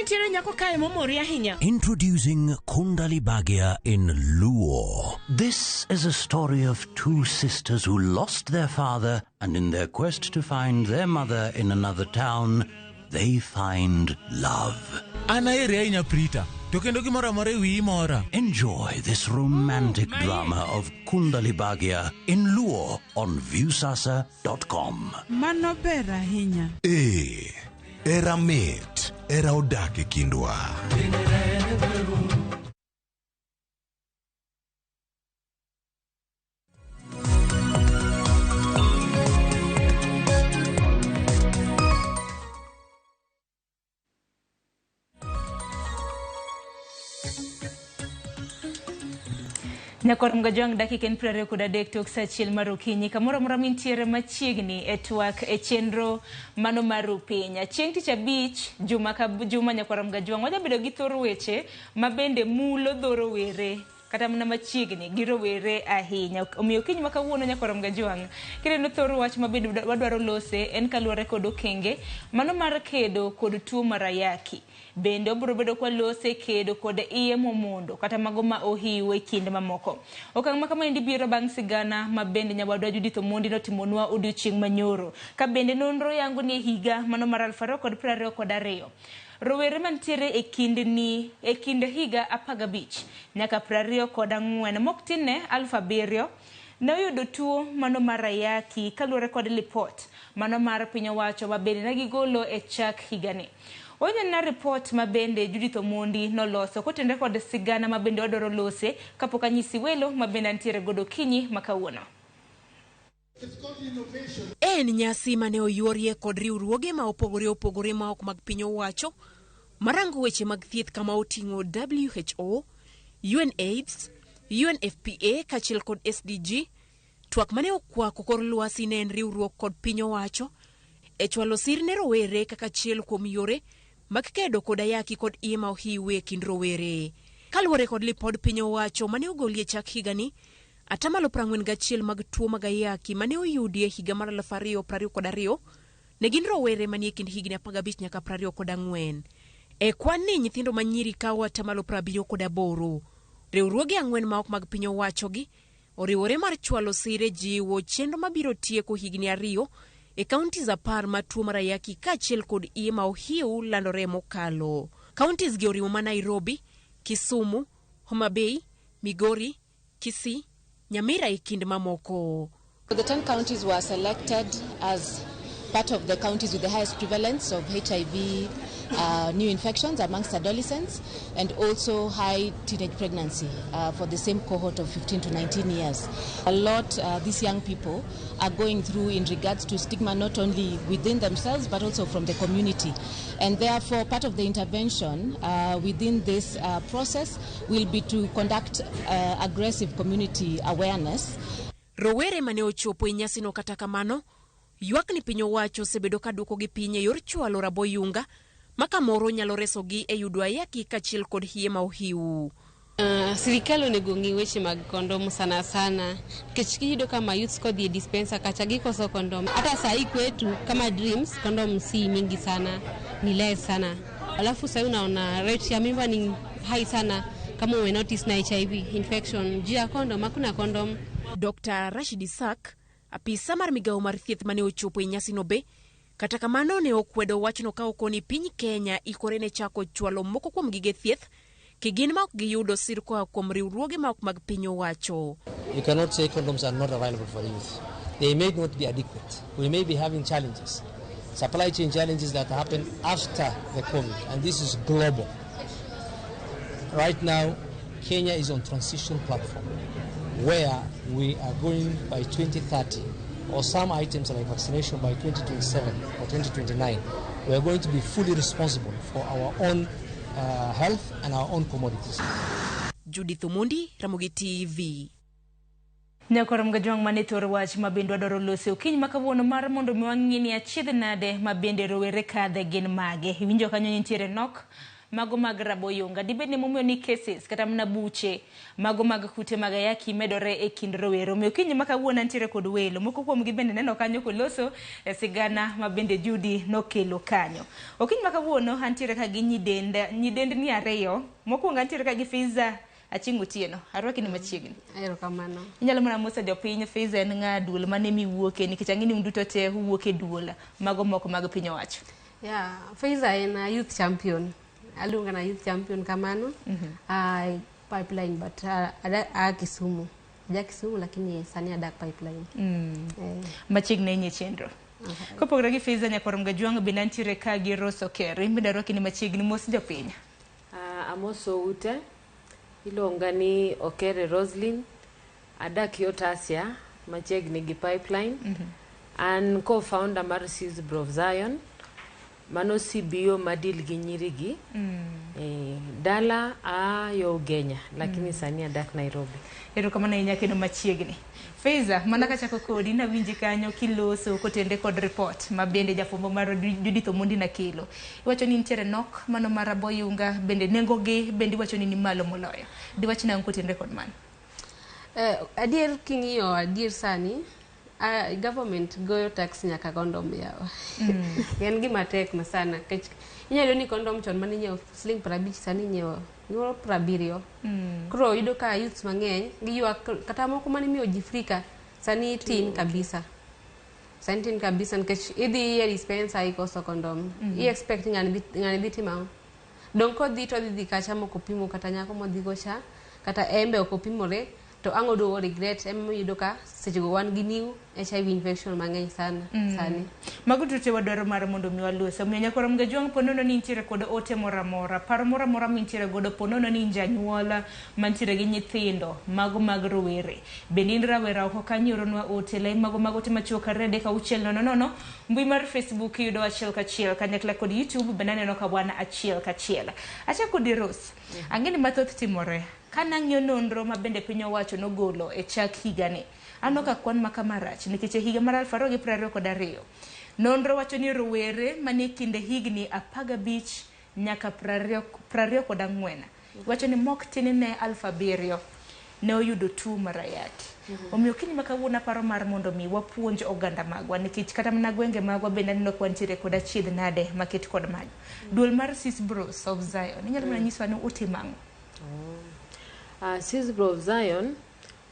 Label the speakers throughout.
Speaker 1: nitiere nyako kae momori ahinya.
Speaker 2: Introducing Kundali Bhagya in Luo. This is a story of two sisters who lost their father and in their quest to find their mother in another town, they find love.
Speaker 3: An aheri ahinya Prita, to kendo gimoro amora e wiyi mora.
Speaker 2: Enjoy this romantic drama of Kundali Bhagya in Luo on Viusasa.com.
Speaker 4: Mano ber ahinya.
Speaker 5: Ee, hera mit, hera odak e kindwa.
Speaker 6: Nyakwar Mgajwang' dakika en 23 tok saa achiel mar okinyi kamoro amora mintiere machiegni e twak e chenro mano mar Rupiny. Chieng' tich abich juma ka juma Nyakwar Mgajwang' wajabedo gi thor weche ma bende mulo dho rowere kata mana machiegni gi rowere ahinya. Omiyo okinyi ma kawuono Nyakwar Mgajwang' kineno thor wach ma bende wadwaro lose en kaluwore kod okenge mano mar kedo kod tuo mar ayaki. Bende obiro bedo kwalose kedo kod iye momondo kata mago ma ohiw e kinde mamoko. Okang' ma kamaendi biro bang' sigana ma bende nyawadwa Judith Omondi notimonwa odiochieng' manyoro. Ka bende nonro yango ni e higa mano mar 2022, rowere mantiere e kind ni e kind higa 15 nyaka 24 mok tinne 7,000 ne oyudo tuo mano mar ayaki kaluwore kod lipot mano mar piny owacho ma bende ne gigolo e chak higani. Onena ripot ma bende Judith Omondi noloso kotenore kod sigana ma bende wadwaro lose kapok anyisi welo ma bende antiere godo okinyi ma kawuono.
Speaker 7: En nyasi mane oyuorie kod riwruoge ma opogore opogore ma ok mag piny owacho marango weche mag thieth kama oting'o WHO, UNAIDS, UNFPA kaachiel kod SDG. Twak mane okwako kor lwasi ne en riwruok kod piny owacho e chwalo sir ne rowere kaka achiel kuom yore mag kedo kod ayaki kod iye ma ohiw e kind rowere. Kaluwore kod lipod piny owacho mane ogolie chak higani, atamalo 41 mag tuo mag ayaki mane oyudi e higa mar 2022 ne gin rowere manie kind higni 15 nyaka 24. E kwan ni nyithindo ma nyiri kawo atamalo 78. Riwruoge ang'wen ma ok mag piny owacho gi oriwore mar chwalo sir e jiwo chenro mabiro tieko higni ariyo e counties apar ma tuo mar ayaki kaachiel kod iye ma ohiw landore mokalo. Counties gi oriwo ma Nairobi, Kisumu, Homa Bay, Migori, Kisii, Nyamira e kind mamoko.
Speaker 8: The 10 counties were selected as part of the counties with the highest prevalence of HIV new infections amongst adolescents and also high teenage pregnancy for the same cohort of 15 to 19 years. A lot these young people are going through in regards to stigma not only within themselves but also from the community. And therefore part of the intervention within this process will be to conduct aggressive community awareness.
Speaker 7: Rowere mane ochopo e nyasino kata kamano, ywak ni piny owacho osebedo ka duokogi piny e yor chwalo raboyunga ma kamoro nyalo resogi e yudo ayaki kaachiel kod hiye ma ohiw.
Speaker 9: Sirikal onego ong'i weche mag kondom sana sana nikech iyudo ka ma youths kodhi e dispenser kacha gikoso kondom. Hata sahi kwetu kama Dreams kondom si mingi sana, ni less sana. Alafu sahi unaona rate ya mimba ni high sana kama ume notice na HIV infection. Juu ya kondom, hakuna kondom.
Speaker 7: Dr. Rashid Isaac, apisa mar migawo mar thieth mane ochopo e nyasino be, kata kamano ne okwedo wachno ka okoni piny Kenya ikore ne chako chwalo moko kuom gige thieth kigin ma ok giyudo sir koa kuom riwruoge ma ok mag piny owacho.
Speaker 10: You cannot say condoms are not available for youth. They may not be adequate. We may be having challenges, supply chain challenges that happen after the COVID, and this is global. Right now, Kenya is on transition platform where we are going by 2030, or some items like vaccination by 2027 or 2029. We are going to be fully responsible for our own health and our own commodities.
Speaker 7: Judith Omondi, Ramogi TV.
Speaker 6: Nyakwar Mgajwang' mane thor wach ma bende wadwaro lose okinyi ma kawuono mar mondo mi wang'i ni achiedh nade ma bende rowere kadhe gin mage. Iwinjo kanyo ni nitiere nok mago mag raboyunga. Dibed ni momiyo ni cases kata mana buche mago mag kute mag ayaki medore e kind rowere. Omiyo okinyi ma kawuono antiere kod welo. Moko kuomgi bende neno kanyo koloso e sigana ma bende Judy nokelo kanyo. Okinyi ma kawuono antiere ka gi nyidendni ariyo. Mokwongo antiere ka gi Fiza Achieng' Otieno. Arwaki ni machiegni.
Speaker 9: Erokamano.
Speaker 6: Inyalo mana moso jopiny Fiza en ng'a duol mane miwuoke nikech ang'e ni un duto te uwuok e duol mago moko mag piny owacho.
Speaker 9: Yeah, Faiza en a youth champion. Aluonga na youth champion kamano. Pipeline but a Kisumu. Ja Kisumu lakini sani adak Pipeline.
Speaker 6: Machiegni ahinya e chenro. Kopogore gi Fiza Nyakwar Mgajwang' bende antiere ka gi Rose Oker. In bende arwaki ni machiegni mos jopiny.
Speaker 11: Amoso ute. Iluonga ni Okere Roslyn. Adak yo Tasia machiegni gi Pipeline. An co-founder mar Sisbro of Zion. Mano CBO madil gi nyiri gi. Dala a yo Ugenya lakini sani adak Nairobi.
Speaker 6: Erokamano ahinya kendo machiegni. Faiza, mana kachako kodi nawinji kanyo kiloso kotende kod report ma bende jafwambo mar Judith Omondi nakelo. Iwacho ni nitiere nok mano mar raboyunga bende nengo gi bende iwacho ni ni malo moloyo. Diwach nang'o kotende kod mano?
Speaker 9: Adier king'iyo adier sani government goyo tax nyaka condom yawa. En gima tek ma sana nikech inyalo yudo ni condom chon mane inyiewo siling 50 sani inyiewo 70. Koro yudo ka youths mang'eny giywak kata moko mane imiyo ji free ka sani tin kabisa. Sani tin kabisa nikech idhi e dispenser ikoso condom. I expect ng'ani dhi timo ang'o? Dong' kodhi to odhi dhi kacha mok opimo kata nyako modhi go cha kata en be ok opimore to ang' oduogo regret ema iyudo ka sechego wan gi new HIV infection mang'eny sana sani.
Speaker 6: Mago duto te wadwaro mar mondo mi walosi. Omiyo nyakwar Mgajwang' po nono ni intiere kod ote moro amora, paro moro amora mintiere godo po nono ni in janyuol mantiere gi nyithindo mago mag rowere. Bende in rawera oko kanyo oronwa ote lai mago mag ote machuok 2 3 6 0 0. Mbui mar Facebook iyudo achiel kachiel kanyakla kod YouTube bende aneno ka wan achiel kachiel. Achako di Rose. Ang'e ni mathoth timore. Kanang'iyo nonro ma bende piny owacho nogolo e chak higani, aneno ka kwan ma kama rach nikech e higa mar 2022 nonro wacho ni rowere manie kinde higni 15 nyaka 24 wacho ni mok tin ne 7,000 ne oyudo tuo mar ayaki. Omiyo okinyi ma kawuono aparo mar mondo mi wapuonj oganda magwa nikech kata mana gwenge magwa bende aneno ka wantiere kod achiedh nade maket kod mano. Duol mar Sis Bros of Zion, inyalo mana nyiswa ni utimo ang'o?
Speaker 11: Sisbro of Zion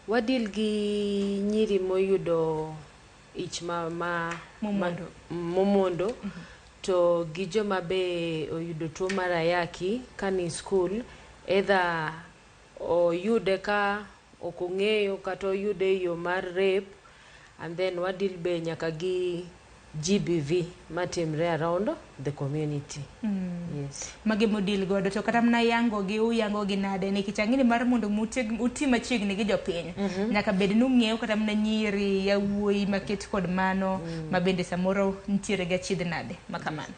Speaker 11: wadil gi nyiri moyudo ich ma
Speaker 6: Momondo.
Speaker 11: Momondo to gi joma be oyudo tuo mar ayaki kani school either oyude ka ok ong'eyo kata oyude e yo mar rape and then wadil be nyaka gi GBV matimre around the community. Yes.
Speaker 6: Mage modil godo to kata mana yango gi uyango gi nade nikech ang'e ni mar mondo uti machiegni gi jopiny nyaka bed ni ung'eyo kata mana nyiri yawuoyi maket kod mano ma bende samoro nitiere gi achiedh nade ma kamano.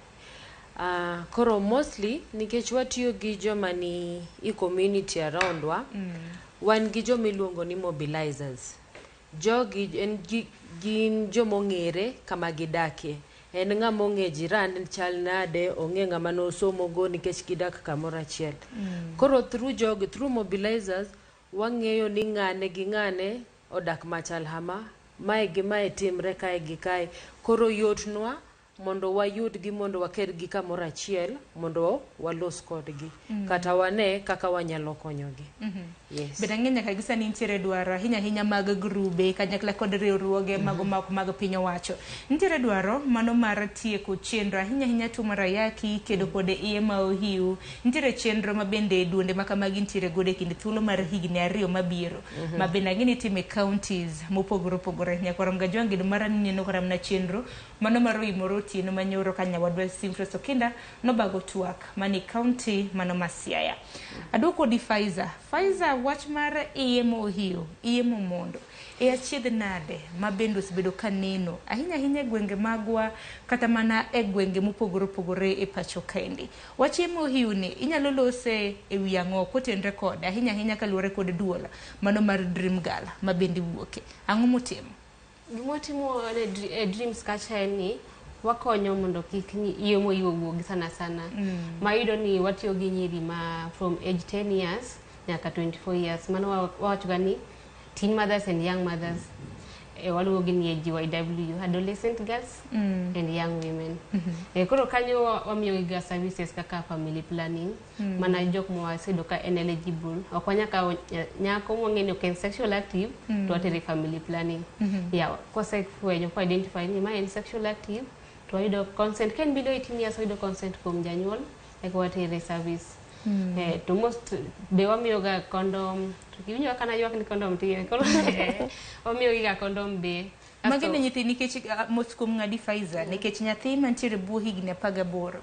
Speaker 11: Koro mostly nikech watiyo gi joma ni i community around wa, wan gi joma iluongo ni mobilizers. Jogi en gin jomong'ere kama gidakie. En ng'ama ong'e jiran chal nade, ong'e ng'ama nosomo go nikech gidak kamoro achiel. Koro through jogi, through mobilizers, wang'eyo ni ng'ane gi ng'ane odak machal hama, mae gi mae timre kae gi kae. Koro yotnwa mondo wayudgi mondo wakergi kamoro achiel mondo walos kodgi. Kata wane kaka wanyalo konyogi. Yes.
Speaker 6: Bende ang'e nyaka gi sani nitiere dwaro ahinya ahinya mag grube kanyakla kod riwruoge mago ma ok mag piny owacho. Nitiere dwaro mano mar tieko chenro ahinya ahinya tuo mar ayaki kedo kod iye ma ohiu. Nitiere chenro ma bende duonde ma kamagi nitiere godo e kind thuolo mar higni 2 mabiro. Ma bende ang'e ni itime counties mopogore opogore. Nyakwar Mgajwang' gedo mara ni neno kata mana chenro mano mar oimore otieno manyoro ka nyawadwa Simfres Okinda nobago twak mani county mano ma Siaya. Aduoko di Faiza. Faiza wach mar iye mohiyo, iye momondo. E achiedh nade ma bende osebedo ka neno ahinya ahinya e gwenge magwa kata mana e gwenge mopogore opogore e pacho kaendi. Wach iye mohiyo ni inyalo lose e wi ang'o kotenre kode ahinya ahinya kaluwore kod duol mano mar Dream Girl ma bende wuoke. Ang'o motimo?
Speaker 9: Gima watimo e Dreams kacha en ni Wakonyo mondo kik iye mohiu owuogi sana sana. Ma iyudo ni watiyo gi nyiri ma from age 10 years nyaka 24 years. Mano wawacho ga ni teen mothers and young mothers. Waluongo gi ni AGYW, adolescent girls and young women. Koro kanyo wamiyo gi ga services kaka family planning. Mana jok mwaseyudo ka en eligible. Ok wanyal kawo nyako mwang'e ni ok en sexual active to watere family planning. Yeah, kosefwenyo ko identify ni ma en sexual active to wayudo consent. Ka en below 18 years, wayudo consent kuom janyuol eka watere service. To most be wamiyo ga condom. To iwinjo kaka naywak ni condom tin. Koro wamiyo gi ga condom be.
Speaker 6: Magi ne nyithi nikech mos kuom ng'adi Pfizer nikech nyathi mantiere bwo higni 18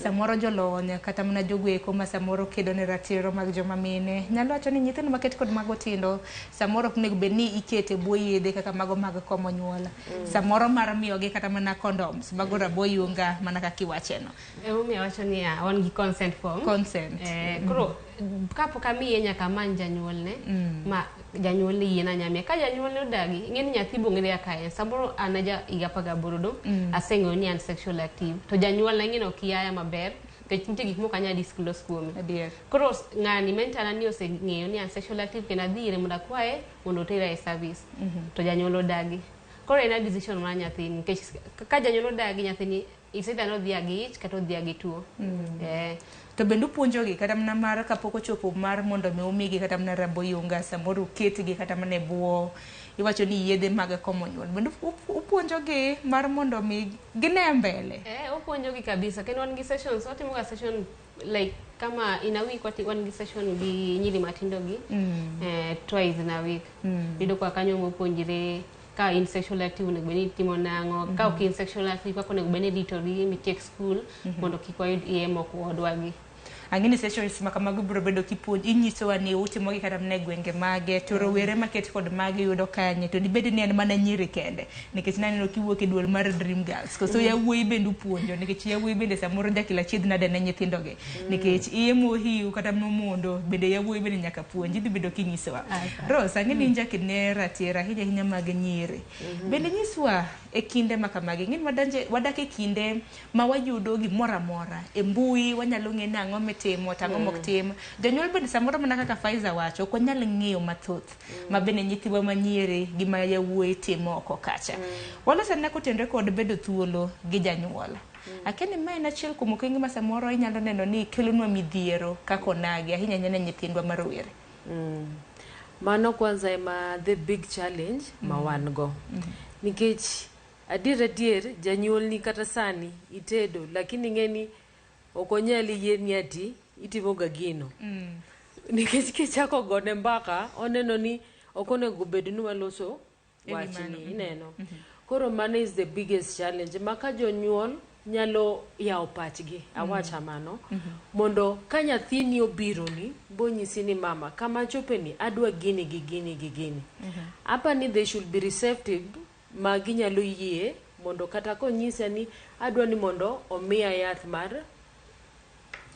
Speaker 6: samoro jolony kata mana jogo ma samoro kedo ne ratiro mag joma mine nyalo wacho ni nyithindo maket kod mago tindo samoro ok onego bed ni ikete bwo yedhe kaka mago mag komo nyuol, samoro mar miyogi kata mana condoms mago rabo yunga mana kaka iwacheno.
Speaker 9: Emomiyo awacho niya, wan gi consent form.
Speaker 6: Consent.
Speaker 9: Koro kapok amiye nyaka amany janyuolne ma janyuolne yiena nyamiye. Ka janyuolne odagi, ing'e ni nyathi bong'ere kaka en. Samoro an aja higa 18 do, aseng'eyo ni an sexual active. To janyuolna ing'e ni ok yaya maber, nikech nitie gik mok anyal disclose kuome. Koro ng'ani mentor na ni oseng'eyo ni an sexual active kendo adhi ire mondo akwaye mondo otera e service. To janyuol odagi. Koro en a decision mar nyathini nikech ka janyuol odagi, nyathini is either nodhi gi ich kata odhi gi tuo.
Speaker 6: To bende upuonjogi kata mana mar kapok ochopo mar mondo mi umigi kata mana rabo yunga, samoro uketgi kata mana e bwo iwacho ni yedhe mag komo nyuol, bende upuonjogi mar mondo mi gine mbele?
Speaker 9: Upuonjogi kabisa kendo wan gi sessions, watimo ga session like kama in a week wan gi session gi nyiri matindo gi twice in a week. Iyudo ka kanyo mopuonjre ka in sexual active onego bed ni itimo nang'o, ka ok in sexual active kaka onego bed ni iritori mitiek school mondo kik wayud iye mok wadwagi.
Speaker 6: Ang'e ni sessions ma kamago biro bedo kipuonj inyisowa ni utimogi kata mana e gwenge mage to rowere maket kod magi yudo kanye, to dibed ni en mana nyiri kende, nikech naneno kiwuok e duol mar Dream Girls koso yawuoyi bende upuonjo, nikech yawuoyi bende samoro jakelo achiedh nade ne nyithindogi, nikech iye mohiu kata momondo bende yawuoyi bende nyaka puonj, idhi bedo kinyisowa. Rose, ang'e ni in jaked ne ratiro ahinya ahinya mag nyiri, bende nyiswa e kinde ma kamagi, ing'e ni wadak e kinde ma wayudo gimoro amora e mbui, wanyalo ng'e nang'o mitimo to ang'o mok tim. Jonyuol bende samoro mana kaka Pfizer wacho, ok wanyal ng'eyo mathoth ma bende nyithiwa manyiri gi ma yawuoyi timo oko kacha. Walos anena kotenore kod bedo thuolo gi janyuol. Akia ni ma en achiel kuom okenge ma samoro inyalo neno ni kelonwa midhiero kaka onagi ahinya ahinya ne nyithindwa ma rowere.
Speaker 11: Mano kwanza ema the big challenge ma wan go. Nikech adier adier janyuolni kata sani itedo, lakini ing'e ni ok onyal yieni ati itimo ga gino. Nikech kichako gone mbaka, oneno ni ok onego bed ni waloso wachni, ineno. Koro mano is the biggest challenge ma ka jonyuol nyalo yawo pachgi, awacha mano, mondo ka nyathini obironi bonyisi ni mama kama achopeni adwa gini gi gini gi gini. Apa ni they should be receptive ma ginyalo yie mondo kata konyisa ni adwa ni mondo omiya yath mar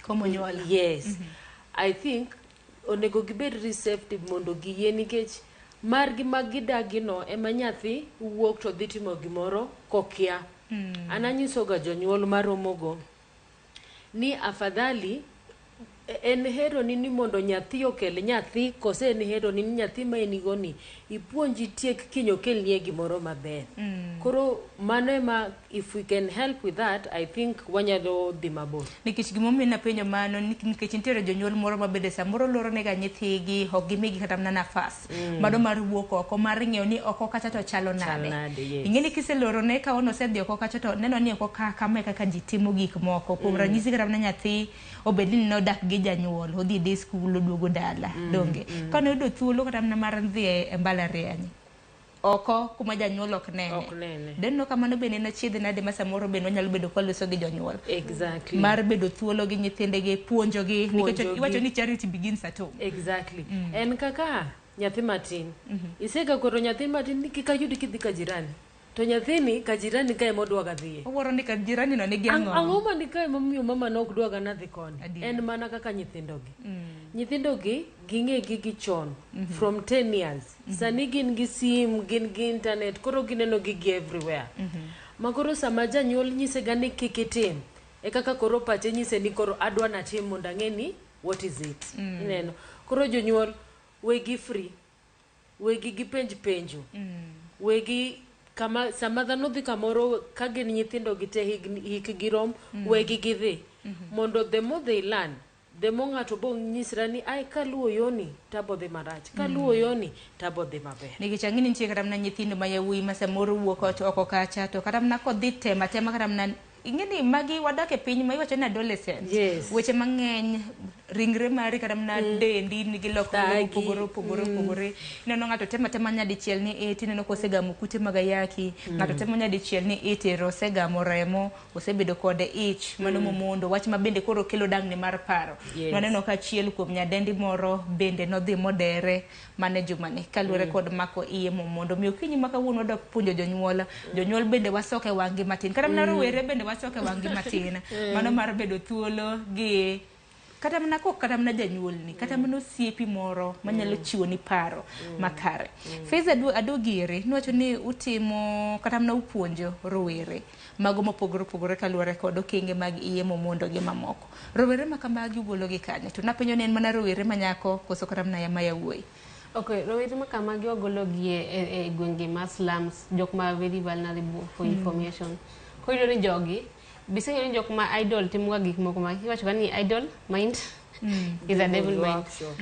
Speaker 6: komo nyuol.
Speaker 11: Yes. I think onego gibed receptive mondo giyie, nikech margi ma gidagi no ema nyathi wuok to dhi timo gimoro kokia. An anyisoga jonyuol maromogo ni afadhali en heroni ni mondo nyathi okel nyathi, kose en heroni ni nyathi ma in go ni ipuonji tiek kiny okelnie gimoro maber. Koro mano ema if we can help with that, I think wanyalo dhi mabor.
Speaker 6: Nikech gimomiyo napenjo mano nikech nitiere jonyuol moro ma bende samoro loro nega nyithigi, ok gimigi kata mana nafas mano mar wuok oko, mar ng'eyo ni oko kacha to chalo nade.
Speaker 11: Nade, yes.
Speaker 6: Ing'e ni kiselorone ka on osedhi oko kacha to neno ni oko ka kama e kaka ji timo gik moko. Kuom ranyisi, kata mana nyathi obed ni nodak gi janyuol, odhi day school, oduogo dala, donge kane oyudo thuolo kata mana mar dhi e mbalariany oko kuma janyuol ok nene,
Speaker 11: Ok nene.
Speaker 6: Denno kamano bende en achiedh nade ma samoro bende wanyalo bedo kwaloso gi jonyuol mar bedo thuolo gi nyithindegi, puonjogi, nikech
Speaker 11: Puonjogi.
Speaker 6: iwacho ni charity begins at home.
Speaker 11: Exactly. En kaka nyathi matin, isega koro nyathi matin ni kik ayudi kidhi ka jirani, to nyathini ka jirani ka ema odwaga dhiye.
Speaker 6: Owuoro ni ka jirani no nigi ang'o.
Speaker 11: Ang'o ma ni kae momiyo mama ne ok dwaga nadhi koni?
Speaker 6: Adier.
Speaker 11: En mana kaka nyithindogi, nyithindogi ging'e gigi chon from 10 years. Sani gin gi sim, gin gi internet, koro gineno gigi everywhere. Ma koro sama janyuol nyise ga ni kik itim, e kaka koro pache nyise ni koro adwa natim mondo ang'e ni what is it. Ineno. Koro jonyuol wegi free. Wegi gipenj penjo. Wegi kama sama dhano dhi kamoro ka gin nyithindo gite hikgi rom, wegi gidhi. Mondo the more they learn, the more ng'ato bo nyisra ni ai kaluwo yoni tabo dhi marach, kaluwo yoni tabo dhi maber.
Speaker 6: Nikech ang'e ni nitie kata mana nyithindo ma yawuoyi ma samoro wuok ot oko kacha to kata mana kodhi tema tema kata mana ing'e ni magi wadak e piny ma iwacho ni adolescent.
Speaker 11: Yes.
Speaker 6: Weche mang'eny ringre mari kata mana dendi nigi lokruok
Speaker 11: Thagi.
Speaker 6: mopogore opogore opogore. Ineno ng'ato temo atema nyadichiel ni it, ineno kosegamo kute mag ayaki. Ng'ato temo nyadichiel ni it ero osegamo remo, osebedo kod ich mano momondo, wach ma bende koro kelo dangni mar paro.
Speaker 11: Yes.
Speaker 6: Waneno ka achiel kuom nyadendi moro bende nodhi modere mane jumani kaluwore kod mako iye momondo. Omiyo okinyi ma kawuono wadok puonjo jonyuol, jonyuol bende wasoke wang'gi matin. Kata mana rowere bende wasoke wang'gi matin. Mano mar bedo thuolo gi kata mana kok kata mana janyuolni, kata mana osiepi moro manyalo chiwoni paro makare. Faiza aduogi iri, niwacho ni utimo kata mana upuonjo rowere mago mopogore opogore kaluwore kod okenge mag iye momondo gi mamoko. Rowere ma kamagi ugolo gi kanye? To napenjo ni en mana rowere ma nyako koso kata mana ma yawuoyi?
Speaker 9: Okay, rowere ma kamagi wagolo gi e gwenge ma slums, jok ma very vulnerable for information. Koro iyudo ni jogi, biseng'eyo ni jok ma idle timo ga gik moko ma iwacho ga ni idle mind is a devil mind.
Speaker 11: Workshop.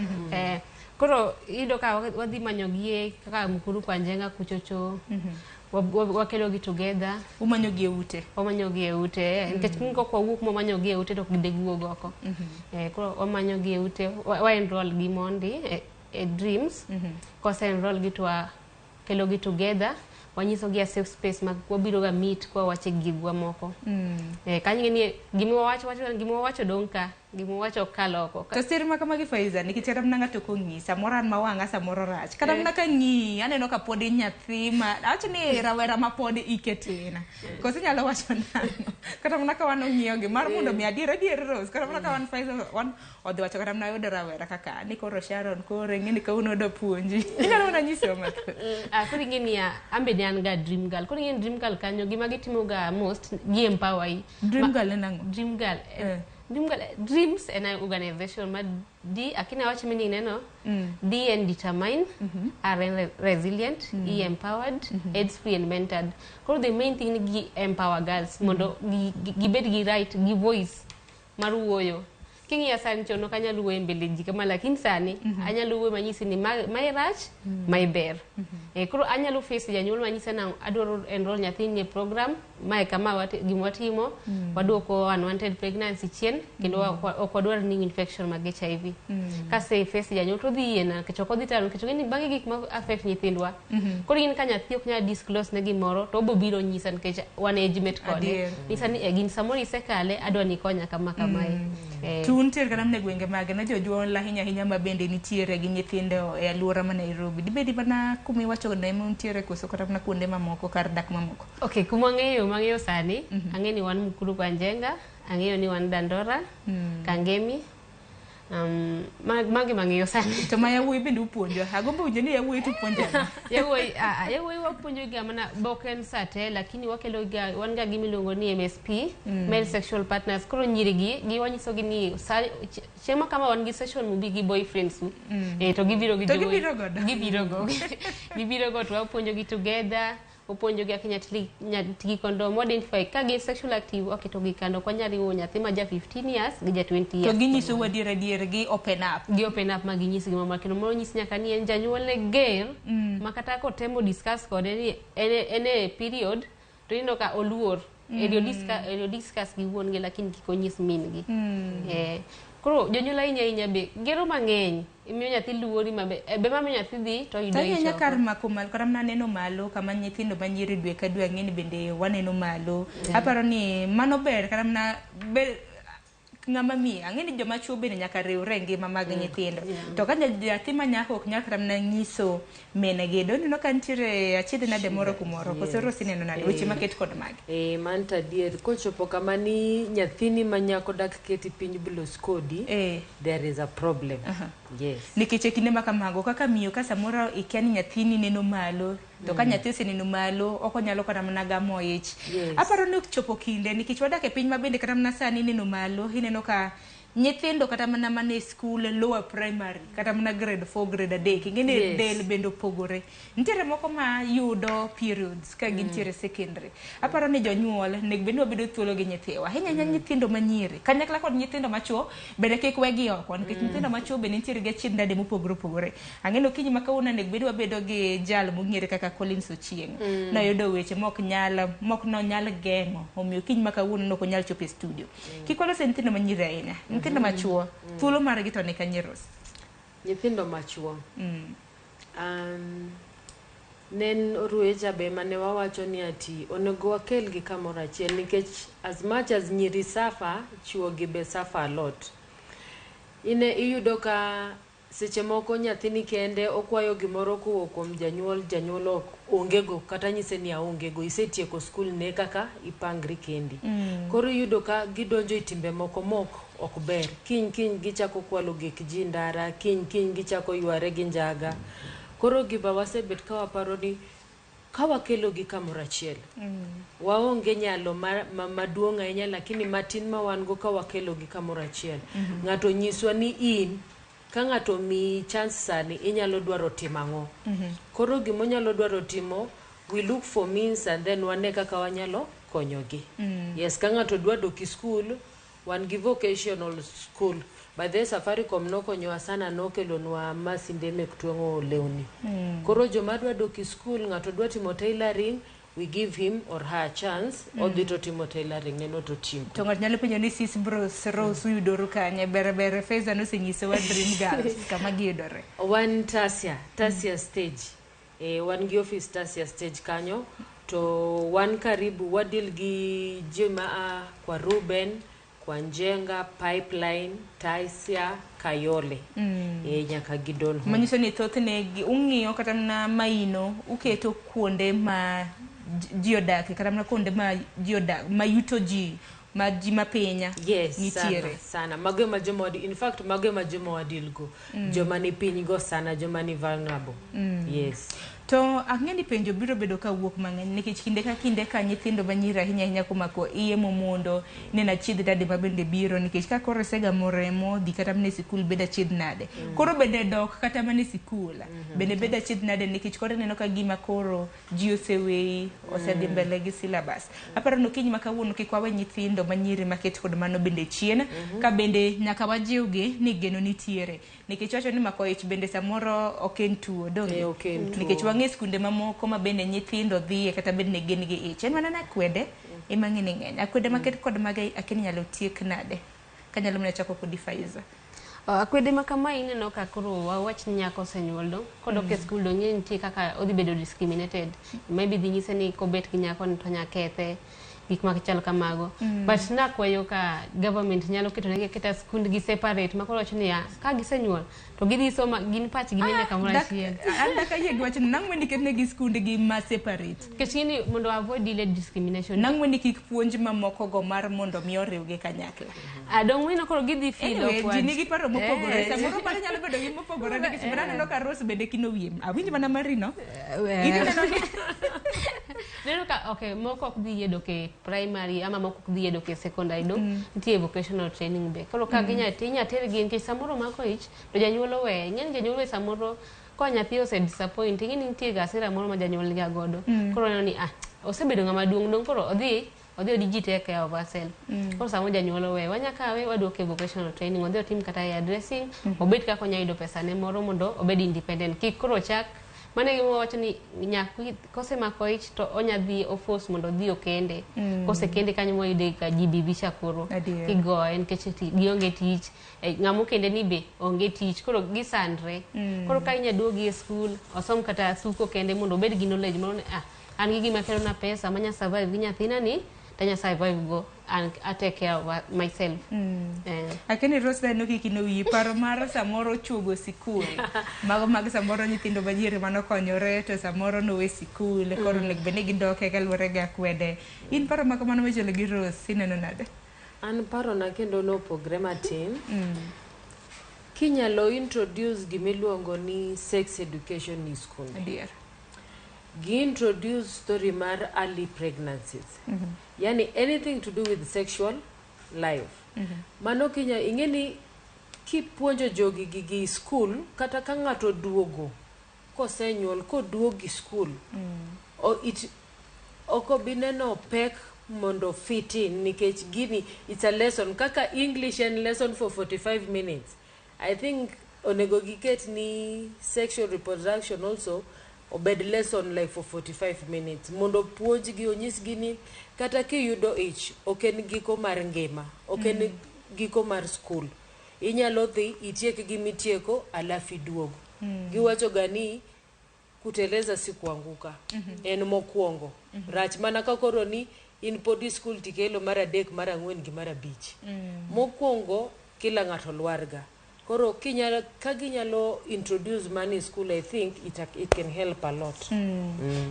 Speaker 9: Koro iyudo ka wadhi manyo gi e kaka Mukuru kwa Njenga kuchocho, wakelo gi together.
Speaker 6: Umanyo gi e ute?
Speaker 9: Wamanyo gi e ute, nikech kok wawuok mwamanyo gi e ute to ok gideg wuog oko. Koro wamanyo gi e ute, wa enroll gi mondi e Dreams. Kose enroll gi to wakelo gi together, wanyiso gi a safe space ma wabiro ga meet kwa wache gigwa moko. Kanyo ing'e ni gima wawacho wacho gima wawacho dong' ka, gima wawacho ok kal oko.
Speaker 6: To sir ma kamagi Faiza, nikech kata mana ng'ato kong'i, samoro an ma wang'a samoro rach. Kata mana ka ng'iyi, aneno ka pod nyathi ma, awacho ni rawera ma pod ike tin. Koso inyalo wacho nang'o? Kata mana ka wan ong'iyogi, mar mondo mi adier adier Rose, kata mana ka wan Faiza, wan odhi wacho kata mana yudo rawera kaka ni koro Sharon koro ing'e ni kawuono odwa puonji. Inyalo mana nyisowa mathoth.
Speaker 9: Koro ing'e niya, an be ne an ga dream girl. Koro ing'e ni dream girl kanyo gima gitimo ga most, gi empower yi.
Speaker 6: Dream girl en ang'o?
Speaker 9: Dream girl. Dream girl, Dreams en organization ma D, akina wach meaning neno, D en determine, R en resilient, E empowered, AIDS free and mentored. Koro the main thing ni gi empower girls mondo gibed gi right, gi voice mar wuoyo. King'iya sani chon ok anyal wuoyo e mbele ji kama, lakini sani anyalo wuoyo manyisi ni mae rach, mae ber. Koro anyalo face janyuol manyise na adwaro enroll nyathini e program, mae kama gima watimo, waduoko unwanted pregnancy chien, kendo ok wadwar new infection mag HIV. Kase face janyuol to odhi yiena, nikech ok odhi taro, nikech ong'e ni magi gik ma affect nyithindwa. Koro in ka nyathi ok nyal disclose ne gimoro, to obo biro nyisa nikech wan age mate kode. Nyisa ni gin samoro isekale, adwa ni ikonya kama kamae.
Speaker 6: To un nitiere kata mana e gwenge mage ne jojuol ahinya ahinya ma bende nitiere gi nyithindo e alwora ma Nairobi. Dibedi mana kuma iwacho no ema untiere koso kata mana kuonde mamoko kar dak mamoko?
Speaker 9: Okay, kuma ang'eyo mang'eyo sani, ang'eyo ni wan Mukuru kwa Njenga, ang'eyo ni wan Dandora, Kangemi, magi mang'eyo sani.
Speaker 6: To ma yawuoyi bende upuonjo. Agombo winjo ni yawuoyi to upuonjo ang'o?
Speaker 9: Yawuoyi wapuonjo ga mana bok en sa te, lakini wakelo ga wan ga gimiluongo ni MSP, male sexual partners. Koro nyiri gi wanyiso gi ni chieng' ma kama wan gi session mubi gi boyfriends u. To gibiro gi
Speaker 6: To gibiro godo?
Speaker 9: Gibiro go. Gibiro go to wapuonjo gi together. Wapuonjo gi kaka inyalo ti gi condom, identify ka gin sexual active, waketo gi kando, ok wanyal riwo nyathi ma ja 15 years gi ja 20 years.
Speaker 6: To ginyisou adier adier, gi open up?
Speaker 9: Gi open up ma ginyisi gima ma kendo moro nyisi nyaka ni en janyuolne ger, ma kata kotemo discuss kode ni en e period to ineno ka oluor. Eri discuss gi wuon gi lakini kik onyis min gi. Koro jonyuol ahinya ahinya be gero mang'eny imiyo nyathi luori mabe be mamiyo nyathi dhi to yudo
Speaker 6: To ahinya
Speaker 9: ich
Speaker 6: kar
Speaker 9: oko.
Speaker 6: mako malo kata mana neno malo kama nyithindo ma nyiri dwe ka dwe ang'e ni bende waneno malo. Aparo ni mano ber kata mana ber ng'ama miyo ang'e ni joma chuo bende nyaka riwre e ngima mag nyithindo. To ka nyathi ma nyako ok nyal kata mana nyiso min gi, doneno ka nitiere achiedh nade moro kumoro, koso Rose ineno nade weche maket kod magi?
Speaker 11: Man to adier kochopo kama ni nyathini ma nyako dak keti piny blos kodi, there is a problem. Yes.
Speaker 6: Nikech e kinde ma kamago kaka miyo ka samoro ikia ni nyathini neno malo To ka nyathi oseneno malo, ok onyalo kata mana gamo ich. Aparo ni chopo kinde nikech wadak e piny ma bende kata mana sani ineno malo, ineno ka nyithindo kata mana mana e skul lower primary kata mana grade 4 grade 3 ing'e ni del bende opogore. Nitiere moko ma yudo periods ka gintiere secondary. Aparo ni jonyuol onego bed ni wabedo thuolo gi nyithiwa. Ahinya ahinya nyithindo manyiri kanyakla kod nyithindo machuo bende kik wegi oko nikech nyithindo machuo bende nitiere gi achiedh nade mopogore opogore. Ang'e ni okinyi ma kawuono onego bed ni wabedo gi jal mong'ere kaka Collins Ochieng. Noyudo weche mok nyal mok nonyal geng'o omiyo okinyi ma kawuono nok onyal chopo e studio. Kik walose nyithindo manyiri ahinya. Nyithindo machuo thuolo margi to ni kanye Rose?
Speaker 11: Nyithindo machuo. Ne en Ruecha be mane wawacho ni ati onego wakelgi kamoro achiel nikech as much as nyiri suffer, chuo gi be suffer a lot. Ine iyudo ka seche moko nyathi ni kende okwayo gimoro kowuok kuom janyuol, janyuol ok onge go kata nyise ni aonge go, isetieko skul ne kaka ipangri kendi. Koro iyudo ka gidonjo e timbe moko mok ok ber. Kiny kiny gichako kwalo gik ji ndara, kiny kiny gichako yware gi njaga. Koro gima wasebet ka waparo ni ka wakelo gi kamoro achiel, waonge nyalo maduong' ahinya lakini matin ma wan go ka wakelo gi kamoro achiel. Ng'ato nyiswa ni in ka ng'ato omiyi chance sani inyalo dwaro timo ang'o. Koro gimonyalo dwaro timo, we look for means and then wane kaka wanyalo konyogi. Yes, ka ng'ato dwa dok e skul, wan gi vocational school. By the way, Safaricom nokonyowa sana nokelonwa masinde mek tweng'o lewni. Koro joma dwa dok e skul, ng'ato dwa timo tailoring, we give him or her a chance, odhi to timo tailoring neno to tieko.
Speaker 6: To ng'ato nyalo penjo ni sis Bros Rose uyudoru kanye? Ber ber Faiza nosenyisowa Dream Girls kama giyudore.
Speaker 11: Wan Tasia, Tasia stage. Wan gi office Tasia stage kanyo. To wan karibu, wadil gi ji ma a kwa Ruben, kwa Njenga, Pipeline, Tasia, Kayole. Nyaka gi Don Home.
Speaker 6: Manyiso ni thothne ung'iyo kata mana maino uketo kuonde ma ji odakie kata mana kuonde ma ji odak ma yuto ji ma ji mapinya
Speaker 11: Yes,
Speaker 6: nitiere.
Speaker 11: sana, sana. Mago ema joma wadi, in fact mago ema joma wadil go. Joma ni piny go sana, joma ni vulnerable. Yes.
Speaker 6: To ang'e ni penjo biro bedo ka wuok mang'eny nikech kinde ka kinde ka nyithindo manyiri ahinya ahinya komako iye momondo neno achiedh nade ma bende biro nikech ka koro isegamo remo dhi kata mana e sikul bedo achiedh nade. Koro bende dok kata mana e sikul bende bedo achiedh nade nikech koro ineno ka gima koro ji oseweyi osedhi mbele gi syllabus. Aparo ni okinyi ma kawuono kik wawe nyithindo manyiri maket kod mano bende chien ka bende nyaka wajiwgi ni geno nitiere nikech wacho ni mako ich bende samoro ok en tuo donge?
Speaker 11: Ok en tuo.
Speaker 6: Nikech wang'e skunde mamoko ma bende nyithindo dhiye kata bed ni gin gi ich. En mana ni akwede ema ng'e ni ng'eny. Akwede maket kod mage akia ni inyalo tiek nade? Kanyalo mana chako kodi Faiza.
Speaker 9: Akwede ma kama ineno ka koro wawach ni nyako osenyuol do kodok e skul do ng'e nitie kaka odhi bedo discriminated. Maybe dhi nyise ni kobet gi nyako ni to nya kethe gik machal kamago. But nakwayo ka government nyalo keto negi aketa skund gi separate ma koro wacho niya ka gisenyuol to gidhi soma gin pachgi nene kamoro achiel.
Speaker 6: An dak ayie gi wachno nang' mondo iketnegi skundgi ma separate.
Speaker 9: Nikech ng'eni mondo avoid delayed discrimination.
Speaker 6: Nang' mondo kik puonj mamoko go mar mondo mi oriwgi kanyakla.
Speaker 9: Dong' ineno koro gidhi feel
Speaker 6: Anyway,
Speaker 9: awkward.
Speaker 6: ji nigi paro mopogore. Samoro mano nyalo bedo gi mopogore nikech mana aneno ka Rose bende kino wiye. Awinj mana marino. In ineno ni
Speaker 9: Neno ka okay moko ok dhi yie dok e primary ama moko ok dhi yie dok e secondary do nitie vocational training be. Koro ka ginya inya tergi nikech samoro mako ich to janyuol oweye. Ing'e ni janyuol we samoro ka nyathi ose disappoint ing'e ni nitie ga hasira moro ma janyuol niga godo. Koro oneno ni osebedo ng'ama duong' dong koro odhi odhi take care of herself. Koro samo janyuol oweye wanya kawe waduoke e vocational training odhi otim kata hair dressing obed kaka onya yudo pesa ne moro mondo obed independent. Kik koro chak mano e gima wawacho ni nyathi kosemako ich to onya dhi o force mondo odhi okende. Kosekende kanyo mwayude ka GBV cha koro kigoye nikech gionge tich. Ng'ama okende ni be onge tich koro gisandre. Koro ka inya duogi e skul osom kata suko kende mondo obed gi knowledge moro ni an gi gima kelona pesa manya survive gi nyathina ni tanya survive go and I take care of myself.
Speaker 6: Akia ni Rose neno kik ino wiyi paro mar samoro chuogo sikul. Mago mag samoro nyithindo manyiri manokonyore to samoro nowe sikul koro onego bed ni gidoke kaluwore gi akwede. In paro ma kamano michalo gi Rose ineno nade?
Speaker 11: An parona kendo nopogre matin. Kinyalo introduce gimiluongo ni sex education e skul.
Speaker 6: Adier.
Speaker 11: Gi introduce story mar early pregnancies. Yani anything to do with sexual life. Mano kinya ing'e ni kipuonjo jogi gigi school kata ka ng'ato duogo kosenyuol koduogi school o, it ok obi neno pek mondo fit in nikech gini it's a lesson kaka English en lesson for 45 minutes. I think onego giket ni sexual reproduction also obed lesson like for 45 minutes mondo puonjgi onyisgi ni kata kiyudo ich ok en giko mar ngima ok en giko mar school inyalo dhi itiek gimitieko alafu iduog giwacho ga ni kuteleza si kuanguka en mokwongo rach mana ka koro ni in pod i school tikelo mar adek mar ang'wen gi mar abich mokwongo kila ng'ato lwarga koro kinyalo ka ginyalo introduce money school I think it can help a lot.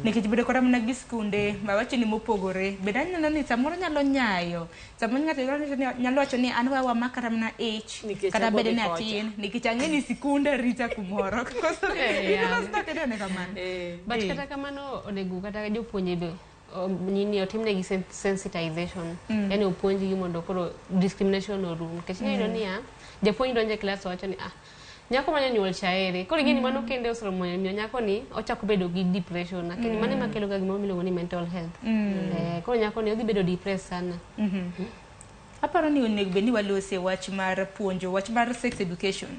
Speaker 6: Nikech bedo kata mana gi skunde mawacho ni mopogore bende aneno ni samoro nyalo nyayo samoro ng'ato nyalo wacho ni an we wamak kata mana ich
Speaker 11: Nikech
Speaker 6: kata
Speaker 11: agombi
Speaker 6: bede ni
Speaker 11: kocha.
Speaker 6: atin nikech ang'e ni sikunde rita kumoro. Koso ineno kamano.
Speaker 9: But
Speaker 6: Eh.
Speaker 9: kata kamano onego kata jopuonje be nini otimnegi sensitization yani opuonjgi mondo koro discrimination orum nikech inyalo yudo niya japuonj donjo e klas owacho ni ah nyako manya nyuol cha ere koro ing'e ni mano kende oseromo miyo nyako ni ochako bedo gi depression lakini mano ema kelo ga gimoro miluongo ni mental health koro nyako ni odhi bedo depressed sana.
Speaker 6: Aparo ni onego bed ni walose wach mar puonjo wach mar sex education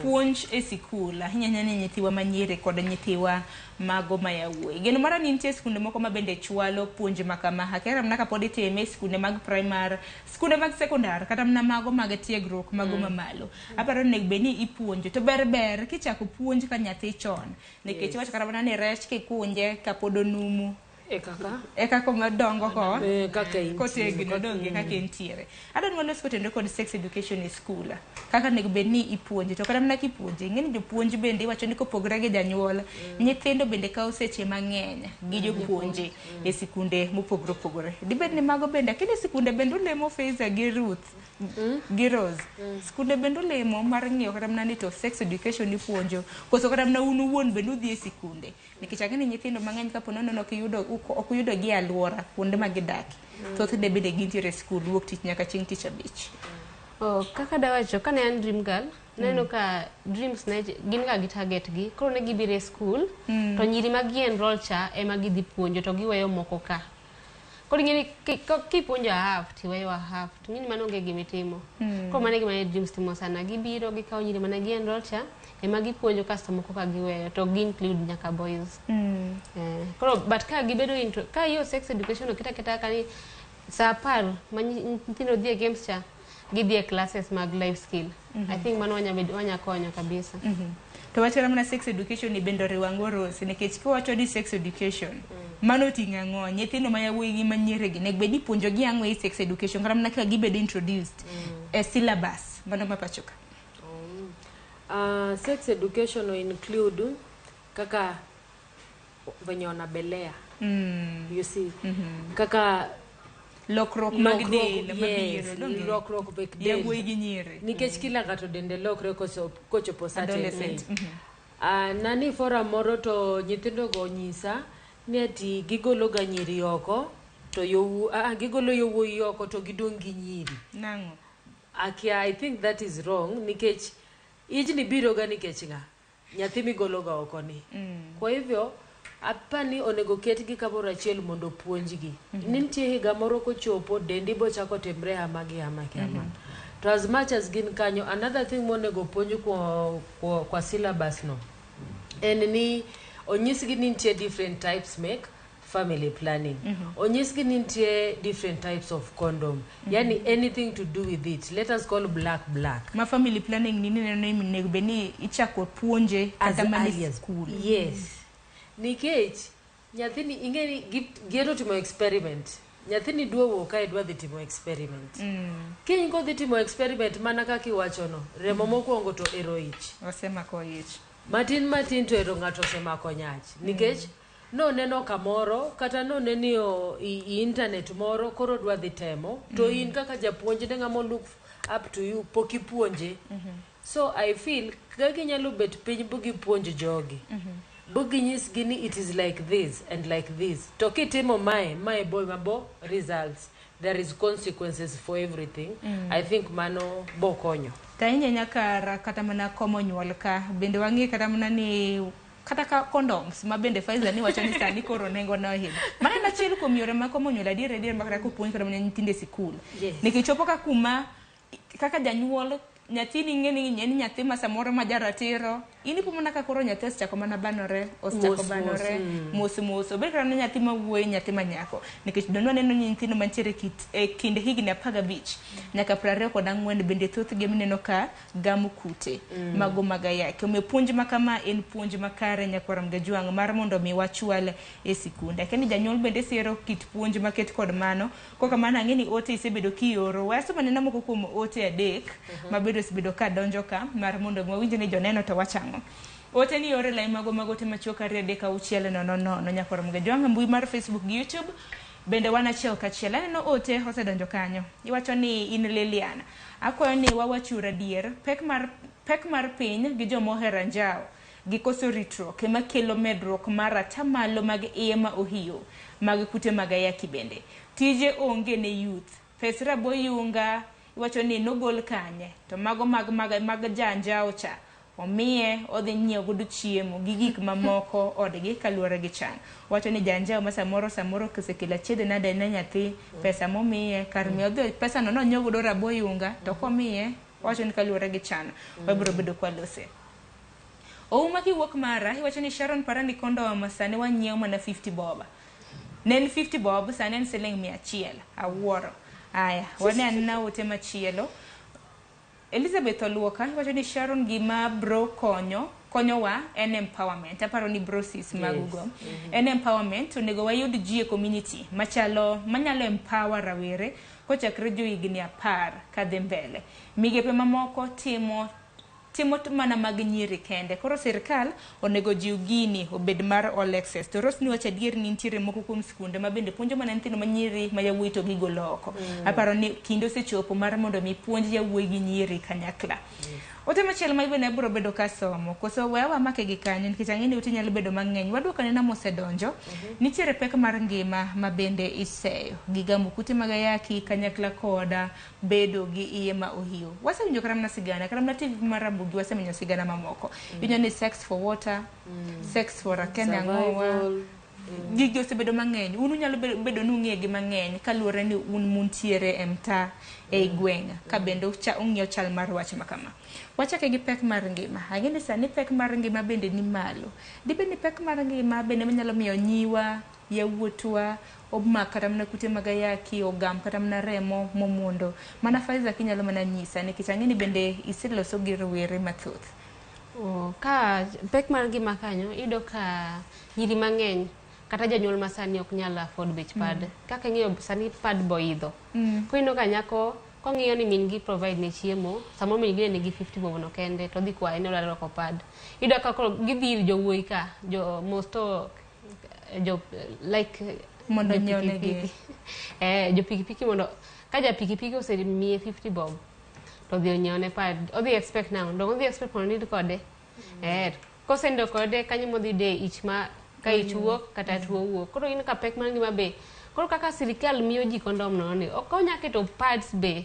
Speaker 6: puonj e sikul ahinya ahinya ni nyithiwa manyiri kod nyithiwa mago ma yawuoyi. Geno mara ni nitie skunde moko ma bende chwalo puonj ma kama akiara mana kapod itime e skunde mag primar skunde mag sekondar kata mana mago mag tiegruok mago mamalo. Aparo ni onego bed ni ipuonjo to ber ber kichako puonj ka nyathi chon nikech iwacho kata mana ni rech kikunje kapod onumu
Speaker 11: E kaka
Speaker 6: e kaka madongo ko
Speaker 11: kaka intie.
Speaker 6: Kotegno donge kaka entiere. Adwa ni walos kotenore kod sex education e skul kaka onego bed ni ipuonje to kata mana kipuonje ing'e ni jopuonj bende iwacho ni kopogore gi janyuol nyithindo bende kawo seche mang'eny gi jopuonje e sikunde mopogore opogore. Dibed ni mago bende lakini sikunde bende olemo Faiza gi Ruth gi Rose sikunde bende olemo mar ng'iyo kata mana ni to sex education ipuonjo koso kata mana un uwuon bende udhi e sikunde nikech ang'e ni nyithindo mang'eny kapo nono ok iyudo ok uyudo gi e alwora kuonde ma gidake thothne bende gintiere e skul wuok tich nyaka chieng' tich abich.
Speaker 9: Oh, kaka dawacho kane an dream girl naneno ka dreams ne gin ga gi target gi koro ne gibiro e school to nyiri ma gi enroll cha ema gidhi puonjo to giweyo moko ka koro ing'e ni kipuonjo a half tiweyo a half to ing'e ni mano onge gimitimo koro mano e gima ne dreams timo sana gibiro gikawo nyiri mane gi enroll cha ema gipuonjo kasto moko ka giweyo to gi include nyaka boys. Koro but ka gibedo intro ka iyo sex education oket aketa ka ni saa 10 ma nyithindo dhi e games cha gidhi e classes mag life skill I think mano wanya bedo wanya konyo kabisa.
Speaker 6: To wach kata mana sex education ni bende oriwo ang'o Rose nikech kiwacho ni sex education mano oting'o ang'o nyithindo ma yawuoyi gi manyiri gi onego bed ni ipuonjo gi ang'o e sex education kata mana kaka gibedo introduced e syllabus mano ma pacho ka.
Speaker 11: Sex education will include kaka venye wanabelea you see kaka
Speaker 6: lokruok mag
Speaker 11: lokruok-
Speaker 6: del mabiro
Speaker 11: yes,
Speaker 6: donge?
Speaker 11: lokruok mek del.
Speaker 6: Yawuoyi gi nyiri
Speaker 11: nikech kila ng'ato dende lokre kochopo certain
Speaker 6: Adolescent,
Speaker 11: age. Nani forum moro to nyithindo go onyisa ni ati gigolo ga nyiri oko to gigolo yowuoyi oko to gidong' gi nyiri.
Speaker 6: Nang'o?
Speaker 11: Akia, I think that is wrong nikech ijni biro ga nikech ng'a nyathi migolo ga oko ni. Kwa hivyo apani onego ketgi kamoro achiel mondo puonjgi. Ni nitie higa moro kochopo dendi bochako timre hama gi hama gi hama. To as much as gin kanyo another thing monego puonj kwa syllabus no en ni onyisgi ni nitie different types mek family planning. Onyisgi ni nitie different types of condom. Yani anything to do with it. Let us call black black.
Speaker 6: Ma family planning ni nineno ni onego bed ni ichako puonje
Speaker 11: As
Speaker 6: kata mana
Speaker 11: early
Speaker 6: e
Speaker 11: as
Speaker 6: skul.
Speaker 11: Yes. Nikech nyathini ing'e ni gihero timo experiment. Nyathini dwa wuok kae dwa dhi timo experiment. Kiny kodhi timo experiment mana kaka iwachono, remo mokwongo to ero ich.
Speaker 6: Osemako ich.
Speaker 11: Matin matin to ero ng'ato osemako nyach. Nikech noneno kamoro kata noneno i internet moro koro dwa dhi temo to in kaka japuonj ne ng'ama look up to you pok ipuonje. So I feel ka ginyalo bet piny bu gipuonj jogi. Bo ginyisgi ni it is like this and like this. To kitimo mae, mae bo mabo results. There is consequences for everything. I think mano bo konyo.
Speaker 6: To ahinya nyaka kata mana komo nyuol ka bende wang'e kata mana ni kata ka condoms ma bende Pfizer ni wacho ni sani koro nengo ne oidho. Mano en achiel kuom yore mag komo nyuol adier adier ma kata kopuonj kata mana nyithindo e sikul. Nikech chopo ka kuma kaka janyuol nyathini ing'e ni en nyathi ma samoro ma jaratiro in ipo mana ka koro nyathi osechako mana banore osechako
Speaker 11: Mos, mos,
Speaker 6: banore mos mos obed kata mana nyathi ma wuoyi nyathi ma nyako nikech donge waneno ni nyithindo mantiere e kind higni 15 nyaka 24 bende thothgi mineno ka gamo kute mago mag ayaki. Omiyo puonj ma kama en puonj makare nyakwar Mgajwang' mar mondo mi wachwal e sikunde. Akia ni janyuol bende siro kit puonj maket kod mano. Kokamano ang'e ni ote isebedo kioro. We asom anena moko kuom ote 3 ma bende osebedo ka donjo ka mar mondo mi wawinj ni joneno to wacho ang'o. Ote ni yore lai mago mag ote machuok 2 3 6 0 0 nyakwar Mgajwang' mbui mar Facebook gi YouTube bende wan achiel kachiel. Aneno ote osedonjo kanyo. Iwacho ni in Lilian. Akwayo ni wawachuru adier. Pek mar piny gi jomohero anjawo gi koso ritruok ema kelo medruok mar atamalo mag iye ma ohiyo mag kute mag ayaki bende. Tije onge ne youth. Pes raboyunga iwacho ni nogol kanye to mago mag janjawo cha omiye odhi nyiewo godo chiemo gi gik mamoko odgi kaluwore gi chan. Wacho ni janjawo ma samoro kosekelo achiedh nade ne nyathi pesa momiye kar miyo odhi pesa no nonyiew godo raboyunga to komiye wacho ni kaluwore gi chan wabiro bedo kwalose. Ouma kiwuok mara iwacho ni Sharon para ni kondom sani wanyiewo mana 50 bob. Ne en 50 bob sani en siling 100. Awuoro. Aya, wane anena ote machielo. Elizabeth Oluoka iwacho ni Sharon gima bro konyowa en empowerment. Aparo ni brosis magugo. En empowerment onego wayud ji e community manyalo empower rawere kochakre jo higni 10 kadhi mbele. Migepe mamoko timo mana mag nyiri kende. Koro sirikal onego jiw gini obed mar all access. To Rose ni wacho adier ni nitiere moko kuom sikunde ma bende puonjo mana nyithindo ma nyiri ma yawuoyi to gigolo oko. Aparo ni kinde osechopo mar mondo mi puonj yawuoyi gi nyiri kanyakla. Ote machielo ma bende abiro bedo ka somo koso we wamake gi kanyo nikech ang'e ni ote nyalo bedo mang'eny. Waduoko anena mosedonjo. Nitiere pek mar ngima ma bende iseyo gi gamo kute mag ayaki kanyakla koda bedo gi iye ma ohiyo. Wasewinjo kata mana sigana kata mana TV mar Ramogi wasemenyo sigana mamoko. Iwinjo ni sex for water, sex for akenya ang'owa. Gigi osebedo mang'eny. Un unyalo bedo ni ung'e gi mang'eny kaluwore ni un muntiere e mtaa ei gweng' ka bende ung'iyo chal mar wach ma kama. Wachake gi pek mar ngima. Ang'e ni sani pek mar ngima bende ni malo. Dibed ni pek mar ngima bende manyalo miyo nyiwa, yawuotwa omak kata mana kute mag ayaki, ogam kata mana remo momondo. Mana Faiza kinyalo mana nyisa nikech ang'e ni bende iseloso gi rowere mathoth.
Speaker 9: Ka pek mar ngima kanyo iyudo ka nyiri mang'eny kata janyuol ma sani ok nyal afford bech pad. Kaka ing'eyo sani pad boidho. Koro ineno ka nyako kong'iyo ni min gi provide ne chiemo, samoro min gi ne nigi 50 bob no kende to odhi kwaye ni odwa rwako pad. Iyudo ka koro gidhi ir jowuoyi ka, jo mosto jo like
Speaker 6: mondo nyiew negi.
Speaker 9: Jo pikipiki mondo ka ja pikipiki osemiye 50 bob to odhi onyiew ne pad. Odhi expect nang'o? Dong odhi expect mondo onind kode. Kosenindo kode kanyo modhi de ich ma ka ich wuok kata tuo wuok. Koro in ka pek mar ngima be. Koro kaka sirikal miyo ji kondom no ni ok onya keto pads be.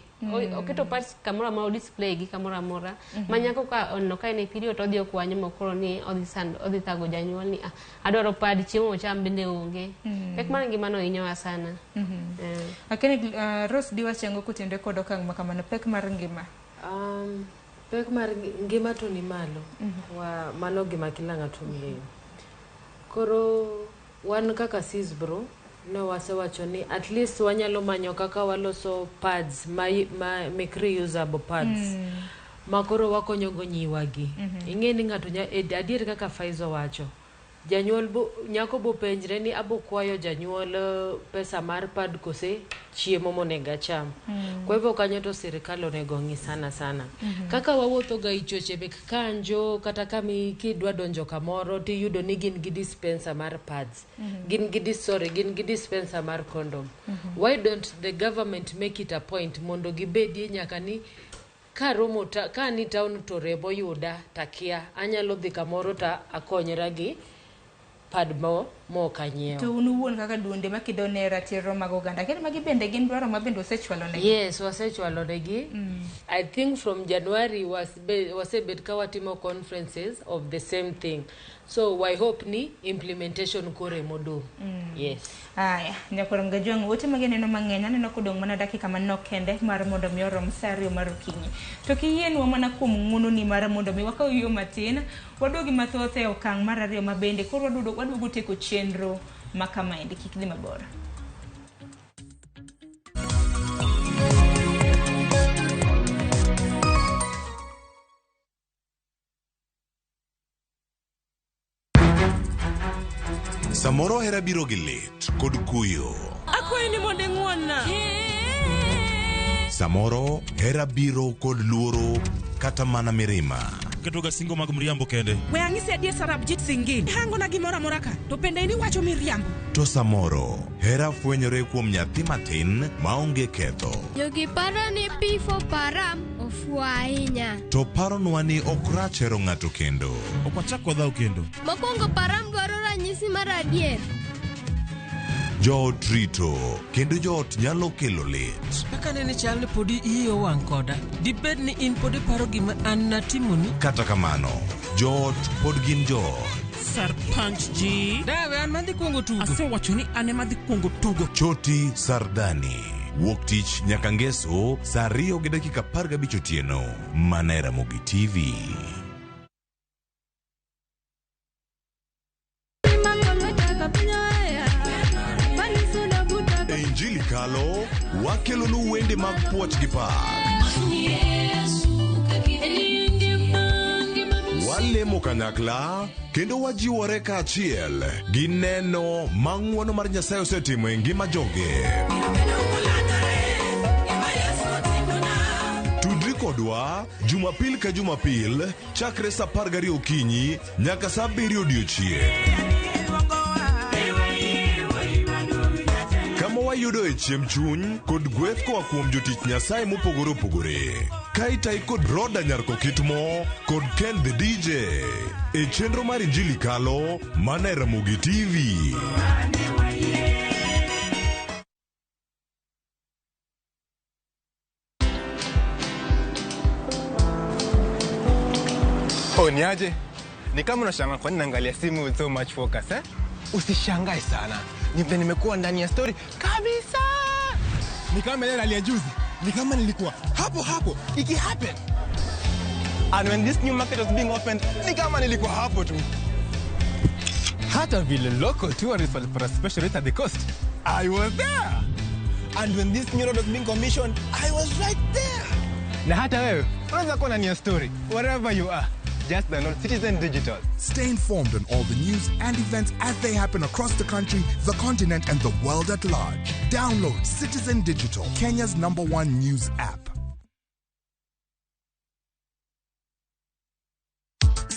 Speaker 9: Oketo pads kamoro amora, display gi kamoro amora. Ma nyako ka oneno ka en e period to odhi okwanyo mokoro ni odhi sand, odhi thago janyuol ni adwaro pad, chiemo ocham bende onge. Pek mar ngima no hinyowa sana.
Speaker 6: Akene Rose diwach ang'o kotenore kod okang' ma kamano, pek mar ngima?
Speaker 11: Pek mar ngima to ni malo. Wa mano gima kila ng'ato ong'eyo. Koro wan kaka Sisbro ne wasewacho ni at least wanyalo manyo kaka waloso pads ma mek reusable pads. Ma koro wakonyo go nyiwagi. Ing'e ni ng'ato adier kaka Faiza wacho. Janyuol bo, nyako bo penjre ni abo kwayo janyuol pesa mar pad kose chiemo monego acham. Kwa hivyo kanyo to sirikal onego ng'i sana sana. Kaka wawuotho ga ichoche mek kanjo kata kami kidwa donjo kamoro tiyudo ni gin gi dispenser mar pads. Gin gi gin gi dispenser mar condom. Why don't the government make it a point mondo gibedie nyaka ni karomo ka ni town to rebo yuda takia anyalo dhi kamoro ta akonyra gi pad mo mok anyiewo.
Speaker 6: To un uwuon kaka duonde makedo ne ratiro mag oganda, kendo magi bende gin dwaro ma bende usechwalo negi?
Speaker 11: Yes, wasechwalo negi. I think from January wasebet ka watimo conferences of the same thing. So I hope ni implementation koro emodong'. Yes.
Speaker 6: Aya, nyakwar Mgajwang', ote magi aneno mang'eny, aneno kodong' mana dakika manok kende mar mondo mi orom sa 2 mar okinyi. To kiyienwa mana kuom ng'uononi mar mondo mi wakaw yo matin, waduogi mathoth e okang' mar 2 ma bende koro waduogo tieko chenro ma kamaendi, kik dhi mabor.
Speaker 5: Samoro hera biro gi lit kod kuyo.
Speaker 1: Akwayi ni mondo ing'won-na.
Speaker 5: Samoro hera biro kod luoro kata mana mirima.
Speaker 3: Ketoga singo mag mriambo kende.
Speaker 1: We ang'isi adier Sarabjit Singh. Hangona gimoro amora ka, to bende in iwacho miriambo.
Speaker 5: To samoro hera fwenyore kuom nyathi matin maonge ketho.
Speaker 12: Jogi paro ni P for Param ofuwo ahinya.
Speaker 5: To paronwa ni ok rach hero ng'ato kendo.
Speaker 3: Ok wachak wadhaw kendo.
Speaker 12: Mokwongo Param dwaro ranyisi mar adier.
Speaker 5: Joot rito kendo joot nyalo kelo lit.
Speaker 13: Kaka nene chal ni podi iyi owang' koda. Dibed ni in pod iparo gima an natimoni?
Speaker 5: Kata kamano, joot pod gin joot.
Speaker 1: Sarpanch ji.
Speaker 13: Dawe an madhi kuongo tugo.
Speaker 1: Asewacho ni an ema dhi kuongo tugo.
Speaker 5: Choti Sardani. Wuok tich nyaka ngeso saa 2:15 otieno. Mana e Ramogi TV. E Injili Kalo, wakelonu wende mag puoch gi pak. Walemo kanyakla kendo wajiwore kaachiel gi neno ma ng'wono mar Nyasaye osetimo e ngima joge. Tudri kodwa Jumapil ka Jumapil chakre saa 12 okinyi nyaka saa 7 odiochieng'. Kama wayudoe chiemb chuny kod gweth koa kuom jotich Nyasaye mopogore opogore. Ka itayi kod Roda Nyarkokitmo kod Ken the DJ e chenro mar Injili Kalo mana e Ramogi TV.
Speaker 14: Oh, niaje? Ni kama unashangaa kwa nini naangalia simu with so much focus, eh? Usishangae sana. Ni vile nimekuwa ndani ya story kabisa. Ni kama ile ya juzi. Ni kama nilikuwa hapo hapo iki happen. And when this new market was being opened, ni kama nilikuwa hapo tu. Hata vile local tourists walipata special rate at the coast, I was there. And when this new road was being commissioned, I was right there. Na hata wewe unaweza kuwa ndani ya story wherever you are. Just download Citizen Digital.
Speaker 15: Stay informed on all the news and events as they happen across the country, the continent, and the world at large. Download Citizen Digital, Kenya's #1 news app.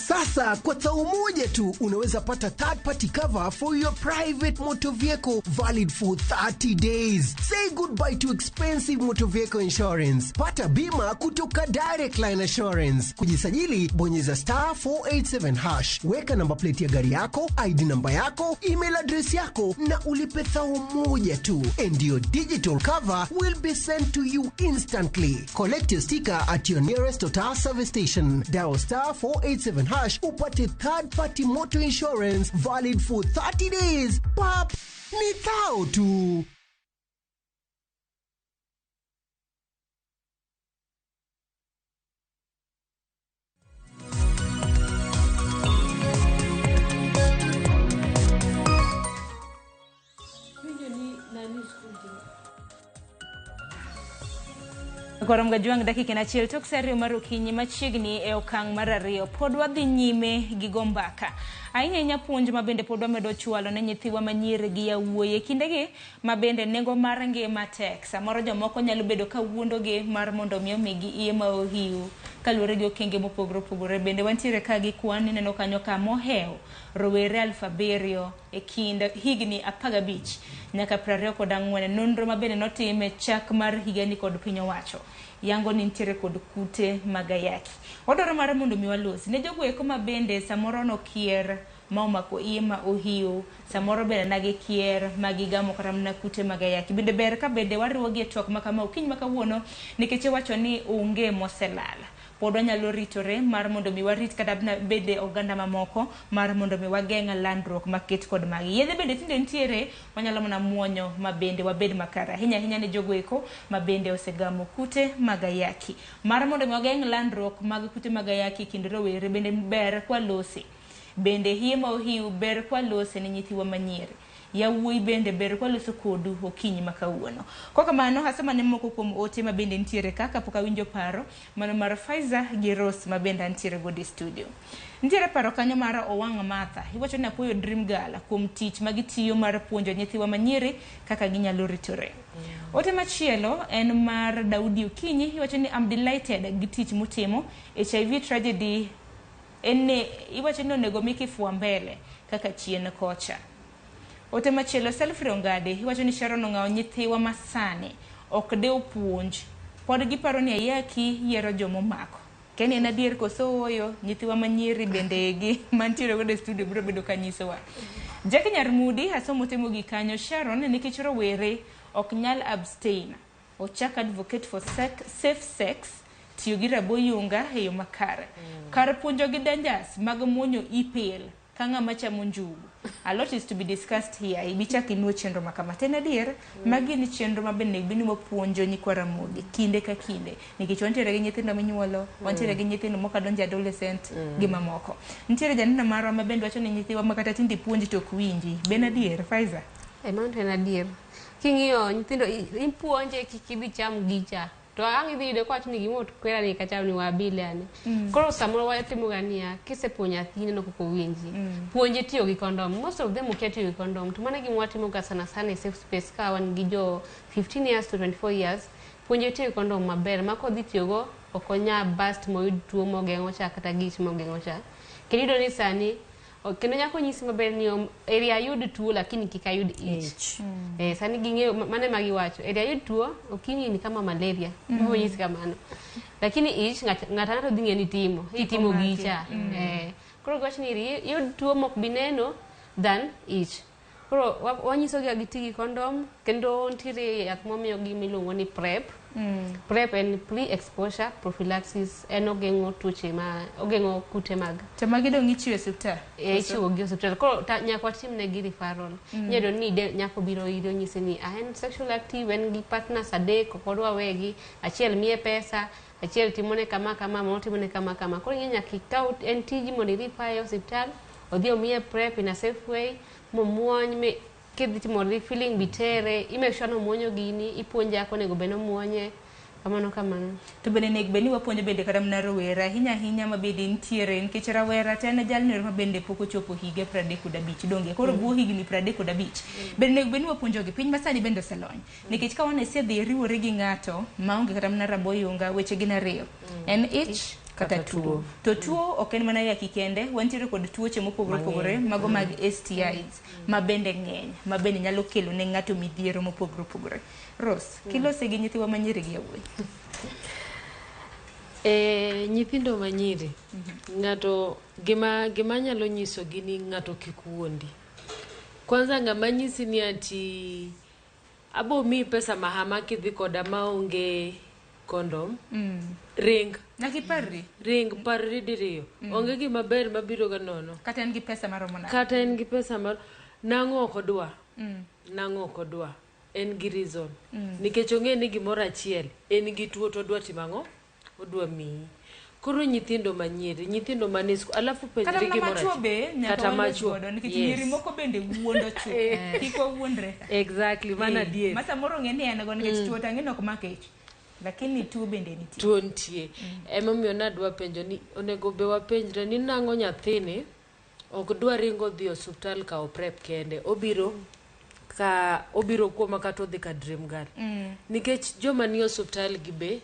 Speaker 16: Sasa kwa tau moja tu unaweza pata third party cover for your private motor vehicle valid for 30 days. Say goodbye to expensive motor vehicle insurance. Pata bima kutoka Direct Line Assurance. Kujisajili bonyeza *487#. Weka namba plate ya gari yako, ID namba yako, email address yako na ulipe thau moja tu. And your digital cover will be sent to you instantly. Collect your sticker at your nearest Total service station. Dial *487# upate third party motor insurance valid for 30 days. Pap, ni thao tu.
Speaker 6: Koro Mgajwang' dakika en achiel tok saa 2 mar okinyi machiegni e okang' mar 2 pod wadhi nyime gi go mbaka. Ahinya ahinya puonj ma bende pod wamedo chwalo ne nyithiwa manyiri gi yawuoyi e kindegi ma bende nengo mar ngima tek. Samoro jomoko nyalo bedo ka wuondogi mar mondo mi omigi iye ma ohiu kaluwore gi okenge mopogore opogore. Bende wantiere ka gi kwan ineno kanyo ka mohewo rowere 7,000 e kind higni 15 nyaka 24. Nonro ma bende notim e chak mar higani kod piny owacho yango ni nitiere kod kute mag ayaki. Wadwaro mar mondo mi walosi ne jogo eko ma bende samoro nokier ma omako iye ma ohiu samoro bende na gikier ma gigamo kata mana kute mag ayaki. Bende ber ka bende wariwogi e twak ma kama okinyi ma kawuono nikech iwacho ni onge moselal. Pod wanyalo ritore mar mondo mi warit kata bende oganda mamoko mar mondo mi wageng' landruok maket kod magi. Yedhe bende tinde nitiere, wanyalo mana muonyo ma bende wabed makare. Ahinya ahinya ne jogo eko ma bende osegamo kute mag ayaki. Mar mondo mi wageng' landruok mag kute mag ayaki e kind rowere bende ber kwalose. Bende hie ma ohiu ber kwalose ne nyithiwa manyiri. Yawuoyi bende ber kwaloso kodu okinyi ma kawuono. Kokamano, asoma ne moko kuom ote ma bende nitiere ka kapok awinjo paro mano mar Faiza gi Rose ma bende antiere godo e studio. Nitiere paro kanyo mar Owang' Martha. Iwacho ni apuoyo Dream Girl kuom tich ma gitiyo mar puonjo nyithiwa manyiri kaka ginyalo ritore. Ote machielo en mar Daudi Okinyi. Iwacho ni I'm delighted gi tich mutimo. HIV tragedy en ni iwacho ni onego mi kifua mbele kaka chien kocha. Ote machielo Selfrey Ongadi iwacho ni Sharon ong'awo nyithiwa masani ok dew puonj. Pod giparo ni ayaki yiero jomomako. Keni en adier koso ooyo, nyithiwa manyiri bende gi mantiere godo e studio biro bedo ka nyisowa. Jackie Nyarmudi asomo ote mogik kanyo Sharon nikech rowere ok nyal abstain. Ochak advocate for safe sex, tiyo gi raboyunga e yo makare. Kar puonjogi dangers mag muonyo ipil ka ng'ama chamo njugu. A lot is to be discussed here. Ibi chak inuo chenro ma kama. To en adier, magi ni chenro ma bende onego bed ni wapuonjo nyikwa Ramogi kinde ka kinde. Nikech wantiere gi nyithindo minyuolo, wantiere gi nyithindo mokadonjo e adolescent gi mamoko. Nitiere janeno marwa ma bende wacho ni nyithiwa ma kata tinde ipuonji to ok winji. Be en adier, Faiza?
Speaker 9: E mano to en adier. King'iyo nyithindo ipuonje kik idhi cham gicha. To ang' idhi yude kowacho ni gima okwera ni kacham ni wabile ane. Koro samoro watimo ga niya, kisepuonjo nyathi ineno kaka owinji. Puonje tiyo gi condom. Most of them okia tiyo gi condom. To mano e gima watimo ga sana sana e safe space ka wan gi jo 15 years to 24 years. Puonje tiyo gi condom maber ma kodhi tiyogo ok onya burst moyud tuo mogeng'o cha kata gich mogeng'o cha. Kendo iyudo ni sani kendo nyaka onyisi maber ni eri ayud tuo lakini kik ayud ich. Eh, sani ging'eyo mano ema giwacho. Eri ayud tuo okinyi ni kama malaria. Onyisi kamano. Lakini ich ng'ato ang'ata dhi ng'e ni itimo. Itimo
Speaker 6: omaki.
Speaker 9: gicha. Eh, koro giwacho ni eri iyud tuo mok bineno than ich. Koro wanyisogi ga giti gi condom kendo nitiere yath mwamiyogi miluongo ni PrEP. PrEP en pre-exposure prophylaxis en ogeng'o tuoche ma ogeng'o kute mag
Speaker 6: To magi dong' ichiwo e osiptal?
Speaker 9: E, ichiwo gi osiptal koro nyaka watim negi referral. Inyalo yudo ni nyako biro iri onyisi ni ah, en sexual active en gi partners adek ok odwa wegi achiel miye pesa achiel timone kama kama moro timone kama kama koro ing'e nyaka ikaw en tiji mondo i-refer e osiptal odhi omiye PrEP in a safe way momuony mi kidhi timo refilling bitere i make sure ni omuonyo gini ipuonje kaka onego bed ni omuonye kamano kamano.
Speaker 6: To bende onego bed ni wapuonjo bende kata mana rowere ahinya ahinya ma bende nitiere nikech rawera to en jalno ma bende pok ochopo higa 35 donge koro bwo higni 35 bende onego bed ni wapuonjogi piny masani bende oselony nikech ka wan isedhi riwori gi ng'ato maonge kata mana raboyunga weche gin ariyo en ich kata tuo to tuo ok en mana ayaki kende wantiere kod tuoche mopogore opogore mago mag STIs ma bende ng'eny ma bende nyalo kelo ne ng'ato midhiero mopogore opogore Rose kilose gi nyithiwa manyiri gi yawuoyi
Speaker 11: E, nyithindo manyiri ng'ato gima nyalo nyisogi ni ng'ato kik wuondi kwanza ng'ama nyisi ni ati abo miyi pesa mahama kidhi koda maonge condom ring
Speaker 6: nyaka iparri
Speaker 11: ring parri diriyo onge gima ber mabiro ga nono
Speaker 6: kata en gi pesa maromo nade
Speaker 11: kata en gi pesa mar nang'o ok odwa nang'o ok odwa en gi reason nikech ong'e ni gimoro achiel en gi tuo to odwa timo ang'o odwa miyi koro nyithindo manyiri nyithindo mane skul alafu
Speaker 6: kata
Speaker 11: penjri
Speaker 6: mana
Speaker 11: gimoro
Speaker 6: machuo
Speaker 11: achiel.
Speaker 6: be nyaka
Speaker 11: kata
Speaker 6: walos
Speaker 11: machuo
Speaker 6: godo nikech
Speaker 11: yes.
Speaker 6: nyiri moko bende wuondo chuo kik wawuondre
Speaker 11: exactly mano
Speaker 6: Eh,
Speaker 11: adier
Speaker 6: ma samoro ong'e ni en go nikech tuo to ang'e ni ok mak ich lakini tuo bende nitie
Speaker 11: tuo nitie emomiyo nadwa penjo ni onego be wapenjre ni nang'o nyathini ok dwa ringo dhi osuptal kawo prep kende obiro ka obiro kuoma kata odhi ka dream girl nikech joma ni osuptal gi be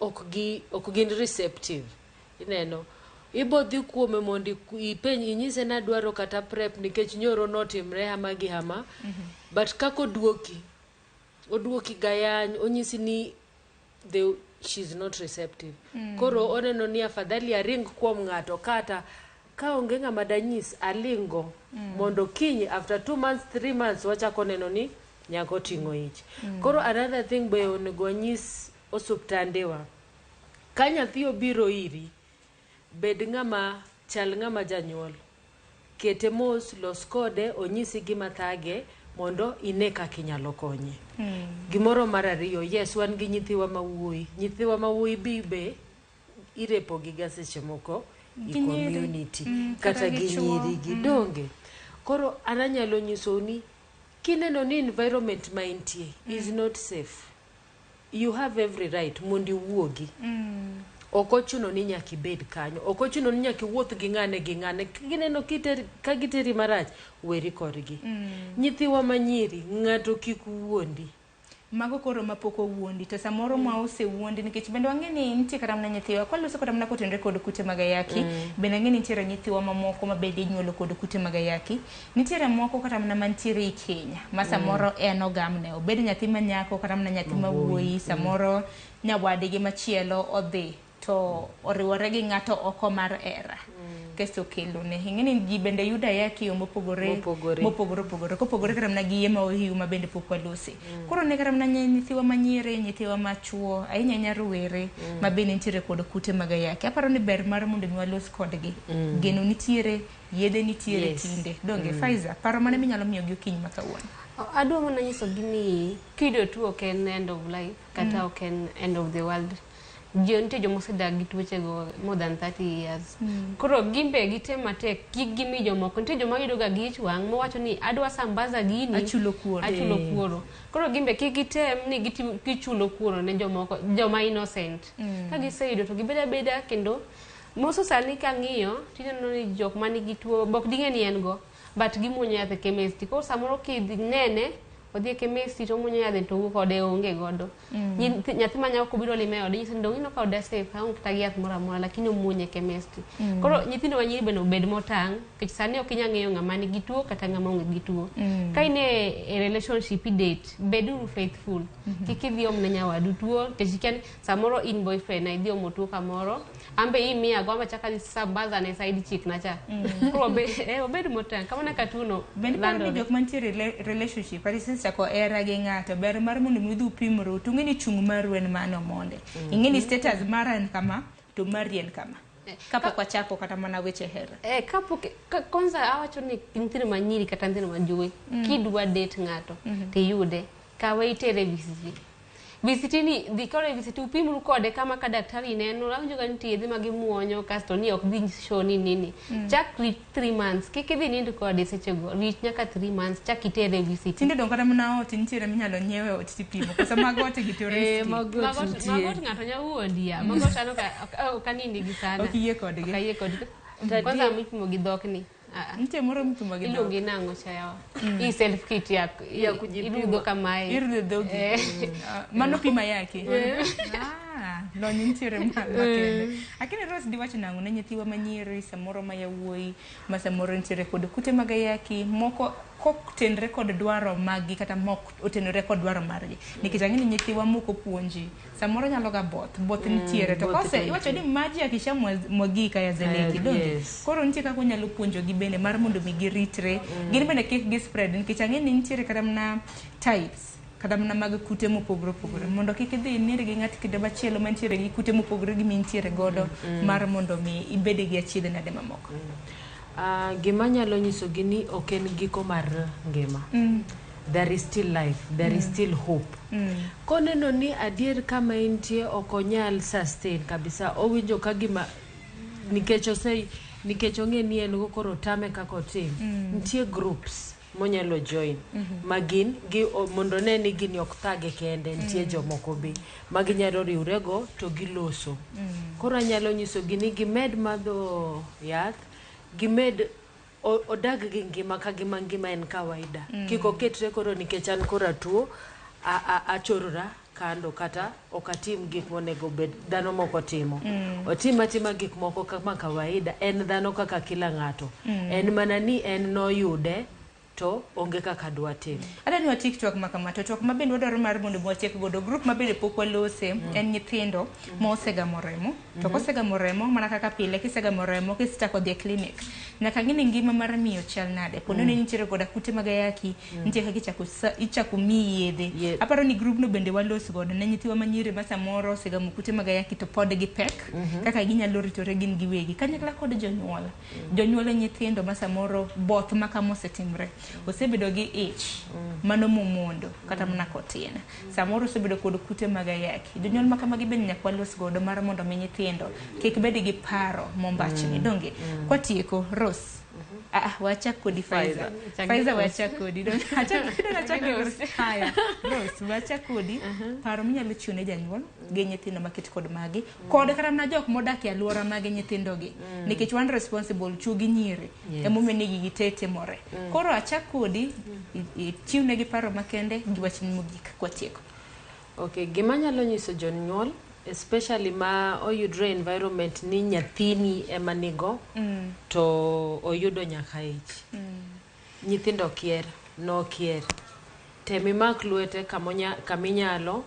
Speaker 11: ok gin receptive ineno ibo dhi kuome mondo ipenj inyise ni adwaro kata prep nikech nyoro notimre hama gi hama but kaka oduoki oduoki gayany onyisi ni she's not receptive koro oneno ni afadhali aring kuom ng'ato kata Ka onge ng'ama danyis aling'go mondo kiny after 2 months, 3 months, wachako neno ni nyako oting'o ich. Koro another thing be onego wanyis osuptandewa, ka nyathi obiro iri, bed ng'ama chal ng'ama janyuol, kete mos, los kode, onyisi gima thage mondo ine kaka inyalo konye. Gimoro mar ariyo, yes, wan gi nyithiwa ma wuoyi. Nyithiwa ma wuoyi bi be irepo gi ga seche moko i
Speaker 6: Gi nyiri.
Speaker 11: community
Speaker 6: kata
Speaker 11: kata
Speaker 6: gi
Speaker 11: gi
Speaker 6: chuo.
Speaker 11: nyiri gi donge. Koro an anyalo nyisou ni kineno ni environment ma intie is not safe, you have every right mondo iwuogi. Ok ochuno ni nyaka ibed kanyo, ok ochuno ni nyaka iwuoth gi ng'ane gi ng'ane. Gineno ka giteri marach, weri kodgi. Nyithiwa ma nyiri, ng'ato kik wuondi.
Speaker 6: Mago koro mapok owuondi, to samoro ma osewuondi, nikech bende wang'e ni nitie kata mana nyithiwa kwaloso kata mana kotenore kod kute mag ayaki. Bende ang'e ni nitiere nyithiwa mamoko ma bende inyuolo kod kute mag ayaki. Nitiere moko kata mana mantiere e keny ma samoro en ogamne, obed nyathi ma nyako kata mana nyathi ma wuoyi, samoro nyawadgi machielo odhi to oriwore gi ng'ato oko mar hera kasto kelone. Ing'e ni ji bende yudo ayaki e yo mopogore
Speaker 11: Mopogore.
Speaker 6: Mopogore opogore, kopogore kata mana gi yie ma ohiu ma bende pok walose. Koro ne kata mana nyithiwa manyiri, nyithiwa machuo, ahinya ahinya rowere ma bende nitiere kod kute mag ayaki, aparo ni ber mar mondo mi walos kodgi. Geno nitiere, yedhe nitiere. Tinde donge? Pfizer, paro mane minyalo miyogi okinyi ma kawuono?
Speaker 9: Adwa mana nyisogi ni kiyudo tuo ok en end of life kata ok en end of the world. Ji nitie joma osedak gi tuochego more than 30 years. Koro gin be gitem matek kik gimi jomoko. Nitie joma yudo ga gi ich wang' mowacho ni adwa sambaza gini.
Speaker 6: Achulo kuoro.
Speaker 9: Achulo kuoro. Koro gin be kik gitem ni gichulo kuoro ne jomoko, joma innocent. Ka giseyudo to gibed abeda kendo moso sani kang'iyo tineno ni jok manigi tuo bok ding'e ni en go, but gimuonyo yath e chemist. Koro samoro kidhi nene odhi e chemist to omuonyo yath to owuok kode oonge godo. Nyathi ma nyako kobiro lime e ode nyise ni dong' ineno ka oda safe, aonge kata gi yath moro amora, lakini omuonyo e chemist. Koro nyithindo ma nyiri bende obed motang' nikech sani ok inyal ng'eyo ng'ama nigi tuo kata ng'ama onge gi tuo. Ka in e relationship i date, beduru faithful. Kik idhi omne nyawadu tuo nikech ikia ni samoro in boyfriend na idhi omo tuo kamoro, an be imiya go amba chaka adhi sambaza ne side chick na cha. Koro wabed motang' kamano ka tuo no
Speaker 6: Bende paro ni
Speaker 9: landore.
Speaker 6: jok mantiere relationship kata isechako hera gi ng'ato, ber mar mondo mi udhi upimru to ung'e ni chung' maru en mano monde. Ing'e ni status mara en kama to mari en kama kapok wachako kata mana weche hera.
Speaker 9: Kapok kwanza awacho ni nyithindo ma nyiri kata nyithindo ma jowuoyi, kidwa date ng'ato tiyude, kawe itere VCT. VCT ni dhi koro e VCT upimru kode kama ka daktari neno awinjo ga nitie yedhe ma gimuonyo kasto ni ok dhi show ni nini. Chak rit 3 months, kik idhi nind kode sechego, rit nyaka 3 months chak itere VCT.
Speaker 6: Tinde dong kata mana ot nitiere minyalo nyiewe ot tipimo koso mag ot gi to risky.
Speaker 9: Magot ng'ato nya wuondi ya magot an ok anindi gi sana.
Speaker 6: Ok iyie kodgi.
Speaker 9: Ok ayie kodgi. Kwanza mipimo gi dhok ni. Ah, ah.
Speaker 6: Nitie moro mipimo gi dhok.
Speaker 9: Iluonge nang'o cha yawa? Hii self kit ya
Speaker 11: Ya kujipima.
Speaker 9: Irudho kamae.
Speaker 6: Irudho dhogi. Ah, mano pima yake. Ah, lony nitiere makende. Akini Rose, diwacho nang'o ne nyithiwa manyiri samoro ma yawuoyi ma samoro nitiere kod kute mag ayaki moko kotenre kod dwaro maggi kata mok otenore kod dwaro margi, nikech ang'e ni nyithiwa mok opuonji samoro nyalo ga both both nitiere to
Speaker 11: both
Speaker 6: kose
Speaker 11: nitie.
Speaker 6: Iwacho ni maji akisha mwagika yazeleki, donge? Koro nitie kaka onyalo puonjogi bende mar mondo mi giritre gin bende kik gi spread, nikech ang'e ni nitiere kata mana types kata mana mag kute mopogore opogore, mondo kik idhi inind gi ng'at kinde machielo mantiere gi kute mopogore gi mintiere godo mar mondo mi ibed gi achiedh nade mamoko.
Speaker 11: Gima anyalo nyisogi ni ok en giko mar ngima. There is still life, there is still hope. Koneno ni adier kama entie ok onyal sustain kabisa, owinjo ka gima nikech ose nikech ong'e ni en go koro tame kaka otim. Nitie groups monyalo join ma gin gi mondo one ni gini ok thage kende, nitie jomoko be ma ginyalo riwrego to giloso. Koro anyalo nyisogi ni gimed madho yath, gimed odag gi ngima ka gima ngima en kawaida. Kik oketre koro nikech an koro atuo achorora kando kata ok atim gik monego bed dhano moko timo. Otim atima gik moko kama kawaida, en dhano kaka kila ng'ato. En mana ni en noyude To onge kaka dwatim.
Speaker 6: Adwa ni watiek twak ma kama, to twak ma bende wadwaro mar mondo watiek godo group ma bende pok walose en nyithindo ma osegamo remo. To kosegamo remo mana kaka pile kisegamo remo kisechako dhi e clinic nyaka ng'i ni ngima mar miyo chal nade. Po nono ni nitiere koda kute mag ayaki, nitie kaka ichako ichako miyi yedhe. Aparo ni group no bende walos godo ne nyithiwa manyiri ma samoro osegamo kute mag ayaki to pod gipek, kaka ginyalo ritore gin giwegi kanyakla kod jonyuol. Jonyuol e nyithindo ma samoro both ma kama osetimre osebedo gi ich mano momondo kata mana kotin, samoro osebedo kod kute mag ayaki. Jonyuol ma kamagi bende nyaka walos godo mar mondo mi nyithindo kik bed gi paro mombachni. Donge kwatieko Rose, wachak kodi Faiza. Faiza, wachak kodi. Achak achak gi haya Rose, wachak kodi paro minyalo chiwo ne janyuol gi nyithindo maket kod magi kod kata mana jok modak e alwora mag nyithindogi, nikech wan responsible, chuo gi nyiri. Emomiyo ni gigi te timore. Koro achak kodi, ichiwnegi paro makende gi wachni mogik kwatieko.
Speaker 11: Okay, gima anyalo nyiso jonyuol, especially ma oyudre environment ni nyathini ema nigo to oyudo nyaka ich. Nyithindo kier, nokier. Tem imak lwete kaminyalo,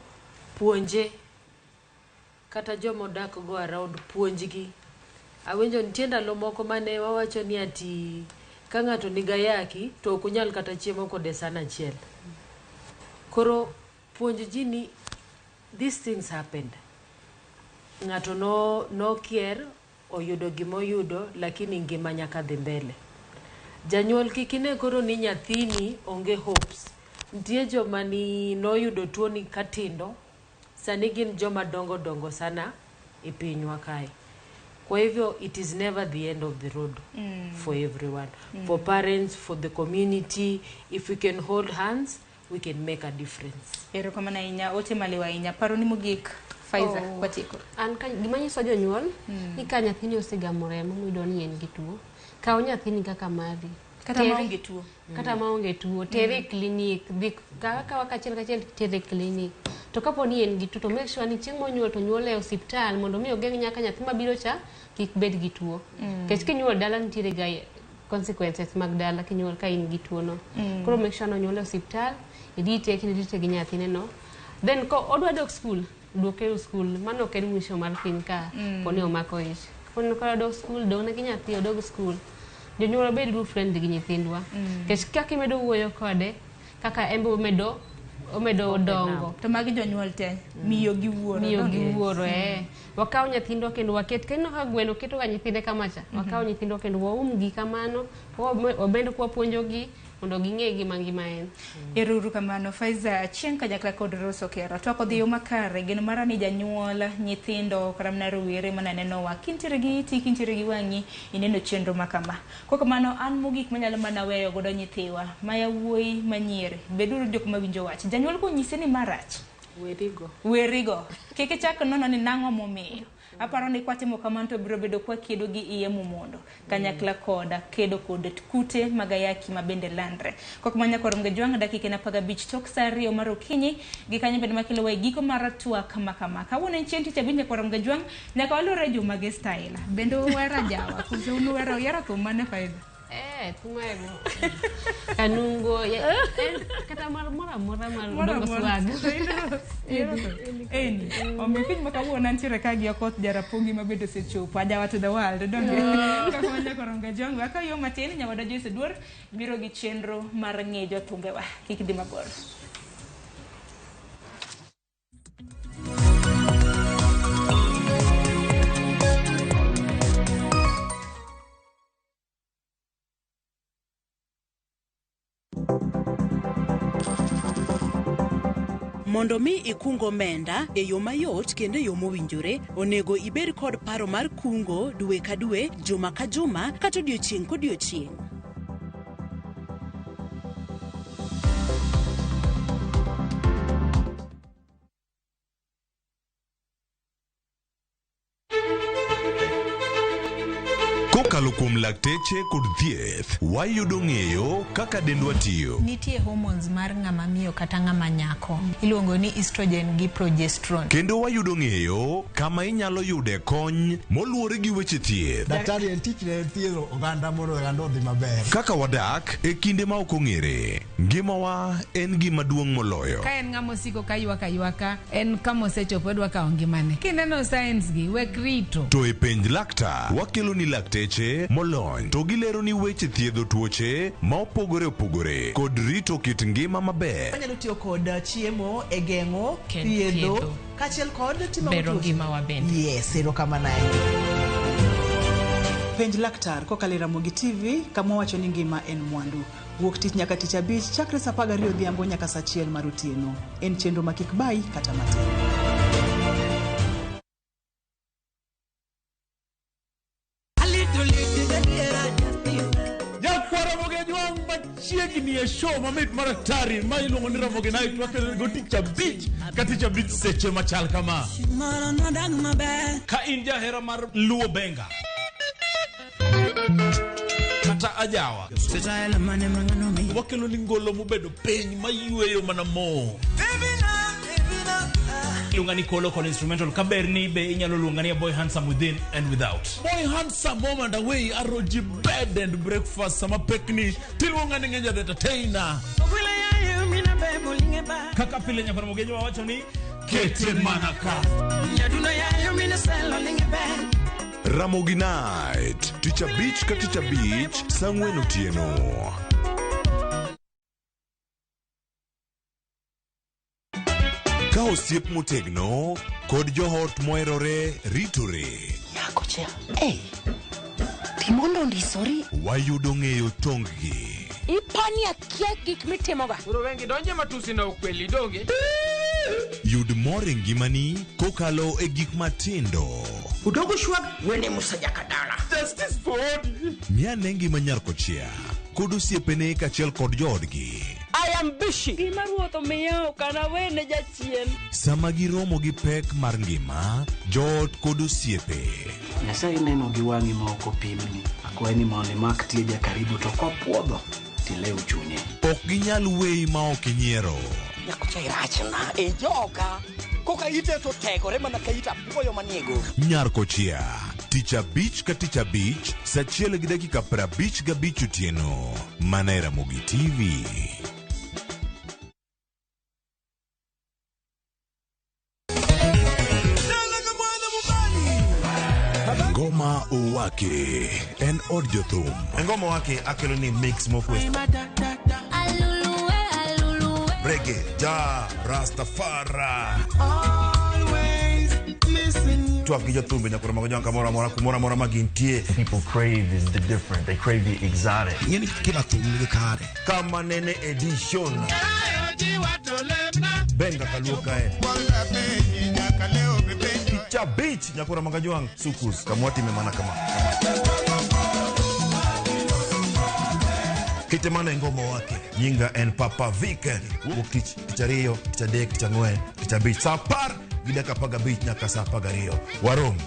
Speaker 11: puonje kata joma odak go around, puonjgi. Awinjo nitie ndalo moko mane wawacho ni ati ka ng'ato nigi ayaki to ok unyal kata chiemo kode san achiel. Koro puonj ji ni these things happened. Ng'ato no nokier oyudo gimoyudo, lakini ngima nyaka dhi mbele. Janyuol kik ine koro ni nyathini onge hopes. Nitie joma ni noyudo tuoni katindo, sani gin joma dongo dongo sana e pinywa kae. Kwa hivyo it is never the end of the road for everyone. For parents, for the community, if we can hold hands, we can make a difference.
Speaker 6: Erokamano ahinya, ote maliw ahinya. Paro ni mogik, Faiza, kwatieko.
Speaker 9: An ka gima nyiso jonyuol ni ka nyathini osegamo remo miyudo ni en gi tuo, kaw nyathini kaka mari.
Speaker 6: Kata maonge tuo.
Speaker 9: Kata maonge tuo, tere e klinik, dhi kawe akawa kachiel kachiel tere e klinik. To kapo ni en gi tuo to make sure ni chieng' monyuol to nyuole e osiptal mondo mi ogeng' nyaka nyathi mabiro cha kik bed gi tuo. Nikech kinyuol dala nitiere ga consequences mag dala kinyuol ka in gi tuo no. Koro make sure ni onyuole e osiptal, irite kendo irite gi nyathine no. Then ko odwa dok school, duoke e school. Mano ok en mwisho mar piny ka poni omako ich. Kaponi ok odwa dok school, dong'ne gi nyathi odog school. Jonyuol wabed uru friendly gi nyithindwa. Nikech kaka imedo wuoyo kode, kaka en be omedo dongo.
Speaker 6: To magi jonyuol te, miyo gi wuoro.
Speaker 9: Miyo gi
Speaker 6: donge?
Speaker 9: wuoro eh. Wakaw nyithindwa kendo waket kendo kaka gweno keto ga nyithinde kamacha. Wakaw nyithindwa kendo waum gi kamano, wabend kwapuonjogi mondo ging'e gima ngima en.
Speaker 6: Ero uru kamano Faiza Achieng' kanyakla kod Rose Okero. Twak odhi yo makare, geno mara ni janyuol, nyithindo kata mana rowere mana nenowa. Kintiere gi iti, kintiere gi wang'i, ineno chenro ma kama. Kok kamano an mogik manyalo mana weyo godo nyithiwa, ma yawuoyi ma nyiri, beduru jok mawinjo wach. Janyuol konyisi ni marach,
Speaker 11: Werigo.
Speaker 6: Werigo. Kik ichak nono ni nang'o momiyo. Aparo ni kwatimo kamano to biro bedo kwakedo gi iye momondo kanyakla koda kedo kod kute mag ayaki ma bende landre. Kok manya kor Mgejwang' dakika en 15 tok sa 2 mar okinyi gi kanyo bende makelowa e giko mar twak ma kama. Kawuono en chieng' tich abich nyakwar Mgejwang' nyaka waluwre juma gi style. Bende uhero ajawa koso un uhero uhero thum mane Faiza?
Speaker 9: Eh, thum ahero. Kanungo, en kata mar moro amora mar
Speaker 6: Moro
Speaker 9: Dongo
Speaker 6: amora.
Speaker 9: Swag.
Speaker 6: Eni, omiyo kiny ma kawuono antiere ka gi Okoth Jarapogi ma bende osechopo ajawa to the world, donge? Kaka wanyako ronga jong, wakaw yo matin, nyawadwa Joyce Oduor biro gi chenro mar ng'e jothumbewa. Kik idhi mabor.
Speaker 1: Mondo mi ikung omenda e yo mayot kendo e yo mowinjore, onego ibed kod paro mar kungo dwe ka dwe, juma ka juma, kata odiochieng' kodiochieng'.
Speaker 5: Kokalo kuom lakteche kod thieth, wayudo ng'eyo kaka dendwa tiyo.
Speaker 17: Nitie hormones mar ng'ama miyo kata ng'ama nyako iluongo ni estrogen gi progesterone.
Speaker 5: Kendo wayudo ng'eyo kama inyalo yude kony moluwore gi weche thieth.
Speaker 18: Daktari en tichne en thiedho oganda mondo oganda odhi maber.
Speaker 5: Kaka wadak e kinde ma ok ong'ere, ngimawa en gima duong' moloyo.
Speaker 19: Ka en ng'ama osiko ka ywak aywaka, en kama osechopo odwa kawo ngimane. Kineno signs gi, wek rito.
Speaker 5: To e penj laktar, wakelo ni lakteche molony to gilero ni weche thiedho tuoche ma opogore opogore kod rito kit ngima maber.
Speaker 20: Wanyalo tiyo kod chiemo e geng'o,
Speaker 21: Ken
Speaker 20: thiedho,
Speaker 21: thiedho.
Speaker 20: kaachiel kod timo
Speaker 21: Bero
Speaker 20: tuoche.
Speaker 21: ngimawa bende.
Speaker 20: Yes, erokamano ahinya. Penj laktar kokalo e Ramogi TV kama wacho ni ngima en mwandu. Wuok tich nyaka tich abich chakre saa 12 odhiambo nyaka saa 1 mar otieno. En chenro ma kik bayi kata matin.
Speaker 22: Nyakwar Ramogi Ajwang' machiegni e show mamit mar atari ma iluongo ni Ramogi Night wakelo go tich abich ka tich abich seche machal kama.
Speaker 23: Ka in jahera mar Luo Benga kata ajawa wakelo ni ngolo mobedo piny mayweyo mana mo. Iluonga ni Kolo kod instrumental kaber ni be inyalo luonga ni a boy handsome within and without.
Speaker 22: Boy handsome home and away aroji bed and breakfast sama pekni tiluonga ni ng'enja the entertainer.
Speaker 23: Kaka pile nyakwar Ramogi Ajwang' wacho ni kete mana ka.
Speaker 5: Ramogi Night, tich abich ka tich abich, saa ang'wen otieno. Ka osiep motegno kod joot moherore ritore.
Speaker 24: Nyakocha, hey, timondo ondisori.
Speaker 5: Wayudo ng'eyo tong-gi.
Speaker 24: Ipani akia gik mitimoga.
Speaker 25: Koro wengi donje matusi na ukweli donge.
Speaker 5: Yud mor e ngimani kokalo e gik matindo.
Speaker 24: Udogo shwag wene Musa Jakadala.
Speaker 22: Justice for Odi.
Speaker 5: Miane ngima nyar kochia kod osiepene kaachiel kod joodgi.
Speaker 24: I am busy. Gima ruoth omiya ok anawene jachien.
Speaker 5: Sama giromo gi pek mar ngima, joot kod osiepe.
Speaker 26: Nyasaye neno gi wang'i ma ok opimni. Akwayi ni mondo imak tieja karibu to kopuodho tilew chunye.
Speaker 5: Ok ginyal weyi ma ok inyiero.
Speaker 24: Nyakocha irachna e joka. Koka ite to tegore mana ka it apuoyo manie go.
Speaker 5: Nyar kochia, tich abich ka tich abich, saa 1:55 otieno. Mana e Ramogi TV. Ngoma Owake en od jothum.
Speaker 27: Ngoma Owake akelo ni mix mokwe. Reggae, ja, Rastafari. Twak gi jothumbe nyaka Ramogi Ajwang' kamoro amora kumoro amora ma gintie.
Speaker 28: People crave is the different. They crave the exotic.
Speaker 27: Ing'eni kila thum nigi kare. Kama nene edition. Benga kaluo kae. Tich abich nyaka Ramogi Ajwang' sukus kamwatime mana kama. Kite mana e ngoma wake. Nyinga en Papa Vic. Wuok tich, tich ariyo, tich adek, tich ang'wen, tich abich. Saa 10:15 nyaka saa 12. Warom.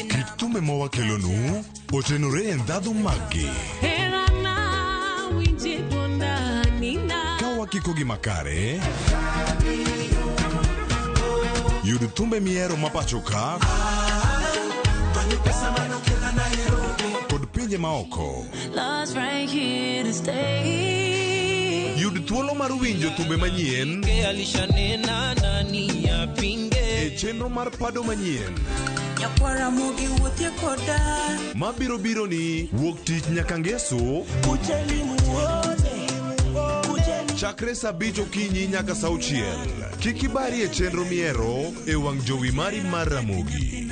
Speaker 5: Kit thumbe ma wakelonu otenore e ndhadhu maggi. Ka wakikogi makare, yud thumbe mihero ma pacho ka kod pinje maoko. Yud thuolo mar winjo thumbe manyien e chenro mar pado manyien mabiro biro ni wuok tich nyaka ngeso chakre saa 5 okinyi nyaka saa 6. Kik ibari e chenro mihero e wang' jowi mari mar Ramogi.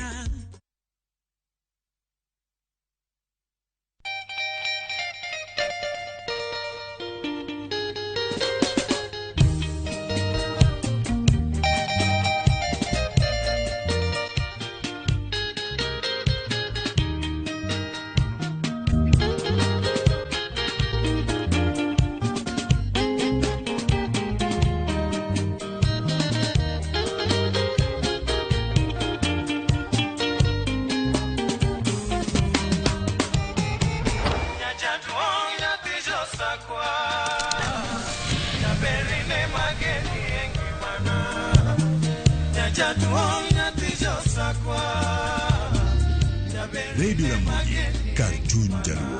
Speaker 5: Radio Ramogi, kar chuny Jaluo.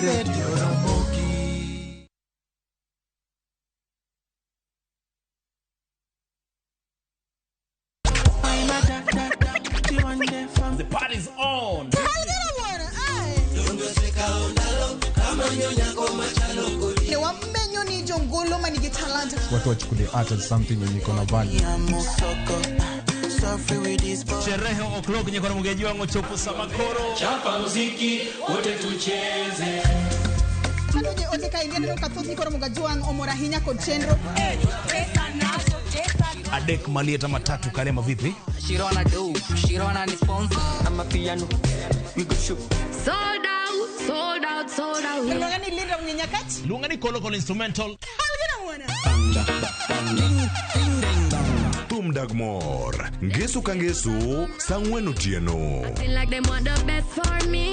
Speaker 2: Radio Ramogi.
Speaker 23: The party's on.
Speaker 3: Ne wamenyo ni jongolo manigi talanta.
Speaker 4: Watu wachukulie art as something yenye iko na value.
Speaker 22: Sherehe o'clock nyekora mugeji wangu chopo samakoro.
Speaker 7: Chapa muziki wote tucheze.
Speaker 3: Kanoje ote ka india neno kathoth ni koro mugajuang omora hinya kod chenro.
Speaker 27: Adek malieta matatu kalema vipi?
Speaker 8: Shirona do, Shirona ni sponsor. I'm a piano. We go shoot.
Speaker 9: Sold out, sold out, sold out.
Speaker 3: Luonga ni Linda Mnyenyakach.
Speaker 23: Luonga ni Kolo Kolo instrumental.
Speaker 5: Thum dag mor. Ngeso ka ngeso, saa ang'wen otieno.
Speaker 9: Acting like they want the best for me.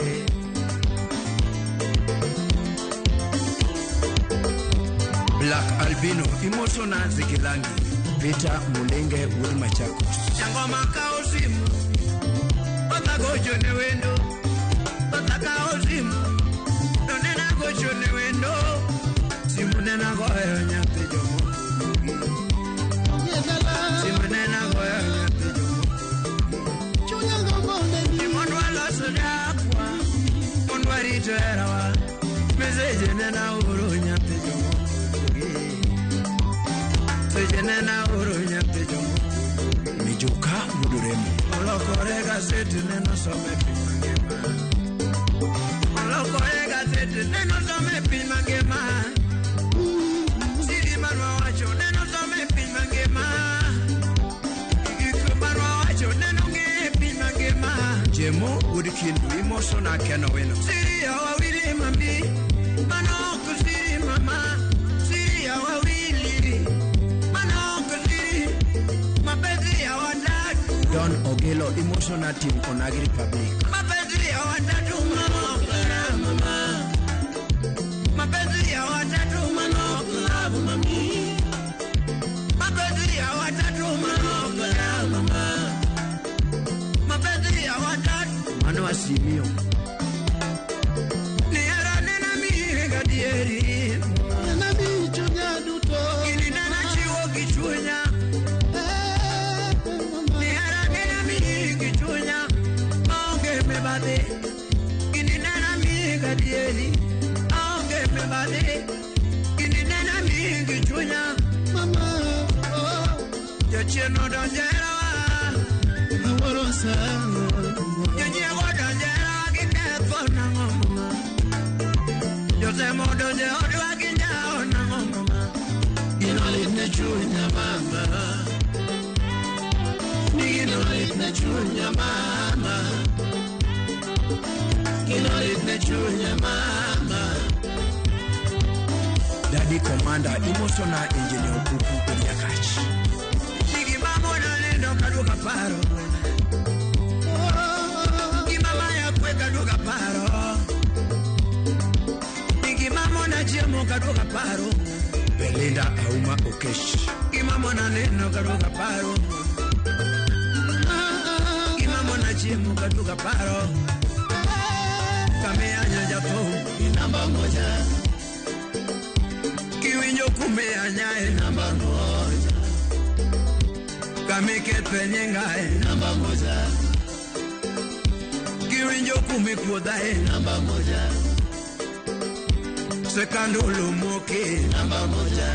Speaker 2: mopogogi.
Speaker 10: Black Albino imosona Zikilangi Peter Mulenge wuod Machakos.
Speaker 2: Jangoma kao simu Otha gocho ne wendo. Otha kao simu To nena gocho ne wendo. Simu nena goyo nyathi jomopogogi. Simu nena goyo nyathi jomopogogi. Mondo waloso dakwa, mondo warito herawa. Meseje nena oro nyathi jomopogogi. Seche nena oro nyathi jomopogogi.
Speaker 10: Mijuka wuod Oremo.
Speaker 2: Olokore gazeti neno some piny mangima. Olokore gazeti neno some piny mangima. Siri manwa wacho neno some piny mangima. Gik manwa wacho neno ng'e piny mangima.
Speaker 10: Jemo wuod Kindu imosona Ken Owino.
Speaker 2: Siri awawili mami, mano ok siri mama. Siri awawili, mano ok siri mapenzi ya watatu.
Speaker 10: Don Ogelo imosona Tim Onagi Republic.
Speaker 2: Mapenzi ya watatu mano ok mama. Mapenzi ya watatu mano ok love mami. Mapenzi ya watatu mano ok mama. Mapenzi ya watatu
Speaker 10: Mano Asimio.
Speaker 2: Ni hera nena miye gadieri.
Speaker 18: Nena mi chunya duto.
Speaker 2: Gini nena chiwo gi chunya. Ni hera nena miye gi chunya. Maonge mibadhi. Gini nena miye gadieri. Aonge mibadhi. Gini nena miye gi chunya.
Speaker 18: Mama, oh.
Speaker 2: Jachien odonjo e herawa.
Speaker 18: Awuoro sana.
Speaker 2: Jonyiego odonjo e herawa giketho nang'o mama. Josemo odonjo e odwa ginjawo nang'o mama.
Speaker 18: Gino lit ne chunya mama. Ni gino lit ne chunya mama. Gino lit ne chunya mama.
Speaker 10: Daddy Commander imosona Engineer Okuku wuod Nyakach.
Speaker 2: Ni gima mona nindo kaduoga paro. Gima maya kwe kaduoga paro. Ni gima mona chiemo kaduoga paro.
Speaker 10: Belinda Auma Okesh.
Speaker 2: Gima mona neno kaduoga paro. Gima mona chiemo kaduoga paro. Kamianya jathum
Speaker 18: Ni namba moja.
Speaker 2: Kiwinjo kumianyae
Speaker 18: Namba moja.
Speaker 2: Kamikethe nyingae
Speaker 18: Namba moja.
Speaker 2: Kiwinjo kumikuodhae
Speaker 18: Namba moja.
Speaker 2: Sekandolo moke
Speaker 18: Namba moja.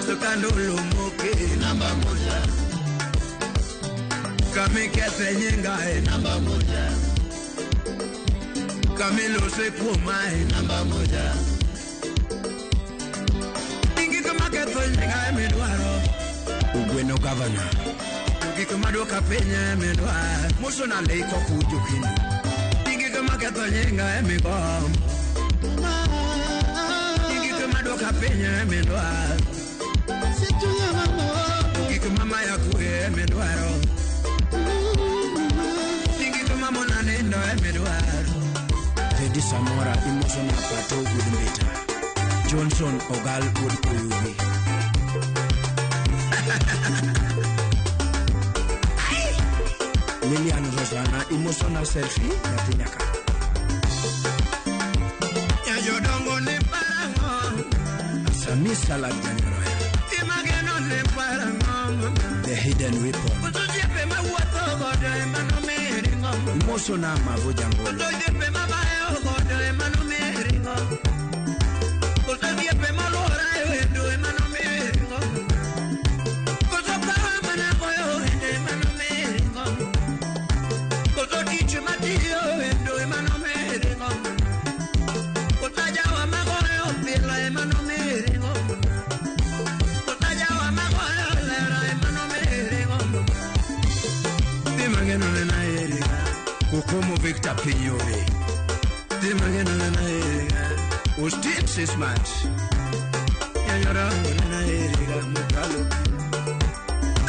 Speaker 2: Sekandolo moke
Speaker 18: Namba moja.
Speaker 2: Kamikethe nyingae
Speaker 18: Namba moja.
Speaker 2: Kamilose kuomae
Speaker 18: Namba moja.
Speaker 2: Gik maketho nyingae midwaro.
Speaker 10: Ugweno Governor.
Speaker 2: Gik maduoka piny midwaro.
Speaker 10: Mosona Leiko Kujo Kindu.
Speaker 2: Gik maketho nyingae migombo. Gik maduoka piny midwaro.
Speaker 18: Chunya mama.
Speaker 2: Gik mamaya kwe midwaro. Gik mamona nindo midwaro.
Speaker 10: Teddy Samora imosona Pato wuod Mbita. Johnson Ogal wuod Oyugi. Lilian Rosana imosona Selfie nyathi nyaka.
Speaker 2: Jodongo ne parang'o.
Speaker 10: Sami Salad Janyoroya.
Speaker 2: Imageno ne parang'o.
Speaker 10: The Hidden Weapon.
Speaker 2: Koso osiepe mawuotho godo ema nomiringo.
Speaker 10: Imosona Mavo Jangolo.
Speaker 2: Koso osiepe mabayo godo ema nomiringo. Koso osiepe moluora e wendo ema nomiringo. Koso kawa mana goyo wendo ema nomiringo. Koso tich matiyo wendo ema nomiringo. Koso ajawa magoyo opira ema nomiringo. Koso ajawa magoyo lera ema nomiringo. Dhi mang'eny nena eriga.
Speaker 10: Kokomo Victor Pinyore.
Speaker 2: Dhi mang'eny nena eriga.
Speaker 10: Austin Sismat.
Speaker 2: Nyanyorango nena eriga mokalo.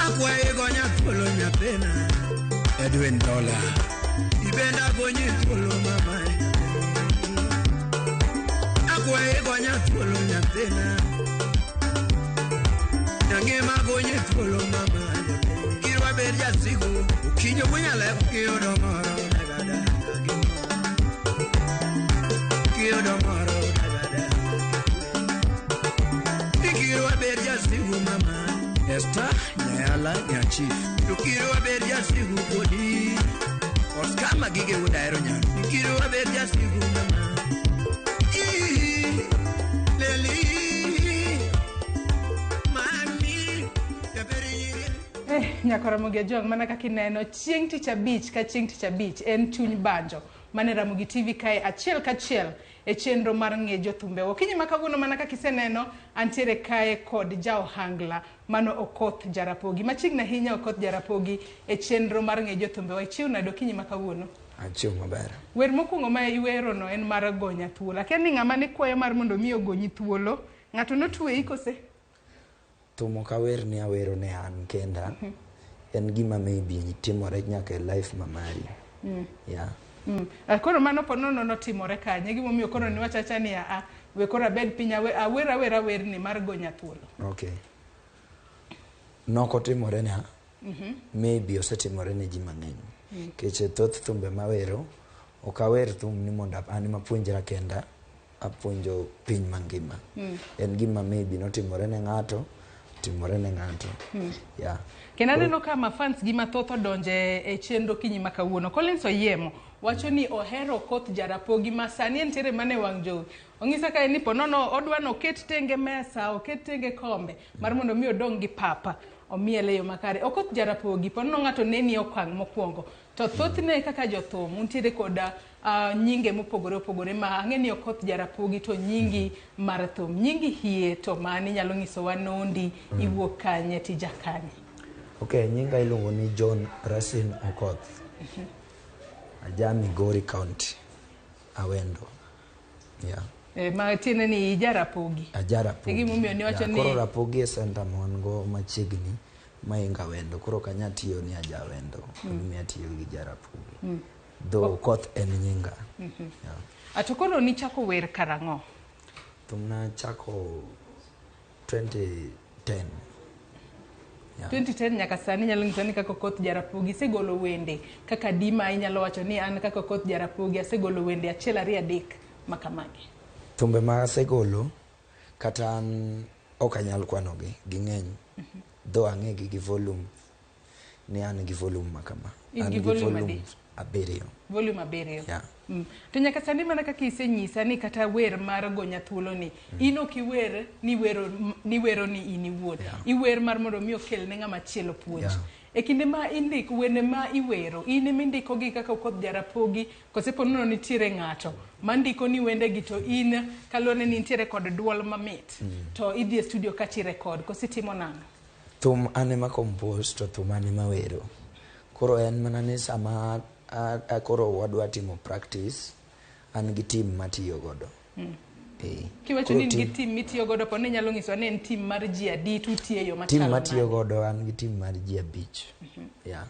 Speaker 2: Akwayi gonya thuolo nyathina.
Speaker 10: Edwin Dollar.
Speaker 2: Ibenda gonyi thuolo mama. Akwayi gonya thuolo nyathina. Nangima gonyi thuolo mama. Kirwa ber jasigu. Okinyo gunyalep kiyudo moro dagada. Kiyudo moro dagada. Ikirwa ber jasigu mama. Esther Nyayala Nyachif. Tukirwa ber jasigu kodi. Oscar Magige wuod ahero nyano. Ikirwa ber jasigu mama. Ii, leli, mami, jaber nyiri.
Speaker 20: Nyako Ramogi Ajwang', mana kaka ineno chieng' tich abich ka chieng' tich abich en chuny banjo mane Ramogi TV kae achiel kachiel e chenro mar ng'e jothumbe. Okinyi ma kawuono mana kaka iseneno antiere kae kod ja ohangla mano Okoth Jarapogi. Machiegni ahinya Okoth Jarapogi e chenro mar ng'e jothumbe. Wachiew nade okinyi ma kawuono?
Speaker 6: Achiew maber.
Speaker 20: Wer mokwongo ma iwero no en mar gonya thuolo. Akia ni ng'ama ne kwayo mar mondo mi ogonyi thuolo. Ng'ato notweyi kose?
Speaker 6: Thum ok awer ni awero ne an kenda. En gima maybe timore nyaka e life ma mari. Yeah.
Speaker 20: Koro mano po nono notimore kanye gimomiyo koro niwacho acha ni aa we koro abed piny awer awera werni mar gonya thuolo.
Speaker 6: Okay. Nokotimore na, maybe osetimore ne ji mang'eny. Nikech thoth thumbe mawero, ok awer thum ni mondo an ema apuonjra kenda, apuonjo piny mangima. En gima maybe notimore ne ng'ato, timore ne ng'ato. Yeah.
Speaker 20: Kendo aneno ka mafans gi mathoth odonje e chenro kinyi ma kawuono. Collins Oyiemo wacho ni ohero Okoth Jarapogi ma sani entiere mana e wang' jowi. Ong'isa kae ni ponono odwa ni oket tenge mesa, oket tenge kombe mar mondo mi odong' gi papa omiel e yo makare. Okoth Jarapogi ponono ng'ato neni e okang' mokwongo. To thothne kaka jothum untiere koda nyinge mopogore opogore ma ang'e ni Okoth Jarapogi to nyingi mar thum. Nyingi hie to mani nyalo nyisowa nondi iwuok kanye tija kanye.
Speaker 6: Okay, nyinga iluongo ni John Rasin Okoth. Aja Migori County, Awendo. Yeah.
Speaker 20: Ma tiende ni ija Rapogi.
Speaker 6: Aja Rapogi.
Speaker 20: E gimomiyo niwacho
Speaker 6: Yeah,
Speaker 20: ni
Speaker 6: Koro Rapogi e center ma wan go machiegni maingo Awendo. Koro ok anyal tiyo ni aja Awendo. Omiyo atiyo gi ja Rapogi. Though Okoth en nyinga. Yeah.
Speaker 20: Ato koro nichako wer karang'o?
Speaker 6: Thum nachako 2010. Yeah.
Speaker 20: 2010 nyaka sani nyalo nyiso ni kaka Okoth Jarapogi isegolo wende kaka dima inyalo wacho ni an kaka Okoth Jarapogi asegolo wende 1 2 3 makamagi.
Speaker 6: Thumbe ma asegolo kata an ok anyal kwanogi, ging'eny. Though ang'egi gi volume ni an gi volume ma kama.
Speaker 20: In gi volume adi?
Speaker 6: 7.
Speaker 20: Volume 7.
Speaker 6: Yeah.
Speaker 20: To nyaka sani mana kaka isenyisa ni kata wer mar gonya thuolo ni in ok iwer ni wero ni in iwuon. Iwer mar mondo mi okel ne ng'ama chielo puonj.
Speaker 6: Yeah.
Speaker 20: E kinde ma indiko wende ma iwero, in ema indiko gi kaka Okoth Jarapogi kose po nono nitiere ng'ato mandiko ni wende gi to in kaluwore ni nitiere kod duol mamit to idhi e studio kacha irekod kose itimo nang'o?
Speaker 6: Thum an ema compose to thum an ema wero. Koro en mana ni sama koro wadwa timo practice, an gi team matiyo godo.
Speaker 20: Kiwacho ni in gi team mitiyo godo po ni nyalo nyiso ni en team mar ji adi to utiyo e yo machalo
Speaker 6: Team matiyo
Speaker 20: nade?
Speaker 6: godo an gi team mar ji 5. Yeah.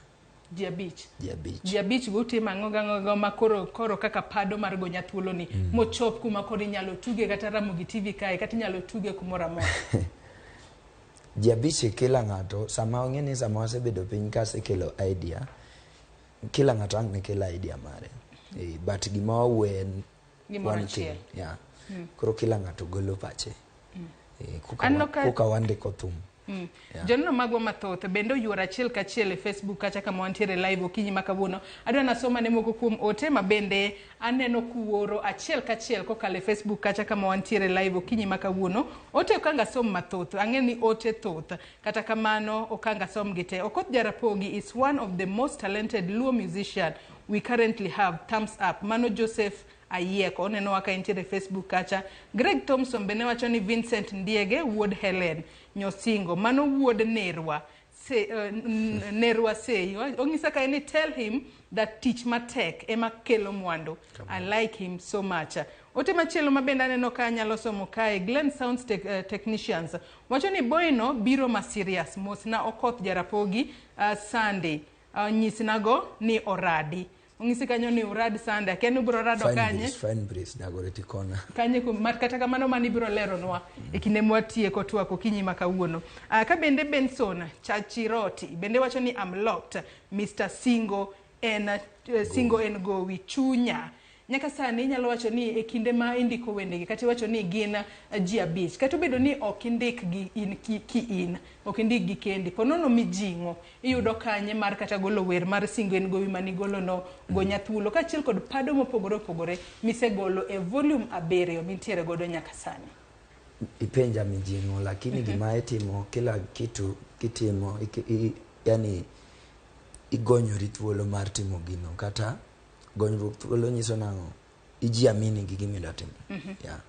Speaker 20: Ji 5.
Speaker 6: Ji 5.
Speaker 20: Ji 5 go utimo ang'o gang'o ma koro kaka pado mar gonya thuolo ni mochop kuma koro inyalo tuge kata Ramogi TV kae kata inyalo tuge kumoro amora.
Speaker 6: Ji 5 kila ng'ato sama ong'e ni sama wasebedo piny ka asekelo idea, kila ng'ato ang' ne kel idea mare. But gima wawuoye en
Speaker 20: Gimoro
Speaker 6: one thing.
Speaker 20: achiel.
Speaker 6: Yeah. Koro kila ng'ato golo pache.
Speaker 20: Aneno
Speaker 6: Kuka wandiko thum. Yeah.
Speaker 20: Joneno magwa mathoth bende oyuoro achiel kachiel e Facebook kacha kama wantiere live okinyi ma kawuono. Adwa nasoma ne moko kuom ote ma bende aneno kuoro achiel kachiel kokalo e Facebook kacha kama wantiere live okinyi ma kawuono. Ote ok ang' asom mathoth, ang'e ni ote thoth. Kata kamano ok ang' asom gi te. Okoth Jarapogi is one of the most talented Luo musician we currently have. Thumbs up. Mano Joseph Ayieko oneno ka entiere e Facebook kacha. Greg Thompson bende wacho ni Vincent Ndiege wuod Helen Nyosingo mano wuod Nerwa Nerwa Sei. Ong'isa kae ni tell him that tich matek ema kelo mwandu. I like him so much. Ote machielo ma bende aneno ka anyalo somo kae, Glen Sounds Technicians wacho ni boyno biro ma serious. Mos na Okoth Jarapogi Sunday. Nyisnago ni oradi.
Speaker 1: Ong'isi kanyo ni urad sande, akia ni ubiro rado
Speaker 6: Fine
Speaker 1: kanye.
Speaker 6: Breeze, Fine Breeze, Dagoretti Corner.
Speaker 1: Kanye kata kamano mano ibiro leronwa e kinde mwatieko twak okinyi ma kawuono. Ka bende Benson Chachiroti bende wacho ni I'm locked, Mr. Singo en Singo en gowi chunya. Nyaka sani inyalo wacho ni e kinde ma indiko wendegi kata iwacho ni gin ji 5, kata obedo ni ok indikgi in ki in, ok indikgi kendi, po nono mijing'o iyudo kanye mar kata golo wer mar Singo en gowi manigolono Gonya Thuolo, kaachiel kod pado mopogore opogore misegolo e volume 7 mintiere godo nyaka sani.
Speaker 6: Ipenja mijing'o, lakini gima itimo kila kitu kitimo yani igonyori thuolo mar timo gino, kata gonyruok thuolo nyiso nang'o ijiamini gi gima idwa timo. Yeah.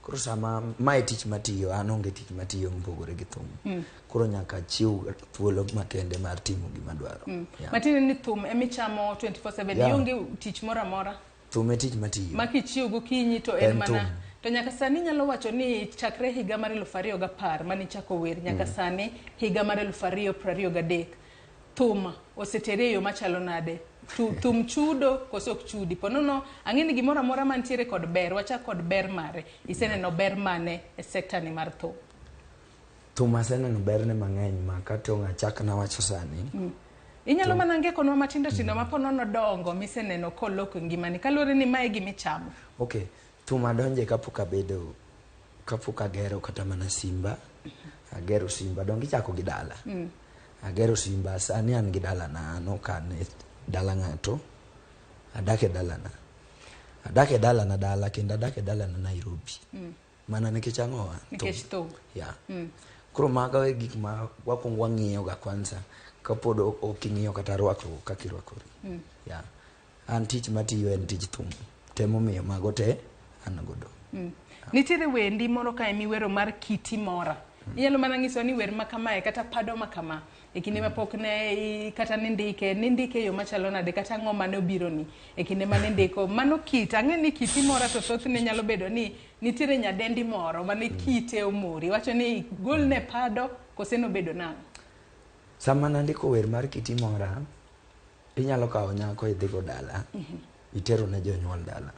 Speaker 6: Koro sama mae tich matiyo, an onge tich matiyo mopogore gi thum. Koro nyaka chiw thuolo makende mar timo gima dwaro. Yeah.
Speaker 1: Matiende ni thum emichamo 24/7, ionge tich moro amora.
Speaker 6: Thum e tich matiyo.
Speaker 1: Ma kichiew gokinyi to en mana to nyaka sani inyalo wacho ni chakre higa mar 2010 manichako wer nyaka sani higa mar 2023 thum osetere e yo machalo nade? Thum chudo koso ok chudi? Po nono ang'e ni gimoro amora mantiere kod ber, wachak kod ber mare. Iseneno ber mane e sekta ni mar thum?
Speaker 6: Thum aseneno berne mang'eny ma kata achak nawacho sani.
Speaker 1: Inyalo mana ngekonwa matindo tindo ma po nono dongo miseneno koloko ngimani kaluwore ni mae gima ichamo.
Speaker 6: Okay, thum adonje kapok abedo, kapok agero kata mana simba. Agero simba, donge ichako gi dala. Agero simba, sani an gi dalana, an ok an e dala ng'ato, adak e dalana. Adak e dalana dala kendo adak e dalana Nairobi. Mana nikech ang'owa?
Speaker 1: Nikech thum.
Speaker 6: Yeah. Koro mago e gik ma wakwongo wang'iyo ga kwanza kapod ok ing'iyo kata rwakruok kaka irwakori. Yeah. An tich matiyo en tij thum. Temomiyo mago te an godo.
Speaker 1: Nitiere wendi moro kae miwero mar Kiti Mora. Inyalo mana nyiso ni wer ma kamae kata pado ma kama e kinde ma pok ne kata nindike e yo machalo nade kata ang'o mane obironi e kinde mane indiko mano kit ang'e ni Kiti Mora to thothne nyalo bedo ni nitiere nyadendi moro mane kite omori wacho ni golne pado kose nobedo nang'o?
Speaker 6: Sama nandiko wer mar Kiti Mora, inyalo kawo nyako idhigo dala, itero ne jonyuol dala.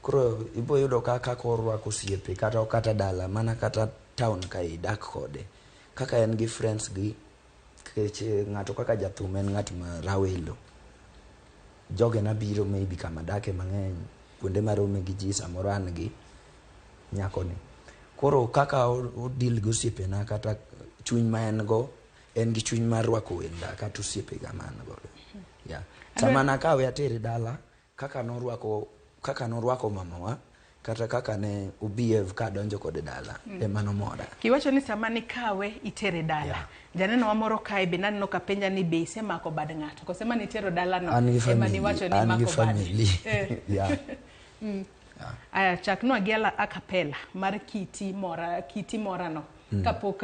Speaker 6: Koro ibo yudo kaka orwako osiepe kata ok kata dala mana kata town ka idak kode kaka en gi friends gi, nikech ng'ato kaka jathum en ng'at ma rawelo. Jogena biro maybe kama dake mang'eny, kuonde marome gi ji samoro an gi nyakoni. Koro kaka odil gi osiepena kata chuny ma en go, en gi chuny mar rwako wenda kata osiepega ma an godo. Yeah. Sama nakawe atere dala, kaka norwako mamawa, kata kaka ne obehave ka donjo kode dala, ema nomora.
Speaker 1: Kiwacho ni sama nikawe itere dala. Yeah. Janeno wa moro kae be naneno ka penja ni be isemako bad ng'ato. Kose mane itero dala no ema niwacho ni imako bad.
Speaker 6: Yeah.
Speaker 1: Aya, chaknwa gi a cappella mar Kiti Mora, Kiti Mora no. Kapok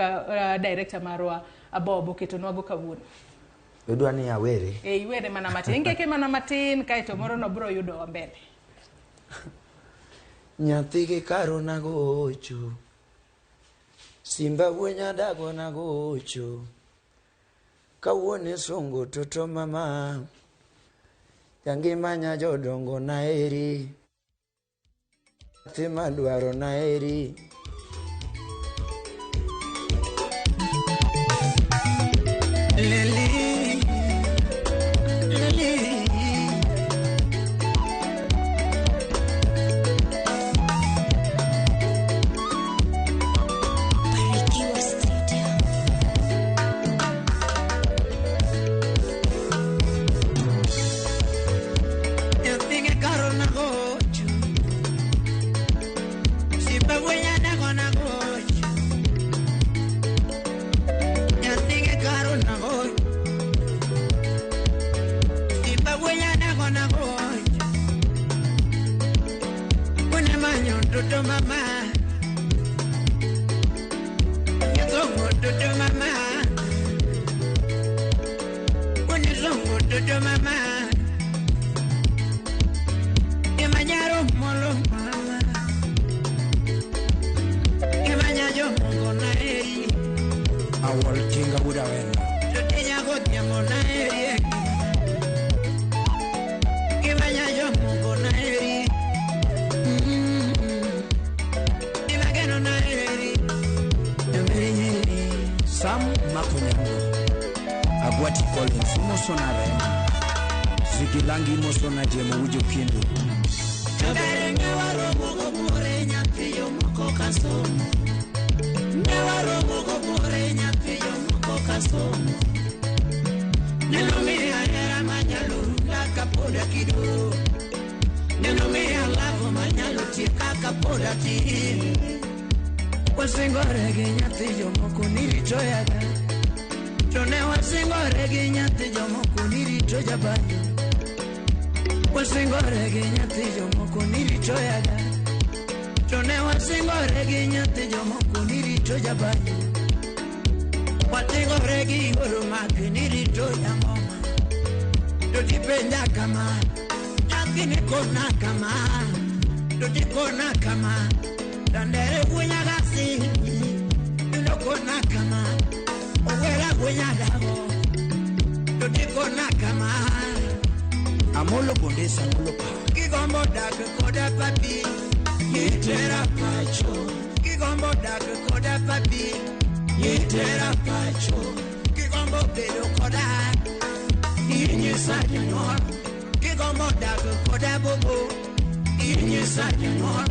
Speaker 1: director marwa Bob oketonwa go kawuono.
Speaker 6: Idwa ni awere?
Speaker 1: Iwere mana matin. Ingeke mana matin kaeto moro no biro yudo mbele.
Speaker 6: Nyathi gi karo nagocho, simba wuonya dago nagocho, kawuono isungo toto mama, jangima nya jodongo naeri, nyathi madwaro naeri.
Speaker 2: Leli, leli. Toto mama, toto mama, toto mama, Emanyaro molo mama, Emanyayo mongo na eri,
Speaker 10: Awol tinga buda wenda,
Speaker 2: Totinya gotia mona eri,
Speaker 10: Mark Onyango. Agwati Collins imosona Rema. Zigilangi imosona Jemo Ujo Kindu.
Speaker 2: Jabere ne waromo go buore nyathi jomoko kasomo. Ne waromo go buore nyathi jomoko kasomo. Neno miya hera manyalo runda kapod akido. Neno miya love manyalo tieka kapod atin. Wasingore gi nyathi jomoko ni rito yaga. To ne wasingore gi nyathi jomoko ni rito jabanjo. Wasingore gi nyathi jomoko ni rito yaga. To ne wasingore gi nyathi jomoko ni rito jabanjo. Watingore gi oro maki ni rito jangoma. To tipenja kama, nyathi ni kona kama. To tikona kama, dandere gunyagasi. Inokona kama, owera gunyadago. To tikona kama.
Speaker 10: Amolo Bondesa Amolo pa.
Speaker 2: Kigombo dak koda papi, nitera pacho. Kigombo dak koda papi, nitera pacho. Kigombo bedo koda, inyisa jonyuol. Kigombo dak koda bobo, inyisa jonyuol.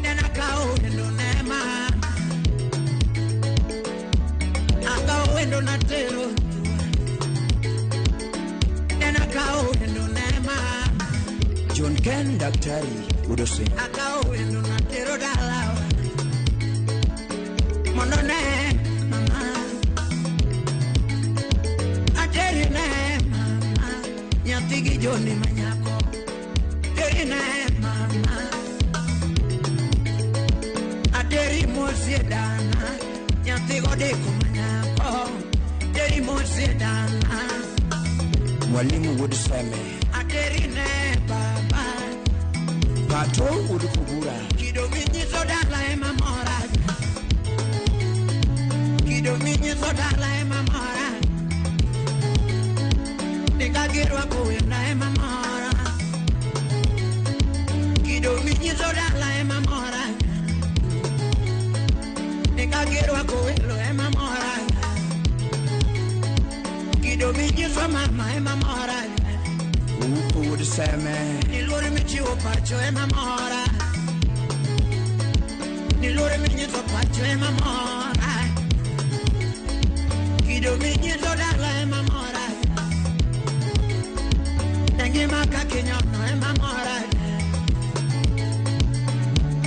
Speaker 2: Nena kao wendo nema, akao wendo natero. Nena kao wendo nema.
Speaker 10: John Ken Daktari Udose.
Speaker 2: Akao wendo natero dalawa. Mondo ne mama, ateri ne mama, nyathi gi Joni manyako. Teri ne mama, ateri mosie dana, nyathi godeko manyako. Teri mosie dana.
Speaker 10: Mwalimu wuod Seme.
Speaker 2: Ateri ne baba.
Speaker 10: Pato wuod Kobura.
Speaker 2: Kido minyiso dala ema mora. Kido minyiso dala ema mora. Nika girwako wenda ema mora. Kido minyiso dala ema mora. Nika girwako welo ema mora. Kido minyiso mama ema mora.
Speaker 10: Upo wuod Seme.
Speaker 2: Ni luor michiwo pacho ema mora. Ni luor minyiso pacho ema mora. Kido minyiso dala ema mora. Ngima kaka inyono ema mora.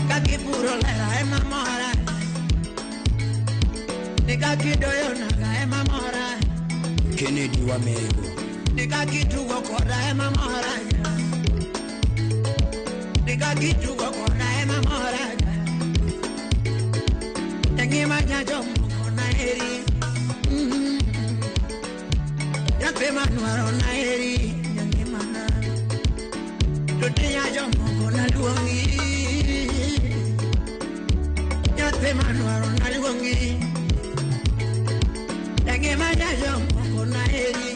Speaker 2: Kaka ipuro lela ema mora. Ni kaka idoyo naga ema mora.
Speaker 10: Kennedy Wamego.
Speaker 2: Ni kaka itugo koda ema mora. Ni kaka itugo koda ema mora. Ngima jomoko naheri. Nyathi madwaro naheri. Nyangimana. To tinya jomoko naluongi. Nyathi madwaro naluongi. Ngima jomoko naheri.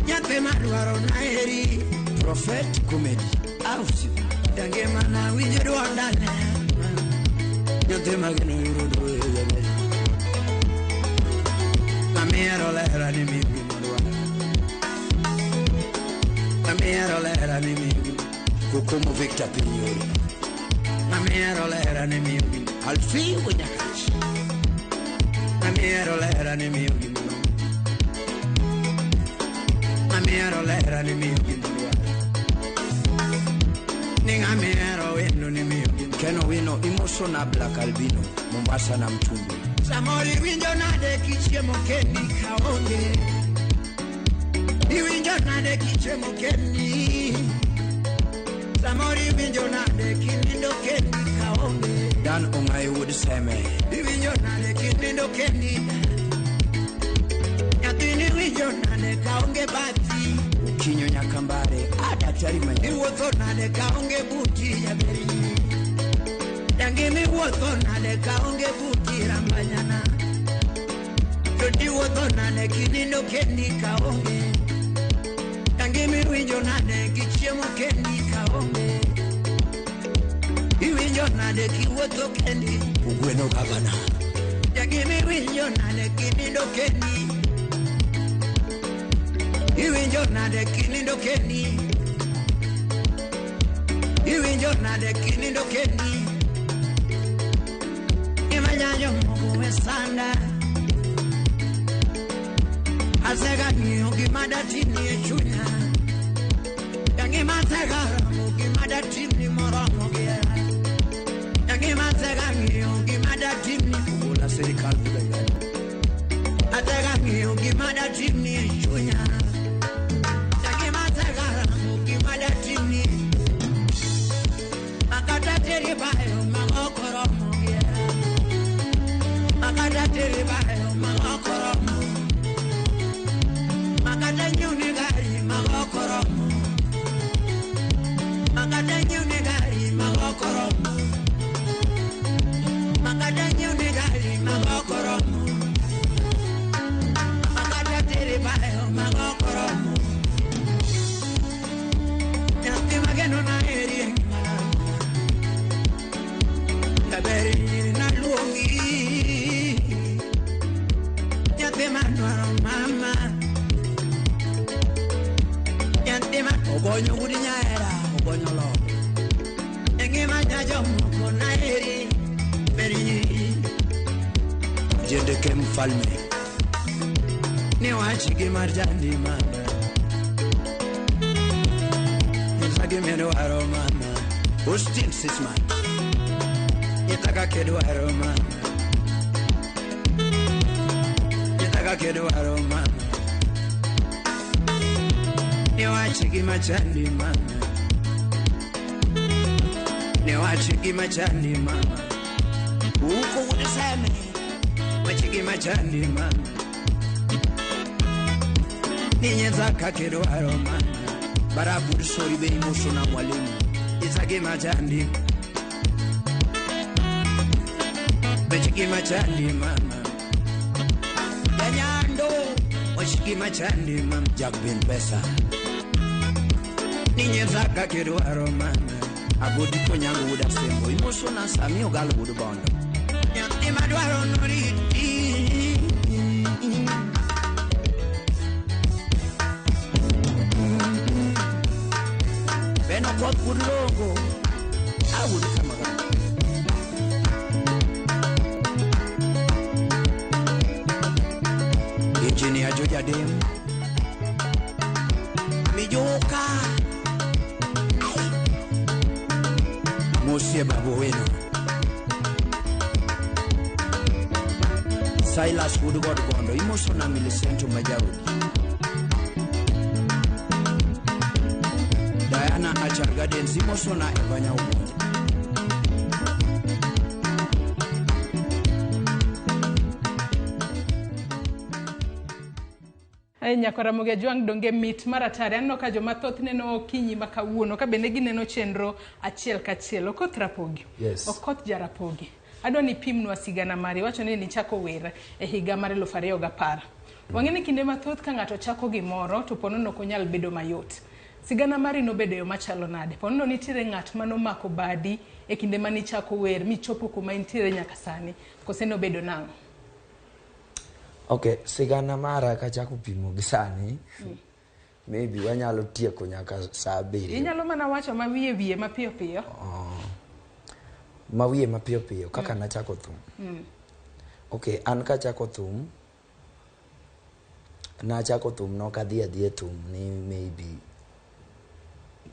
Speaker 2: Nyathi madwaro naheri.
Speaker 10: Prophet Comedy. Ausi.
Speaker 2: Ngimana winjo duonda ne.
Speaker 10: Nyathi mageno yudo jaber. Mamiero lera ni miyo gimodwaro. Mamiero lera ni miyo gimodwaro. Kokomo Victor Pinyori. Mamiero lera ni miyo gimodwaro. Alfingo Nyakach. Mamiero lera ni miyo gimodwaro. Mamiero lera ni miyo gimodwaro.
Speaker 2: Ni ng'amiero wendo ni miyo gimodwaro.
Speaker 10: Keno Wino imoso na Black Albino Mombasa na Mtundu.
Speaker 2: Samoro iwinjo nade kichiemo kendi kaonge. Iwinjo nade kichiemo kendi. Samoro iwinjo nade kinindo kendi kaonge.
Speaker 10: Dan Ong'ayo wuod Seme.
Speaker 2: Iwinjo nade kinindo kendi. Nyathini winjo nade kaonge bathi.
Speaker 10: Okinyo Nyakambare. A daktari manyako.
Speaker 2: Iwuotho nade kaonge buti jaberi. Dangimi wuotho nade kaonge buti rambanyana. To tiwuotho nade kinindo kendi kaonge. Dangimi winjo nade kichiemo kendi kaonge. Iwinjo nade kiwuotho kendi.
Speaker 10: Ugweno gavana.
Speaker 2: Iwinjo nade kinindo kendi? Iwinjo nade kinindo kendi? Iwinjo nade kinindo kendi? Imanyanyo mogo e sanda. Asega ng'iyo gima datimni e chunya. Ngima asega romo gima datimni moromo gi hera. Ngima asega ng'iyo gima datimni
Speaker 10: Ogola sirikal buda gani.
Speaker 2: Atega ng'iyo gima datimni e chunya. Ngima asega romo gima datimni. Makata teri bayo magoko romo gi hera. Makata teri bayo magoko romo. Makata nyune gari magoko romo. Makata nyune gari magoko romo. Makata nyune gari magoko romo. Makata teri bayo magoko romo. Nyathi mageno na heri e ngimana. Jaber nyiri naluongi. Nyathi madwaro mama. Nyathi ma
Speaker 10: Ogonyo gudi nyaera, ogonyo lo.
Speaker 2: E ngima nyajomoko na heri ber nyiri.
Speaker 10: Jendeke mfalme.
Speaker 2: Ni wach gi mar jandi mama. Nyisa gima idwaro mama.
Speaker 10: Austin Sisman.
Speaker 2: Nyisa kaka idwaro mama. Nyisa kaka idwaro mama. Ni wach gima chandi mama. Ni wach gima chandi mama.
Speaker 10: Uko udiseme.
Speaker 2: Wach gima chandi mama. Ninyeza kaka idwaro mama.
Speaker 10: Barabu sori bei moso na mwalimu.
Speaker 2: Nyisa gima chandi. Wach gima chandi mama. Janyando. Wach gima chandi mama.
Speaker 10: Jack bin pesa.
Speaker 2: Ninyeza kaka idwaro mama.
Speaker 10: Agodi konyango wuda sembo. Imoso na sami ogal wudu bondo.
Speaker 2: Nyathi madwaro noriti.
Speaker 10: Beno koth wudu longo. Awudu kamaga.
Speaker 2: Engineer Joja Dem. Mijoka.
Speaker 10: Mosie babu weno. Silas wudu god gondo. Imoso na Millicent Majaudi. Diana Achar Gardens. Imoso na Evanya Umoja.
Speaker 1: Ai nyakora Ramogi Ajwang' donge mit maratari. Aneno ka joma thoth neno okinyi ma kawuono ka bende gineno chenro achiel kachiel. Okoth Rapogi.
Speaker 6: Yes.
Speaker 1: Okoth Jarapogi. Adwa ni pimnwa sigana mari. Iwacho ni nichako wer e higa mar 2010. Wang'e ni kinde mathoth ka ng'ato chako gimoro to ponono ok onyal bedo mayot. Sigana mari nobedo e yo machalo nade? Ponono nitiere ng'at manomako badi e kinde manichako wer michopo kuma intiere nyaka sani. Kose nobedo nang'o?
Speaker 6: Okay, sigana mara kachako pimo gi sani, maybe wanyalo tieko nyaka saa 7.
Speaker 1: Inyalo mana wacho ma wiye wiye mapiyo piyo.
Speaker 6: Ma wiye mapiyo piyo kaka nachako thum. Okay, an kachako thum, nachako thum nok adhi adhi e thum ni maybe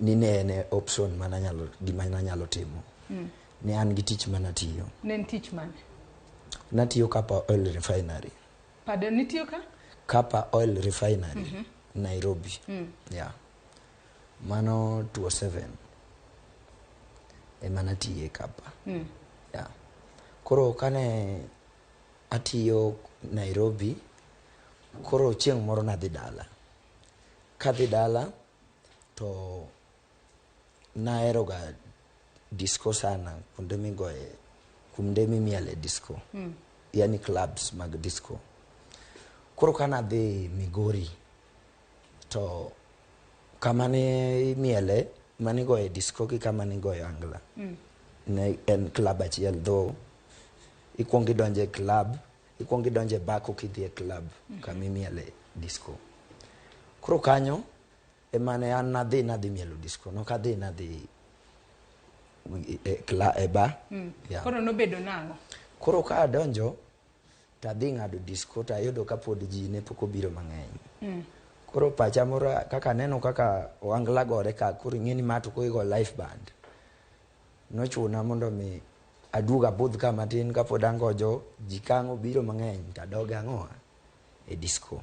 Speaker 6: ni ne en option mananyalo gima nanyalo timo. Ne an gi tich manatiyo.
Speaker 1: Ne en tich mane?
Speaker 6: Natiyo Kapa Oil Refinery.
Speaker 1: Pardon, nitiyo ka?
Speaker 6: Kapa Oil Refinery, Nairobi. Yeah. Mano 2007 ema natiye Kapa. Yeah. Koro kane atiyo Nairobi, koro chieng' moro nadhi dala. Kadhi dala to naheroga disco sana, kuonde migoye, kuonde mimiele disco. Yani clubs mag disco. Koro kanadhi Migori to kama ne imiele manigoye disco gi kama nigoye angla ne en club achiel, though ikuongo idonjo e club Ikwongo idonjo e bar koka idhi e club kama imiele disco. Koro kanyo ema ne an nadhi nadhi mielo disco. Nok adhi nadhi e, e bar. Yeah.
Speaker 1: Koro nobedo nang'o?
Speaker 6: Koro ka adonjo to adhi ng'ado disco to ayudo ka pod ji ne pok obiro mang'eny. Koro pacha moro kaka aneno kaka ohangla gore ka koro ing'e ni ma to koro igo live band. Nochuna mondo mi aduog abudh ka matin kapod angojo ji kang' obiro mang'eny to adog ang'o e disco.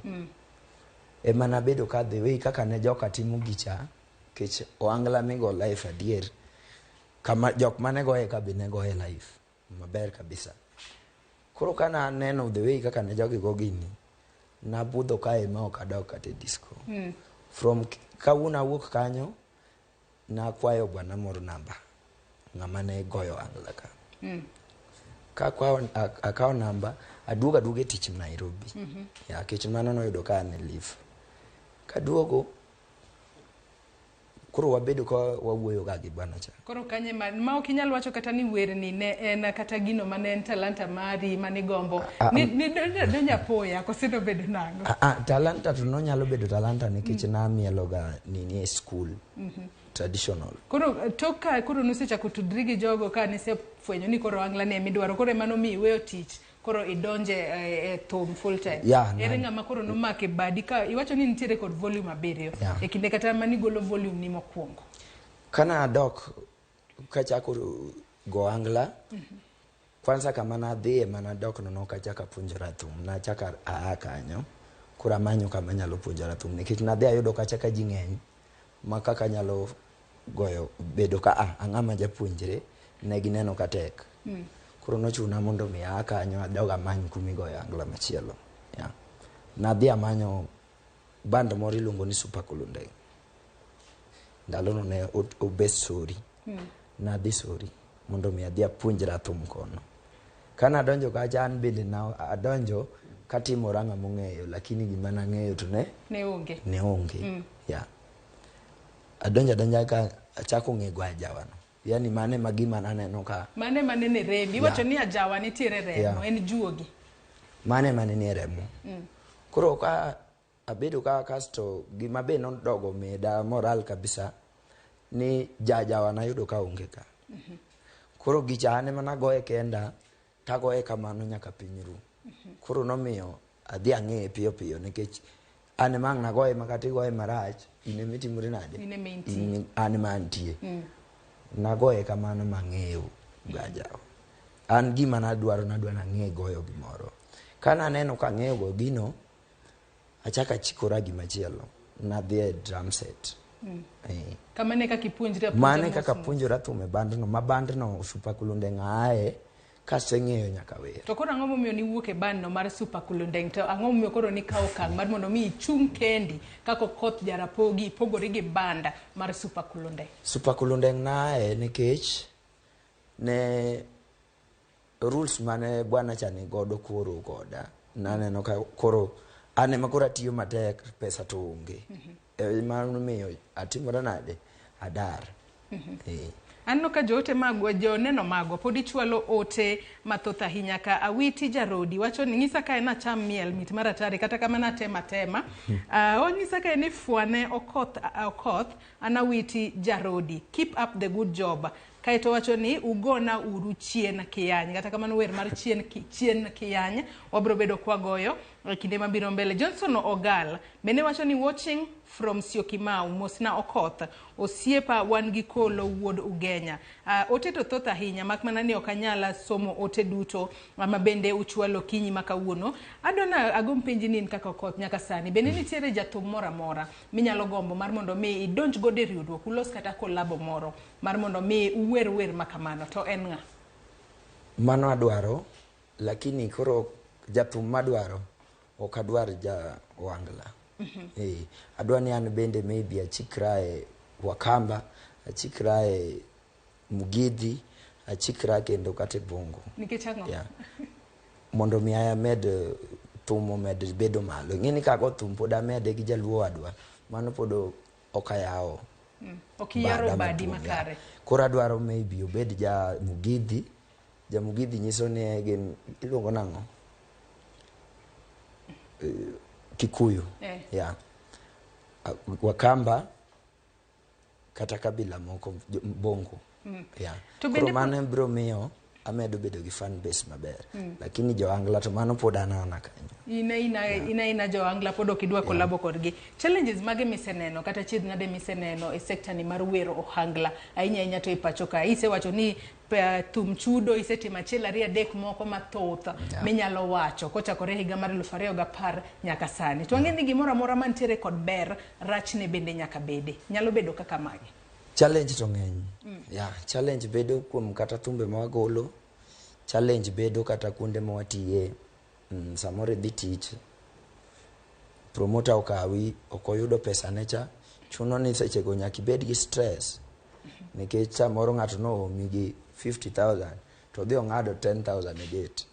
Speaker 6: Ema nabedo ka the way kaka ne joka timo gicha kech ohangla migo live adier kama jok mane goye ka be ne goye live maber kabisa. Koro ka naneno the way kaka ne jogi go gini, nabudho kae ma ok adok kata e disco. From kawuono awuok kanyo, nakwayo bwana moro namba, ng'ama ne goyo ohangla ka. Kakwayo akawo namba, aduogo aduogo e tich Nairobi. Ya, kech mano noyudo ka an e leave. Kaduogo, koro wabedo ka wawuoyo ga gi bwana cha.
Speaker 1: Koro kanye ma ok inyal wacho kata ni werni ne en kata gino mane en talanta mari manigombo. Ni donjo apoya kose nobedo nang'o?
Speaker 6: Ah, talanta to nonyalo bedo talanta nikech namielo ga nini e school, traditional.
Speaker 1: Koro tok ka koro nusechako tudri gi jogo ka nisefwenyo ni koro ohangla ne emidwaro koro ema nomiyo iweyo tich koro idonje e thum full time.
Speaker 6: Yeah,
Speaker 1: Ere ng'ama koro nomako e badi ka iwacho ni nitiere kod volume 7
Speaker 6: Yeah.
Speaker 1: e kinde kata manigolo volume ni mokwongo.
Speaker 6: Kana adok kachako go ohangla, kwanza kama nadhiye manadok no nok achako apuonjora thum nachako aa kanyo koro amanyo kama anyalo puonjora thum nikech nadhi ayudo kacha ka ji ng'eny ma kaka anyalo goyo bedo ka ah, ang'ama japuonjre ne gineno ka tek. Koro nochuna mondo mi aa kanyo adog amany kumigoyo ohangla machielo. Yeah. Nadhi amanyo band moro iluongo ni Super Kulundeng. Ndalono ne obet Sori. Nadhi Sori mondo mi adhi apuonjra thum kono. Kana adonjo kacha an bende na adonjo katimora ng'ama ong'eyo lakini gima nang'eyo to ne
Speaker 1: Ne onge.
Speaker 6: ne onge. Yeah. Adonjo adonja ka achako ng'e go ajawano. Yani mane ma gima naneno ka
Speaker 1: Mane mane ne rembi. Iwacho ni ajawa nitiere remo en juogi.
Speaker 6: Mane mane nie remo. Koro ka abedo ka kasto gima be nodogo meda moral kabisa ni jajawa nayudo ka onge ka. Koro gicha an ema nagoye kenda tagoye kamano nyaka piny ru. Koro nomiyo adhi ang'eye piyo piyo nikech an ema ang' nagoye ma kata igoye marach in ema itimori nade?
Speaker 1: In ema intie.
Speaker 6: An ema antie. Nagoye kamano mang'eyo gajawa. An gima nadwaro nadwa nang'e goyo gimoro. Kananeno kang'eyo go gino, achako achikora gimachielo. Nadhi e drum set.
Speaker 1: Kamano e kaka ipuonjri apuonja
Speaker 6: Mane
Speaker 1: mos
Speaker 6: kaka
Speaker 1: mos.
Speaker 6: puonjora thum e bandno, ma bandno Super Kulundeng aaye kaseng'eyo nyaka wer.
Speaker 1: To koro ang'o momiyo niwuok e band no mar Super Kulundeng to ang'o momiyo koro nikawo okang' mar mondo mi ichung' kendi kaka Okoth Jarapogi ipogori gi banda mar Super Kulundeng?
Speaker 6: Super Kulundeng naaye nikech ne rules mane bwana cha ni godo koro koda naneno ka koro an ema koro atiyo matek pesa to onge. Ema nomiyo atimora nade adar.
Speaker 1: Aneno ka joote magwa, joneno magwa pod ichwalo ote mathoth ahinya ka Awiti Jarodi wacho ni ng'isa ka en acham miel mit mar atari kata kamano atema tema. Onyisa ka en ni fwane Okoth, Okoth an Awiti Jarodi. Keep up the good job. Kaeto wacho ni ugona uru chien kiyany. Kata kamano wer mar chien, chien kiyany wabro bedo kwagoyo e kinde mabiro mbele. Johnson Ogal bende wacho ni watching from Syokimau, mosna Okoth, osiepa wan gi Kolo wuod Ugenya. Ote to thoth ahinya mak mana ni ok anyal somo ote duto ma bende uchwalo kinyi ma kawuono. Adwa na agom penji ni in kaka Okoth nyaka sani bende nitiere jathum moro amora minyalo gombo mar mondo mi idonj godo e riwruok ulos kata kolabo moro mar mondo mi uwer wer ma kamano to en ng'a?
Speaker 6: Mano adwaro, lakini koro jathum madwaro ok adwar ja ohangla. Adwa ni an bende maybe achikra e Wakamba, achikra e Mugithi, achikra kendo kata e Bongo.
Speaker 1: Nikech ang'o?
Speaker 6: Yeah. Mondo mi amed thum omed bedo malo. Ing'e ni kago thum pod amede gi jaluo wadwa, mano pod ok ayawo.
Speaker 1: Ok iyaro
Speaker 6: bada
Speaker 1: badi
Speaker 6: maduong', yeah.
Speaker 1: makare.
Speaker 6: Koro adwaro maybe obed ja Mugithi. Ja Mugithi nyiso ni gin iluongo nang'o? Kikuyu. Yeah. Wakamba kata kabila moko Bongo. Yeah.
Speaker 1: To
Speaker 6: Koro
Speaker 1: bende
Speaker 6: mano biro miyo amedo bedo gi fan base maber. Lakini jo-Angla to mano pod an ana kanyo.
Speaker 1: Ina jo-Angla pod ok idwa kolabo kodgi. Challenges mage miseneno kata chiedh nade miseneno e sekta ni mar wero ohangla ahinya ahinya to e pacho ka? Isewacho ni thum chudo isetimo achiel ariyo adek moko mathoth minyalo wacho kochakore higa mar 2010 nyaka sani. To ang'e ni gimoro amora mantiere kod ber, rachne bende nyaka bede. Nyalo bedo kaka mage?
Speaker 6: Challenge to ng'eny. Yeah, challenge bedo kuom kata thumbe ma wagolo. Challenge bedo kata kuonde ma watiye. Samoro idhi tich, promoter okawi, ok oyudo pesa ne cha, chuno ni sechego nyaka ibed gi stress. Nikech samoro ng'ato noomi gi 50,000 to odhi ong'ado 10,000 e gate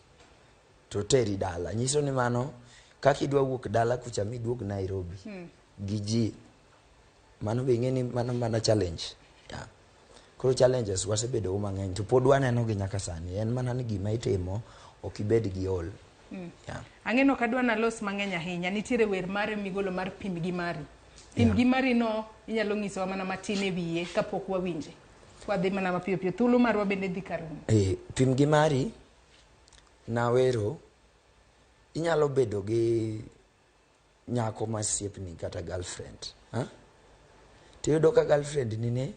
Speaker 6: to teri dala. Nyiso ni mano kaka idwa wuok dala kucha miduog Nairobi gi ji, mano be ing'e ni mano mana challenge. Yeah. Koro challenges wasebedo go mang'eny to pod waneno gi nyaka sani. En mana ni gima itimo ok ibed gi ol. Yeah.
Speaker 1: Ang'eno ok adwa nalos mang'eny ahinya. Nitiere wer mare migolo mar pim gi mari. Pim gi mari no inyalo nyisowa mana matin e wiye kapok wawinje. Wadhi mana mapiyo piyo. Thuolo marwa bende dhi karumo.
Speaker 6: Pim gi mari nawero inyalo bedo gi nyako ma osiepni kata girlfriend. Tiyudo ka girlfriend ni ne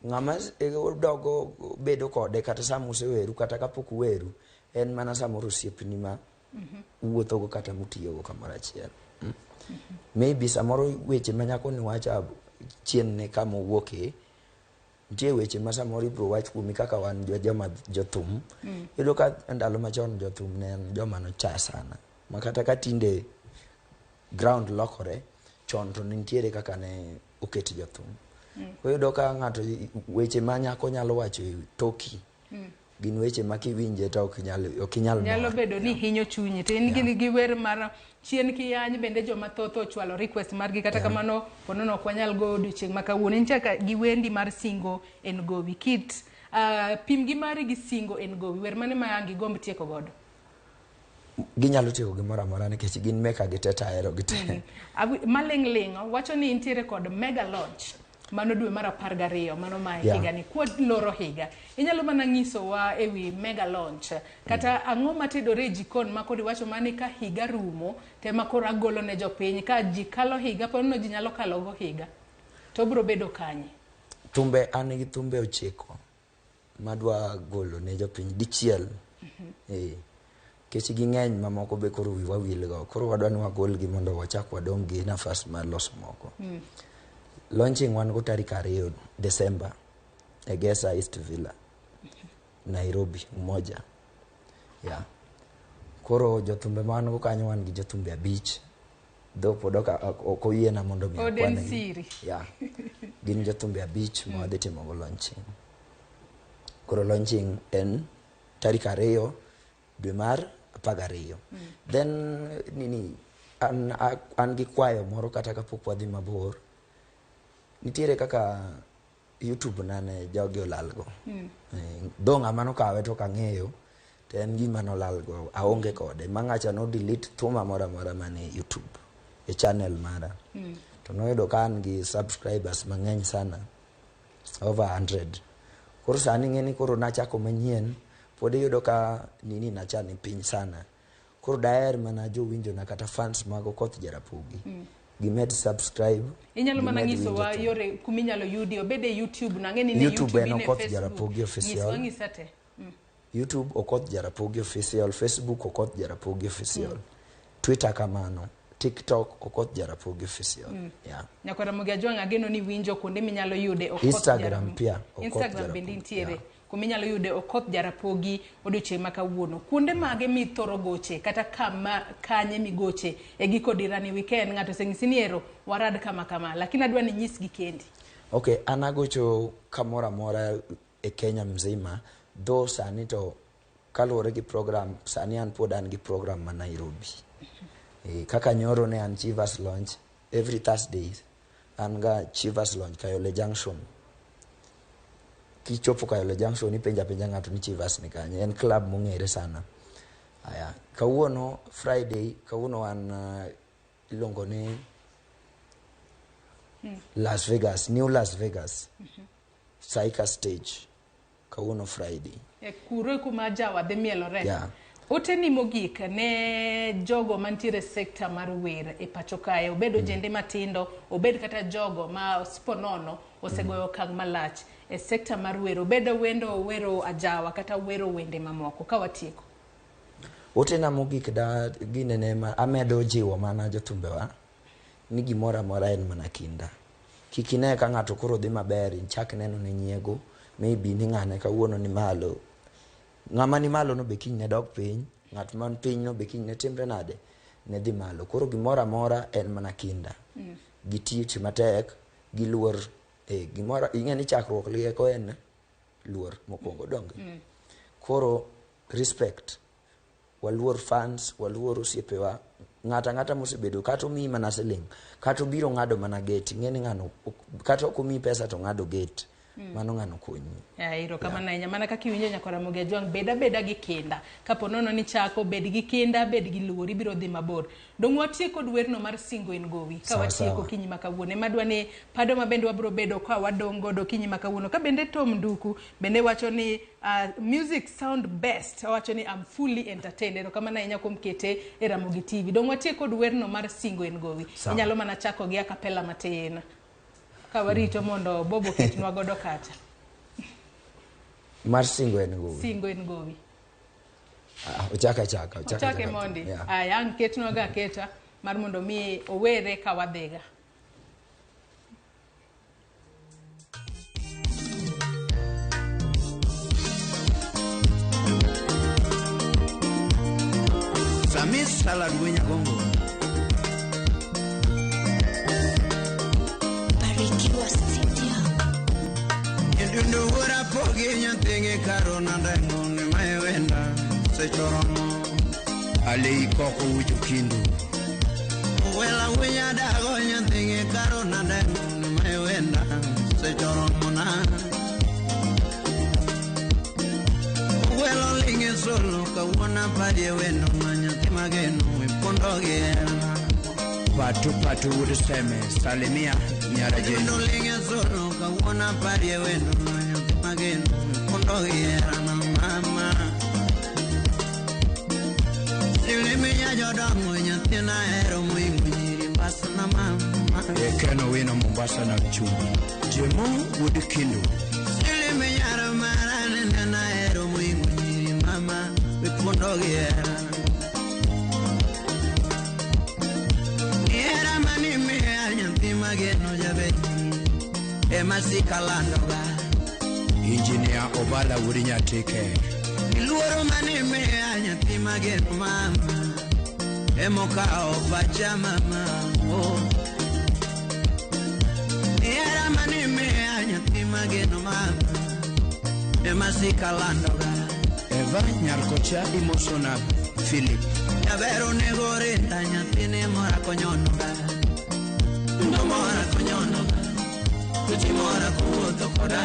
Speaker 6: ng'ama dogo bedo kode kata sama useweru kata kapok uweru en mana samoro osiepni ma uwuothogo kata mutiyogo kamoro achiel. Maybe samoro weche ma nyako ni wacho chien ne kama owuoke, nitie weche ma samoro ibiro wach kuomi kaka wan joma jothum. Iyudo ka ndalo machon jothum ne en joma nocha sana. Ma kata ka tinde ground lokore, chon to nitiere kaka ne oket jothum. Iyudo ka ng'ato weche ma nyako nyalo wacho e toki gin weche ma kiwinje to ok inyal
Speaker 1: nyalo bedo ni hinyo chunyi. To in gi wer mar chien kiyany bende joma thoth ochwalo request margi kata kamano ponono ok wanyal go odiochieng' ma kawuono. In chaka gi wendi mar singo en gowi. Kit pim gi mari gi singo en gowi. Wer mane ma ang' igomb tieko godo?
Speaker 6: Ginyalo tieko gimoro amora nikech gin meka gi te tahero gi te.
Speaker 1: Maling' ling' wacho ni intiere kod mega launch mano dwe mar 12 mano ma higa ni kuod loro higa. Inyalo mana nyisowa ewi mega launch kata ang'o matedore e jikon ma kod iwacho mani ka higa rumo tema koro agolo ne jopiny ka ji kalo higa ponono ji nyalo kalo go higa to biro bedo kanye?
Speaker 6: Thumbe an gi thumbe 9 madwa golo ne jopiny dichiel. Nikech ging'eny mamoko be koro wiwa wil go. Koro wadwa ni wagol gi mondo wachak wadong' gi nafas mar loso moko. Launching wan go tarik 2 December e Gesa East Villa, Nairobi, Umoja. Yeah. Koro jothumbe ma wan go kanyo wan gi jothumbe 5. Dho pod ok oyiena mondo mi
Speaker 1: akwan gi.
Speaker 6: Yeah. Gin jothumbe 5 ma wadhi timo go launching. Koro launching en tarik 2 dwe mar 12. Then nini an gi kwayo moro kata kapok wadhi mabor. Nitiere kaka YouTube na ne jogi olalgo. Dho ng'ama nokawe to ok ang'eyo, to en gima nolalgo, aonge kode. Ma ng'acha no delete thuma moro amora mane YouTube e channel mara. To noyudo ka an gi subscribers mang'eny sana, over 100. Koro sani ing'e ni koro nachako manyien, pod iyudo ka nini nacha ni piny sana. Koro daher mana jowinjona kata fans mag Okoth Jarapogi. Gimed subscribe.
Speaker 1: Inyalo mana nyisowa yore kuminyalo yudi obed e YouTube nang'e ni ne
Speaker 6: YouTube en
Speaker 1: ne
Speaker 6: Okoth
Speaker 1: Facebook.
Speaker 6: Jarapogi Official.
Speaker 1: Nyiswa nyisa te.
Speaker 6: YouTube Okoth Jarapogi Official, Facebook Okoth Jarapogi Official. Twitter kamano, TikTok Okoth Jarapogi Official. Yeah.
Speaker 1: Nyakwar Ramogi Ajwang' ageno ni winjo kuonde minyalo yude Okoth
Speaker 6: Instagram pia Okoth
Speaker 1: Instagram bende
Speaker 6: Jarapogi.
Speaker 1: nitiere. Kuminyalo yude Okoth Jarapogi odiochieng' ma kawuono. Kuonde mage mithoro goche kata kama kanye migoche e giko dirani weekend ng'ato oseng'isi ni ero warad kama kama, lakini adwa ni nyisgi kendi.
Speaker 6: Okay, an agocho kamoro amora e Kenya mzima, though sani to kaluwore gi program, sani an pod an gi program ma Nairobi. Kaka nyoro ne an Chivas Launch every Thursdays an ga Chivas Launch Kayole Junction. Kichopo Kayole Junction ipenja penja ng'ato ni Chivas ni kanye, en club mong'ere sana. Aya, kawuono Friday, kawuono wan iluongo ni Las Vegas, New Las Vegas. Saika stage. Kawuono Friday.
Speaker 1: E kuro kuma jawa dhi mielore.
Speaker 6: Yeah.
Speaker 1: Oteni mogik ne jogo mantiere sekta mar wer e pacho kae, obed ojende matindo, obed kata jogo ma siponono osegoyo okang' malach e sekta mar wer, obed wendo wero ajawa kata wero wende mamoko ka watieko.
Speaker 6: Otena mogik da ginene ma amedo jiwo mana jothumbewa ni gimoro amora en mana kinda. Kik ine ka ng'ato koro dhi maber, ichak neno ne nyiego, maybe ni ng'ane kawuono ni malo. Ng'ama ni malo no be kiny ne dok piny, ng'at man piny no be kiny ne timre nade, ne dhi malo. Koro gimoro amora en mana kinda. Gi tich matek, gi luor, gimoro, ing'e ni chakruok lieko en luor mokwongo donge. Koro respect. Waluor fans, waluor osiepewa. Ng'ato ang'ata mosebedo, kata omiyi mana siling', kata obiro ng'ado mana gate, ing'e ni ng'ano, kata ok omiyi pesa to ng'ado gate. Mano ng'ano konyi.
Speaker 1: Erokamano ahinya. Mana kaka iwinjo nyakora Ramogi Ajwang', bed abeda gi kinda. Kapo nono ni chako, bed gi kinda, bed gi luor, ibiro dhi mabor. Dong' watiek kod werno mar Singo en Gowi. Ka watieko kinyi ma kawuono. Ema adwa ni pado ma bende wabiro bedo ka wadong' godo kinyi ma kawuono. Ka bende Tom Nduku bende wacho ni music sound best. Owacho ni I'm fully entertained. Erokamano ahinya kuom kete e Ramogi TV. Dong' watiek kod werno mar Singo en Gowi. Inyalo mana chako gi acapella matin. Ka warito mondo Bobo ketnwa godo kacha.
Speaker 6: Mar Singo en Gowi.
Speaker 1: Singo en Gowi.
Speaker 6: Ochaka achaka.
Speaker 1: Ochake mondi. Yeah. Aya, ang' ketnwa ga aketa mar mondo mi owere ka wadhiga.
Speaker 10: Samis salad winya gongo. Ndundo wora pogi nyathigi karona ndengo ni mewenda sechoromo
Speaker 2: Ale ikoko ujo kindu.
Speaker 10: Wela winya dago nyathigi karona ndengo ni mewenda sechoromo na Wela linge solo kawuona padie wendo ma nyathi mageno ipondo gi
Speaker 2: Patu patu uduseme salimia nyara jeni.
Speaker 10: Wendo linge solo kawuona padie wendo ma nyathi mageno ipondo gi na mama Silimia jodongo nyathina hero muhimu nyiri Mombasa na mama
Speaker 2: Ekeno wino Mombasa na mchumba Jemo wuod kindu.
Speaker 10: Silimia romara nena hero muhimu nyiri mama ipondo gi hera Hera mani miya nyathi mageno jabet ema sikalandoga
Speaker 2: Engineer Obala wuod Nyatike.
Speaker 10: Luoro mani miya nyathi mageno mama emokawo pacha mama oh. Hera mani miya nyathi mageno mama ema sikalandoga
Speaker 2: Eva Nyarkocha imosona Philip.
Speaker 10: Jaber onego rinda nyathine mora konyonoga Ndo mora konyonoga Tuchi mora kowuotho koda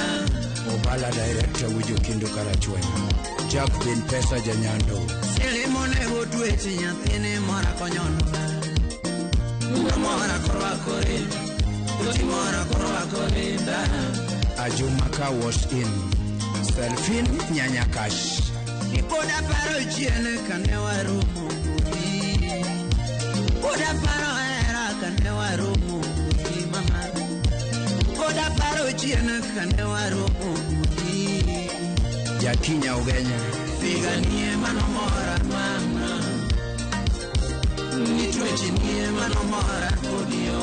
Speaker 2: Obala director wujo kindu Karachuonyo. Jack bin pesa janyando.
Speaker 10: Silimo onego twechi nyathine mora konyonoga Ndo mora korwako rinda Tuchi mora korwako rinda
Speaker 2: Ajuma ka was in. Selfin Nyanyakash.
Speaker 10: Pod aparo chien kane waromo kodi Pod aparo hera kane waromo kodi mama Pod aparo chien kane waromo kodi
Speaker 2: Jakinya Ugenya.
Speaker 10: Figanie manomora mama Nitwechinie manomora kodio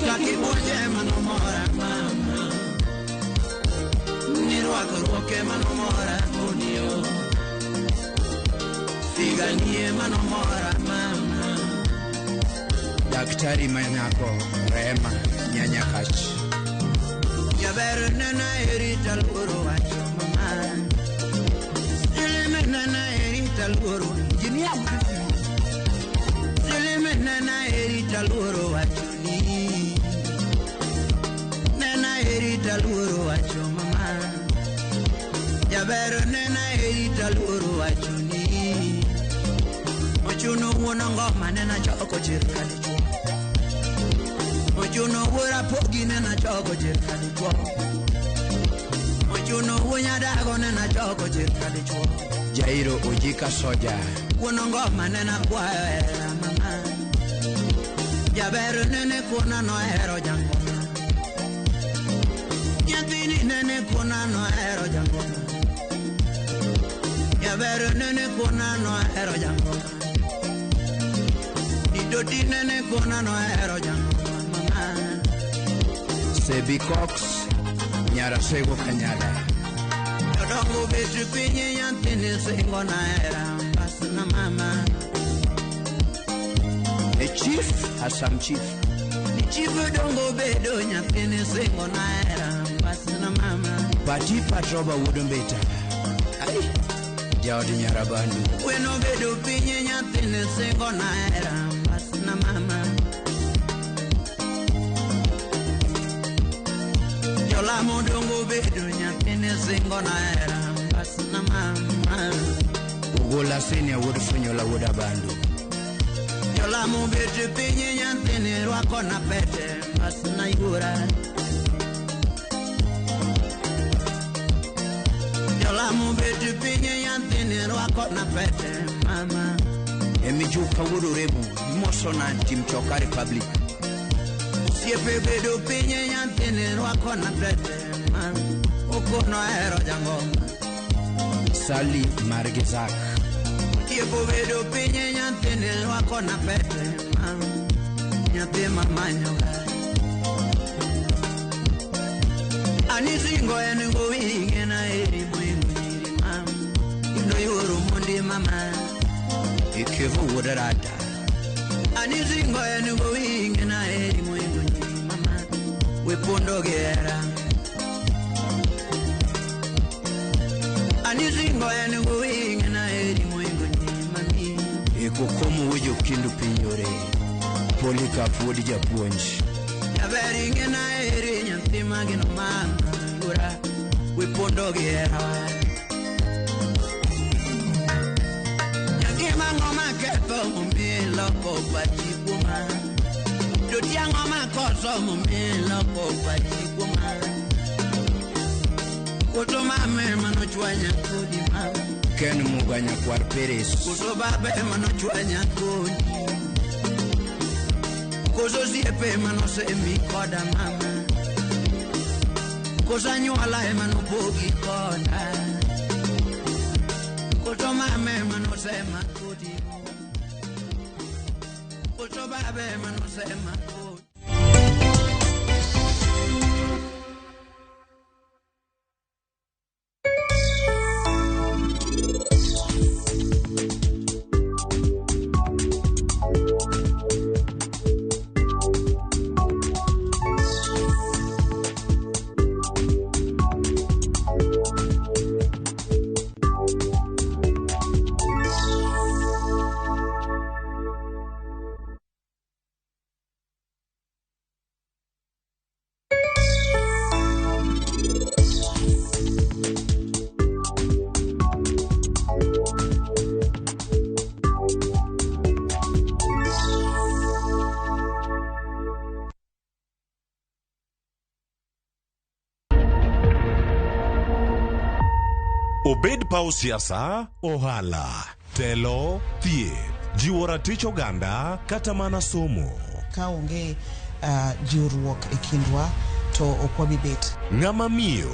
Speaker 10: Kakibuoje manomora mama Nirwako ruoke manomora kodio Figanie manomora mama
Speaker 2: Daktari Manyako Rehema Nyanyakash.
Speaker 10: Jaber nena eri taluoro wacho mama Silime nena eri taluoro Engineer Silime nena eri taluoro wacho ni Nena eri taluoro wacho mama Jaber nena ita luoro wachoni. Ochuno wuon ngoma nena choko chir ka dichuo. Ochuno wuora pogi nena choko chir ka dichuo. Ochuno wuon nyadago nena choko chir ka dichuo.
Speaker 2: Jairo Ojika Soja.
Speaker 10: Wuon ngoma nena kwayo hera mama. Jaber nene kona nohero jangoma. Nyathini nene kona nohero jangoma. Jaber nene kona nohero jangoma. Didoti nene kona nohero jangoma mama.
Speaker 2: Sebi Cox Nyarasego Kanyada.
Speaker 10: Jodongo bet piny nyathini singo na hera mbasna mama.
Speaker 2: A chief Hassan Chief.
Speaker 10: Ni chief dongo bedo nyathini singo na hera mbasna mama.
Speaker 2: Pati Patroba Wudombeta. Ai Jaod Nyarabandu.
Speaker 10: Weno bedo piny nyathini singo na hera mbasna mama. Jolamo dongo bedo nyathini singo na hera mbasna mama.
Speaker 2: Ugola Senior Wuod Funyola Wuod Abandu.
Speaker 10: Jolamo bet piny nyathini rwako na pete mbasna yuora. Jolamo bet piny nyathini rwako na pete mama.
Speaker 2: Emijuka Wuod Oremo mosona Tim Choka Republic.
Speaker 10: Osiepe bedo piny nyathini rwako na pete mama. Okono hero jangoma.
Speaker 2: Sally Margizak.
Speaker 10: Otieko bedo piny nyathini rwako na pete mama. Nyathi mamanyoga. Ani singo en gowi ng'ena eri moingo nyiri mama. Indo yuoro mondi mama.
Speaker 2: Ikevo Wuod Rada.
Speaker 10: Ani singo en gowi ng'ena eri moingo nyiri mama. We pondo gi hera. Ani singo en gowi ng'ena eri moingo nyiri mami.
Speaker 2: Ikokomo wujo kindu piny yore. Polycarp Wuod Japuonj.
Speaker 10: Jaber ing'ena eri nyathi mageno mama yuora. We pondo gi hera. Nyathi mang'o maketho momiyo iloko pachi kuoma. Doti ang'o makoso momiyo iloko pachi kuoma. Koso mama ema nochwanya kodi mama.
Speaker 2: Ken Muga Nyakwar Peres.
Speaker 10: Koso baba ema nochwanya kodi. Koso osiepe ema nosemi koda mama. Koso anyuola ema nopogi koda. Koso mama ema nosema kodi. Koso baba ema nosema kodi.
Speaker 5: Obed paw siasa, ohala, telo, thieth, jiwo ratich oganda kata mana somo.
Speaker 20: Ka onge jiwruok e kindwa to ok wabi bet.
Speaker 5: Ng'ama miyo,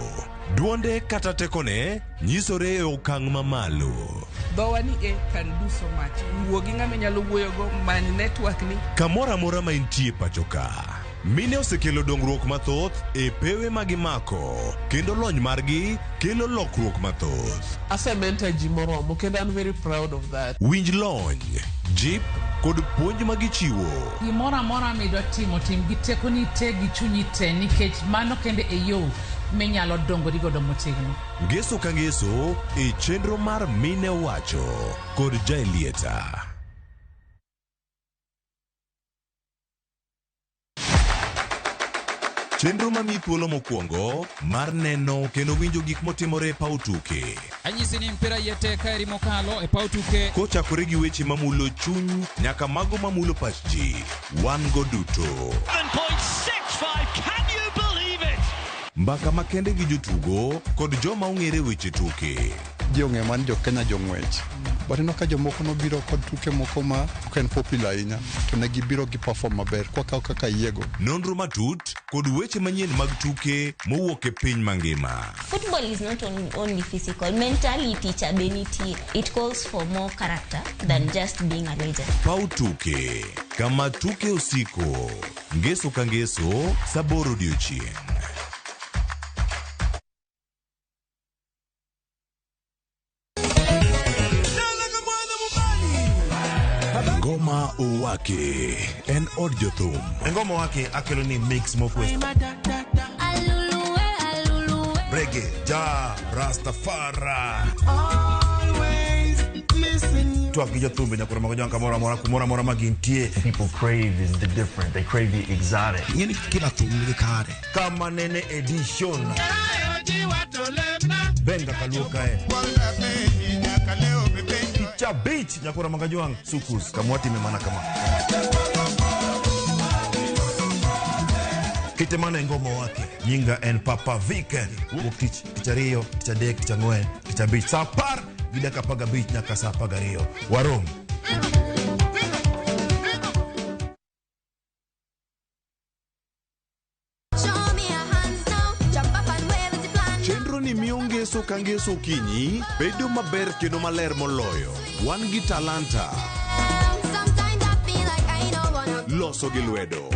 Speaker 5: duonde kata tekone nyisore e okang' mamalo.
Speaker 1: Dhowa ni e can do so much. Wuo gi ng'ama inyalo wuoyogo, many network ni.
Speaker 5: Kamoro amora ma intie pacho ka. Mine osekelo dongruok mathoth e pewe ma gimako kendo lony margi kelo lokruok mathoth.
Speaker 11: Asementor ji moromo kendo I'm very proud of that.
Speaker 5: Winj lony, jip kod puonj ma gichiwo.
Speaker 12: Gimoro amora midwa timo, tim gi tekoni te gi chunyi te nikech mano kende e yo minyalo dongori godo motegno.
Speaker 5: Ngeso ka ngeso e chenro mar Mine Wacho kod Jaelieta. Chenro mamiyi thuolo mokwongo mar neno kendo winjo gik motimore e paw tuke.
Speaker 13: Anyisi ni mpira yie tek kaeri mokalo e paw tuke.
Speaker 5: Kochakore gi weche mamulo chuny nyaka mago mamulo pach ji. Wan go duto.
Speaker 7: 7.65, can you believe it?
Speaker 5: Mbaka makende gi jotugo kod joma ong'ere weche tuke.
Speaker 14: Ji ong'e man jo Kenya jong'wech. But ineno ka jomoko nobiro kod tuke moko ma ok en popular ahinya to ne gibiro gi perform maber kwakawo kaka yiego.
Speaker 5: Nonro matut kod weche manyien mag tuke mowuok e piny mangima.
Speaker 15: Football is not only physical. Mentality cha be nitie. It calls for more character than just being a legend.
Speaker 5: Paw tuke kama tuke osiko. Ngeso ka ngeso saa aboro odiochieng'. Ngoma Owake en od jothum.
Speaker 27: E ngoma wake akelo ni mix mokwe. Reggae, ja, Rastafari. Twak gi jothumbe nyaka romo gi kamoro amora kumoro amora ma gintie.
Speaker 28: People crave is the different. They crave the exotic.
Speaker 27: Ing'eni kila thum nigi kare. Kama nene edition. Benga kaluo kae. Cha beach nyakura magajuang sukus kamwatime mana kama. Kite mana e ngoma wake. Nyinga en Papa Vic. Wuok tich, tich ariyo, tich adek, tich ang'wen, tich abich. Saa apar gi dakika apar gabich nyaka saa apar gariyo. Warom.
Speaker 5: Chenro ni miyo ngeso ka ngeso okinyi bedo maber kendo maler moloyo. Wan gi talanta. Loso gi lwedo.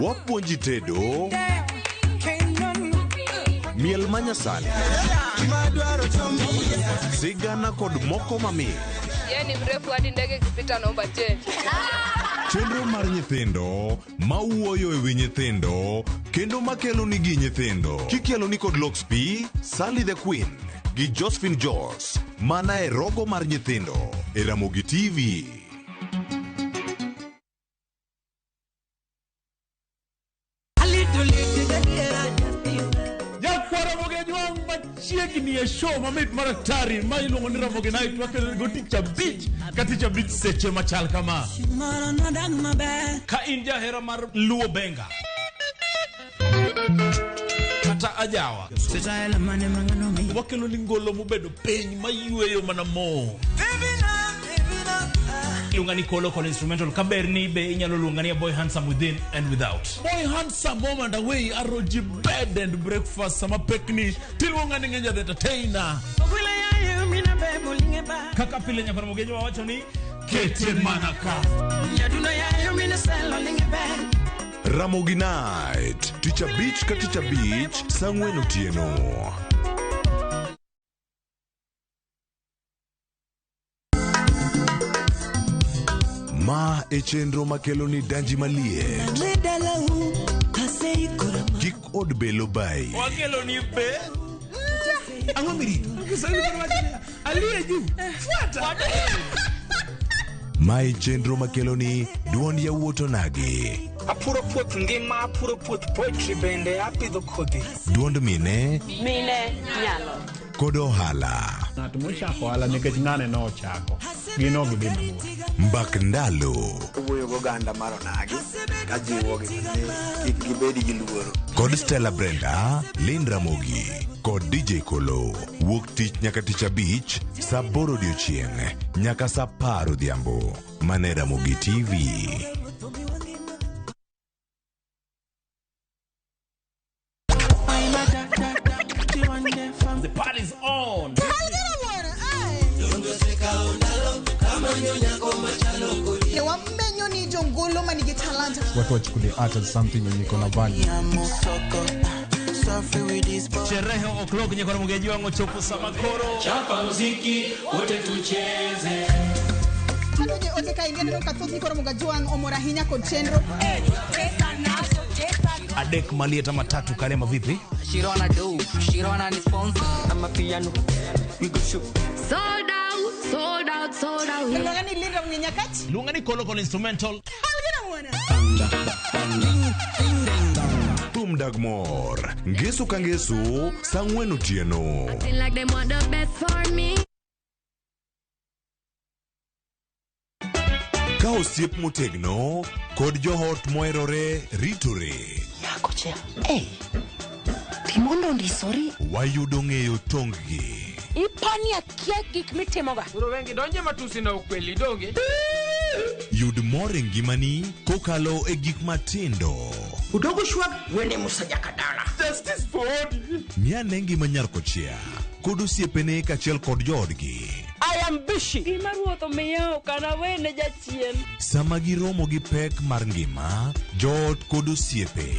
Speaker 5: Wapuonji tedo. Miel manyasani. Sigana kod moko mamit.
Speaker 16: Yeye ni mrefu hadi ndege ikipita naomba change.
Speaker 5: Chenro mar nyithindo mawuoyo e wi nyithindo kendo makelo nigi nyithindo. Kikelo ni kod Lox P, Sally the Queen gi Josephine Jos mana e rogo mar nyithindo e Ramogi TV.
Speaker 22: Machiegni e show mamit mar atari ma iluongo ni Ramogi Night wakelo go tich abich ka tich abich seche machal kama.
Speaker 23: Ka in jahera mar Luo Benga kata ajawa, wakelo ni ngolo mobedo piny mayweyo mana mo.
Speaker 17: Iluonga ni Kolo Kolo instrumental kaber ni be inyalo luonga ni Boy Handsome within and without.
Speaker 23: Boy Handsome home and away aroji bed and breakfast sama pekni tiluonga ni Ngenja the entertainer.
Speaker 17: Kaka pile nyakoro mogenjo wawacho ni
Speaker 23: kete mana ka.
Speaker 5: Ramogi Night tich abich ka tich abich saa ang'wen otieno. Ma e chenro makelo ni danji maliet. Kik od belo bai.
Speaker 23: Wakelo ni be.
Speaker 11: Ang'o mirito? Aliye juu. Fuata.
Speaker 5: Ma e chenro makelo ni duond yawuot onagi.
Speaker 19: Apuro puoth ngima, apuro puoth poetry bende apidho kodhi.
Speaker 5: Duond mine.
Speaker 21: Mine nyalo.
Speaker 5: Kod ohala.
Speaker 25: Ng'at mochako ohala nikech ng'ane nochako. Gin ok gidhi mabor.
Speaker 5: Mbak ndalo.
Speaker 29: Owuoyo gi oganda mar onagi ka jiwogi ni kik gibed gi luoro.
Speaker 5: Kod Stella Brenda, Lynn Ramogi kod DJ Kolo. Wuok tich nyaka tich abich saa aboro odiochieng' nyaka saa apar odhiambo. Mane Ramogi TV.
Speaker 23: The party's on.
Speaker 3: Ne wamenyo ni jongolo manigi talanta.
Speaker 4: Watu wachukulie art as something yenye iko na value.
Speaker 17: Sherehe o'clock nyakoro mogeji wango chopo sama koro.
Speaker 7: Chapa muziki wote tucheze.
Speaker 3: Kanoje ote ka ingia neno kathoth ni koro mogajuang omor ahinya kod chenro.
Speaker 17: Adek malieta matatu kalema vipi?
Speaker 8: Shirona do, Shirona ni sponsor. I'm a piano. We go shoot.
Speaker 16: Sold out, sold out, sold out.
Speaker 3: Luonga ni Linda Mnyenyakach.
Speaker 23: Luonga ni Kolo Kolo instrumental.
Speaker 3: bwana.
Speaker 5: Thum dag mor. Ngeso ka ngeso, saa ang'wen otieno.
Speaker 16: Acting like they want the best for me.
Speaker 5: Ka osiep motegno kod joot moherore ritore.
Speaker 2: Nyakocha, hey, Timondo ondisori.
Speaker 5: Wayudo ng'eyo tong-gi.
Speaker 2: Ipani akia gik mitimoga.
Speaker 13: Koro wengi donje matusi na ukweli donge.
Speaker 5: Yud mor e ngimani kokalo e gik matindo.
Speaker 2: Udogo shwag wene Musa Jakadala.
Speaker 13: Justice for Odi.
Speaker 5: Ng'ane ngima nyar kochia kod osiepene kaachiel kod joodgi.
Speaker 2: I am busy. Gima ruoth omiya ok anawene jachien.
Speaker 5: Sama giromo gi pek mar ngima, joot kod osiepe.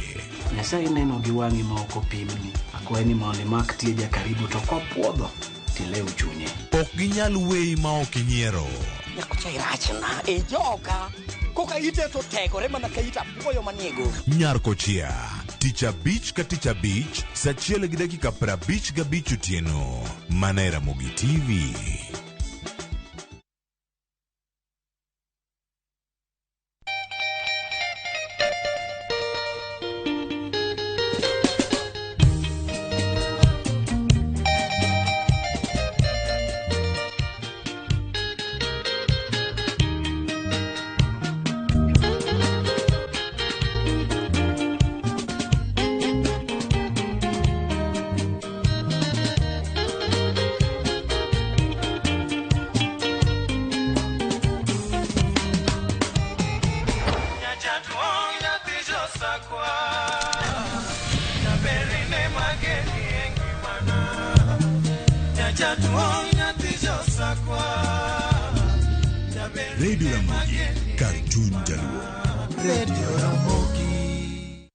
Speaker 6: Nyasaye neno gi wang'i ma ok opimni. Akwayi ni mondo imak tieja karibu to kopuodho tilew chunye.
Speaker 5: Ok ginyal weyi ma ok inyiero.
Speaker 2: Nyakocha irachna e joka. Koka ite to tegore mana ka it apuoyo manie go.
Speaker 5: Nyar kochia, tich abich ka tich abich, saa achiel gi dakika 55 otieno. Mana e Ramogi TV.
Speaker 9: Radio Ramogi, Cartoon Jaluo.
Speaker 11: Radio Ramogi.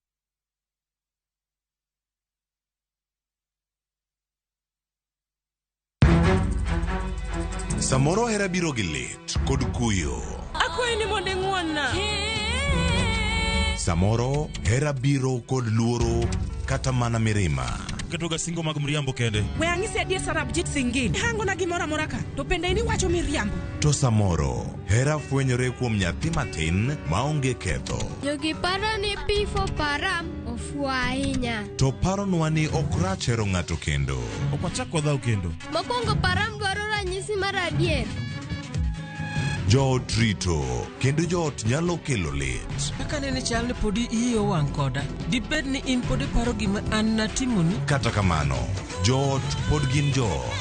Speaker 5: Samoro hera biro gi lit kod kuyo.
Speaker 10: Akwayi ni mondo ing'won-na.
Speaker 5: Samoro hera biro kod luoro kata mana mirima.
Speaker 17: Ketoga singo mag mriambo kende.
Speaker 10: We ang'isi adier Sarabjit Singh. Hangona gimoro amora ka to bende in iwacho miriambo.
Speaker 5: To samoro hera fwenyore kuom nyathi matin maonge ketho.
Speaker 16: Jogi paro ni P for Param ofuwo ahinya.
Speaker 5: To paronwa ni ok rach hero ng'ato kendo.
Speaker 17: Ok wachak wadhaw kendo.
Speaker 16: Mokwongo Param dwaro ranyisi mar adier.
Speaker 5: Joot rito kendo joot nyalo kelo lit.
Speaker 18: Kaka nene chal ni podi iyi owang' koda. Dibed ni in pod iparo gima an natimoni?
Speaker 5: Kata kamano, joot pod gin joot.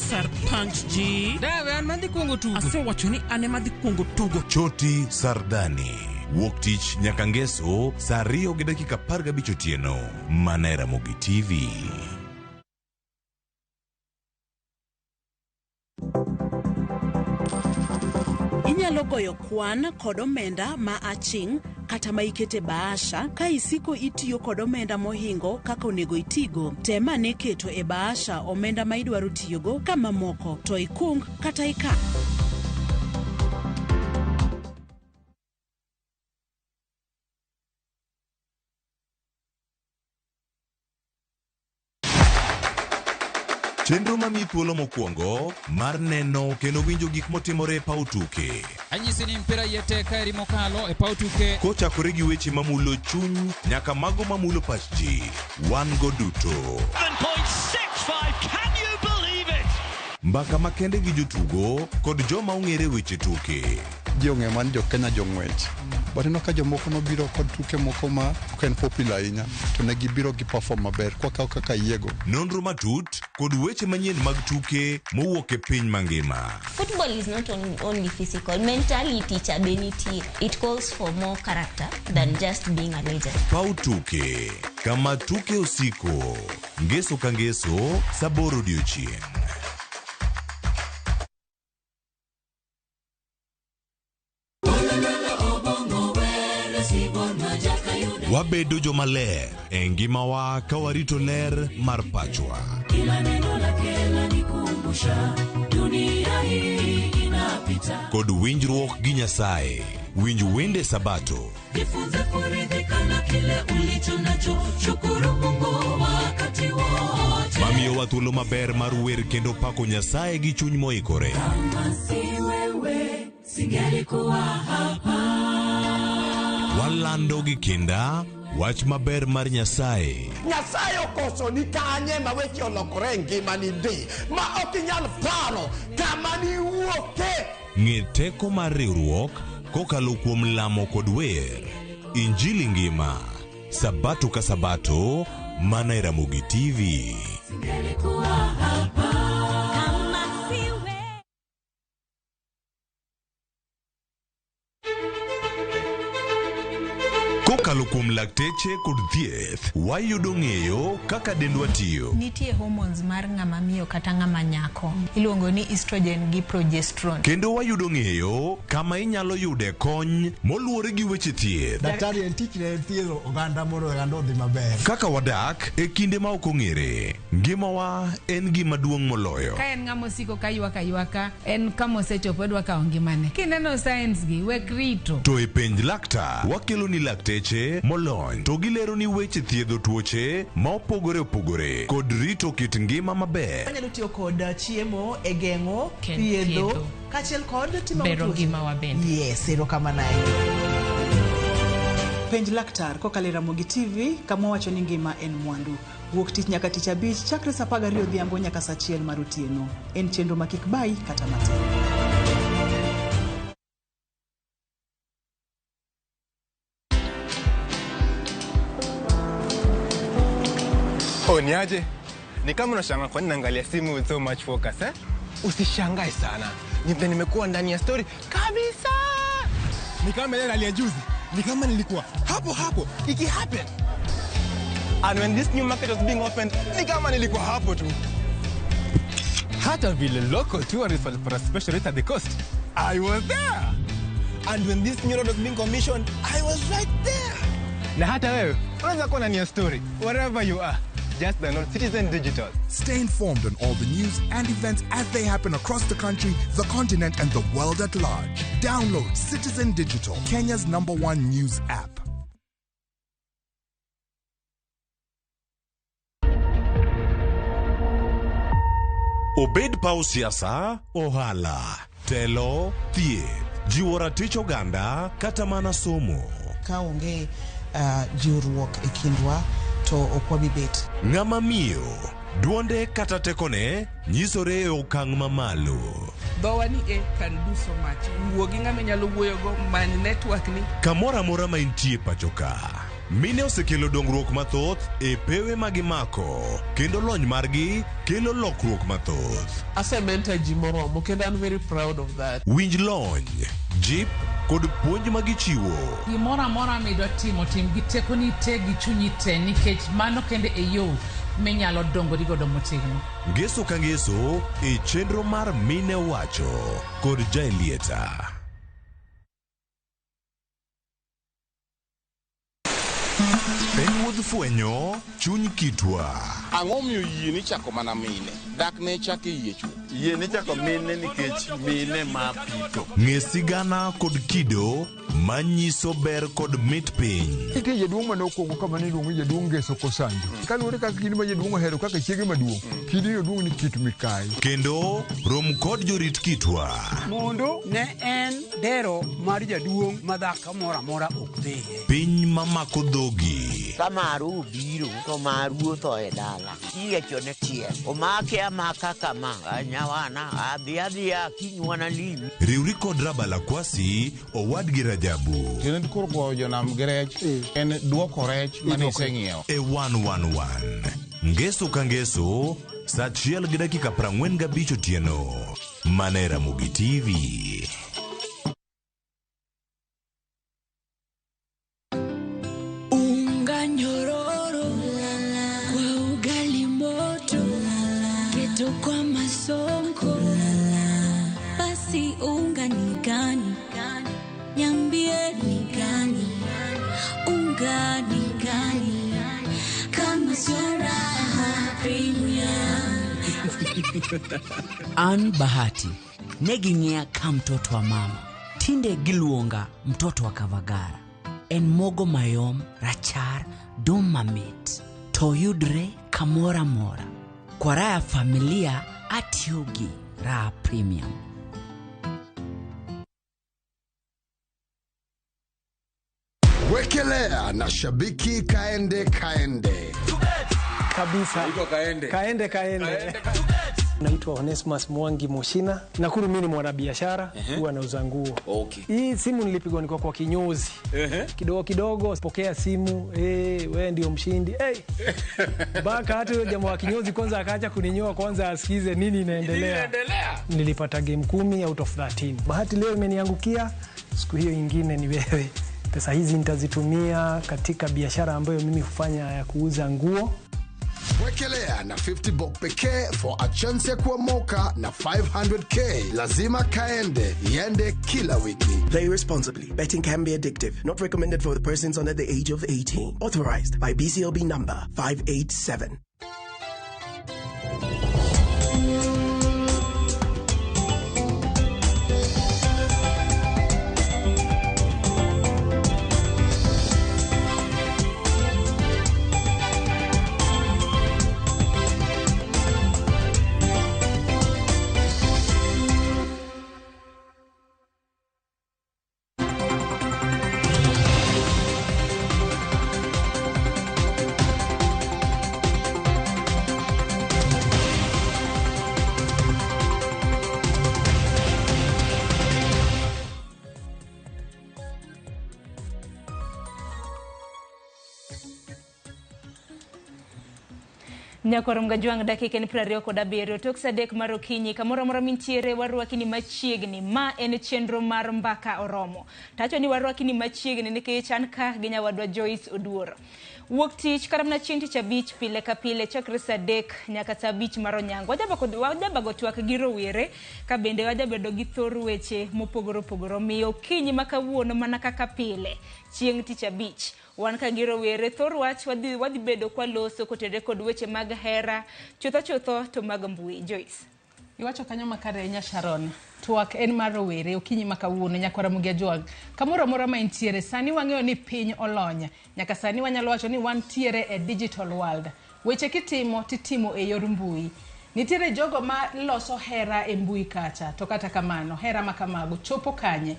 Speaker 11: Sarpanch ji.
Speaker 18: Dawe an madhi kuongo tugo.
Speaker 11: Asewacho ni an ema dhi kuongo tugo.
Speaker 5: Choti Sardani. Wuok tich nyaka ngeso saa 2:15 otieno. Mana e Ramogi TV.
Speaker 20: Inyalo goyo kwan kod omenda ma aching' kata ma ikete bahasha ka isiko itiyo kod omenda mohingo kaka onego itigo. Tem ane keto e bahasha omenda ma idwaro tiyogo ka mamoko to ikung kata ika.
Speaker 5: Chenro mamiyi thuolo mokwongo mar neno kendo winjo gik motimore e paw tuke.
Speaker 13: Anyisi ni mpira iye tek ka eri mokalo e paw tuke.
Speaker 5: Kochakore gi weche mamulo chuny nyaka mago mamulo pach ji. Wan go duto.
Speaker 7: 7.65. Can you believe it?
Speaker 5: Mbaka makende gi jotugo kod joma ong'ere weche tuke.
Speaker 14: Ji ong'eyo mana ni jo Kenya jong'wech. But ineno ka jomoko nobiro kod tuke moko ma ok en popular ahinya to ne gibiro gi perform maber kwakawo kaka yiego.
Speaker 5: Nonro matut kod weche manyien mag tuke mowuok e piny mangima.
Speaker 15: Football is not only physical. Mentality cha be nitie. It calls for more character than just being a legend.
Speaker 5: Paw tuke kama tuke osiko. Ngeso ka ngeso saa 8 odiochieng'. Wabedo jomaler e ngimawa ka warito ler mar pachwa.
Speaker 21: Kila neno lake lanikumbusha dunia hii inapita.
Speaker 5: Kod winjruok gi Nyasaye. Winj wende Sabato.
Speaker 21: Jifunze kuridhika na kile ulicho nacho, shukuru Mungu wakati wote.
Speaker 5: Mamiyowa thuolo maber mar wer kendo pako Nyasaye gi chuny moikore.
Speaker 21: Kama si wewe, singelikuwa hapa.
Speaker 5: Walando gi kinda wach maber mar Nyasaye.
Speaker 2: Nyasaye okoso ni kanye ma weche olokore e ngimani ndi ma ok inyal paro kama niwuoke.
Speaker 5: Ng'e teko mar riwruok kokalo kuom lamo kod wer. Injili ngima. Sabato ka sabato mana e Ramogi TV.
Speaker 21: Singelikuwa hapa kama siwe.
Speaker 5: Kokalo kuom lakteche kod thieth, wayudo ng'eyo kaka dendwa tiyo.
Speaker 1: Nitie hormones mar ng'ama miyo kata ng'ama nyako iluongo ni estrogen gi progesterone.
Speaker 5: Kendo wayudo ng'eyo kama inyalo yude kony moluwore gi weche thieth.
Speaker 12: Daktari en tich ne thiedho oganda mondo oganda odhi maber.
Speaker 5: Kaka wadak e kinde ma ok ong'ere, ngimawa en gima duong' moloyo.
Speaker 19: Ka en ng'ama osiko ka ywak aywaka, en kama osechopo odwa kawo ngimane. Kineno signs gi, wek rito.
Speaker 5: To e penj laktar, wakelo ni lakteche molony to gilero ni weche thiedho tuoche ma opogore opogore kod rito kit ngima maber.
Speaker 3: Wanyalo tiyo kod chiemo e geng'o, thiedho,
Speaker 22: thiedho.
Speaker 3: kaachiel kod timo
Speaker 22: Bero
Speaker 3: tuoche.
Speaker 22: ngimawa bende.
Speaker 3: Yes, erokamano ahinya. Penj laktar kokalo e Ramogi TV kama wacho ni ngima en mwandu. Wuok tich nyaka tich abich chakre saa 12 odhiambo nyaka saa 1 mar otieno. En chenro ma kik bayi kata matin.
Speaker 24: Oh, ni aje? Ni kama unashangaa kwa nini naangalia simu with so much focus, eh? Usishangae sana. Ni vile nimekuwa ndani ya story kabisa. Ni kama ile rally ya juzi. Ni kama nilikuwa hapo hapo iki happen. And when this new market was being opened, ni kama nilikuwa hapo tu. Hata vile local tourists walipata special rate at the coast. I was there. And when this new road was being commissioned, I was right there. Na hata wewe unaweza kuwa ndani ya story wherever you are. Just download Citizen Digital.
Speaker 25: Stay informed on all the news and events as they happen across the country, the continent, and the world at large. Download Citizen Digital, Kenya's #1 news app.
Speaker 5: Obed paw siasa, ohala, telo, thieth, jiwo ratich oganda kata mana somo.
Speaker 26: Ka onge jiwruok e kindwa to ok wabi bet.
Speaker 5: Ng'ama miyo, duonde kata tekone nyisore e okang' mamalo.
Speaker 27: Dhowa ni e can do so much. Wuo gi ng'ama inyalo wuoyogo, many network ni.
Speaker 5: Kamoro amora ma intie pacho ka, mine osekelo dongruok mathoth e pewe ma gimako, kendo lony margi kelo lokruok mathoth.
Speaker 27: Asementor ji moromo kendo I'm very proud of that.
Speaker 5: Winj lony, jip kod puonj ma gichiwo.
Speaker 13: Gimoro amora midwa timo, tim gi tekoni te gi chunyi te nikech mano kende e yo minyalo dongori godo motegno.
Speaker 5: Ngeso ka ngeso e chenro mar Mine Wacho kod Jaelieta. En wuodh fwenyo chuny kitwa.
Speaker 28: Ang'o miyo yie ni chako mana mine? Dak ne chako e yie chwo.
Speaker 30: Yie ni chako mine nikech mine ma pitho.
Speaker 5: Ng'e sigana kod kido manyiso ber kod mit piny.
Speaker 4: Nitie jaduong' mane okwongo kama ne iluongo ni jaduong' Ngeso Kosanjo. Kaluwore kaka kidi ma jaduong' ohero kaka chiege maduong', kidi no duong' ni kit mikayi.
Speaker 5: Kendo rom kod jorit kitwa.
Speaker 31: Mondo ne en dero mar jaduong' ma dhako moro amora ok dhiye.
Speaker 5: Piny mamako dhogi.
Speaker 32: Ka maru obiro to maru otho e dala. Iyiechone tiel. Omake amaka kama. Nyawana adhi adhiya kinywana limi.
Speaker 5: Riwri kod Rabala Kwasi owadgi Rajabu.
Speaker 28: Tiende koro goyo jonam gi rech en duoko rech mane iseng'iewo.
Speaker 5: E 111. Ngeso ka ngeso, saa 1:45 otieno. Mana e Ramogi TV.
Speaker 21: Unga nyororo kwa ugali moto, keto kwa masonko. Basi unga ni gani? Niambie ni gani? Unga ni gani? Kama sio Raha Premium.
Speaker 33: An Bahati ne ging'iya ka mtoto wa mama, tinde giluonga mtoto wa Kavagara. En mogo mayom, rachar, dum mamit to yudre kamoro amora. Kwa raha ya familia atiyo gi Raha Premium.
Speaker 6: Wekelea na shabiki kaende kaende.
Speaker 7: Kabisa.
Speaker 8: Kaende.
Speaker 7: Kaende kaende. Naitwa Onesmus Mwangi Moshina. Nakuru mimi ni mwanabiashara, huwa nauza nguo.
Speaker 8: Okay.
Speaker 7: Hii simu nilipigwa nilikuwa kwa kinyozi. Kidogo kidogo pokea simu, eh, wewe ndio mshindi. Hey. Mpaka hata huyo jamaa wa kinyozi kwanza akaacha kuninyoa kwanza asikize nini inaendelea.
Speaker 8: Inaendelea.
Speaker 7: Nilipata game 10 out of 13. Bahati leo imeniangukia, siku hiyo ingine ni wewe. Pesa hizi nitazitumia katika biashara ambayo mimi hufanya ya kuuza nguo.
Speaker 6: Wekelea na 50 bob pekee for a chance ya kuomoka na 500k. Lazima kaende, iende kila wiki.
Speaker 9: Play responsibly. Betting can be addictive. Not recommended for the persons under the age of 18. Authorized by BCLB number 587.
Speaker 10: Nyakwarom Gajwang' dakika en 27 tok sa 3 mar okinyi kamoro amora mintiere warwaki ni machiegni. Ma en chenro mar Mbaka Oromo. Tacho ni warwaki ni machiegni nikech an ka gi nyawadwa Joyce Oduor. Wuok tich kata mana chieng' tich abich pile ka pile chakre sa 3 nyaka sa 5 mar onyango. Wajabago twak gi rowere ka bende wajabedo gi thor weche mopogore opogore. Omiyo okinyi ma kawuono mana kaka pile chieng' tich abich wan ka gi rowere thor wach wadhi bedo kwaloso kotenore kod weche mag hera chutho chutho to mag mbui. Joyce.
Speaker 13: Iwacho kanyo makare ahinya Sharon. Twak en mar rowere okinyi ma kawuono nyaka Ramogi Ajwang'. Kamoro amora ma intiere sani wang'eyo ni piny olony. Nyaka sani wanyalo wacho ni wantiere e digital world. Weche kitimo titimo e yor mbui. Nitiere jogo ma loso hera e mbui kacha to kata kamano hera ma kamago chopo kanye?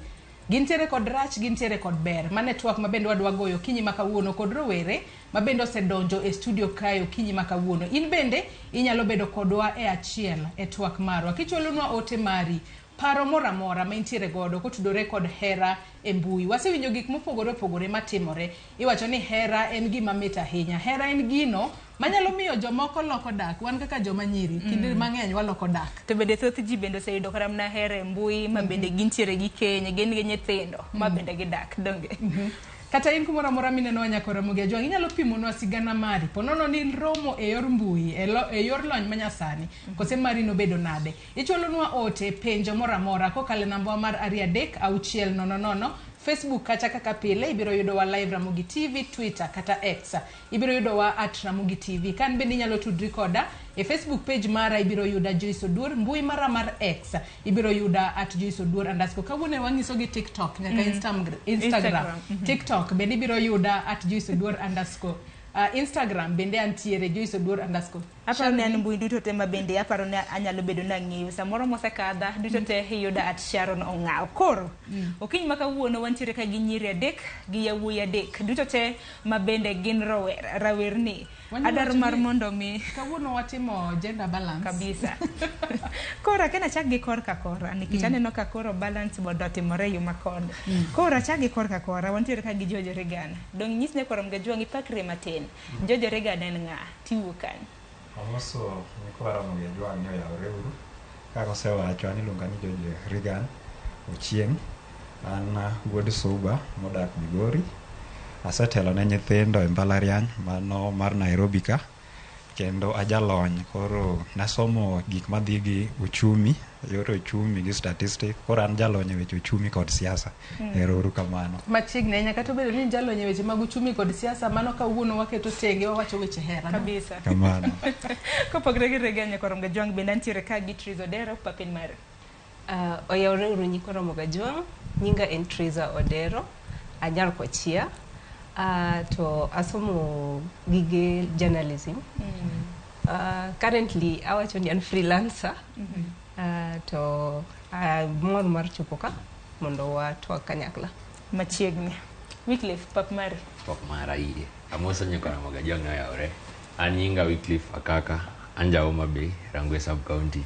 Speaker 13: Gintiere kod rach, gintiere kod ber. Mane twak ma bende wadwa goyo okinyi ma kawuono kod rowere ma bende osedonjo e studio kae okinyi ma kawuono. In bende inyalo bedo kodwa e achiel e twak marwa. Kichwalonwa ote mari, paro moro amora ma intiere godo kotudore kod hera e mbui. Wasewinjo gik mopogore opogore matimore. Iwacho ni hera en gima mit ahinya. Hera en gino manyalo miyo jomoko loko dak. Wan kaka joma nyiri, kinde mang'eny waloko dak.
Speaker 10: To bende thoth ji bende oseyudo kata mana hera e mbui ma bende gintiere gi keny, gin gi nyithindo ma bende gidak, donge?
Speaker 13: Kata in kumoro amora minenowa nyaka Ramogi Ajwang', inyalo pimonwa sigana mari. Ponono ni romo e yor mbui, e yor lony manyasani, kose mari nobedo nade. Ichwalonwa ote, penjo moro amora kokalo e namba mar 23 6 0 0. Facebook kacha kaka pile ibiro yudowa live Ramogi TV, Twitter kata X ibiro yudowa at Ramogi TV. Kan bende inyalo tudri koda e Facebook page mara ibiro yuda Joyce Oduor, mbui mara mar X ibiro yuda at Joyce Oduor underscore. Kawuono wang'iso gi TikTok nyaka Instagram. TikTok bende ibiro yuda at Joyce Oduor underscore. Instagram bende antiere Joyce Oduor underscore.
Speaker 10: Aparo ni an mbui duto te ma bende aparo ni anyalo bedo nang'eyo samoro mosekadha duto te iyuda at Sharon Ong'aw. Koro okinyi ma kawuono wantiere ka gi nyiri adek gi yawuoyi adek duto te ma bende gin rawerni. Adwaro mar mondo mi
Speaker 13: kawuono watimo gender balance
Speaker 10: kabisa. Koro akena chak gi korka kora nikech aneno ka koro balance bodo otimore e yo makode. Koro achak gi korka kora wantiere ka gi George Reagan. Dong' inyis ne Ramogi Ajwang' ipakre matin. George Reagan en ng'a? Tiwuok kanye?
Speaker 11: Amoso nyikwa Ramogi Ajwang' ni oyawre uru. Kaka osewacho an iluonga ni George Reagan Ochieng'. An wuod Suba modak Migori. Asetelo ne nyithindo e mbalariany mano mar Nairobi ka. Kendo ajalony koro nasomo gik madhi gi uchumi, yor uchumi gi statistics. Koro an jalony e weche uchumi kod siasa. Ero uru kamano.
Speaker 13: Machiegni ahinya kata obedo ni jalony e weche mag uchumi kod siasa, mano kawuono waketo tenge wawacho weche hera.
Speaker 10: Kabisa.
Speaker 11: Kamano.
Speaker 10: Kopogore gi Reagan nyaka Ramogi Ajwang' bende antiere ka gi Triza Odero papin mare.
Speaker 16: Oyawre uru nyikwa Ramogi Ajwang', nyinga en Triza Odero, anyar Kochia. To asomo gige journalism. Currently awacho ni an freelancer. To mor mar chopo ka mondo watwak kanyakla.
Speaker 10: Machiegni. Wycliffe, pap mari.
Speaker 1: Pap mara yie. Amoso nyikwa Ramogi Ajwang' ne oyawore. An nyinga Wycliffe Akaka, an ja Homa Bay, Rangwe sub county.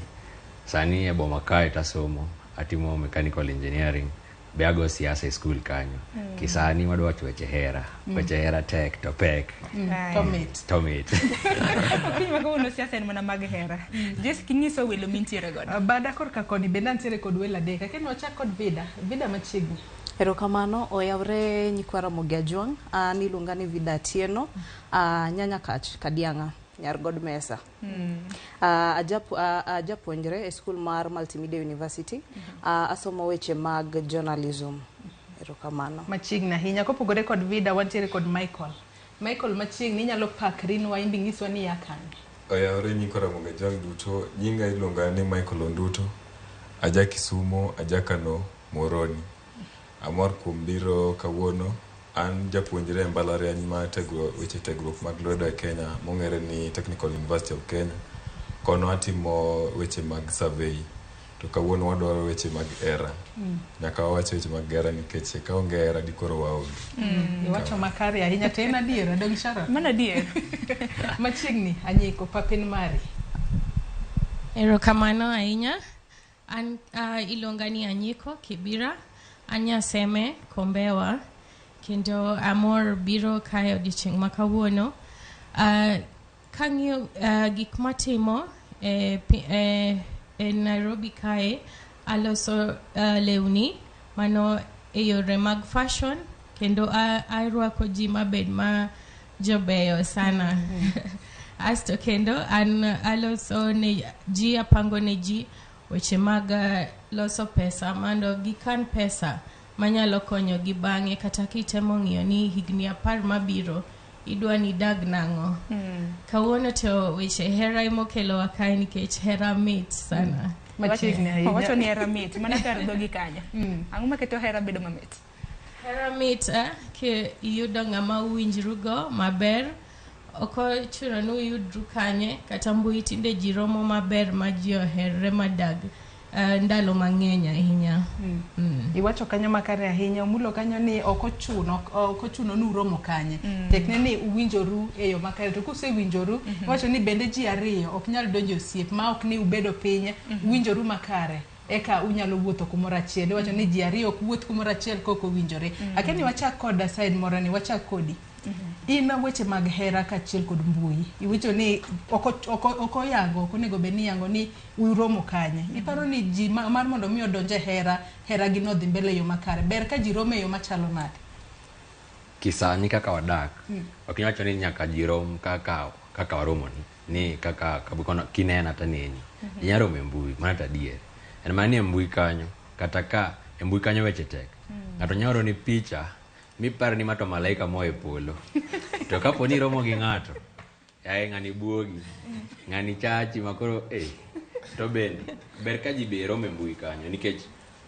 Speaker 1: Sani e boma kae tasomo, atimo mechanical engineering, be ago siasa e skul kanyo. Kisani wadwa wacho weche hera. Weche hera tek to pek.
Speaker 10: Aye.
Speaker 13: To mit.
Speaker 1: To mit.
Speaker 10: Okinyi ma kawuono siasa en mana mag hera. Jess, kinyiso welo mintiere godo.
Speaker 13: Bada korka koni bende antiere kod welo adek. Akia wachak kod Vida. Vida machiegni.
Speaker 2: Erokamano, oyawre nyikwa Ramogi Ajwang'. An iluonga ni Vida Atieno, Nyanyakach Kadiang'a, nyar God Mesa. Ajapuonjre e skul mar Multimedia University. Asomo weche mag journalism. Erokamano.
Speaker 13: Machiegni ahinya. Kopogore kod Vida, wantiere kod Michael. Michael machiegni inyalo pakrinwa in be inyiswa ni iya kanye.
Speaker 8: Oyawore nyikwa Ramogi Ajwang' duto, nyinga iluonga ni Michael Onduto, aja Kisumo, aja Kano, Moroni. Amor kuom biro kawuono, an japuonjre e mbalariany mar weche tiegruok mag lwedo e Kenya mong'ere ni Technical University of Kenya. Kono atimo weche mag survey, to kawuono wadwaro weche mag hera. Nyaka wawach weche mag hera nikech kaonge hera dikoro waonge.
Speaker 13: Iwacho makare ahinya to en adier, dong Sharon?
Speaker 10: Mano adier.
Speaker 13: Machiegni, Anyiko, papen mari.
Speaker 12: Erokamano ahinya. An iluonga ni Anyiko Kibira. An Nyaseme Kombewa. Kendo amor biro kae odiochieng' ma kawuono. Kang'iyo gik matimo e Nairobi kae, aloso lewni mano e yore mag fashion, kendo arwako ji mabed ma jobeyo sana. Asto kendo an aloso ne ji, apango ne ji weche mag loso pesa mondo gikan pesa manyalo konyo gi bang'e, kata kitemo ng'iyo ni higni 10 mabiro idwa ni dag nang'o. Kawuono to weche hera emokelowa kae nikech hera mit sana.
Speaker 13: Machiegni ahinya.
Speaker 10: Owacho ni hera mit, mana kar dhogi kanyo. Ang'o maketo hera bedo mamit?
Speaker 12: Hera mit ke iyudo ng'ama uwinjrugo maber. Ok ochuno ni uyudru kanye, kata mbui tinde ji romo maber ma ji oherre madag ndalo mang'eny ahinya.
Speaker 13: Iwacho kanyo makare ahinya, omulo kanyo ni ok ochuno ni uromo kanye. Tekne ni uwinjoru e yo makare, to kusewinjoru, iwacho ni bende ji ariyo ok nyal donjo e osiep ma ok ni ubedo piny, uwinjoru makare. Eka unyalo wuotho kumoro achiel. Iwacho ni ji ariyo ok wuoth kumoro achiel kok owinjore. Akia ni wachak kod side moro ni, wachak kodi. In weche mag hera kaachiel kod mbui, iwacho ni ok oyango, ok onego bed ni iyango ni uromo kanye. Iparo ni ji mar mondo mi odonj e hera, hera gi nodhi mbele e yo makare. Ber ka ji romo e yo machalo nade?
Speaker 1: Kisani kaka wadak, ok inyal wacho ni nyaka ji rom kaka waromo ni kaka kinena taneni. Inyalo romo e mbui, mano to adier. En mana ni e mbui kanyo, kata ka e mbui kanyo weche tek. Ng'ato nyalo oroni picha miparo ni ma to malaika moa e polo. To kapo ni iromo gi ng'ato, yaye ng'ani buogi, ng'ani chachi makoro to bende ber ka ji be romo e mbui kanyo nikech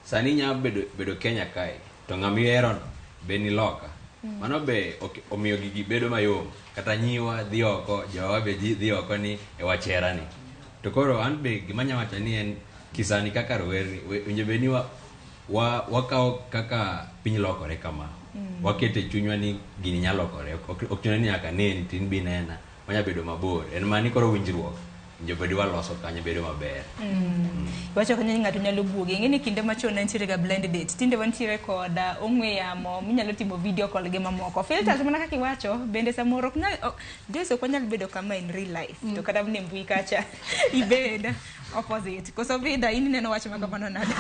Speaker 1: sani inya bedo Kenya kae to ng'ama iherono be ni loka. Mano be omiyo gigi bedo mayom. Kata nyiwa dhi oko, jowa be dhi oko ni e wach herani. To koro an be gima anya wacho ni en kisani kaka rowerni, winjo bed ni wakawo kaka piny lokore kama. Waketo e chunywa ni gini nyalo lokore. Ok chuno ni nyaka neni to in be inena. Wanya bedo mabor. En mana ni koro winjruok winjo bed waloso kanyo bedo maber.
Speaker 10: Iwacho kanyo ni ng'ato nyalo buogi. Ing'e ni kinde machon ne nitiere ga blind date. Tinde wantiere kod ong'we yamo minyalo timo video call gi mamoko. Filters mana kaka iwacho bende samoro ok nyal, Joyce ok wanyal bedo kama in real life. To kata mana e mbui kacha ibed opposite. Koso Vida, in ineno wach ma kamano nade?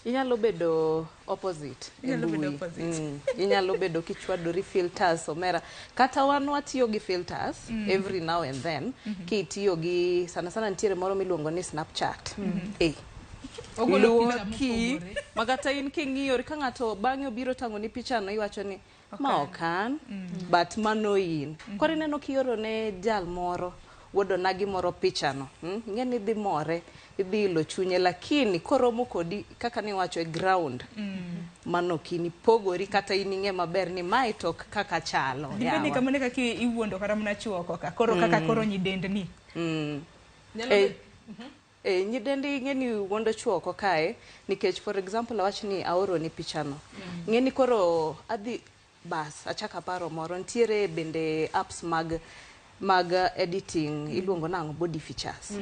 Speaker 2: Inyalo bedo opposite.
Speaker 10: Inyalo bedo opposite.
Speaker 2: Inyalo bedo kichwadori filters omera. Kata wan watiyo gi filters every now and then. Kitiyo gi sana sana nitiere moro miluongo ni Snapchat.
Speaker 13: Ogolo picha
Speaker 2: Luoki,
Speaker 13: mopogore.
Speaker 2: makata in king'iyori ka ng'ato bang'e obiro tang'o ni picha no iwacho ni ma ok an, but mano in. Koro ineno kioro ne jal moro wuod onagi moro picha no. Ing'e ni idhi more, idhi ilo chunye, lakini koromo kodi kaka niwacho e ground, mano ok in ipogori kata in ing'e maber ni mae to ok kaka chalo.
Speaker 10: Dibed ni
Speaker 2: yawa.
Speaker 10: kamano e kaka iwuondo kata mana chuo oko ka, koro kaka koro nyidendni.
Speaker 13: Nyalo
Speaker 2: Nyidendi ing'e ni wuondo chuo oko kae, nikech for example awach ni aoro ni picha no. Ing'e ni koro adhi Bas, achako aparo moro. Nitiere bende apps mag mag editing iluongo nang'o body features.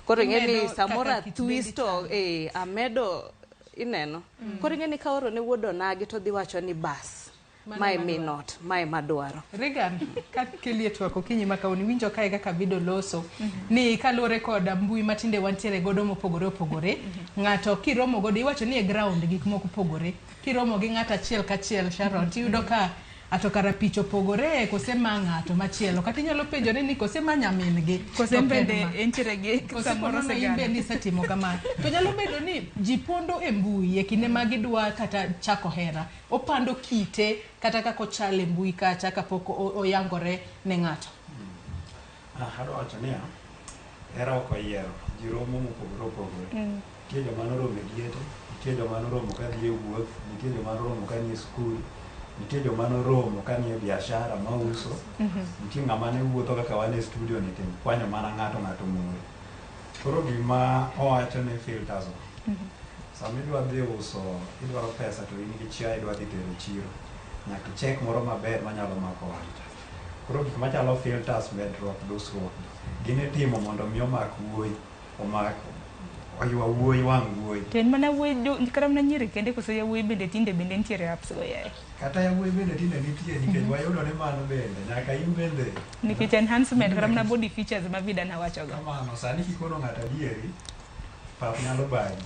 Speaker 2: Koro ing'e ni
Speaker 13: Imedo
Speaker 2: samoro
Speaker 13: kaka kit dendi
Speaker 2: atwist to amedo ineno. Koro ing'e ni kaoro ne wuod onagi to dhi wacho ni bas.
Speaker 13: Mano
Speaker 2: Mae
Speaker 13: ema
Speaker 2: mi
Speaker 13: dwaro.
Speaker 2: not, mae madwaro.
Speaker 13: Regan, ka kelie twak okinyi ma kawuono, iwinjo kae kaka Vido loso ni kaluwore kod mbui matinde wantiere godo mopogore opogore, ng'ato kiromo godo iwacho ni e ground gik moko opogore. Kiromo gi ng'ato achiel kachiel Sharon, tiyudo ka ato kara picha opogore kose ma ng'ato machielo kata inyalo penjore ni kose ma nyamin gi
Speaker 10: Kose
Speaker 13: To ok en
Speaker 10: bende
Speaker 13: ma.
Speaker 10: entiere gi
Speaker 13: Kose
Speaker 10: samoro
Speaker 13: ponono in
Speaker 10: sigana.
Speaker 13: bende isetimo kamano to nyalo bedo ni ji pondo e mbui e kinde ma gidwa kata chako hera opando kite kata kaka ochal e mbui kacha kapok oyangore ne ng'ato.
Speaker 11: Adwa wacho niya, hera ok oyiero, ji romo mopogore opogore. Nitie joma noromo e liete, nitie joma noromo ka dhi e wuoth, nitie joma noromo ka ni e skul, nitie joma noromo ka ni e biashara mauso, nitie ng'ama ne wuotho kaka wan e studio ni to kwanyo mana ng'ato ng'ato mori. Koro gima owacho ni filters go, sama idwa dhi uso, idwaro pesa to in gi chiayo idwa dhi tero e chiro, nyaka ichek moro maber manyalo mako wang' cha. Koro gik machalo filters, medruok, dusruok, gin itimo mondo mi omak wuoyi, omak oywa wuoyi wang' wuoyi.
Speaker 10: To en mana wuoyi kata mana nyiri kende koso yawuoyi bende tinde bende nitiere apps go yaye.
Speaker 11: Kata yawuoyi bende tinde nitie nikech wayudo ni mano bende nyaka in bende
Speaker 10: Nikech enhancement kata mana body features ma Vida nawacho go.
Speaker 11: Kamano, sani kikono ng'ato adieri, pap nyalo bagi.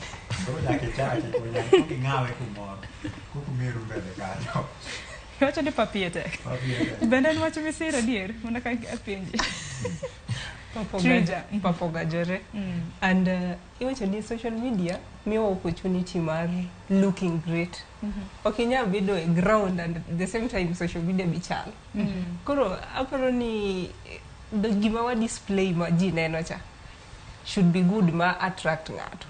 Speaker 11: Koro nyaka ichaki, koro nyaka ikuong ing'awe kumoro, koka umeru mbele kanyo.
Speaker 10: Iwacho ni pap iye tek.
Speaker 11: Pap iye tek.
Speaker 10: Bende en wach misiro adier mana ka apenji. Trija.
Speaker 16: Pap ogajore. And iwacho ni social media miyowa opportunity mar looking great. Ok inyal bedo e ground and at the same time social media be chal. Koro aparo ni gima wa display ma ji neno cha should be good ma attract ng'ato.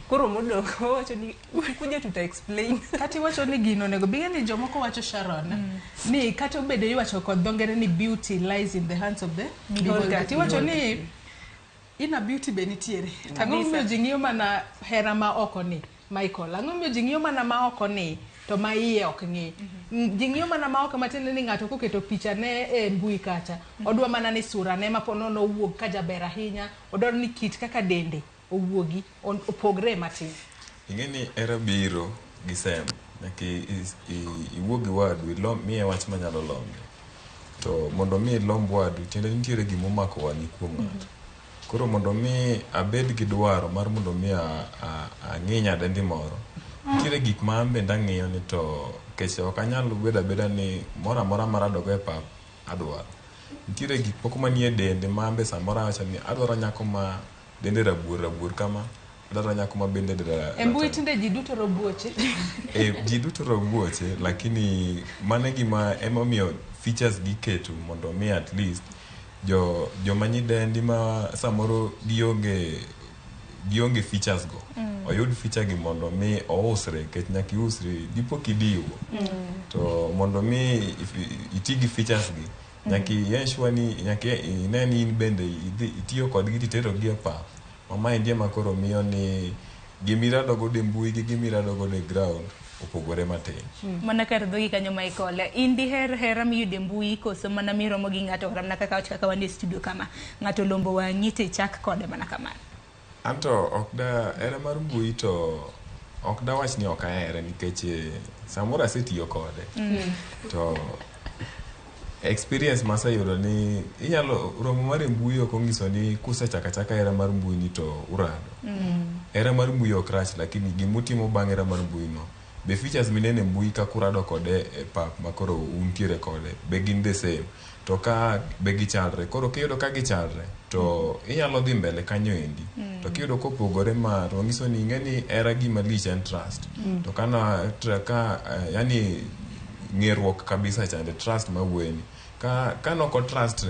Speaker 16: Koro modong' wawacho ni ukikuja tuta explain.
Speaker 13: Kata iwacho ni gino onego bing'e ni jomoko wacho Sharon ni kata obedo iwacho kod dho ngere ni beauty lies in the hands of the beholder. Tiwacho ni inner beauty be nitiere. To ang'o momiyo ji ng'iyo mana hera ma oko ni Michael? Ang'o momiyo ji ng'iyo mana ma oko ni to ma iye ok ng'i? Ji ng'iyo mana ma oko matiende ni ng'ato koketo picha ne e mbui kacha, odwa mana ni sura ne ma ponono owuog ka jaber ahinya, odwaro ni kit kaka dende owuogi opogre matin.
Speaker 8: Ing'e ni hera biro gi sem. Nyaka iwuo gi wadu, ilomb, miye wach manyalo lombe. To mondo mi ilomb wadu, tiende nitiere gimomako wang'i kuom ng'ato. Koro mondo mi abed gi dwaro mar mondo mi ang'i nyadendi moro, nitiere gik ma an bende ang'iyo ni to kech ok anyal bedo abeda ni moro amora maradogo e pap adwaro. Nitiere gik moko manie dende ma an be samoro awacho ni adwaro nyako ma dende rabuor rabuor kama, adwaro nyako ma bende dende
Speaker 13: E mbui tinde ji duto robuoche.
Speaker 8: Ji duto robuoche, lakini mano e gima emomiyo features giketo mondo mi at least joma nyidendi ma samoro gionge features go oyud feature gi mondo mi ousre, nikech nyaka iusri dipo kidiwo. To mondo mi iti gi features gi nyaka i ensure ni nyaka ine ni in bende itiyo kodgi titero gi e pap ma maendi ema koro miyo ni gimirado godo e mbui gi gimirado godo e ground opogore matin.
Speaker 10: Mana kar dhogi kanyo Michael, in diher hera miyudo e mbui koso mana miromo gi ng'ato kata mana kaka wach kaka wan e studio kama ng'ato lombo wang'i to ichak kode mana kamano.
Speaker 8: Anto ok da hera mar mbui to ok dawach ni ok ahere nikech samoro asetiyo kode. To experience maseyudo ni inyalo romo mar e mbui ok onyiso ni kusechako achaka hera mar mbui ni to urado. Hera mar mbui ok rach lakini gimutimo bang' hera mar mbui no be features mineno e mbui kaka urado kode e pap makoro untiere kode be gin the same to ka be gichalre koro kiyudo ka gichalre to inyalo dhi mbele kanyo endi. To kiyudo kopogore ma to nyiso ni ing'e ni hera gima lich en trust. To kana ka yani ng'eruok kabisa chande trust mawuoyeni ka noko trust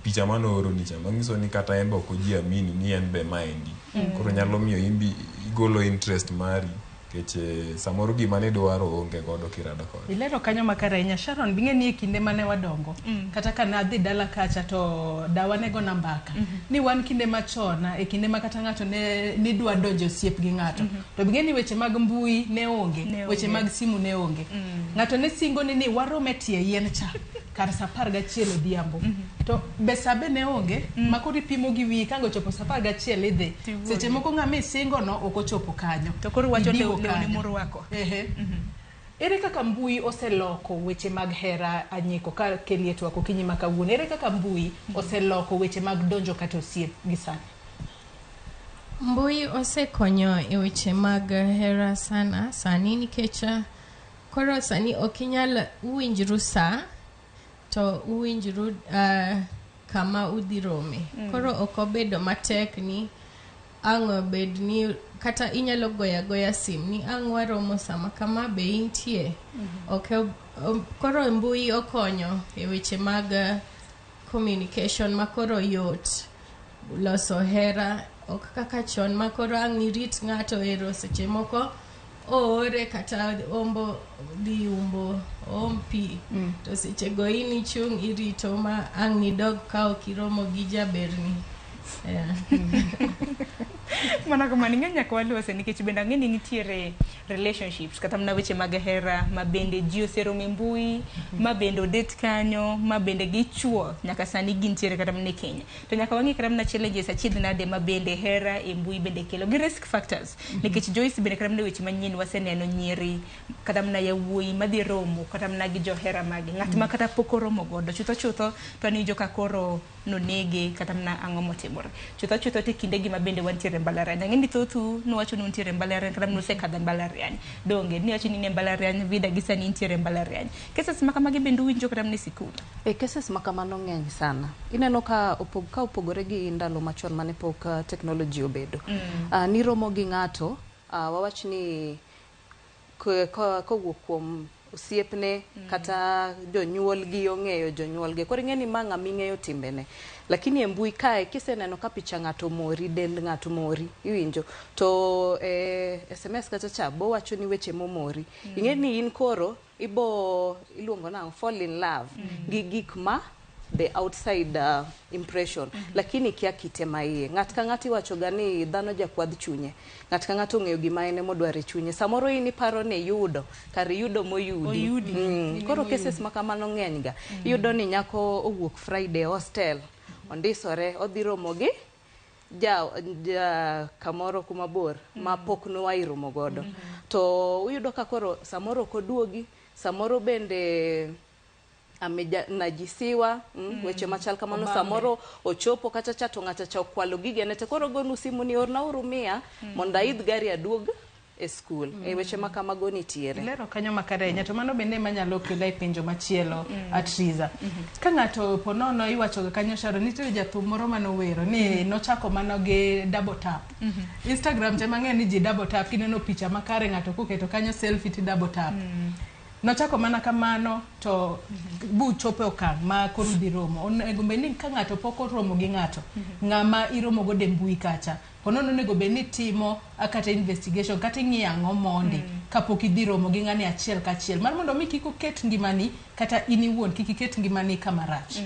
Speaker 8: picha manooroni cha manyiso ni kata en be ok ojiamini ni en be maendi. Koro nyalo miyo in be igolo interest mari Nikech samoro gima nidwaro onge godo kirado kode.
Speaker 13: Ilero kanyo makare ahinya. Sharon, bing'e ni e kinde mane wadongo, kata ka nadhi dala kacha to dawa ne gona mbaka. Ni wan kinde machon, e kinde ma kata ng'ato ne nidwa donjo osiep gi ng'ato. To bing'e ni weche mag mbui ne onge,
Speaker 10: Ne
Speaker 13: weche
Speaker 10: onge.
Speaker 13: mag simu ne onge. Ng'ato ne singo ni warom e tie yien cha kar sa 11 odhiambo. To be sa be ne onge, ma koro ipimo gi wiyi ka ang' ochopo sa 11 idhi.
Speaker 10: Tiwuogi.
Speaker 13: Seche moko ng'ama isingo no ok ochopo kanyo.
Speaker 10: To koro wacho
Speaker 13: Idiwo
Speaker 10: lewni
Speaker 13: kanyo.
Speaker 10: morwako.
Speaker 13: Ehe. Ere kaka mbui oseloko weche mag hera Anyiko ka kelie twak okinyi ma kawuono? Ere kaka mbui oseloko weche mag donjo kata osiep gi sani?
Speaker 12: Mbui osekonyo e weche mag hera sana sani nikech koro sani ok inyal uwinjru sa to uwinjru kama udhi rome. Koro ok obedo matek ni ang' obed ni kata inyalo goyo agoya sim ni ang' waromo sama kama be intie. Ok koro mbui okonyo e weche mag communication ma koro yot loso hera ok kaka chon ma koro ang' irit ng'ato ero seche moko oore kata ombo dhi umbo oom pi to seche go in ichung' irito ma ang' nidog ka ok iromo gi jaberni. Yeah.
Speaker 10: Mana kamano ing'e nyaka walose nikech bende ang'e ni nitiere relationships kata mana weche mag hera ma bende ji oseromo e mbui ma bende odet kanyo ma bende gichuo nyaka sani gintiere kata mana e keny to nyaka wang'e kata mana challenges achiedh nade ma bende hera e mbui bende kelo gi risk factors nikech Joyce bende kata mana weche manyien waseneno nyiri kata mana yawuoyi madhi romo kata mana gi johera magi ng'at ma kata pok oromo godo chutho chutho to an iwinjo ka koro nonege kata mana ang'o motimore chutho chutho te kinde gi ma bende wantiere e mbalariany ang'e ni thothu nuwacho ni untiere e mbalariany kata mana usekadho e mbalariany donge niwacho ni in e mbalariany vida gi sani intiere e mbalariany cases ma kamagi bende uwinjo kata mana e sikul
Speaker 2: E cases ma kamano ng'eny sana. Ineno ka ka opogore gi ndalo machon mane pok technology obedo. Niromo gi ng'ato, wawach ni kowuok kuom osiepne kata jonyuolgi ong'eyo jonyuolgi. Koro ing'e ni ma ng'ama ing'eyo timbene. Lakini e mbui kae kiseneno ka picha ng'ato mori, dend ng'ato mori, iwinjo. To SMS kacha cha bowacho ni weche momori. Ing'e ni in koro ibo iluongo nang'o fall in love gi gik ma the outside impression lakini kia kite ma iye ng'at ka ng'ato iwacho ga ni dhano jakwadh chunye ng'at ka ng'ato ong'eyo gima en emodwaro e chunye samoro in iparo ni iyudo kar iyudo moyudi
Speaker 10: Oyudi. In
Speaker 2: koro
Speaker 10: emoyudi.
Speaker 2: cases ma kamano ng'eny ga iyudo ni nyako owuok Friday hostel ondisore odhi romo gi ja kamoro kuma bor ma pok noa romo godo to uyudo ka koro samoro ok oduogi samoro bende amenajisiwa weche machal kamano
Speaker 13: Obambe.
Speaker 2: samoro ochopo kacha cha to ng'acha cha okwalo gigene te koro gonu simu ni orna uru 100 mondo aidh gari aduog e skul e weche ma kamago nitiere
Speaker 13: Ilero kanyo makare ahinya to mano bende ema nyalo kela e penjo machielo Atriza. Ka ng'ato po nono iwacho ga kanyo Sharon nitiere jathum moro manowero ni nochako mana gi double tap. Instagram cha mang'eny ni ji double tap kineno picha makare ng'ato koketo kanyo selfie ti double tap. Nochako mana kamano to buchopo e okang' ma koro udhi romo. Onego bed ni ka ng'ato pok oromo gi ng'ato, ng'ama iromo godo e mbui kacha, po nono onego bed ni itimo kata investigation kata ing'iyo ang'o mondi kapok idhi romo gi ng'ani achiel kachiel mar mondo mi kik oket ngimani kata in iwuon kik iket ngimani kama rach.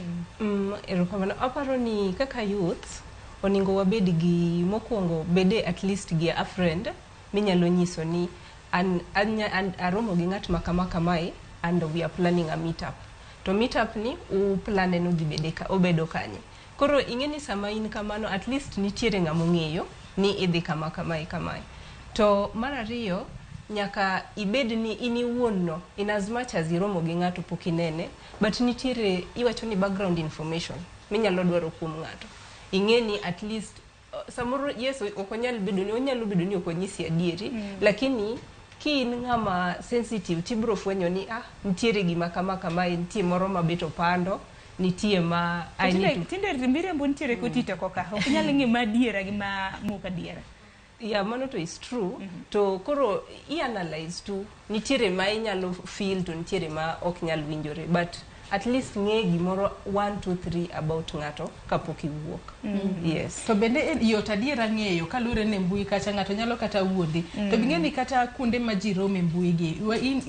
Speaker 16: Erokamano. Aparo ni kaka youth onego wabed gi mokwongo bede at least gi a friend minyalo nyiso ni an, an aromo gi ng'at ma kama kamae and we are planning a meetup. To meetup ni uplane ni udhi bede ka, obedo kanye. Koro ing'e ni sama in kamano at least nitiere ng'ama ong'eyo ni idhi kama kamae kamae. To mar ariyo nyaka ibed ni in iwuon no in as much as iromo gi ng'ato pok inene but nitiere iwacho ni background information minyalo dwaro kuom ng'ato. Ing'e ni at least samoro yes ok onyal bedo ni onyalo bedo ni ok onyisi adieri lakini ki in ng'ama sensitive tibiro fwenyo ni nitiere gima kama kamae nitie moro mabet opando nitie ma I need to
Speaker 10: Tinde miriambo nitiere kotito koka ok inyal ng'e ma adiera gi ma mok adiera.
Speaker 16: Yeah, mano to is true. To koro i analyze tu nitiere ma inyalo feel to nitiere ma ok nyal winjore but At least ng'e gimoro 1 2 3 about ng'ato kapok iwuok. Yes.
Speaker 13: To bende yot adiera ng'eyo kaluwore ni mbui kacha ng'ato nyalo kata wuondi. To bing'e ni kata kuonde ma ji rome e mbui gi,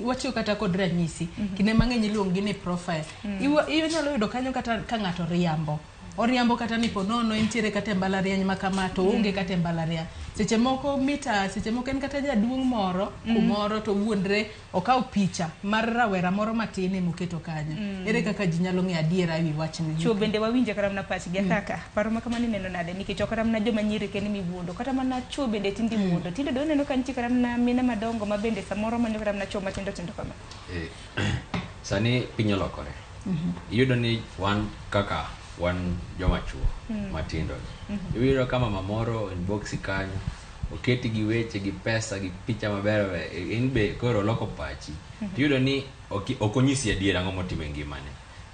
Speaker 13: watiyo kata kod ranyisi. Kinde mang'eny iluongo gi ni profile. Inyalo yudo kanyo kata ka ng'ato riambo. Oriambo kata ni ponono entiere kata e mbalariany ma kama to oonge kata e mbalariany. Seche moko mita, seche moko en kata jaduong' moro kumoro to wuondre okaw picha mar rawera moro matin emoketo kanyo. Ere kaka ji nyalo ng'eyo adiera ewi wachni?
Speaker 10: Chuo bende wawinjo kata mana pachgi kaka paro ma kamano ineno nade nikech ok kata mana joma nyiri kende miwuondo kata mana chuo bende tinde iwuondo. Tinde do ineno ka nitie kata mana mine madongo ma bende samoro manyo kata mana chuo matindo tindo kama.
Speaker 1: Sani piny olokore. Iyudo ni wan kaka wan joma chuo matindo. Iyudo ka mama moro inbox kanyo oketi gi weche gi pesa gi picha maber in be koro oloko pachi. Tiyudo ni ok onyisi adiera ang'o motimo e ngimane.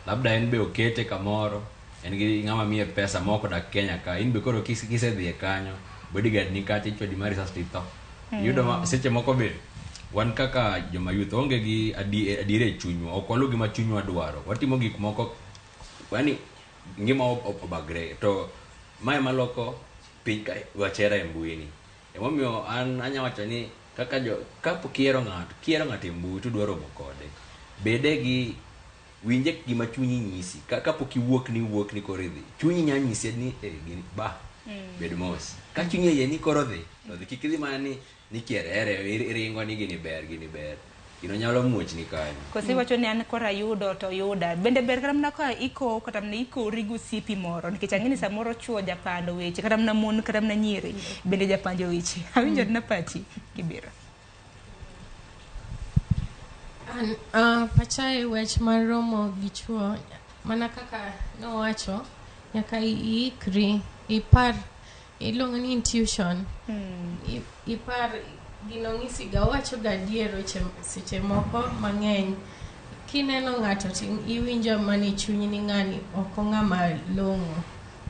Speaker 1: Labda en be okete kamoro, en gi ng'ama miye pesa moko odak Kenya ka, in be koro kisedhiye kanyo, bodyguard ni kacha ichwadi mar risas to itho. Iyudo ma seche moko be wan kaka joma youth onge gi adiera e chunywa, ok waluw gima chunywa dwaro. Watimo gik moko, yani ngima obagre to mae maloko piny ka wach hera e mbui ni. Emomiyo an anya wacho ni kaka jo kapok ihero ng'ato, kihero ng'ato e mbui to idwa romo kode, bede gi winje gima chunyi nyisi. Kapok iwuok ni iwuok ni koro idhi, chunyi nya nyisi ni gini ba bed mos. Ka chunyi oyie ni koro dhi, to dhi. Kik idhi mana ni kierere, iringo ni gini ber, gini ber. Gino nyalo muochni kanyo.
Speaker 10: Koso iwacho ni an koro ayudo to yuda. Bende ber kata mana ka iko kata mana ikori gi osiepi moro nikech ang'e ni samoro chuo japando weche kata mana mon kata mana nyiri bende japando weche. Awinjo na pachi kibiro.
Speaker 12: An pacha e wach mar romo gi chuo mana kaka nowacho nyaka iikri ipar iluongo ni intuition. Ipar gino ng'isi ga owacho ga adier weche seche moko mang'eny. Kineno ng'ato to iwinjo mana e chunyi ni ng'ani ok ong'ama long'o.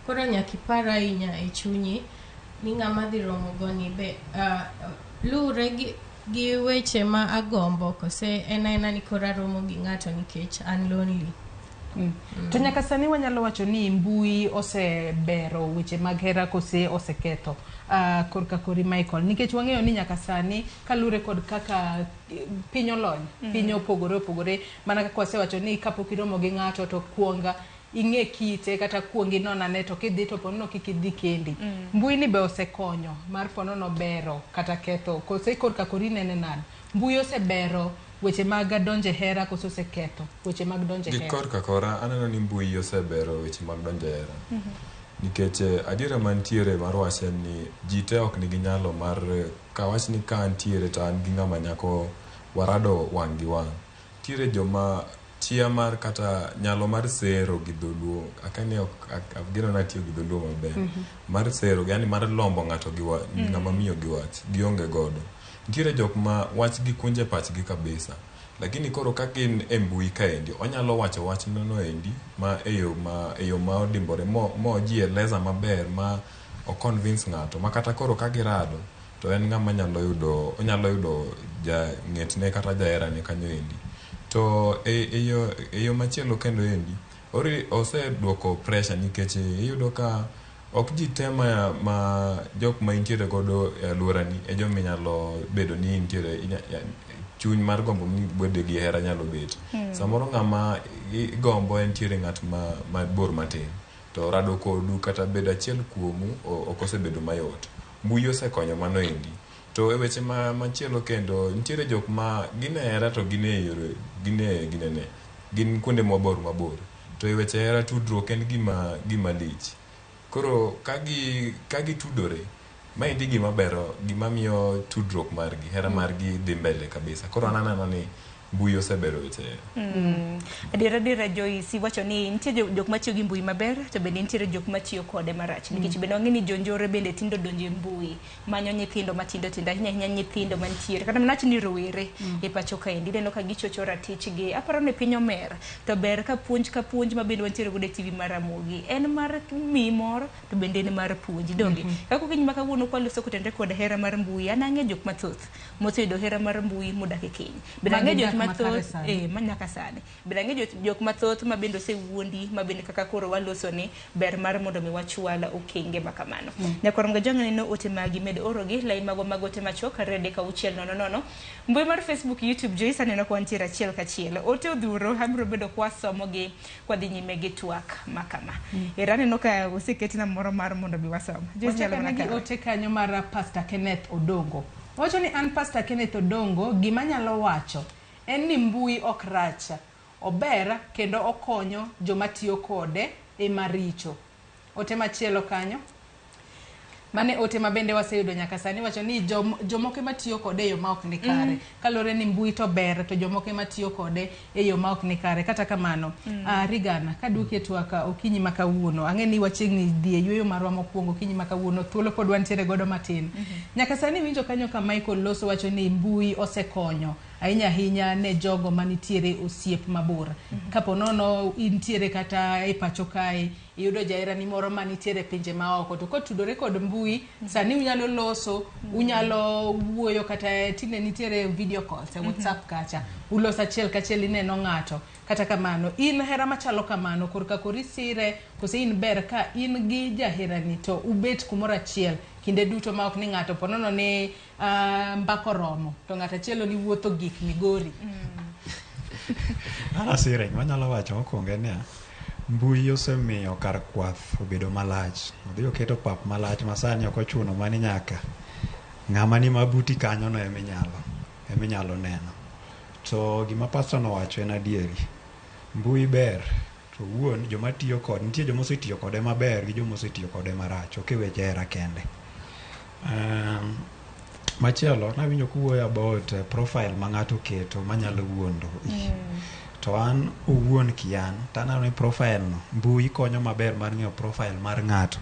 Speaker 12: Koro nyaka ipar ahinya e chunyi ni ng'ama dhi romo go ni be luwre gi weche ma agombo kose en aena ni koro aromo gi ng'ato nikech an lonely.
Speaker 13: To nyaka sani wanyalo wacho ni mbui osebero weche mag hera kose oseketho korka kori Michael, nikech wang'eyo ni nyaka sani kaluwore kod kaka piny olony, piny opogore opogore, mana kaka wasewacho ni kapok iromo gi ng'ato to kuonga ing'e kite kata kuong inon ane to kidhi to ponono kik idhi kendi. Mbui ni be osekonyo mar ponono bero kata ketho kose korka kori inene nade? Mbui osebero weche mag donjo e hera kose oseketho weche mag donjo e
Speaker 8: Gi
Speaker 13: hera?
Speaker 8: korka kora aneno ni mbui osebero weche mag donjo e hera. Nikech adiera mantiere mar wach en ni ji te ok nigi nyalo mar kawach ni ka antiere to an gi ng'ama nyako warado wang' gi wang'. Nitiere joma chia mar kata nyalo mar sero gi dholuo, akia ni ageno ni atiyo gi dholuo maber. Mar sero yani mar lombo ng'ato gi ng'ama miyo gi wach, gionge godo. Nitiere jok ma wach gi kunje pachgi kabisa. Lakini koro ka gin e mbui kaendi, onyalo wacho wach nono endi ma e yo ma odimbore mo ji eleza maber ma o convince ng'ato ma kata koro ka girado to en ng'ama nyalo yudo, onyalo yudo ja ng'etne kata jaherane kanyo endi. To e yo machielo kendo endi, oseduoko pressure nikech iyudo ka ok ji te ma jok ma intiere godo e alworani e joma inyalo bedo ni intiere chuny mar gombo ni bedo gi hera nyalo bet. Samoro ng'ama igombo entiere ng'at mabor matin to rado kodu kata bedo achiel kuomu ok osebedo mayot. Mbui osekonyo mano endi. To e weche machielo kendo nitiere jok ma gin e hera to gin e yore, gin e ginene, gin kuonde mabor mabor. To e weche hera tudruok en gima lich. Koro ka gitudore, maendi gima bero, gima miyo tudruok margi, hera margi dhi mbele kabisa. Koro an aneno ni mbui osebero weche hera.
Speaker 10: Adiera Joyce iwacho ni nitie jok matiyo gi mbui maber to bende nitiere jok matiyo kode marach nikech bende wang'e ni jonjore bende tindo donjo e mbui manyo nyithindo matindo tindo ahinya ahinya nyithindo mantiere kata mana ni rowere e pacho kaendi ineno ka gichocho ratichgi. Aparo ni piny omer to ber ka puonj ma bende wantiere godo e TV mar Ramogi en mar miyi mor to bende en mar puonji donge. Kaka okinyi ma kawuono kwaloso kotenre kod hera mar mbui, an ang'e jok mathoth moseyudo hera mar mbui modak e keny. Bende ang'e jok
Speaker 13: makare
Speaker 10: mathoth
Speaker 13: sani.
Speaker 10: ma nyaka sani bende ang'e jok mathoth ma bende osewuondi ma bende kaka koro waloso ni ber mar mondo mi wachwal okenge ma kamano. Nyakwar Mgajwang' neno ote magi med orogi lai magwa mag ote machuok 2 3 6 0 0 mbui mar Facebook, YouTube, Joyce aneno ka wantiere achiel kachiel. Ote odhuro abiro bedo kwasomogi kwadhi nyime gi twak ma kama. Era aneno ka oseketna moro mar mondo mi wasom. Joyce nyalo
Speaker 13: Wachak
Speaker 10: mana
Speaker 13: ane gi
Speaker 10: kawe.
Speaker 13: ote kanyo mar Pastor Kenneth Odongo. Owacho ni an Pastor Kenneth Odongo, gima anyalo wacho en ni mbui ok rach. Ober kendo okonyo joma tiyo kode ema richo. Ote machielo kanyo. Mane ote ma bende waseyudo nyaka sani wacho ni jomoko ema tiyo kode e yo ma ok ni kare. Kaluwore ni mbui to ber to jomoko ema tiyo kode e yo ma ok ni kare. Kata kamano, Rigana, kaduoki e twak okinyi ma kawuono, ang'e ni wachiegni dhi e yueyo marwa mokwongo okinyi ma kawuono, thuolo pod wantiere godo matin. Nyaka sani winjo kanyo ka Michael Loso wacho ni mbui osekonyo ahinya ahinya ne jogo manitiere osiep mabor. Kapo nono intiere kata e pacho kae, iyudo jaherani moro manitiere e pinje maoko, to kotudore kod mbui, sani unyalo loso, unyalo wuoyo kata tinde nitiere video calls e WhatsApp kacha, uloso achiel kachiel ineno ng'ato. Kata kamano, in hera machalo kamano, korka kori sire, kose in ber ka in gi jaherani to ubet kumoro achiel kinde duto ma ok ni ng'ato ponono ni mbaka oromo to ng'ato achiel ni wuotho gik Migori.
Speaker 11: An asire, gima anyalo wacho mokwongo en niya, mbui osemiyo kar kwath obedo malach. Odhi oketo pap malach ma sani ok ochuno mani nyaka ng'ama ni mabuti kanyo no eminyalo neno. To gima pastor nowacho en adieri. Mbui ber to wuon joma tiyo kode, nitie joma osetiyo kode maber gi joma osetiyo kode marach, ok e weche hera kende. Machielo, nawinjo kuwuoyo about profile ma ng'ato oketo manyalo wuondo. To an owuon kian, to aneno ni profile no, mbui konyo maber mar ng'eyo profile mar ng'ato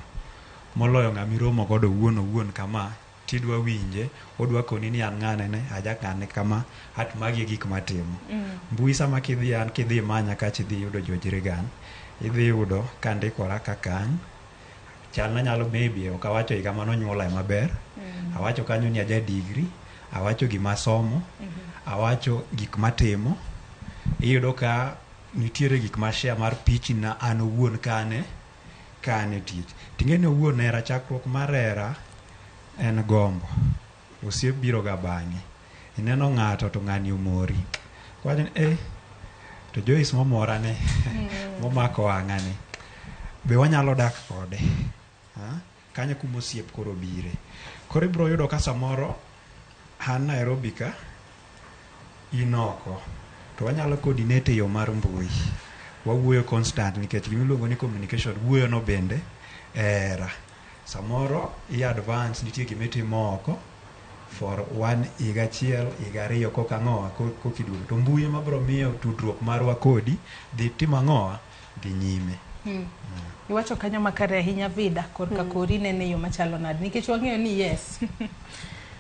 Speaker 11: moloyo ng'ama iromo godo owuon owuon kama, tidwa winje, odwa koni ni an ng'ane ne, aja ng'ane kama, at magi e gik matimo. Mbui sama kidhi an kidhi manya kacha idhi yudo George Reagan, idhi yudo kandikora kaka an, chalna nyalo maybe ok awacho higa manonyuola maber, awacho kanyo ni aja degree, awacho gima asomo, awacho gik matimo, iyudo ka nitiere gik ma share mar pichna an owuon ka an e tich. Ting'e ni owuon hera, chakruok mar hera en gombo. Osiep biro ga bang'e. Ineno ng'ato to ng'ani omori. Wacho ni to Joyce momora ni, momako wang'a ni, be wanyalo dak kode? Kanyo kuma osiep koro bire. Koro ibiro yudo ka samoro an Nairobi ka, in oko, to wanyalo coordinate e yo mar mbui. Wawuoyo constant nikech gima iluongo ni communication, wuoyo no bende e hera. Samoro i advance nitie gima itimo oko for one higa achiel, higa ariyo koka ang'owa koka iduogo. To mbui ema biro miyo tudruok marwa kodi dhi timo ang'owa, dhi nyime.
Speaker 13: Iwacho kanyo makare ahinya Vida, korka kori nene yo machalo nade, nikech wang'eyo ni yes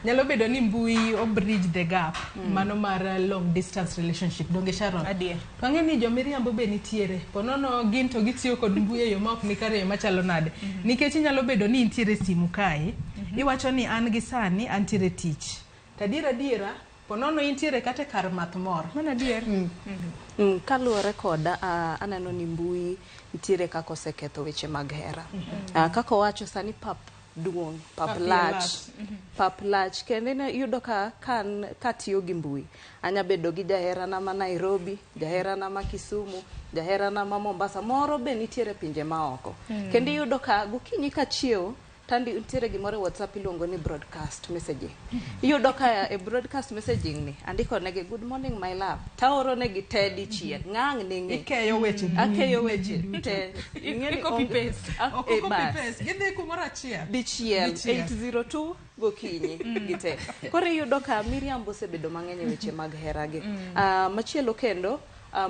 Speaker 13: nyalo bedo ni mbui o bridge the gap mano mar long distance relationship, donge Sharon?
Speaker 10: Adier.
Speaker 13: To ang'e ni jomiriambo be nitiere, ponono gin to gitiyo kod mbui e yo ma ok ni kare e yo machalo nade, nikech inyalo bedo ni intiere simu kae, iwacho ni an gi sani antiere tich, to adier adiera ponono intiere kata e kar math moro.
Speaker 10: Mano adier.
Speaker 2: Kaluwore koda, aneno ni mbui nitiere kaka oseketho weche mag hera. Kaka owacho sani pap duong', pap lach. Pap lach. Kendo iyudo ka katiyo gi mbui, anya bedo gi jaherana ma Nairobi, jaherana ma Kisumu, jaherana ma Mombasa, moro be nitiere pinje maoko. Kendo iyudo ka gokinyi kachiewo, tandi nitiere gimoro e WhatsApp iluongo ni broadcast messaging. Iyudo ka e broadcast messaging ni, andiko negi good morning my love, taoro negi te dichiel, ng'ang' ni ng'e.
Speaker 13: Ikeyo weche.
Speaker 2: Akeyo weche te. Ing'e ni
Speaker 13: I copy
Speaker 2: onge-
Speaker 13: paste. Ok copy
Speaker 2: bas.
Speaker 13: paste. Gidhi kumoro achiel.
Speaker 2: Dichiel,
Speaker 13: Dichiel.
Speaker 2: 802 gokinyi gite. Koro iyudo ka miriambo osebedo mang'eny e weche mag heragi. Machielo kendo,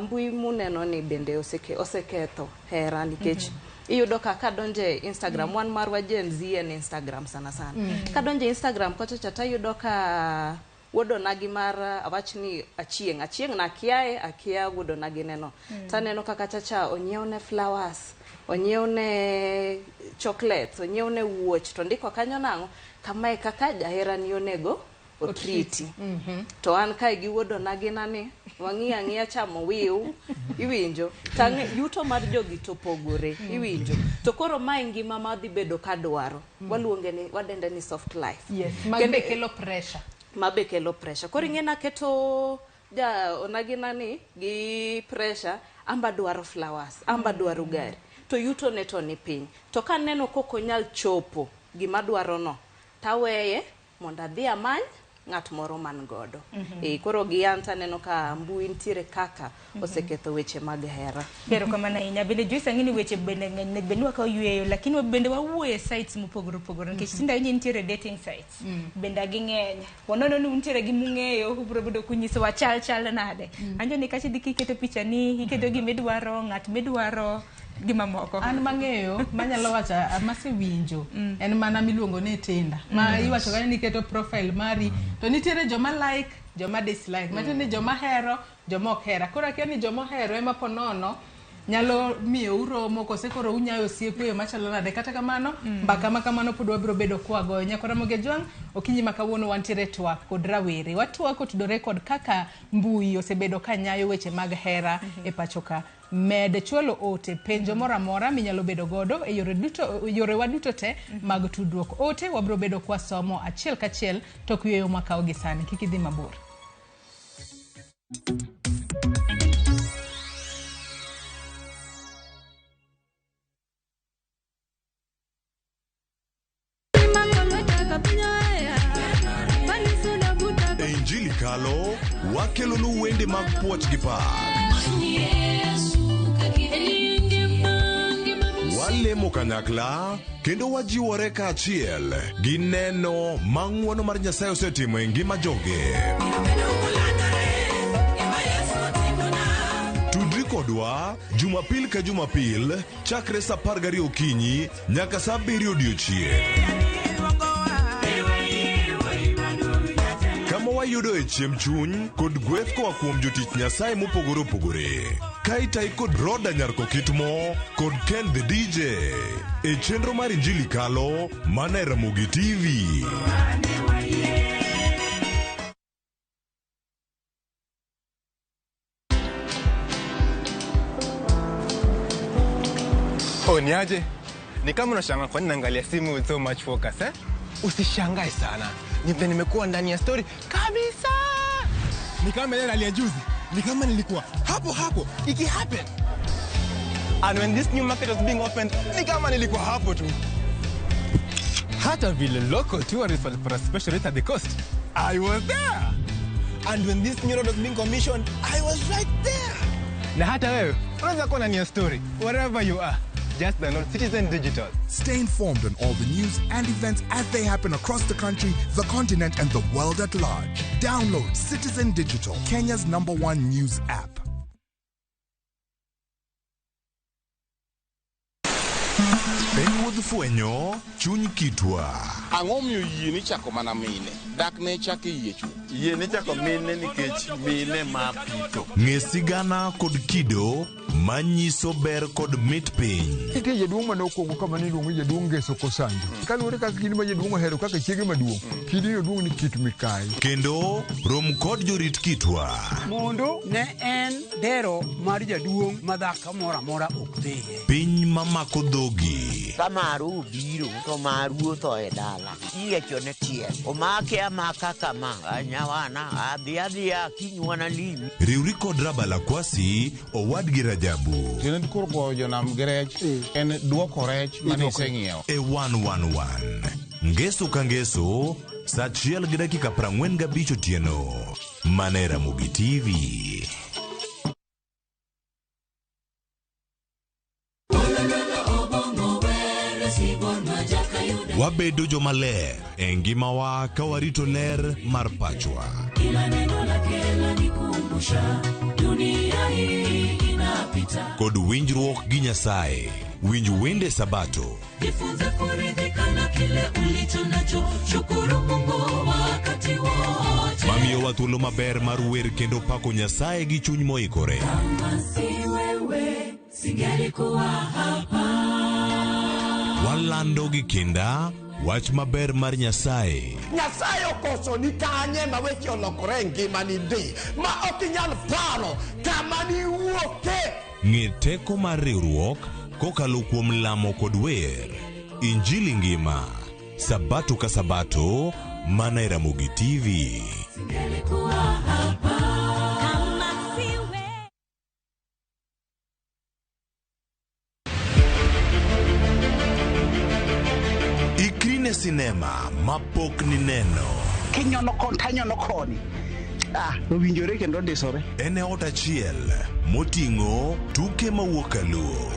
Speaker 2: mbui muneno ni bende oseketho hera nikech iyudo ka kadonje Instagram, wan marwa Gen Z en Instagram sana sana. Kadonje Instagram kocha cha tayudo ka wuodonagi mar awach ni Achieng', Achieng' na akiaye, akia wuodonagi neno. Taneno kaka chacha onyiewne flowers, onyiewne chocolates, onyiewne wuoch, to ndiko kanyo nang'o? Kamae kaka jaherani onego otriti. To an kae gi wuodonagi nani Wang'iyo ang'iya chamo wiu, iwinjo. Tang'e yuto mar jogi to pogore, iwinjo. To koro mae ngima ma dhi bedo kadwaro. Waluonge ni wadende ni soft life.
Speaker 13: Yes, ma
Speaker 2: Kendo-
Speaker 13: be kelo pressure.
Speaker 2: Ma be kelo pressure. Koro ing'e naketo ja onagina ni gi pressure, amba dwaro flowers, amba dwaro gari. To yuto ne to ni piny. To kaneno kok onyal chopo gima dwaro no, taweye mondo adhi amany ng'at moro man godo. Koro gi an taneno ka mbui nitiere kaka oseketho weche mag hera.
Speaker 10: Erokamano ahinya. Bende Joyce ang'e ni weche bende ng'eny ne bende wakawo yueyo lakini bende wawuoyo e sites mopogore opogore nikech tinde ahinya nitiere dating sites. Bende ging'eny. Wanono ni untiere gi mung'eyo ubiro bedo kunyisowa chal chal nade. Anjo ni kacha idhi kiketo picha ni iketo gimidwaro, ng'at midwaro, gi mamoko.
Speaker 13: An mang'eyo manyalo wacho masewinjo en mana miluongo ni Tinder. Ma iwacho kanyo ni iketo profile mari to nitiere joma like, joma dislike. Matiende ni joma hero, joma ok hera. Koro akia ni joma ohero ema po nono nyalo miyo uromo kose koro unyayo osiep e yo machalo nade. Kata kamano, mbaka ma kamano pod wabiro bedo kwagoyo. Nyakora Ramogi Ajwang', okinyi ma kawuono wantiere twak kod rawere. Watwak otudore kod kaka mbui osebedo ka nyayo weche mag hera e pacho ka. Med chwalo ote penjo moro amora minyalo bedo godo e yore duto, yorewa duto te mag tudruok. Ote wabiro bedo kwasomo achiel kachiel tok yueyo mwakawo gi sani. Kik idhi mabor.
Speaker 5: E Injili Kalo, wakelonu wende mag puoch gi pak. Walemo kanyakla kendo wajiwore kaachiel gi neno ma ng'wono mar Nyasaye osetimo e ngima joge. Tudri kodwa Jumapil ka Jumapil chakre saa 12 okinyi nyaka saa 7 odiochieng'. Kama wayudoe chiemb chuny kod gweth koa kuom jotich Nyasaye mopogore opogore. Ka itayi kod Roda Nyarkokitmo kod Ken the DJ e chenro mar Injili Kalo mana e Ramogi TV.
Speaker 3: Oh, niaje? Ni kama unashangaa kwa nini naangalia simu with so much focus, eh? Usishangae sana. Ni vile nimekuwa ndani ya story kabisa. Ni kama ile ya juzi. Ni kama nilikuwa hapo hapo iki happen. And when this new market was being opened, ni kama nilikuwa hapo tu. Hata vile local tourists walipata special rate at the coast, I was there. And when this new road was being commissioned, I was right there. Na hata wewe unaweza kuwa ndani ya story wherever you are. Just download Citizen Digital.
Speaker 14: Stay informed on all the news and events as they happen across the country, the continent, and the world at large. Download Citizen Digital, Kenya's #1 news app.
Speaker 5: Piny fwenyo chuny kitwa.
Speaker 28: Ang'o miyo yie ni chako mana mine? Dak ne chako yie chuth.
Speaker 30: Yie ni chako mine nikech mine ma pitho.
Speaker 5: Ng'e sigana kod kido manyiso ber kod mit piny.
Speaker 4: Nitie jaduong' mane okwongo kama niluongo ni jaduong' Ngeso Kosanjo. Kaluwore kaka kidi ma jaduong' ohero kaka chiege maduong', kidi no duong' ni Kit Mikayi.
Speaker 5: Kendo rom kod jorit kitwa.
Speaker 31: Mondo ne en dero mar jaduong' ma dhako moro amora ok dhiye.
Speaker 5: Piny mamako dhogi.
Speaker 32: Ka maru obiro to maru otho e dala. Iyiecho ne tiel. Omake amaka kama. Nyawana adhi adhiya kinywana limi.
Speaker 5: Riwri kod Rabala Kwasi owadgi Rajabu.
Speaker 28: Tiende koro goyo jonam gi rech en duoko rech mane iseng'iewo.
Speaker 5: E 111. Ngeso ka ngeso saa 1:45 otieno. Mana e Ramogi TV. Wabedo jomaler e ngimawa ka warito ler mar pachwa.
Speaker 21: Kila neno lake lanikumbusha dunia hii inapita.
Speaker 5: Kod winjruok gi Nyasaye. Winj wende Sabato.
Speaker 21: Jifunze kuridhika na kile ulicho nacho. Shukuru Mungu wakati wote.
Speaker 5: Mamiyowa thuolo maber mar wer kendo pako Nyasaye gi chuny moikore.
Speaker 21: Kama si wewe, singelikuwa hapa.
Speaker 5: Walando gi kinda Wach maber mar Nyasaye.
Speaker 6: Nyasaye okoso ni kanye ma weche olokore e ngimani ndi ma ok inyal paro kama niwuoke.
Speaker 5: Ng'e teko mar riwruok kokalo kuom lamo kod wer. Injili ngima. Sabato ka sabato mana e Ramogi TV.
Speaker 21: Singelikuwa hapa kama siwe.
Speaker 5: Ikri ne sinema mapok nineno.
Speaker 15: Kinyono kon tanyono koni. Ah, owinjore kendo ondisore.
Speaker 5: En e ot achiel moting'o tuke mawuok kaluo.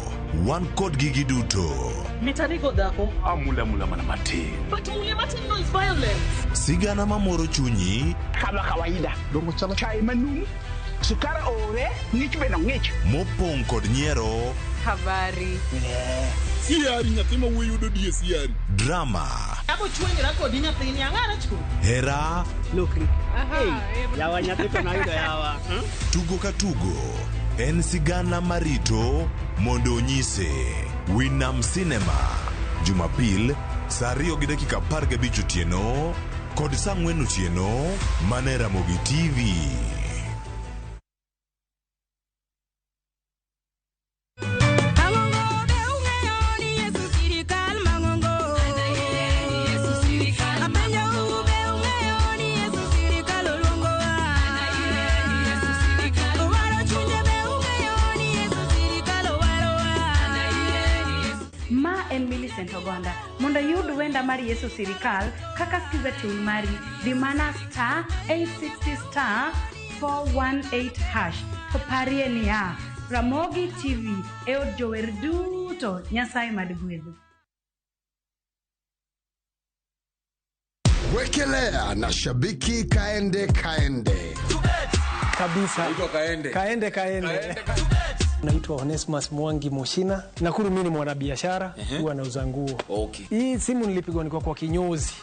Speaker 5: Wan kodgi giduto.
Speaker 17: Mitanigo dhako.
Speaker 5: Amula mula mana matin.
Speaker 17: But mule matin no is violence.
Speaker 5: Sigana mamoro chunyi
Speaker 15: Kama kawaida. Dongo chalo chai manum. Sukari ore, ng'ich bende ng'ich.
Speaker 5: mopong' kod nyiero,
Speaker 17: Habari.
Speaker 5: Siari nyathi ma wuoyi yudo die siari. Drama,
Speaker 17: Abo chwenyra kodi nyathini ang'ara chu.
Speaker 5: hera,
Speaker 17: Lokri.
Speaker 15: Yawa nyathi to nayudo yawa.
Speaker 5: tugo ka tugo en sigana marito mondo onyise. Winam Cinema, Jumapil saa 2:15 otieno kod saa 4 otieno mana e Ramogi TV.
Speaker 18: Ma en Millicent Ogonda. Mondo iyud wenda mar Yesu Sirikal kaka skiza tune mari, dhi mana star 860 star 418 hash. To parie niya, Ramogi TV e od jower duto. Nyasaye mad gwedhu.
Speaker 6: Wekelea na shabiki kaende kaende.
Speaker 7: Kabisa.
Speaker 8: Kaende.
Speaker 7: Kaende kaende. Naitwa Onesmus Mwangi Mushina. Nakuru mimi ni mwanabiashara, huwa nauza nguo.
Speaker 8: Okay.
Speaker 7: Hii simu nilipigwa nikiwa kwa kinyozi.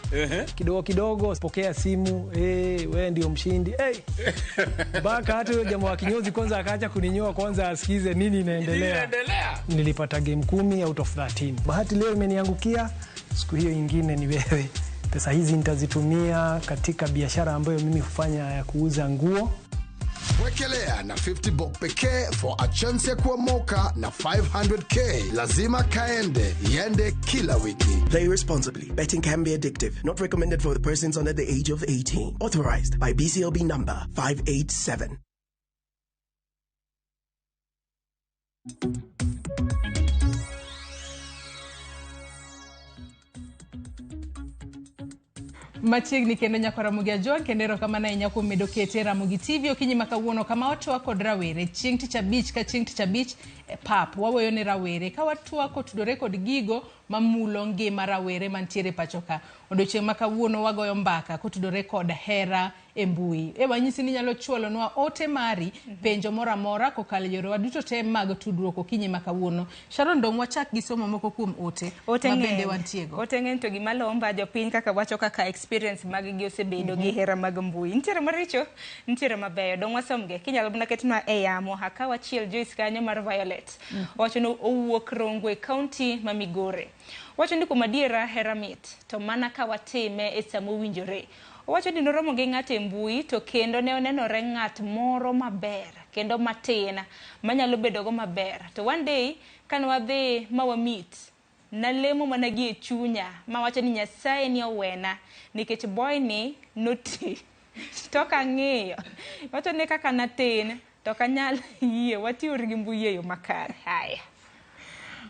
Speaker 7: Kidogo kidogo pokea simu, eh, wewe ndio mshindi. Hey. Mpaka hata huyo jamaa wa kinyozi kwanza akaacha kuninyoa kwanza asikize nini inaendelea.
Speaker 8: Inaendelea.
Speaker 7: Nilipata game 10 out of 13. Bahati leo imeniangukia, siku hiyo ingine ni wewe. Pesa hizi nitazitumia katika biashara ambayo mimi hufanya ya kuuza nguo.
Speaker 6: Wekelea na 50 bob pekee for a chance ya kuomoka na 500k. Lazima kaende iende kila wiki.
Speaker 9: Play responsibly. Betting can be addictive. Not recommended for the persons under the age of 18. Authorized by BCLB number 587.
Speaker 13: Machiegni kendo nyako Ramogi Ajwang' kendo erokamano ahinya kuom medo kete Ramogi TV okinyi ma kawuono kama watwak kod rawere chieng' tich abich ka chieng' tich abich e pap waweyo ne rawere ka watwak kotudore kod gigo mamulo ngima rawere mantiere pacho ka. Odiochieng' ma kawuono wagoyo mbaka kotudore kod hera e mbui. E wanyisi ni inyalo chwalonwa ote mari penjo moro amora kokalo e yorewa duto te mag tudruok okinyi ma kawuono. Sharon dong' wachak gi somo moko kuom ote
Speaker 10: Ote
Speaker 13: ma bende
Speaker 10: ng'eny.
Speaker 13: wantiego.
Speaker 10: Ote ng'eny to gima lomba jopiny kaka wacho kaka experience mag gi osebedo gi hera mag mbui. Nitiere maricho, nitiere mabeyo. Dong' wasomgi. Kinyalo mana ketnwa e yamo. Akaw achiel Joyce kanyo mar Violet. Owacho ni owuok Rongwe County ma Migori. Owacho ni kuom adiera hera mit to mana ka watime e sama owinjore. Owacho ni noromo gi ng'ato e mbui to kendo ne onenore ng'at moro maber kendo matin manyalo bedogo maber. To one day kane wadhi ma wa meet, nalemo mana gi e chunya mawacho ni Nyasaye ni owena nikech boy ni noti to kang'iyo wacho ni kaka natin to ok anyal yie watiuru gi mbui e yo makare. Haya.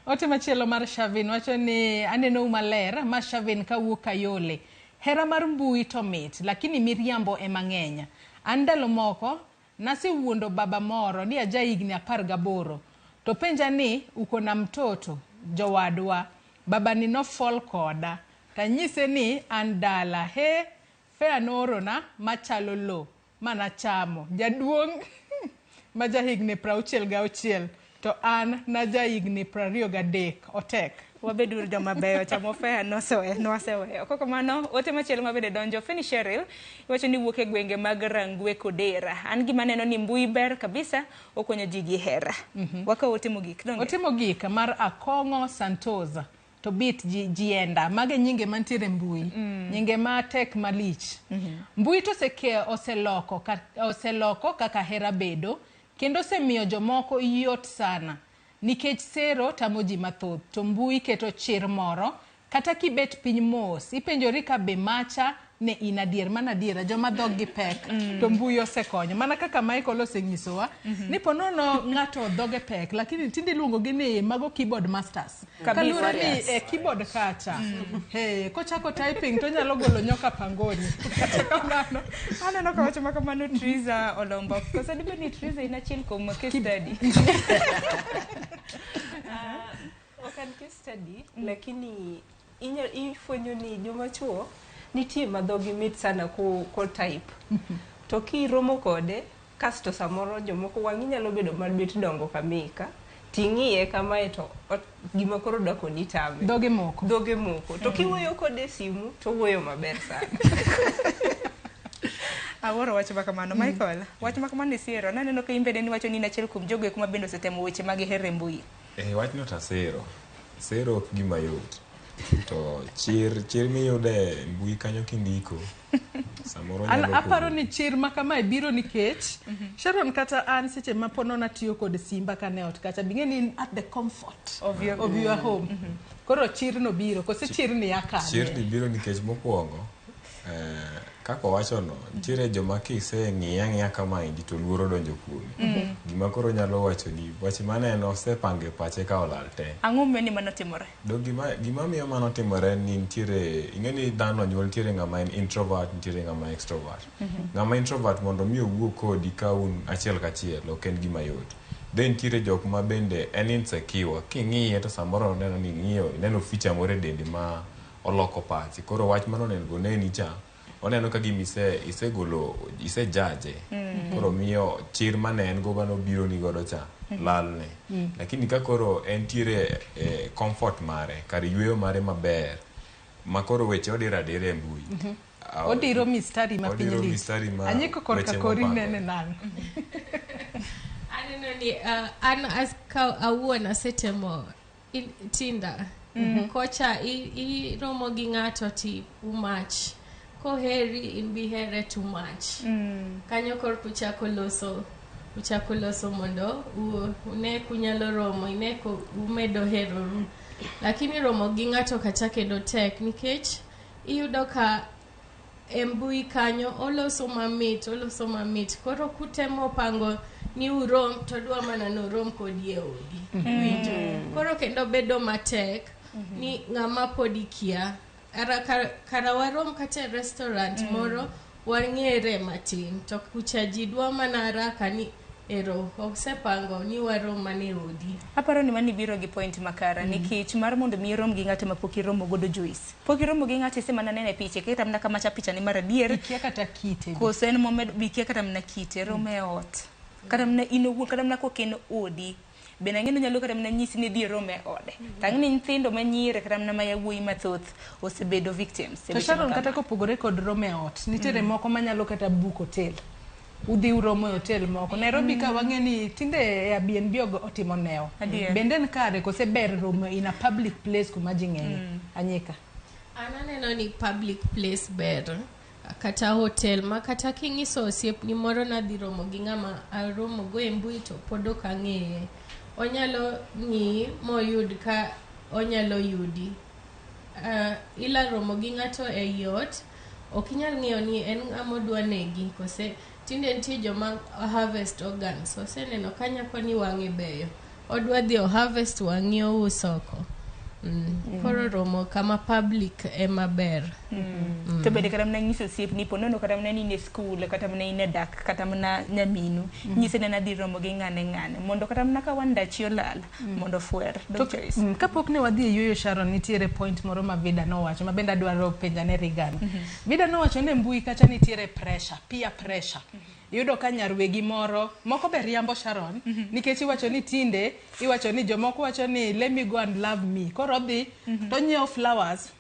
Speaker 13: Ote machielo mar Shavin wacho ni anenou maler ma Shavin kawuok Kayole. Hera mar mbui to mit, lakini miriambo ema ng'eny. An ndalo moko nasewuondo baba moro ni aja higni 18 to penja ni uko na mtoto jowadwa. Baba ni nofol koda tanyise ni an dala he fea noorona machalo lo manachamo jaduong' ma jahigni 66 to an najahigni 23 otek.
Speaker 10: Wabeduru joma beyo chamo fea noseweyo. Koko mano ote machielo ma bende donjo Feni Cheryl iwacho ni wuok e gwenge mag Rangwe Kodera. An gima neno ni mbui ber kabisa okonyo ji gi hera. Wakaw ote mogik donge?
Speaker 13: Ote mogik mar Akong'o Santoza. To bit jienda mage nyinge mantiere mbui. Nyinge matek malich. Mbui to oseloko kaka hera bedo kendo osemiyo jomoko yot sana nikech sero tamo ji mathoth to mbui keto chir moro kata kibet piny mos ipenjori ka be macha ne in adier mana adiera joma dhog gi pek to mbui osekonyo mana kaka Michael osenyisowa ni po nono ng'ato dhoge pek lakini tinde iluongo gi ni mago keyboard masters kaluwore ni e keyboard kacha hey, kochako typing to nyalo golo nyoka pangoni. Kata kamano
Speaker 10: aneno ka wacho makamano Triza Olombo koso dibed ni Triza in achiel kuom case study.
Speaker 1: Ok an case study lakini ifwenyo ni joma chuo nitie ma dhogi mit sana ko type to kiromo kode kasto samoro jomoko wang'i nyalo bedo mabet dongo kamika ting'iye kamae to gima koro dakoni tame
Speaker 13: dhoge moko
Speaker 1: to kiwuoyo kode e simu to wuoyo maber sana.
Speaker 10: Awuoro wach makamano. Michael, wach makamano isiero naneno ka in bende niwacho ni in achiel kuom jogo eko ma bende osetemo weche mag hera e mbui.
Speaker 8: Wachno to asero. Sero ok gima yot. To chir miyude mbui kanyo kindiko samoro nyalo
Speaker 13: aparo ni chir ma kamae biro nikech Sharon kata an seche ma po nono atiyo kod simba kane ot kacha bing'e ni at the comfort of your home. Koro chir no biro kose chir ni akane.
Speaker 8: Chir ni biro nikech mokwongo kaka owachono nitiere joma kiseng'iye ang'iya kamaendi to luoro donjo kuomi. Gima koro nyalo wacho ni wach maneno osepango e pache ka olal te.
Speaker 10: Ang'o momiyo ni mano timore?
Speaker 8: Do gima miyo mano timore ni nitiere ing'e ni dhano onyuol nitiere ng'ama en introvert nitiere ng'ama extrovert. Ng'ama introvert mondo mi owuo kodi ka un achiel kachiel ok en gima yot. Then nitiere jok ma bende en insecure king'iye to samoro oneno ni ing'iyo ineno feature moro e dende ma oloko pache. Koro wach mano onego oneni cha oneno ka gima isegolo isejaje. Koro miyo chir mane en go mano biro ni godo cha lalne. Lakini ka koro entiere comfort mare kar yueyo mare maber ma koro weche odiro adira e mbui.
Speaker 13: Odiro mistari ma piny lich. Anyiko korka kori nene nang'o?
Speaker 12: Aneno ni an as ka awuon asetemo Tinder. Kocha iromo gi ng'ato ti umach. Koheri in bihere too much. Kanyo korka uchako loso mondo une kunyalo romo ine umedo heroru. Lakini romo gi ng'ato kacha kendo tek nikech iyudo ka e mbui kanyo oloso mamit koro kutemo pango ni urom to dwa mana norom kodi e odi. Iwinjo koro kendo bedo matek ni ng'ama pod ikia. Kara warom kata e restaurant moro wang'ere matin to kucha ji dwa mana haraka ni ero osepango ni warom mana e odi.
Speaker 10: Aparo ni mani biro gi point makara nikech mar mondo mi irom gi ng'ato ma pok iromo godo Joyce. Pok iromo gi ng'ato isemana nene piche kata mana kama cha picha ni mar adier.
Speaker 13: Ikia kata kite.
Speaker 10: Koso en momed ikia kata mana kite romo e ot. Kata mana in owuon kata mana kok en odi. Bende ang'e ni nyalo kata mana nyisi ni dhi rome ode. Tang'e ni nyithindo manyiri kata mana ma yawuoyi mathoth osebedo victims.
Speaker 13: To Sharon kata kopogore kod rome ot, nitiere moko manyalo kata book hotel. Udhi uromo e hotel moko. Nairobi ka wang'e ni tinde Airbnb otimo neo. Bende en kare kose ber romo in a public place kuma ji ng'enye. Anyika.
Speaker 12: An aneno ni public place ber. Kata hotel ma kata king'iso osiepni moro nadhi romo gi ng'ama aromo go e mbui to pod ok ang'eye. Onyalo ng'iyi moyud ka onyalo yudi. Ila romo gi ng'ato e ot ok inyal ng'eyo ni en ng'ama odwa negi kose tinde nitie joma harvest organs oseneno ka nyako ni wang'e beyo odwa dhi o harvest wang'i ous oko. Koro romo kama public ema ber.
Speaker 10: To bende kata mana nyiso osiepni po nono kata mana ni in e skul kata mana in e dak kata mana nyaminu nyise ni adhi romo gi ng'ane mondo kata mana ka wan dachi olal mondo fwer.
Speaker 13: Kapok ne wadhi e yueyo Sharon nitiere point moro ma Vida nowacho ma bende adwaro penjane Regan. Vida nowacho ni mbui kacha nitiere pressure, peer pressure. Iyudo ka nyar wegi moro moko be riambo Sharon nikech iwacho ni tinde iwacho ni jomoko wacho ni let me go and love me. Koro odhi to onyiewo flowers,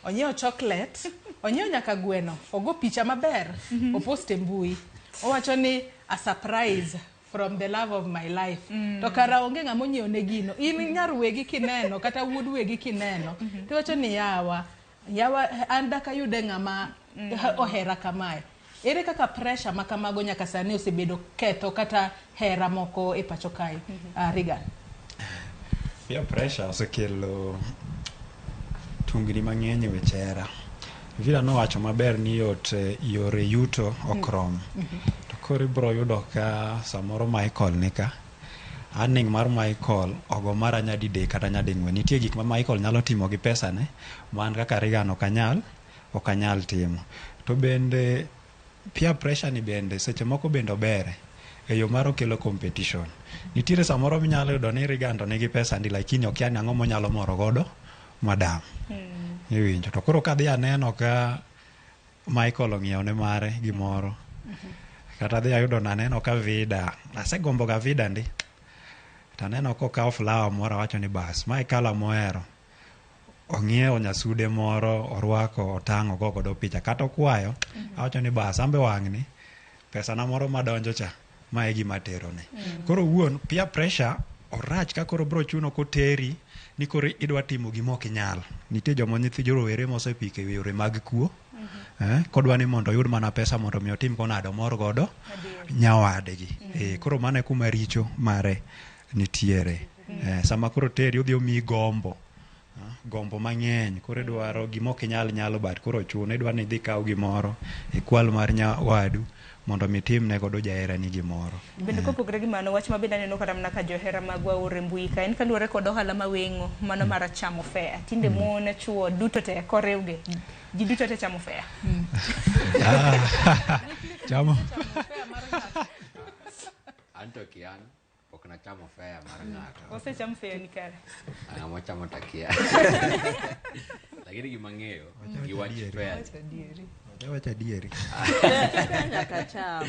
Speaker 13: onyiewo chocolate, onyiewo nyaka gweno, ogo picha maber, opost e mbui. Owacho ni a surprise from the love of my life. To kara onge ng'ama onyiewo ne gino. In nyar wegi kineno kata wuod wegi kineno, tiwacho ni yawa, yawa an dak ayude ng'ama ohera kamae. Ere kaka pressure ma kamago nyaka sani osebedo ketho kata hera moko e pacho kae? Regan.
Speaker 2: Peer pressure osekelo tungni mang'eny e weche hera. Vila nowacho maber ni yot yore yuto ok rom. To koro ibiro yudo ka samoro Michael nika earning mar Michael ogo mara nyadidek kata nyading'wen. Nitie gik ma Michael nyalo timo gi pesane ma an kaka Regan ok anyal timo. To bende peer pressure ni bende seche moko bende obere e yo mar okelo competition. Nitiere samoro minyalo yudo ni Regan to nigi pesa ndi lakini okia ni ang'o monyalo moro godo madam. Iwinjo. To koro kadhi aneno ka Michael ong'iewo ne mare gimoro. Kata adhi ayudo naneno ka Vida, asegombo ga Vida ndi. To aneno kokawo flower moro awacho ni bas, mae colour mohero. Ong'iewo nyasude moro, orwako, otang'o ogo godo picha. Kata okwayo, awacho ni bas, ambe wang'ni, pesa na moro madonjo cha, ma e gima aterone. Koro wuon, peer pressure orach ka koro bro chuno koteri ni koro idwa timo gima ok inyal. Nitie joma nyithi jorowere mosepiko e yore mag kuo. Kodwa ni mondo oyud mana pesa mondo mi otim go nade omor godo nyawadgi. Koro mano e kuma richo mare nitiere. Sama koro teri odhi omiyi gombo. Gombo mang'eny koro idwaro gima ok inyal nyalo but koro ochuno idwa ni idhi ikaw gimoro ikwal mar nyawadu mondo mi itimne godo jaherani gimoro.
Speaker 10: Bende kopogore gi mano, wach ma bende aneno kata mana ka johera magwa oro e mbui ka en kaluwore kod ohala ma weng'o mano mar chamo fare. Tinde mon, chuo duto te koriwgi, ji duto te chamo fare.
Speaker 2: Chamo.
Speaker 11: Anto kian pok nachamo fare mar ng'ato.
Speaker 10: Osecham fare ni kare.
Speaker 11: Ng'ama ochamo takia. Lakini gima ang'eyo gi wach fare.
Speaker 2: Wacho adieri.
Speaker 16: Nyaka cham.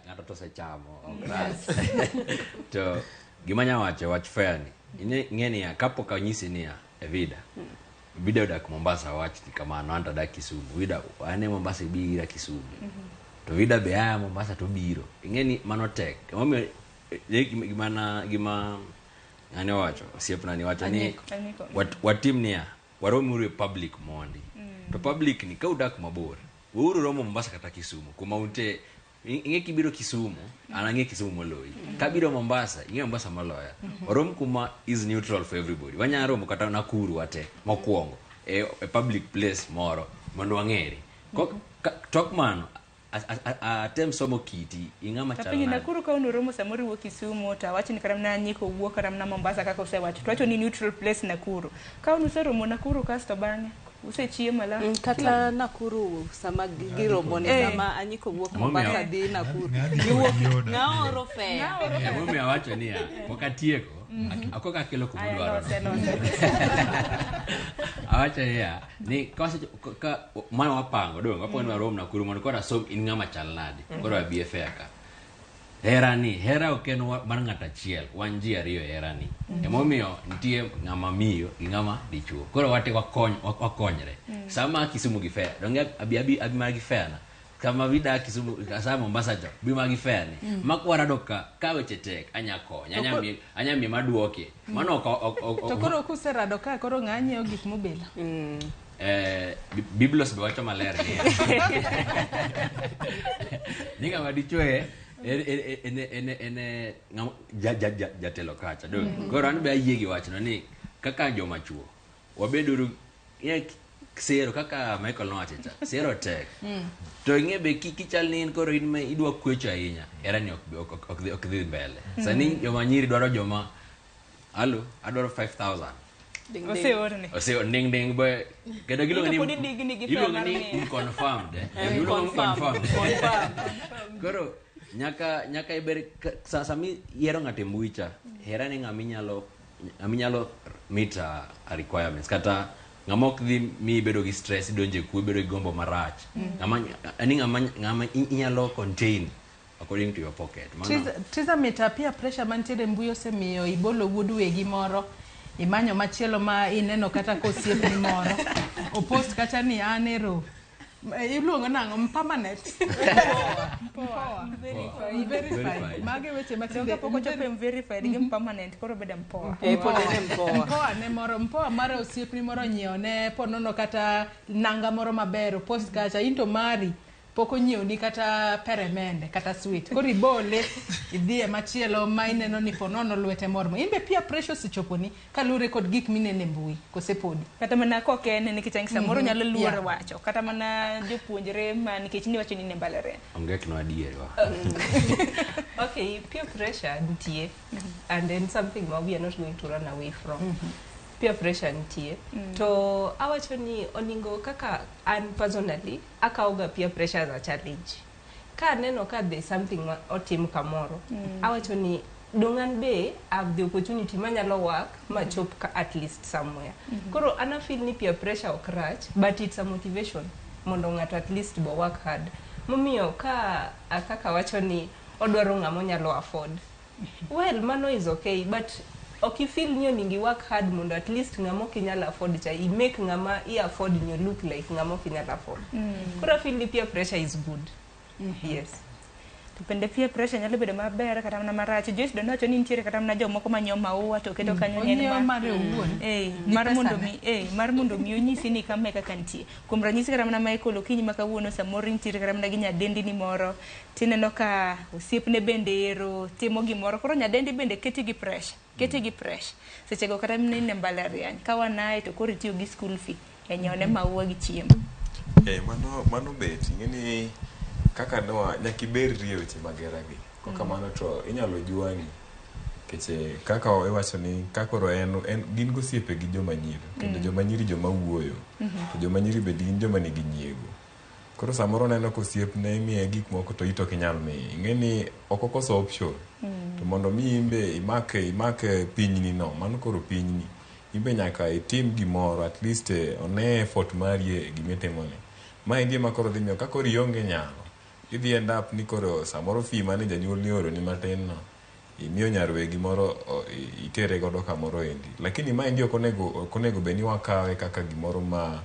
Speaker 11: Ng'ato to osechamo, ok rach. To gima anya wacho wach fare ni, ing'e niya, kapok anyisi niya, e Vida. Vida odak Mombasa wach ni kamano, an to adak Kisumu. Vida an e Mombasa ibi ira Kisumu. To Vida be aya Mombasa to biro. Ing'e ni mano tek. Emomiyo gima gima ng'ane owacho, osiepna ni wacho ni watim niya, warom uru e public mondi. To public ni ka udak mabor, weuru romo Mombasa kata Kisumu, kuma untie. Ing'e kibiro Kisumu, an ang'e Kisumu moloyi. Kabiro Mombasa, ing'e Mombasa moloya. Warom kuma is neutral for everybody. Wanyalo romo kata Nakuru wate, mokwongo, e public place moro, mondo wang'ere. Tok mano, atem somo kiti, ing'ama chal
Speaker 10: Tapenjo
Speaker 11: nade.
Speaker 10: Nakuru ka unuromo samoro iwuok Kisumu to awach ni kata mana Nyiko wuok kata mana Mombasa kaka usewacho. To wacho ni neutral place Nakuru. Ka un useromo Nakuru kasto bang'e usechiemo alafu
Speaker 16: Kata Nakuru sama giromo ni sama Anyiko wuok Mombasa dhi Nakuru. Giwuok ng'a oro fare.
Speaker 11: Emomiyo awacho niya, pok atieko, akoka akelo kuma
Speaker 10: Aya,
Speaker 11: udwaro.
Speaker 10: lose, lose.
Speaker 11: Awacho niya, ni ka mano wapango dong, wapango ni warom Nakuru mondo koro asom in ng'ama chal nade. Koro abi e fare ka. Hera ni, hera ok en mar ng'ato achiel, wan ji ariyo e hera ni. Emomiyo nitie ng'ama miyo gi ng'ama dichuo. Koro wate wakonyre. Sama Kisumu gi fare, donge abi mana gi fare na. Kama vida Kisumu, sa Mombasa cha, bi mana gi fare ni. Ma kwarado ka weche tek, anya konyo, anya miye maduoke. Mano ok
Speaker 13: To koro kuserado ka koro ng'a nyiewo gik mobilo?
Speaker 11: Biblos be wacho maler niya. Ni ng'ama dichuo en jatelo kacha. Koro an be ayie gi wachno ni kaka joma chuo, wabeduru sero kaka Michael nowacho cha, sero tek. To ing'e be kichal ni in koro in ma idwa kwecho ahinya, hera ni ok dhi mbele. Sani joma nyiri dwaro joma, alo, adwaro 5,000.
Speaker 10: Oseorne.
Speaker 11: Ose ding ding be kendo giluongo ni
Speaker 10: Ito pod idigni gi
Speaker 11: iluongo
Speaker 10: fare
Speaker 11: ni
Speaker 10: mar miyo.
Speaker 11: confirmed. Iluongo ni confirmed. Koro nyaka iber sami yiero ng'ato e mbui cha, hera ni ng'ama inyalo meet a requirements kata ng'ama ok dhi miyi bedo gi stress, idonjo e kuo, ibedo gi gombo marach. Ng'ama inyalo contain according to your pocket.
Speaker 13: Triza mita peer pressure mantiere e mbui osemiyo ibolo wuod wegi moro, imanyo machielo ma ineno kata kosiepni moro opost kata ni an ero Iluongo nang'o? Permanent. Mpoa.
Speaker 10: Verified.
Speaker 13: Verified. Mage weche matinde.
Speaker 10: Kapok ochopo e verified gi permanent koro bedo mpoa.
Speaker 13: Mpoa ne moro mpoa mar osiepni moro onyiewo ne ponono kata nanga moro maber opost kacha into mari pok onyiewni kata peremende kata sweet koro ibole idhi e machielo ma ineno ni ponono lwete mor mo in be peer pressure osechoponi kaluwore kod gik minene e mbui kose podi
Speaker 10: Kata mana kok en nikech ang' samoro nyalo luor wacho kata mana jopuonjre ma nikech niwacho ni in e mbalariany.
Speaker 11: Onge no adier wa.
Speaker 1: Okay, peer pressure nitie and then something ma we are not going to run away from. Peer pressure nitie. To awacho ni oningo kaka an personally akawoga peer pressure as a challenge. Ka aneno ka there's something ma otim kamoro, awacho ni dong an be I have the opportunity manyalo work machop ka at least somewhere. Koro an afeel ni peer pressure ok rach, but it's a motivation mondo ng'ato at least bo work hard. Momiyo ka kaka wacho ni odwaro ng'ama onyalo afford. Well, mano is okay, but ok ifeel ni oningo i work hard mondo at least ng'ama ok inyal afford cha i make ng'ama i afford ni look like ng'ama ok inyal afford. Koro afeel ni peer pressure is good. Yes.
Speaker 10: To bende peer pressure nyalo bedo maber kata mana marach. Joyce Dono wacho ni nitiere kata mana jomoko manyiewo maua to keto kanyo ni en
Speaker 13: Onyiewo mare owuon. Gi
Speaker 10: mar mondo
Speaker 13: pesane.
Speaker 10: mi mar mondo mi onyisi ni kama e kaka nitie. Kuom ranyisi kata mana Michael okinyi ma kawuono samoro intiere kata mana gi nyadendi ni moro tineno ka osiepne bende ero timo gimoro koro nyadendi bende keti gi pressure keti gi pressure sechego kata mana in e mbalariany ka wanae to koro itiyo gi school fee e nyiewo ne maua gi chiemo.
Speaker 8: Mano bet ing'e ni kaka noa nyaka iberri e weche mag hera gi kokamano to inyalo jwang'i nikech kaka iwacho ni ka koro en gin gosiepe gi joma nyiri kendo joma nyiri joma wuoyo to joma nyiri bende gin joma nigi nyiego koro samoro oneno ka osiepne imiye gik moko to ito ok inyal miye ing'e ni ok okoso option to mondo mi inbe imak pinyni no mano koro pinyni inbe nyaka itim gimoro at least one effort mari e gimitimoni maendi ema koro dhi miyo ka koro ionge nyalo idhi end up ni koro samoro fee mane janyuol ni oroni matin no imiyo nyar wegi moro itere godo kamoro endi lakini maendi ok onego bed ni wakawe kaka gimoro ma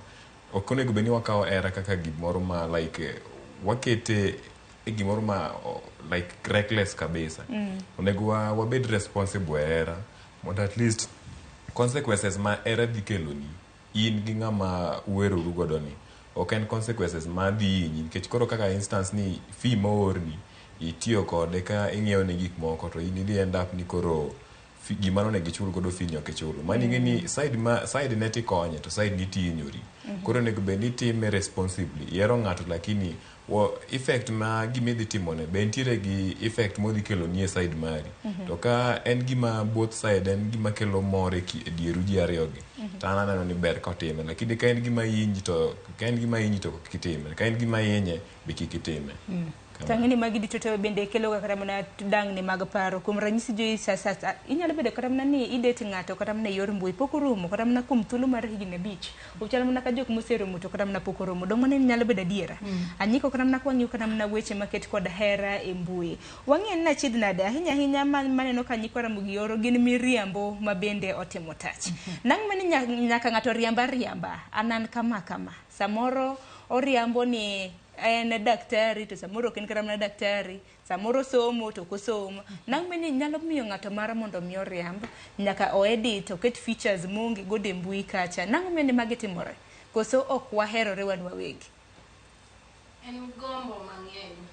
Speaker 8: ok onego bed ni wakawo hera kaka gimoro ma like wakete e gimoro ma like reckless kabisa. Onego wabed responsible e hera mondo at least consequences ma hera dhi keloni in gi ng'ama uweroru godo ni ok en consequences ma dhi hinyi nikech koro kaka instance ni fee moorni itiyo kode ka ing'iewo ne gik moko to in idhi end up ni koro gima nonego ichul godo fee ni ok ichulo mano ing'e ni side ma side ne tikonye to side ni tihinyori. Koro onego bed ni itime responsibly ihero ng'ato lakini effect ma gima idhi timone be nitiere gi effect modhi keloni e side mari. To ka en gima both side en gima kelo mor e dieru ji ariyogi to an aneno ni ber kotime lakini ka en gima hinyi to ka en gima hinyi to kik itime ka en gima hinye be kik itime.
Speaker 10: Tang'e ni magi duto te bende kelo ga kata mana dangni mag paro. Kuom ranyisi Joyce, sa inyalo bedo kata mana ni idate ng'ato kata mana e yor mbui pok oromo kata mana kuom thuolo mar higni 5. Ochal mana ka jok moseromo to kata mana pok oromo. Dong mano nyalo bedo adiera. Anyiko kata mana kwang'iyo kata mana weche maket kod hera e mbui. Wang'e ni achiedh nade ahinya ahinya maneno ka nyikwa Ramogi oro gin miriambo ma bende otimo tach. Nang' mani nyaka ng'ato riamba riamba an kama kama. Samoro oriambo ni en daktari to samoro ok en kata mana daktari samoro somo to ok osomo nang' mani nyalo miyo ng'ato mar mondo mi oriamb nyaka o edit oket features moonge godo e mbui kacha nang'o mane magi timore koso ok waherore wan wawegi.
Speaker 12: En gombo mang'eny.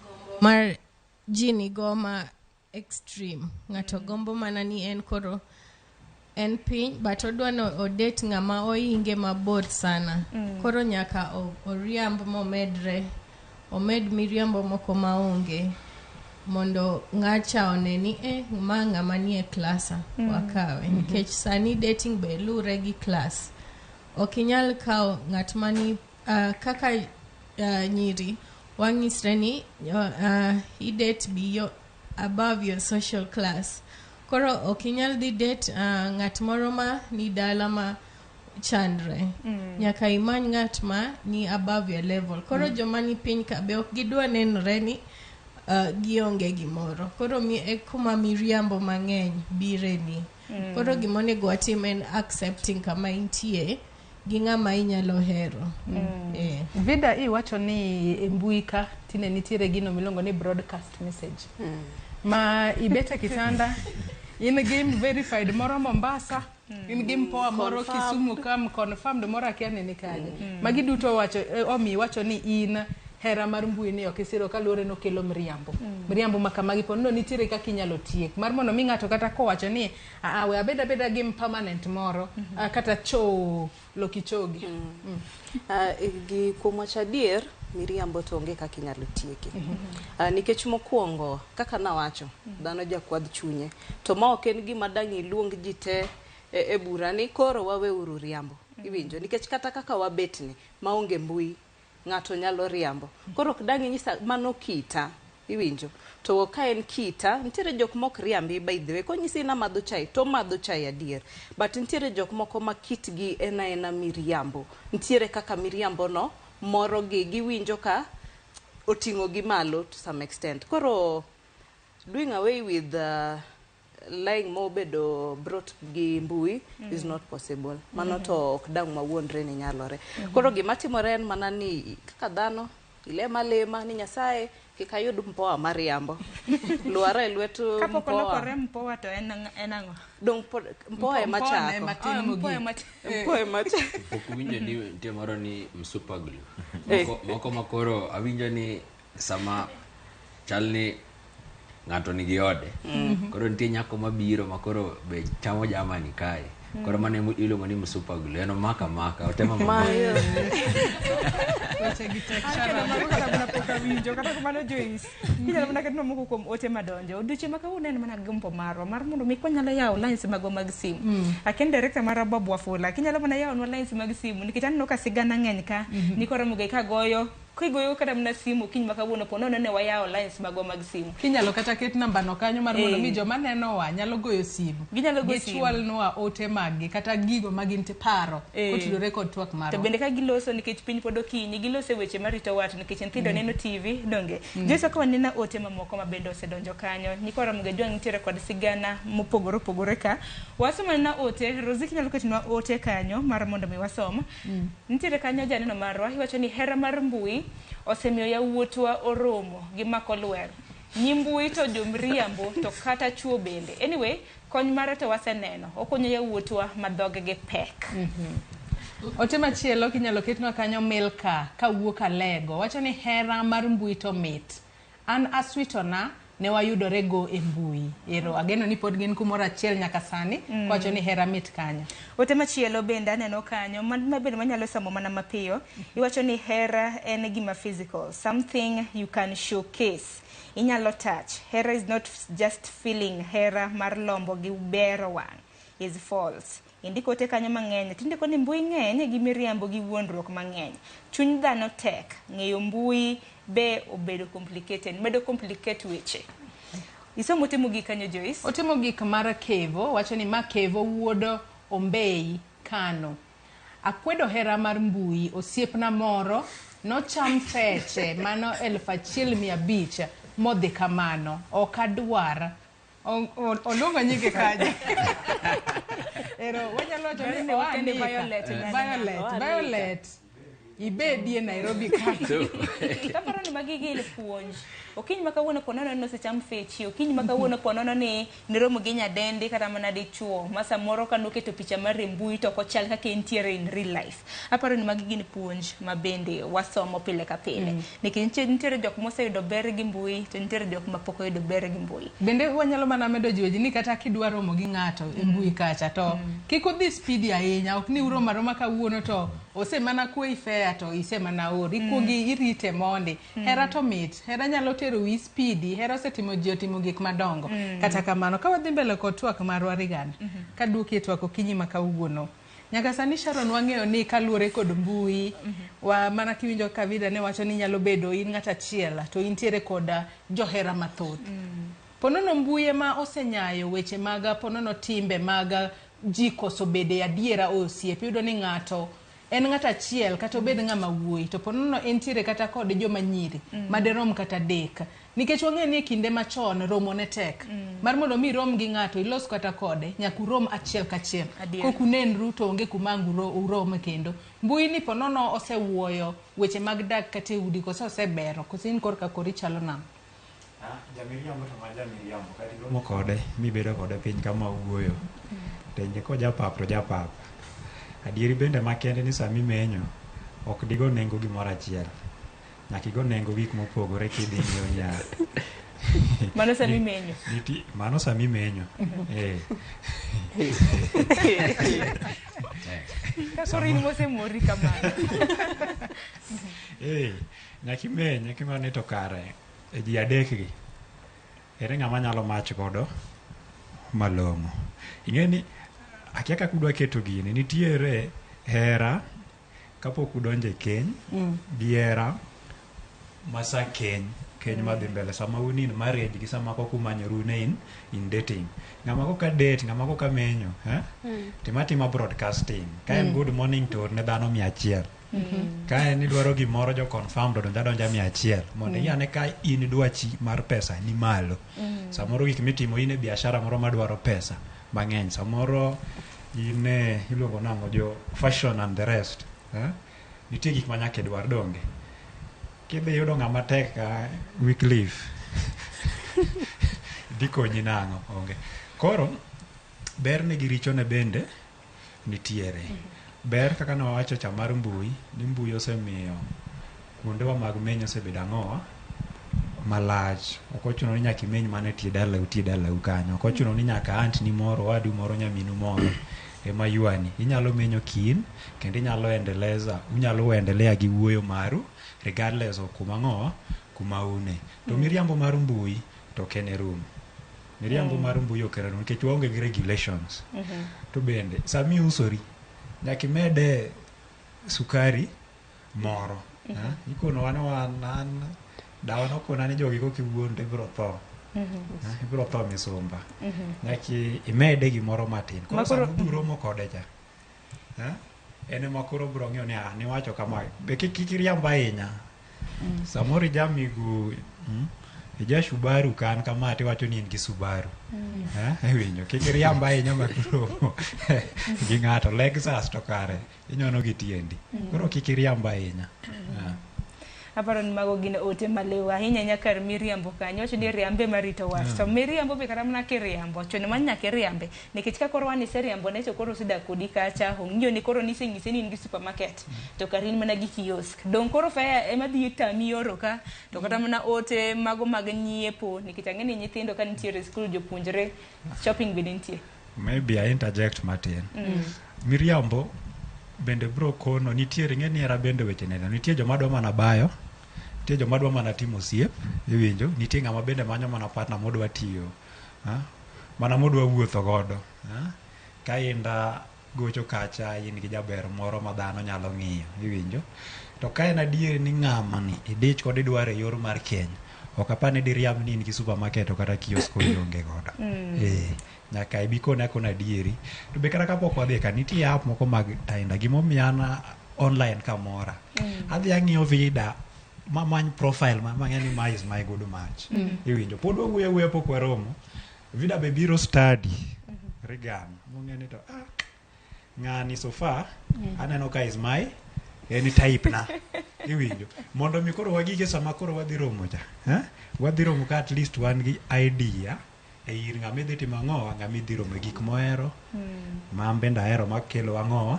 Speaker 12: Gombo mar ji nigo ma extreme. Ng'ato gombo mana ni en koro en piny but odwa ni odate ng'ama oinge mabor sana. Koro nyaka oriamb momedre, omed miriambo moko maonge mondo ng'acha one ni ma ng'ama nie klasa wakawe. Nikech sani dating be lure gi class. Ok inyal kawo ng'at mani kaka nyiri wang'isre ni i date biyo above your social class. Koro ok inyal dhi date ng'at moro ma ni dala ma chandre. Nyaka imany ng'at ma ni above your level. Koro joma ni piny ka be ok gidwa nenore ni gionge gimoro. Koro e kuma miriambo mang'eny bire ni. Koro gimonego watim en accepting kama intie. gi ng'ama inyalo hero.
Speaker 13: Vida, iwacho ni e mbui ka tinde nitiere gino miluongo ni broadcast message ma ibet e kitanda in gi verified moro Mombasa, in gi mpoa moro
Speaker 16: Confirmed.
Speaker 13: Kisumu kam confirmed moro akia ni ni kanye. Magi duto wacho omi wacho ni in hera mar mbui ni ok isiro kaluwore nokelo mriambo. Mriambo ma kamagi po nono nitiere kaka inyalo tiek mar mondo mi ng'ato kata kowacho ni "Ah, we abed abeda gi permanent moro kata cho loki chogi."
Speaker 16: Gi kuom wacho adier, miriambo to onge kaka inyalo tieke. Nikech mokwongo, kaka nawacho, dhano jakwadh chunye. To ma ok en gima dang' iluong ji te e bura ni koro waweuru riambo. Iwinjo? Nikech kata kaka wabetni, maonge mbui, ng'ato nyalo riambo. Koro ok dang' inyisa mano kita. Iwinjo? To ka en kita, nitiere jok mok riambi by the way. Konyisi ni amadho chai, to omadho chai adier. But nitiere jok moko ma kitgi en aena miriambo. Nitiere kaka miriambo no moro gi, giwinjo ka oting'o gi malo to some extent. Koro doing away with lying mobedo brought gi mbui is not possible. Mano to ok dang' wawuondre ni nyalore. Koro gima timore en mana ni kaka dhano ilema lema ni Nyasaye kik ayud mpoa mariambo. Lwara e lwet
Speaker 10: Kapok
Speaker 16: mpoa.
Speaker 10: olokore mpoa to en ang'o?
Speaker 16: Dong' mpoa ema chako.
Speaker 10: Ah, mpoa ema
Speaker 16: Mpoa ema chako.
Speaker 11: Pok uwinjo ni nitie moro ni msupa glue. Moko makoro awinjo ni sama chal ni ng'ato nigi ode. Koro nitie nyako mabiro makoro be chamo jamani kae. Koro mano ema iluongo ni msupa glue. En omaka maka, otemo mamaka.
Speaker 13: Weche gi tek
Speaker 3: An kendo
Speaker 13: Sharon.
Speaker 3: mago kata mana pok awinjo kata kamano Joyce inyalo mana ketnwa moko kuom ote madonjo odiochieng' ma kawuono en mana gombo marwa mar mondo mi kwanyalo yawo lines magwa mag simu. Akia ni director marwa Bob Wafula kinyalo mana yawonwa lines mag simu nikech aneno ka sigana ng'eny ka nyikwa Ramogi ka goyo kigoyo kata mana simu kiny ma kawuono po nono ne wayawo lines magwa mag simu.
Speaker 13: Kinyalo kata ket namba no kanyo mar mondo mi joma nenowa nyalo goyo simu.
Speaker 10: Ginyalo goyo simu.
Speaker 13: Gichwalnwa ote maggi kata gigo ma gin paro kotudore kod twak
Speaker 10: To
Speaker 13: marwa.
Speaker 10: bende ka giloso nikech piny pod okinyi giloso e weche marito wat nikech nyithindo neno TV donge. Joyce ka wanena ote mamoko ma bende osedonjo kanyo nyikwa Ramogi Ajwang' nitiere kod sigana mopogore opogore ka wasomo mana ote Rosie kinyalo ketonwa ote kanyo mar mondo mi wasom. Nitiere kanyo janeno marwa iwacho ni hera mar mbui osemiyo yawuotwa oromo gi mako lwer nyi mbui to jomriambo to kata chuo bende. Anyway, kony mare to waseneno okonyo yawuotwa ma dhoggi pek.
Speaker 13: Ote machielo kinyalo ketnwa kanyo Milka kawuok Alego wacho ni hera mar mbui to mit. An aswitona ne wayudore go e mbui. Ero ageno ni pod gin kumoro achiel nyaka sani kowacho ni hera mit kanyo.
Speaker 10: Ote machielo bende aneno kanyo ma bende manyalo somo mana mapiyo iwacho ni hera en gima physical, something you can showcase, inyalo touch. Hera is not just feeling, hera mar lombo gi bero wang' is false. Indiko ote kanyo mang'eny tindiko ni mbui ng'eny gi miriambo gi wuondruok mang'eny. Chuny dhano tek, ng'eyo mbui be obedo complicated, medo complicate weche. Isomo ote mogik kanyo Joyce?
Speaker 13: Ote mogik mar Kevo wacho ni ma Kevo wuod Ombei Kano. Akwedo hera mar mbui, osiepna moro nocham feche mano 1500 modhi kamano. Ok adwar. Oluongo nyinge kanyo. Ero wanyalo wacho ni
Speaker 10: Violet,
Speaker 13: oanika.
Speaker 10: Violet,
Speaker 13: Violet, Violet. Ibedie Nairobi ka.
Speaker 10: Kaparo ni magi gin puonj. Okinyi ma kawuono po nono ni osecham fechi, okinyi ma kawuono po nono ni niromo gi nyadendi kata mana dichuo ma samoro ka noketo picha mar e mbui to ok ochal kaka entiere in real life. Aparo ni magi gin puonj ma bende wasomo pile ka pile. Nikech nitiere jok moseyudo ber gi mbui to nitiere jok ma pok oyudo ber gi mbui.
Speaker 13: Bende wanyalo mana medo jiwo ji ni kata kidwa romo gi ng'ato e mbui kacha to kik udhi speedy ahinya, ok ni uromo aroma kawuono to osemana kweyi fare to isemana ori, ikuongi irite mondi. Hera to mit, hera nyalo tero wi speedy, hera osetimo ji otimo gik madongo. Kata kamano, ka wadhi mbele kod twak marwa Rigana, kaduoki e twak okinyi ma kawuono. Nyaka sani Sharon wang'eyo ni kaluwore kod mbui, wa mana kiwinjo ka Vida ne wacho ni nyalo bedo in ng'at achiel to intiere kod johera mathoth. Ponono mbui ema osenyayo weche mag ponono timbe mag ji koso bede adiera e osiep. Iyudo ni ng'ato En ng'ato achiel kata obed ng'ama wuoyi to ponono entiere kata kod joma nyiri maderom kata adek. Nikech wang'eyo ni e kinde machon romo ne tek. Mar mondo mi irom gi ng'ato ilos kata kode nyaka urom achiel kachiel.
Speaker 10: Adier.
Speaker 13: Kok unenru to onge kuma ang' urome kendo. Mbui ni ponono osewuoyo weche mag dak kata e udi koso osebero koso in korka kori chalo nang'o?
Speaker 2: Jamiriambo to ma jamiriambo kata iromo kode mibedo kode piny kama uwuoyo penje kojapap to japap. Adieri bende makende ni sama imenyo ok digo nengo gimoro achiel. Nyaka igo nengo gik mopogore kidhi ng'iewo niya.
Speaker 10: Mano sama imenyo.
Speaker 2: Mano sama imenyo. Eh.
Speaker 10: Ka koro in mosemori kamano.
Speaker 2: Eh, nyaka imeny king'o ni to kare e ji adek gi ere ng'ama nyalo mach godo malong'o. Ing'e ni akia kaka udwa keto gini nitiere hera kapok udonjo e keny gi hera masa keny keny madhi mbele sama un in marriage gi sama kok umanyoru ne in dating. Ng'ama koka date ng'ama koka menyo eh? Tima tima broadcasting ka en good morning to orne dhano 100. Ka en idwaro gimoro jo confirm to donja donja 100 mondo ing'e ka in dwachi mar pesa ni malo. Samoro gik mitimo in e biashara moro madwaro pesa mang'eny. Samoro in e iluongo nang'o jo fashion and the rest. Eh? Nitie gik ma nyaka idwar donge. Kidhi yudo ng'ama tek ka Wycliffe dhi konyi nang'o onge. Koro berne gi richone bende nitiere. Ber kaka ne wawacho cha mar mbui ni mbui osemiyo kuondewa mag menyo osebedo ang'owa malach. Ok ochuno ni nyaka imeny mana e tie dalau tie dalau kanyo. Ok ochuno ni nyaka aunt ni moro owadu moro nyaminu moro ema ywani. Inyalo menyo kin kendo inyalo endeleza unyalo endelea gi wuoyo maru regardless of kuma ang'owa kuma une. To miriambo mar mbui to ok en e rum. Miriambo mar mbui ok en e rum nikech waonge gi regulations. To bende sama iusori nyaka imede sukari moro. Ikonowa ni wan an dawa nokona ni jogi kokiwuond to ibiro tho. Ibiro tho misumba. Nyaka imede gimoro matin. Koro sama ubiro romo kode cha, en ema koro obiro ng'eyo ni ah niwacho kama. Be kik iriamb ahinya. Samoro ijamigu ija Subaru kan kama tiwacho ni in gi Subaru. Iwinjo kik iriamb ahinya ma kiromo gi ng'ato Lexus to kare inyono gi tiendi. Koro kik iriamb ahinya.
Speaker 10: Aparo ni mago gin ote maliw ahinya ahinya kar miriambo kanyo. Wacho ni riambe marito wach. To miriambo be kata mana kiriambo, chuno mana nyaka iriambe. Nikech ka koro wan iseriambo ne to koro osedak kodi kacha, ong'iyo ni koro niseng'ise ni in gi supermarket, to kare in mana gi kiosk. Dong' koro fare ema dhi tami oro ka, to kata mana ote mago mag nyiepo, nikech ang'e ni nyithindo ka nitiere e skul jopuonjre, shopping bende nitie.
Speaker 2: Maybe I interject matin. Miriambo bende bro kono nitiere ing'e ni hera bende weche neno. Nitie joma dwa mana bayo, nitie joma dwa mana timo osiep, iwinjo, nitie ng'ama bende manyo mana partner modwa tiyo, mana modwa wuotho godo. Ka inda gocho kacha in gi jaber moro ma dhano nyalo ng'iyo, iwinjo. To ka en adier ni ng'ama ni idich kode idwaro e yor mar keny, ok apar ni diriamb ni in gi supermarket to kata kiosk ionge godo. Nyaka ibi kone akona adieri. To be kata kapok wadhi ka nitie app moko mag Tinder gimomiyo an online kamora. Adhi ang'iyo vida mamany profile ma mang'e ni ma is my good match. Iwinjo pod wawuoyo awuoya pok waromo. Vida be biro study Regan mong'e ni to ng'ani so far aneno ka is my en type na. Iwinjo mondo mi koro wagike sama koro wadhi romo cha. Wadhi romo ka at least wan gi idea e ir ng'ama idhi timo ang'owa, ng'ama idhi romo e gik mohero, ma an bende ahero makelo ang'owa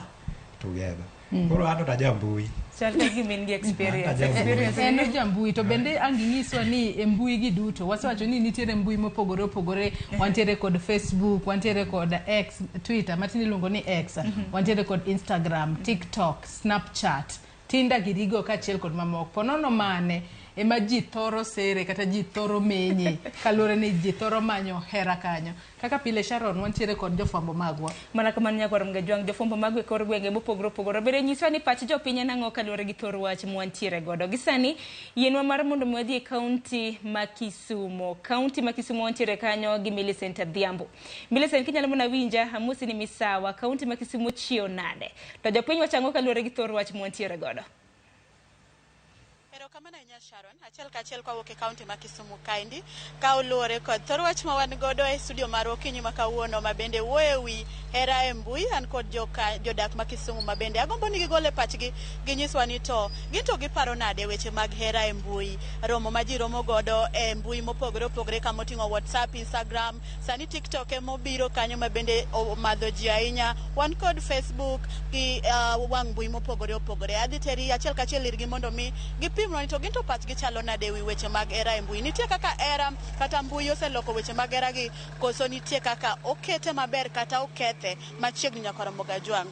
Speaker 2: together. Koro an to tajambui.
Speaker 10: Chal ka gima in gi experience. Experience
Speaker 13: En jambui to bende ang' ginyiswa ni e mbui gi duto wasewacho ni nitiere mbui mopogore opogore. Wantiere kod Facebook, wantiere kod X, Twitter matinde iluongo ni X, wantiere kod Instagram, TikTok, Snapchat, Tinder girigo kaachiel kod mamoko. Ponono mane ema ji thoro sere kata ji thoro menye kaluwore ni ji thoro manyo hera kanyo. Kaka pile Sharon, wantiere kod jofwambo magwa.
Speaker 10: Mana kamano nyakwar Mgajwang', jofwambo mago e kor gwenge mopogore opogore bende nyiswa ni pach jopiny en ang'o kaluwore gi thor wach mwantiere godo. Gi sani yienwa mar mondo mi wadhi e kaunti ma Kisumo. Kaunti ma Kisumo wantiere kanyo gi Millicent Adhiambo. Millicent, kinyalo mana winja, amosi ni misawa. Kaunti ma Kisumo chiewo nade? To jopiny wacho ang'o kaluwore gi thor wach mwantiere godo?
Speaker 4: Erokamano ahinya Sharon, achiel kachiel kawuok e kaunti ma Kisumu kaendi, ka oluwore kod thor wach ma wan godo e studio mar okinyi ma kawuono ma bende wuoyo e wi hera e mbui. An kod jodak ma Kisumu ma bende agombo ni gigol e pachgi ginyiswa ni to gin to giparo nade weche mag hera e mbui, romo ma ji romo godo e mbui mopogore opogore kamoting'o WhatsApp, Instagram, sani TikTok emobiro kanyo ma bende omadho ji ahinya. Wan kod Facebook gi wang' mbui mopogore opogore. Adhi teri achiel kachiel irgi mondo mi gipimnwa ni to gin to pachgi chalo nade ewi weche mag hera e mbui. Nitie kaka hera kata mbui oseloko weche mag hera gi, koso nitie kaka okete maber kata okethe machiegni nyaka Ramogi Ajwang'.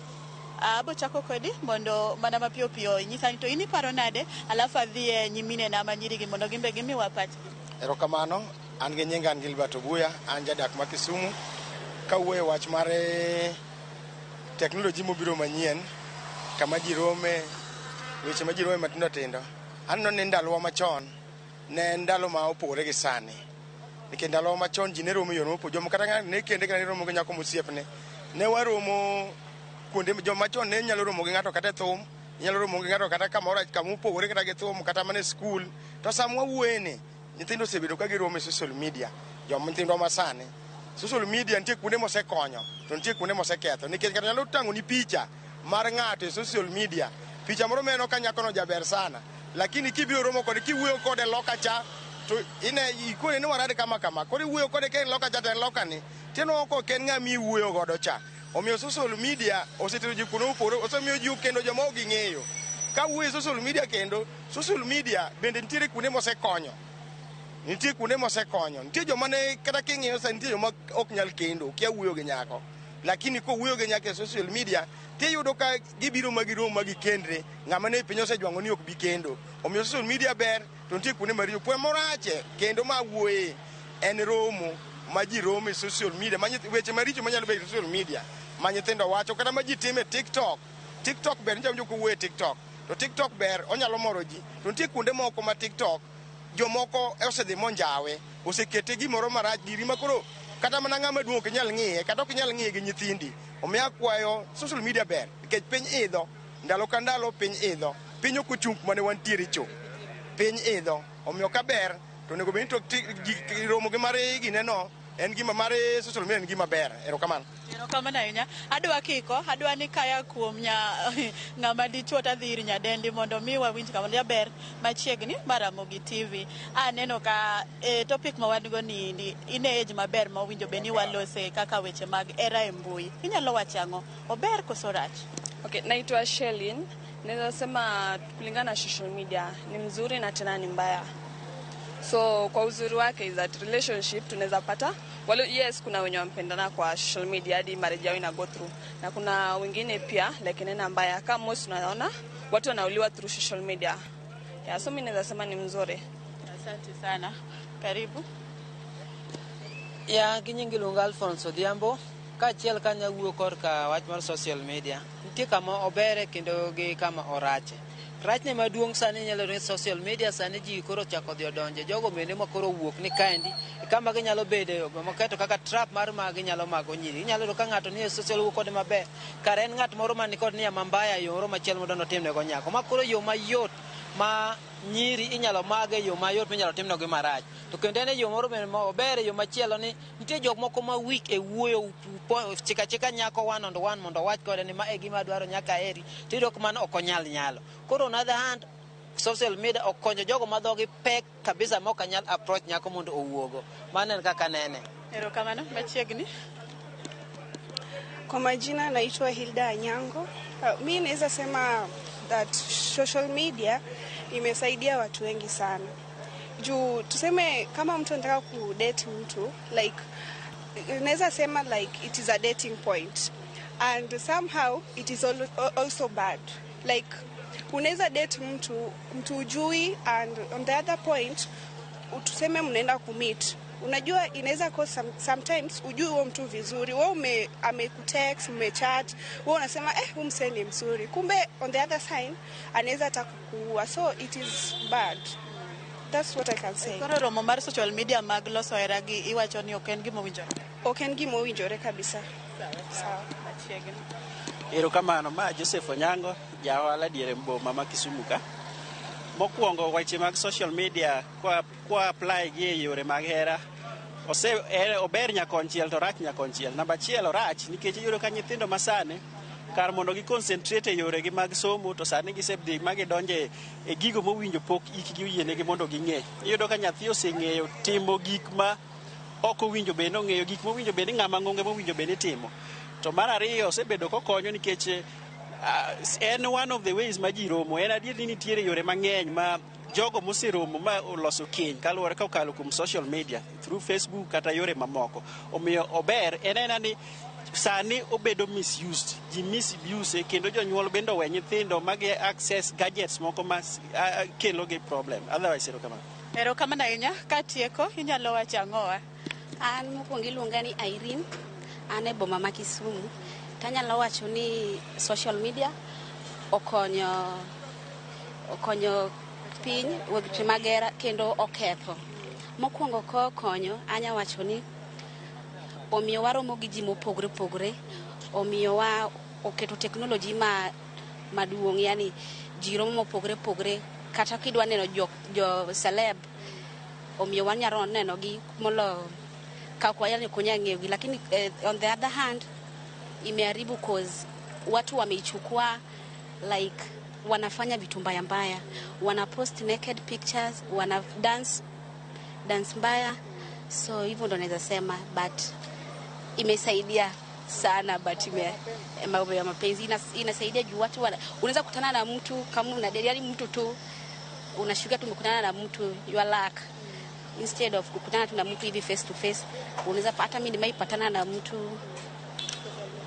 Speaker 4: Abo chako kodi mondo mana mapiyo piyo inyisa ni to in iparo nade, alafu adhi e nyiminena ma nyirigi mondo gin be gimiwa pachgi.
Speaker 14: Erokamano, an gi nyinga an Gilbert Obuya, an jadak ma Kisumu. Kawuoyo e wach mar teknoloji mobiro manyien, kama ji rome, weche ma ji rome matindo tindo. Aneno ni ndalowa machon ne en ndalo ma opogore gi sani. Nikech ndalowa machon ji ne romo e yore mopogore. Joma kata ng'ato ne kende kata ne romo gi nyako mosiepne. Ne waromo kuonde joma chon ne nyalo romo gi ng'ato kata e thum, inyalo romo gi ng'ato kata kamoro kama opogore kata gi thum kata mana e skul. To sama wawuoye ni, nyithindo osebedo ka giromo e social media. Joma nyithindwa masani. Social media nitie kuonde mosekonyo to nitie kuonde moseketho. Nikech kata nyalo tang'oni picha mar ng'ato e social media. Picha moro mineno ka nyakono jaber sana. Lakini kibiro romo kode, kiwuoyo kode loka cha, to ine ikone ni warad kama kama. Koro iwuoyo kode ka en loka cha to en loka ni. Tineno ka ok en ng'ama iwuoyo godo cha. Omiyo social media osetero ji kuonde mopogore, osemiyo ji okendo joma ok ging'eyo. Ka wuoyo e social media kendo, social media bende nitiere kuonde mosekonyo. Nitie kuonde mosekonyo. Nitie joma ne kata king'iyo sani nitie joma ok nyal kendo, okia wuoyo gi nyako. Lakini kowuoyo gi nyako e social media, tiyudo ka gibiro ma giromo ma gikendre, ng'ama ne piny osejwang'o ni ok bi kendo. Omiyo social media ber, to nitie kuonde maricho. Kuonde morache kendo ma wuoye en romo ma ji romo e social media, ma weche maricho manyalo bedo e social media, ma nyithindo wacho kata ma ji timo e TikTok. TikTok ber, nitie joma wuoyo e TikTok. To TikTok ber, onyalo moro ji. To nitie kuonde moko ma TikTok jomoko osedhi monjawe, osekete gimoro marach giri ma koro kata mana ng'ama duong' ok nyal ng'iye, kata ok inyal ng'iye gi nyithindi. Omiyo akwayo social media ber, nikech piny idho, ndalo ka ndalo piny idho. Piny ok ochung' kuma ne wantiere cho. Piny idho. Omiyo ka ber, to onego bed ni to romo gi mar gineno en gima mar social media en gima ber. Erokamano.
Speaker 4: Erokamano ahinya. Adwa kiko, adwa ni kaya kuom ng'ama dichuo tadhi ir nyadendi mondo mi wawinj kama jaber machiegni mar Ramogi TV. Aneno ka topic ma wan go ni in e age maber ma owinjo bed ni walose kaka weche mag hera e mbui. Inyalo wacho ang'o? Ober koso rach?
Speaker 19: Okay, naitwa Shelin. Naweza sema kulingana na social media ni mzuri na tena ni mbaya. So kwa uzuri wake is that relationship tunaweza pata wale, yes, kuna wenye wampendana kwa social media hadi marriage yao ina go through, na kuna wengine pia like nena mbaya kama most tunaona watu wanauliwa through social media. Yeah, so mimi naweza sema ni mzuri.
Speaker 4: Asante sana. Karibu.
Speaker 20: Ya gi nying iluonga Alphonse Odhiambo. Kaachiel kanya wuoyo korka wach mar social media. Nitie kama obere kendo gi kama orache. Rachne maduong' sani inyalo yudo ni social media sani ji koro ochako dhi odonje. Jogo bende ma koro owuok ni kaendi e kama ginyalo bede moketo kaka trap mar ma ginyalo mako nyiri. Inyalo yudo ka ng'ato ni e social wuok kode maber. Kare en ng'at moro man kod nia mambaya yo moro machielo modwa notimne go nyako. Ma koro yo mayot ma nyiri inyalo mage yo mayot minyalo timne marach. To kendo en e yo moro bende ma ober e yo machielo ni nitie jok moko ma weak e wuoyo chika chika nyako one on one mondo owach kode ni ma e gima adwaro nyaka aheri. Tiyudo ka mano ok onyal nyalo. Koro on other hand, social media okonyo jogo ma dhogi pek kabisa ma ok anyal approach nyako mondo owuogo. Mano en kaka anene.
Speaker 4: Erokamano, machiegni.
Speaker 22: Kwa majina naitwa Hilda Anyango. Mi naweza sema that social media imesaidia watu wengi sana. Juu tuseme kama mtu anataka kudate mtu, like naweza sema like it is a dating point. And somehow it is also bad. Like Unaweza date mtu ujui, and on the other point, tuseme mnaenda kumeet, unajua inaweza cause sometimes ujui huo mtu vizuri. Wewe amekutext, mmechat, wewe unasema, "Eh, huyu msee ni mzuri," kumbe on the other side anaweza hata kukuua. So it is bad. That's what I can say.
Speaker 4: Koro romo mar social media mag loso hera gi iwacho ni ok en gima owinjore.
Speaker 22: Ok en gima owinjore kabisa. Sawa.
Speaker 4: Machiegni.
Speaker 17: Erokamano, ma Joseph Onyango, ja ohala diere boma ma Kisumu ka. Mokwongo, weche mag social media kwa apply gi e yore mag hera ose ober nyakonchiel to rach nyakonchiel. Namba achiel, orach nikech iyudo ka nyithindo masani kar mondo gi concentrate e yoregi mag somo to sani gisedhi ma gidonje e gigo mowinjo pok ikgi oyienegi mondo ging'e. Iyudo ka nyathi oseng'eyo timo gik ma ok owinjo bed ni ong'eyo, gik mowinjo bed ni ng'ama ng'onge mowinjo bed ni timo. To mar ariyo, osebedo kokonyo nikech en one of the ways ma ji romo. En adier ni nitiere yore mang'eny ma jogo moseromo ma oloso keny kaluwore kokalo kuom social media through Facebook kata yore mamoko. Omiyo ober en aena ni sani obedo misused, ji misuse, kendo jonyuol bende owe nyithindo magi access gadgets moko ma kelo gi problem. Otherwise, erokamano.
Speaker 4: Erokamano ahinya. Katieko, inyalo wacho ang'owa?
Speaker 21: An mokwongo iluonga ni Irene, an e boma ma Kisumu. Tanyalo wacho ni social media okonyo piny weche mag hera kendo oketho. Mokwongo kokonyo, anya wacho ni omiyo waromo gi ji mopogore opogore, omiyo wa oketo teknoloji ma maduong', yani ji romo mopogore opogore, kata kidwa neno jo celeb, omiyo wanyalo neno gi molo ka ok wanyal kunya ng'eyogi. Lakini on the other hand imeharibu, cause watu wameichukua like wanafanya vitu mbaya mbaya, wana post naked pictures, wana dance dance mbaya. So hivyo ndo naweza sema, but imesaidia sana, but mambo ya mapenzi inasaidia juu watu unaweza kutana na mtu kama una, yani mtu tu unashuka tu umekutana na mtu, your luck, instead of kukutana tu na mtu hivi face to face. Unaweza, hata mimi nimeipatana na mtu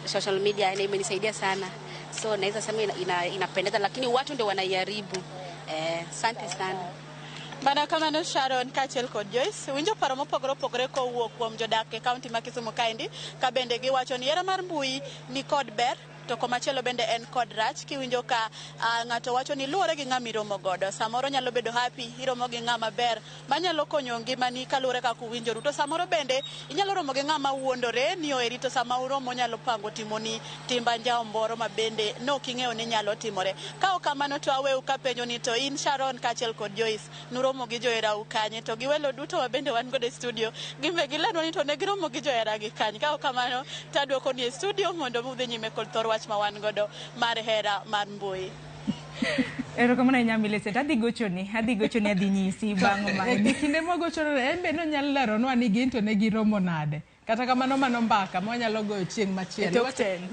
Speaker 21: social media na imenisaidia sana, so naweza sema inapendeza, lakini watu ndio wanaiharibu. Asante sana.
Speaker 4: Mana kamano Sharon kaachiel kod Joyce, winjo paro mopogore opogore kowuok kuom jodak e kaunti ma Kisumu kaendi, ka bende giwacho ni hera mar mbui ni kod ber to komachielo bende en kod rach. Kiwinjo ka ng'ato wacho ni luwore gi ng'ama iromo godo, samoro nyalo bedo happy iromo gi ng'ama ber manyalo konyo ngimani kaluwore kaka uwinjoru, to samoro bende inyalo romo gi ng'ama wuondore ni oheri, to sama uromo nyalo pango timoni timb anjawo moro ma bende nok ing'eyo ni nyalo timore. Ka ok kamano to aweu kapenjo ni to in Sharon kaachiel kod Joyce nuromo gi joherau kanye, to gi welo duto ma bende wan godo e studio gimbe gilenwa ni to ne giromo gi joheragi kanye. Ka ok kamano to aduoko ni e studio mondo udhi nyime kod thor wach ma wan godo mar hera mar mbui.
Speaker 10: Erokamano ahinya Millicent, adhi gochoni, adhi nyisi bang' ma.
Speaker 13: E kinde mwagochono en be nonyalo leronwa ni gin to ne giromo nade. Kata kamano mano mbaka ma wanyalo goyo chieng' machielo.
Speaker 10: E tok tent.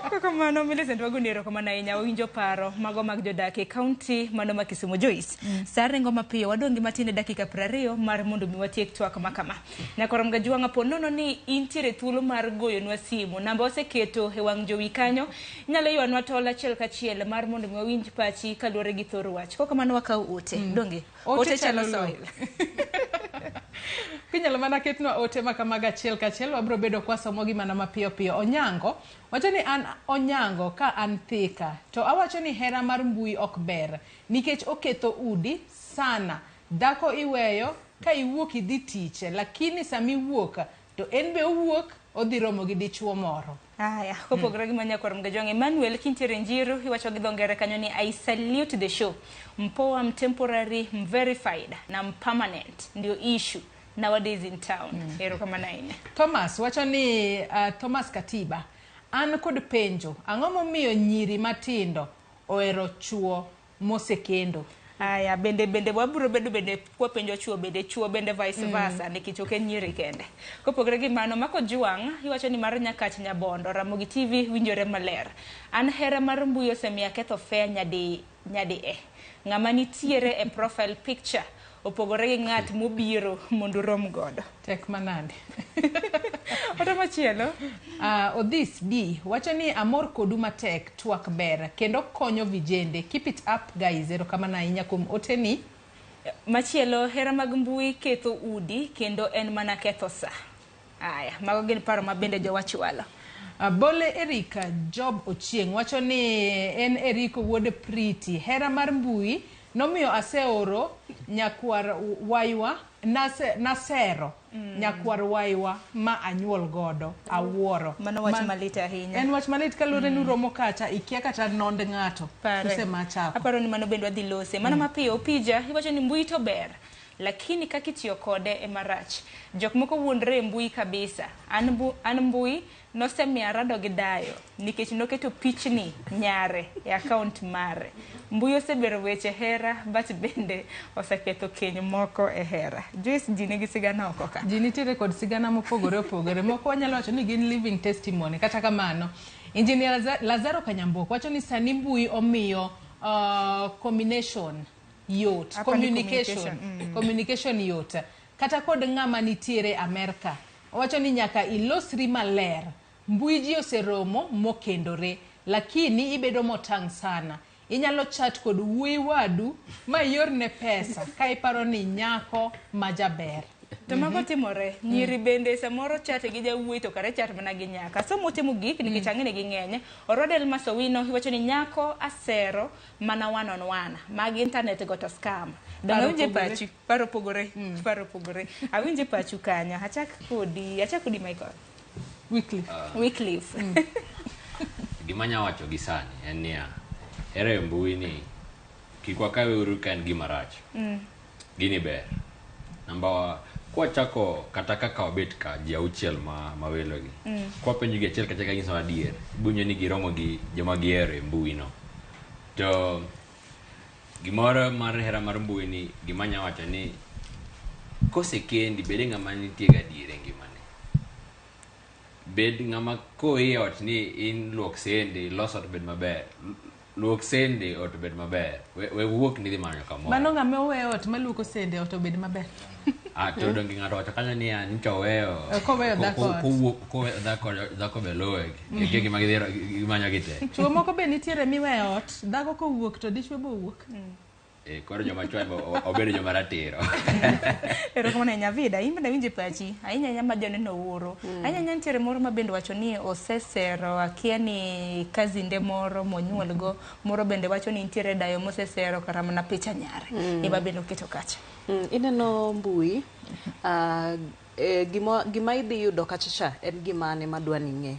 Speaker 10: Kokamano Millicent, wagoni erokamano ahinya. Wawinjo paro mago mag jodak e kaunti mano ma Kisumu. Joyce, sa ringo mapiyo, wadong' gi matin e dakika 20 mar mondo mi watiek twak ma kama. Nyakwarom Gajwang', apo nono ni intiere thuolo mar goyonwa simu. Namba waseketo e wang' jowi kanyo. Inyalo ywanwa tol achiel kachiel mar mondo mi wawinj pachi kaluwore gi thor wach. Kokamano wakaw ote. Donge?
Speaker 13: Ote
Speaker 10: chalo
Speaker 13: chalo lowo.
Speaker 10: Soil.
Speaker 13: Kinyalo mana ketnwa ote ma kamago achiel kachiel, wabiro bedo kwasomogi mana mapiyo piyo. Onyango wacho ni an Onyango ka an Thika to awacho ni hera mar mbui ok ber nikech oketho udi sana. Dhako iweyo ka iwuok idhi tich, lakini samiwuok to en be owuok odhi romo gi dichuo moro.
Speaker 10: Aya, kopogore gi manyakwar Mgajwang', Emmanuel kintiere Njiru iwacho gi dho ngere kanyo ni "I salute the show. Mpoa, mtemporary, mverified na mpermanent ndio issue nowadays in town." Erokamano ahinya.
Speaker 13: Thomas wacho ni Thomas Katiba, an kod penjo, ang'o momiyo nyiri matindo ohero chuo mosekendo?
Speaker 10: Aya, bende wabiro bedo bende kwapenjo chuo bende, chuo bende vice versa, nikech ok en nyiri kende. Kopogore gi mano, Mako Juang' iwacho ni mar Nyakach Nyabondo, Ramogi TV winjore maler. An hera mar mbui osemiyo aketho fare nyadi nyadi e. Ng'ama nitiere e profile picture opogore gi ng'at mobiro mondo urom godo.
Speaker 13: Tek manade.
Speaker 10: Ote machielo.
Speaker 13: Odhis B wacho ni amor kodu matek, twak ber kendo konyo vijende. Keep it up guys. Erokamano ahinya kuom oteni.
Speaker 10: Machielo, hera mag mbui ketho udi kendo en mana ketho sa. Aya, mago gin paro ma bende jowachwalo.
Speaker 13: Bole Erika Job Ochieng wacho ni en Eriko wuod Priti. Hera mar mbui nomiyo aseoro nyakwar waywa nasero nyakwar waywa ma anyuol godo awuoro.
Speaker 10: Mano wach malit ahinya.
Speaker 13: En wach malit kaluwore ni uromo kacha ikia kata nond ng'ato. Usemachako.
Speaker 10: Aparo ni mano bende wadhi lose. Mano mapiyo Opija iwacho ni mbui to ber, lakini kaka itiyo kode ema rach. Jok moko wuondre e mbui kabisa. An mbui nosemiyo arado gi dayo nikech noketo pichni nyare e account mare. Mbui osebero weche hera but bende oseketho keny moko e hera. Joyce, ji nigi sigana oko ka.
Speaker 13: Ji nitiere kod sigana mopogore opogore. Moko wanyalo wacho ni gin living testimony. Kata kamano, Engineer Lazaro Kanyambuok wacho ni sani mbui omiyo combination yot, communication, communication yot. Kata kod ng'ama nitiere Amerka. Owacho ni nyaka ilosri maler. Mbui ji oseromo mokendore, lakini ibedo motang' sana. Inyalo chat kod wuoyi wadu ma iorne pesa ka iparo ni nyako ma jaber.
Speaker 10: To mago timore. Nyiri bende samoro chat gi jawuoyi to kare chat mana gi nyako. Asomo ote mogik nikech ang'e ni ging'eny. Orodel Masowino iwacho ni nyako asero mana one on one. Mag internet go to scam. Donge awinje pachu? Paro pogore. Paro pogore. Awinje pachu kanyo. Achak kodi Michael.
Speaker 13: Wycliffe.
Speaker 10: Wycliffe.
Speaker 11: Gima anya wacho gi sani en niya, hera e mbui ni kik wakawe uru ka en gima rach. Gini ber. Namba kwachako kata kaka wabet ka ji auchiel ma welo gi. Kwapenjo gi achiel kachiel kanyiso adier, ibunyo ni giromo gi joma gihero e mbui no. To gimoro mar hera mar mbui ni gima anya wacho ni kosekendi bed ng'ama nitie gadier e ngimane. Bed ng'ama koiye ot ni in luok sende, los ot bed maber. Luok sende ot bed maber. We wuok ni dhi manyo kamoro.
Speaker 13: Mano ng'ama oweyo ot maluoko sende ot obed maber.
Speaker 11: To donge ng'ato wacho kanyo ni nyicha oweyo.
Speaker 13: Koweyo dhako ot.
Speaker 11: Koweyo dhako be luwe. Gima gimanyo gi te.
Speaker 13: Chuo moko be nitiere miweyo ot, dhako kowuok to dichwo be owuok.
Speaker 11: Koro joma chwo obedo joma ratiro.
Speaker 10: Erokamano ahinya Vida, in bende awinjo pachi. Ahinya ahinya ma joneno wuoro. Ahinya ahinya nitiere moro ma bende wacho ni osesero, akia ni kazinde moro monyuolgo, moro bende wacho ni nitiere dayo mosesero kata mana picha nyare. Ema bende oketo kacha.
Speaker 16: Ineno mbui, gima idhi yudo kacha cha en gima ane madwa ni ing'e.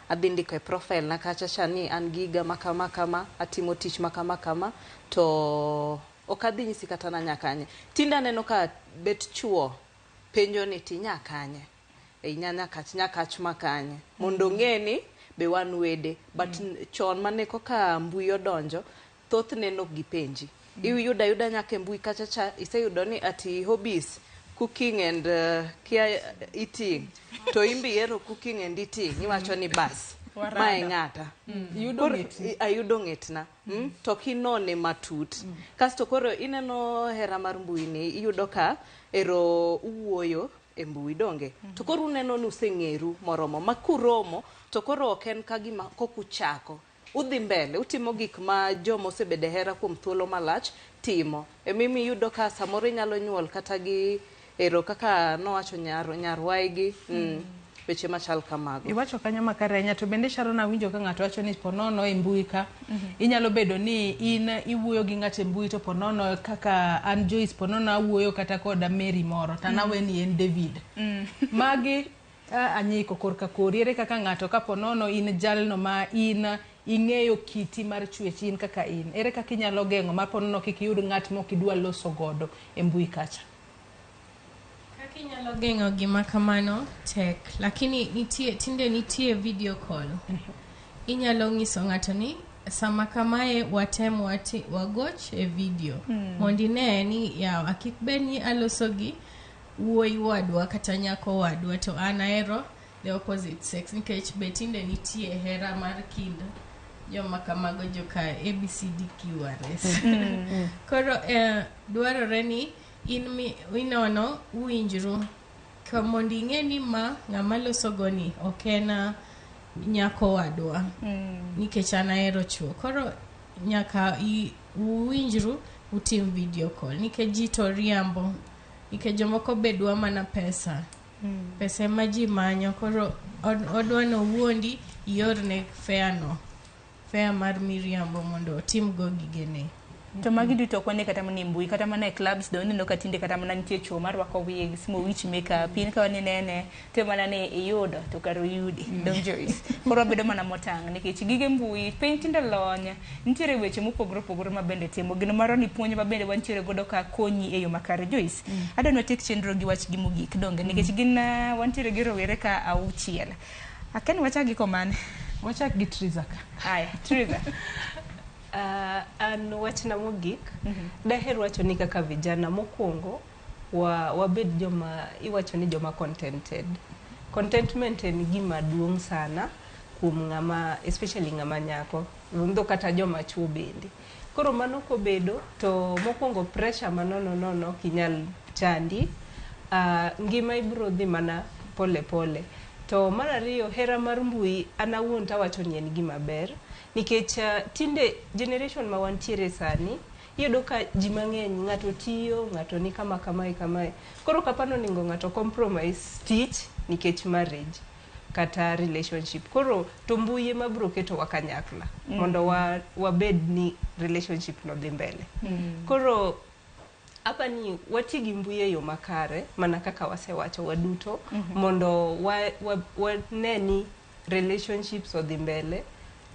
Speaker 16: Adhi ndiko e profile na kacha cha ni an gi higa ma kama kama, atimo tich ma kama kama, to ok adhi nyisi kata na kanye. Tinde aneno ka bet chuo penjo ni ti nya kanye, inya nyakach ma kanye, mondo ong'e ni be wan wede. But chon mane koka mbui odonjo, thothne nok gipenji. Iyudo ayuda nyaka e mbui kacha cha, iseyudo ni ati hobbies cooking and kia eating, to imbi ihero cooking and eating, iwacho ni bas mae ng'ata. Ayudo ng'etna. To kinone matut. Kasto koro ineno hera mar mbui ni, iyudo ka ero uwuoyo e mbui donge. To koro uneno ni useng'eru moromo. Ma kuromo to koro ok en ka gima kokuchako. Udhi mbele, utimo gik ma joma osebedo e hera kuom thuolo malach timo. Emimi iyudo ka samoro inyalo nyuol kata gi ero kaka nowacho nyarwaigi, weche machal kamago.
Speaker 13: Iwacho kanyo makare ahinya, to bende Sharon awinjo ka ng'ato wacho ni ponono e mbui ka, inyalo bedo ni in iwuoyo gi ng'ato e mbui to ponono kaka an Joyce, ponono awuoyo kata kod Mary moro, to an awe ni en David. Magi anyiko korka kori, ere kaka ng'ato ka ponono in jalno ma in ing'eyo kiti mar chwech in kaka in, ere kaka inyalo geng'o ma ponono kik iyud ng'at mok idwa loso godo e mbui kacha?
Speaker 12: Kaka inyalo geng'o gima kamano tek, lakini tinde nitie video call. Inyalo ng'iso ng'ato ni sama kamae watem wagoch e video. Mondo ine ni yawa kik bed ni aloso gi wuoyi wadwa kata nyako wadwa to an ahero the opposite sex, nikech be tinde nitie hera mar kind joma kamago joka ABCDQRS. Koro dwarore ni In mi, inono uwinjru ka mondo ing'e ni ma ng'ama losogo ni ok en nyako wadwa nikech an ahero chuo. Koro nyaka uwinjru utim video call nikech ji to riambo, nikech jomoko be dwa mana pesa. Pesa ema ji manyo, koro odwa nowuondi iorne fare no, fare mar miriambo mondo otimgo gigene.
Speaker 3: To magi duto ok wane kata mana e mbui, kata mana e clubs do ineno ka tinde kata mana nitie chuo marwako wigs, mowich makeup, in ka ninene to mana ni iyudo to kar oyudi. Dong Joyce. Koro wabedo mana motang' nikech gige mbui, piny tinde lony, nitiere weche mopogore opogore ma bende timo. Gino maro ni puonj ma bende wantiere godo ka konyi e yo makare. Joyce, adwa ni watiek chenro gi wach gi mogik donge nikech gin wantiere gi rowere ka auchiel. Akia ni wachak gi komane.
Speaker 13: Wachak gi Triza ka.
Speaker 3: Aya, Triza.
Speaker 1: An wachna mogik, daher wacho ni kaka vijana mokwongo wabed joma iwacho ni joma contented. Contentment en gima duong' sana kuom ng'ama, especially ng'ama nyako, though kata joma chuo bende. Koro mano kobedo to mokwongo pressure manono nono ok inyal chandi, ngima ibiro dhi mana pole pole. To mar ariyo, hera mar mbui an awuon tawacho ni en gima ber nikech tinde generation ma wantiere sani iyudo ka ji mang'eny ng'ato tiyo, ng'ato ni kama kamae kamae. Koro kapano onego ng'ato compromise tich nikech marriage kata relationship. Koro to mbui ema biro ketowa kanyakla mondo wabed ni relationship no dhi mbele. Koro hapa ni wati gi mbui e yo makare mana kaka wasewacho waduto mondo wane ni relationships odhi mbele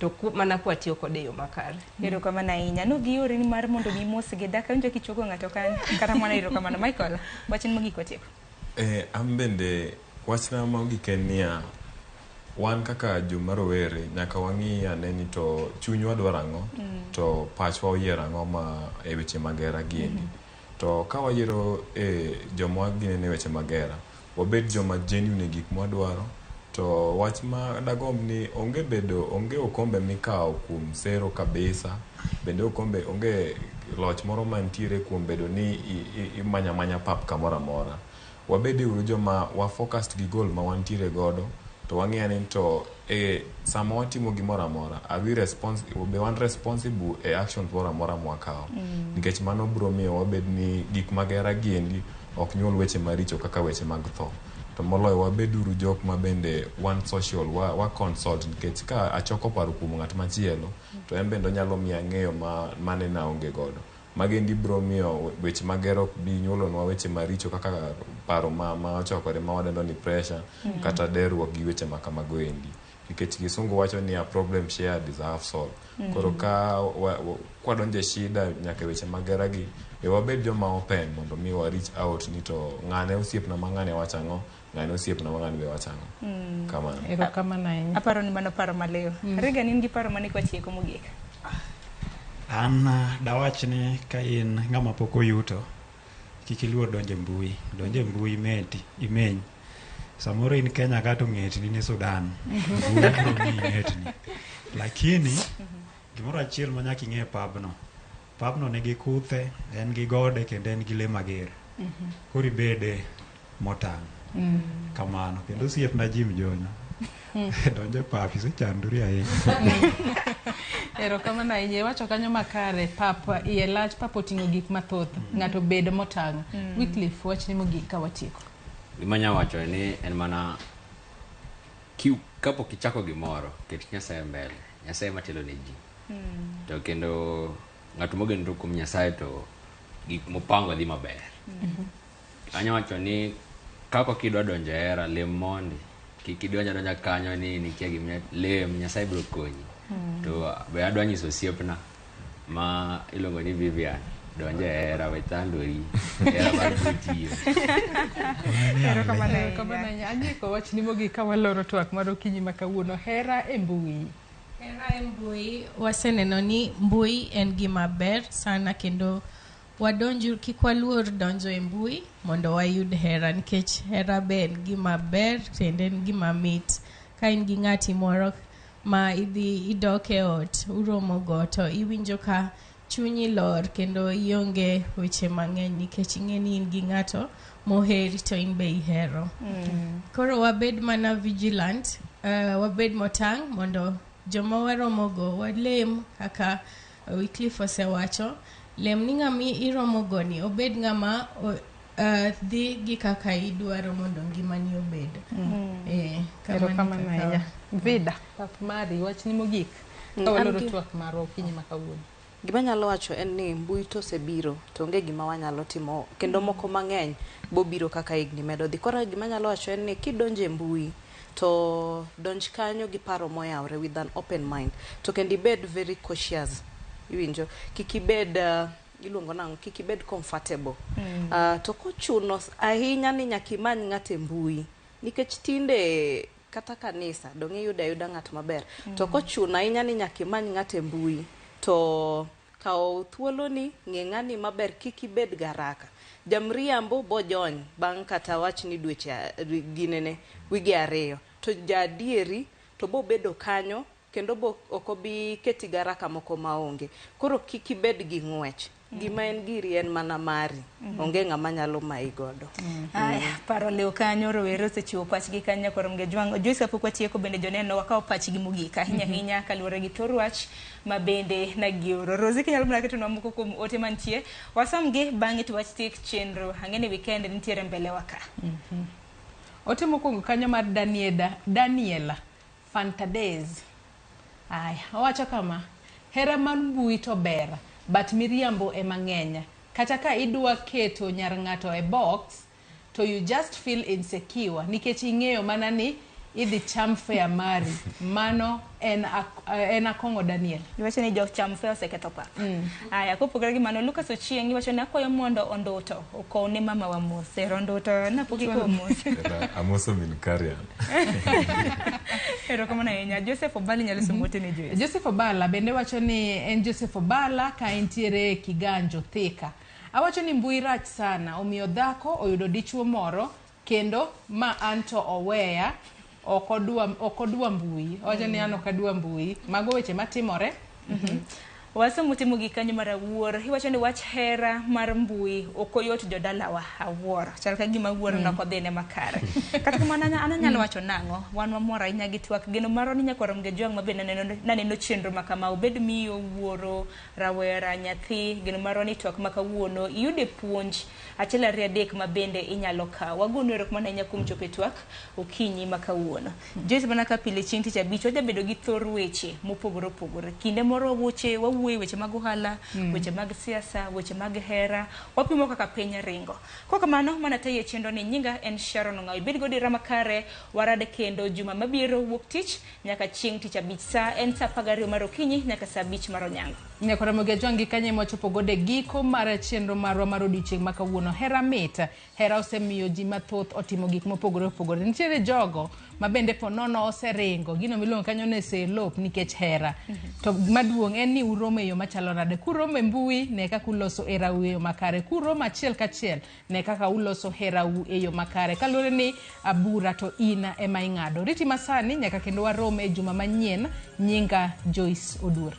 Speaker 1: to mana kwatiyo kode e yo makare.
Speaker 3: Erokamano ahinya. Nogiori ni mar mondo mi mosgi dak awinjo kichuogo ng'ato kanyo. Kata mana erokamano. Michael, wachni mogik watieko.
Speaker 8: An bende wachna mogik en niya, wan kaka joma rowere nyaka wang'i ane ni to chunywa dwaro ang'o, to pachwa oyiero ang'o ma e weche mag hera giendi. To ka wayiero joma ginene weche mag hera, wabed joma genuine e gik mwadwaro. To wach ma dagomb ni onge bedo, onge okombe mikawo kuom sero kabisa, bende okombe onge loch moro mantiere kuom bedo ni imanya manya pap kamoro amora. Wabed uru joma wa focused gi goal ma wantiere godo, to wang'eyo ni to sama watimo gimoro amora, are we be wan responsible e actions moro amora mwakawo. Nikech mano biro miyo wabed ni gik mag hera giendi ok nyuol weche maricho kaka weche mag tho. To moloyo wabed uru jok ma bende wan social, wa consult, nikech ka achoko paro kuom ng'at machielo, to en bende onyalo miya ng'eyo mane naonge godo. Magendi biro miyo weche mag hera ok bi nyuolonwa weche maricho kaka paro ma ochokore ma wadendo ni pressure, kata derruok gi weche ma kamago endi. Nikech kisungu wacho ni a problem shared is a half solved. Koro ka kwadonjo e shida nyaka weche mag hera gi, be wabed joma open mondo mi wa reach out ni to ng'ane osiepna ma ng'ane wacho ang'o, ng'ane osiepna ma ng'ane be wacho ang'o. Kamano.
Speaker 13: Erokamano ahinya.
Speaker 3: Aparo ni mano paro maliw. Regan, in gi paro mane kwatieko mogik?
Speaker 2: An dawach ni ka in ng'ama pok oyuto, kik iluor donjo e mbui. Donjo e mbui imeti, imeny. Samoro in Kenya ka to ng'etni ni Sudan. Mbui biro miyi ng'etni. Lakini gimoro achiel ma nyaka ing'e e pabno. Pabno nigi kuthe, en gi gode kendo en gi lee mager. Koro ibede motang'. Kamano. Kendo osiepna Jim Jonyo. Donjo e pap isechandori ahinya.
Speaker 13: Erokamano ahinya. Iwacho kanyo makare, pap iye lach, pap oting'o gik mathoth. Ng'ato bed motang'. Wycliffe, wachni mogik ka watieko.
Speaker 11: Gima anya wacho ni en mana kapok ichako gimoro, ket Nyasaye mbele. Nyasaye ema telo ne ji. To kendo ng'at mogenore kuom Nyasaye to gik mopango dhi maber. Anya wacho ni kapok idwa donjo e hera, lem mondi. Kik idonj adonja kanyo ni nikia gima lem, Nyasaye biro konyi. To be adwa nyiso osiepna ma iluongo ni Vivian, donj e hera, we thandori. Hera mar biro tiyo.
Speaker 13: Erokamano ahinya. Anyiko wachni mogik ka waloro twak mar okinyi ma kawuono. Hera e mbui.
Speaker 12: Hera e mbui, waseneno ni mbui en gima ber sana kendo wadonju kik waluor donjo e mbui mondo wayud hera nikech hera be en gima ber kendo en gima mit. Ka in gi ng'ati moro ma idhi idok e ot uromo go to iwinjo ka chunyi lor kendo ionge weche mang'eny nikech ing'e ni in gi ng'ato moheri to in be ihero. Koro wabed mana vigilant, wabed motang' mondo joma waromogo walem kaka Wycliffe osewacho, lem ni ng'ama iromogo ni obed ng'ama dhi gi kaka idwaro mondo ngimani obed. Kamano
Speaker 13: Erokamano
Speaker 12: kaka-
Speaker 13: ahinya. Vida, pap mari, wachni mogik. Ka waloro twak marwa okinyi ma kawuono.
Speaker 16: Gima anyalo wacho en ni mbui to osebiro to onge gima wanyalo timo kendo moko mang'eny bobiro kaka higni medo dhi. Koro gima anyalo wacho en ni kidonjo e mbui to donj kanyo gi paro moyawre with an open mind to kendo ibed very cautious. Iwinjo? Kik ibed iluongo nang'o? Kik ibed comfortable. To kochuno ahinya ni nyaka imany ng'ato e mbui nikech tinde kata kanisa dong' iyudo ayuda ng'at maber. To kochuno ahinya ni nyaka imany ng'ato e mbui to kaw thuoloni ng'e ng'ani maber kik ibed garaka. Jamriambo bojony bang' kata wach ni dweche ginene wige 2 to jaadieri to bobedo kanyo kendo bo ok obi keti garaka moko maonge. Koro kik ibed gi ng'wech. Gima en giri en mana mari. Onge ng'ama nyalo mayi godo.
Speaker 10: Aya, paro lew kanyo rowere osechiwo pachgi kanyo koro Mgejwang'. Joyce kapok watieko bende joneno wakawo pachgi mogik ahinya ahinya kaluwore gi thor wach ma bende nagioro. Rosie kinyalo mana ketonwa moko kuom ote mantie, wasomgi bang'e to watiek chenro. Ang'e ni weekend nitiere mbele wa ka.
Speaker 13: Ote mokwongo kanyo mar Daniela Fantades. Aya, owacho kama, hera mar mbui to ber, but miriambo ema ng'eny. Kata ka idwa keto nyar ng'ato e box, to you just feel insecure nikech ing'eyo mana ni idhi cham fare mari. Mano en akong'o Daniel.
Speaker 10: Iwacho ni jok cham fare oseketho pap. Aya, kopogore gi mano, Lucas Ochieng' iwacho ni akwayo mondo Onduto okow ne mama wa mos. Ero Onduto, napok ikowo mos.
Speaker 8: Amoso min Karian.
Speaker 10: Erokamano ahinya. Joseph Obala inyalo somo ote ne Joyce.
Speaker 13: Joseph Obala bende wacho ni en Joseph Obala ka entiere Kiganjo Thika. Awacho ni mbui rach sana, omiyo dhako oyudo dichuo moro kendo ma anto oweya ok odwa mbui. Owacho ni an ok adwa mbui. Mago weche matimore.
Speaker 10: Wasomo timo gi kanyo mar awuor. Iwacho ni wach hera mar mbui ok oyot jodalawa awuor. Chal ka gima wuor nok odhine makare. Kata kamano an anyalo wacho nang'o? Wan wamor ahinya gi twak. Geno marwa ni nyakwar Mgejwang' ma be naneno chenro ma kama obed miyo, wuoro, rawera, nyathi. Geno marwa ni twak ma kawuono iyude puonj 1 2 3 ma bende inyalo kawo. Wagonu erokamano ahinya kuom chopo e twak okinyi ma kawuono. Joyce mana ka pile chieng' tich abich wajabedo gi thor weche mopogore opogore. Kinde moro wawuoye weche mag ohala, weche mag siasa, weche mag hera, wapimo kaka piny ringo. Kok kamano mana taye chenro ni nyinga en Sharon Ong'aw. Ibed go dira makare warad kendo juma mabiro wuok tich nyaka chieng' tich abich saa en saa 12 mar okinyi nyaka saa 5 mar onyango.
Speaker 13: Nyakwar Mgejwang' gi kanye mwachopo godo e giko mar chenro marwa mar odiochieng' ma kawuono. Hera mit, hera osemiyo ji mathoth otimo gik mopogore opogore. Nitiere jogo ma bende po nono oseringo gino miluongo kanyo ni oselop nikech hera. To maduong' en ni uromo e yo machalo nade. Kuromo e mbui ne kaka uloso herau e yo makare. Kuromo achiel kachiel ne kaka uloso herau e yo makare. Kaluwore ni bura to in ema ing'ado. Riti masani nyaka kendo warom e juma manyien. Nyinga Joyce Oduor.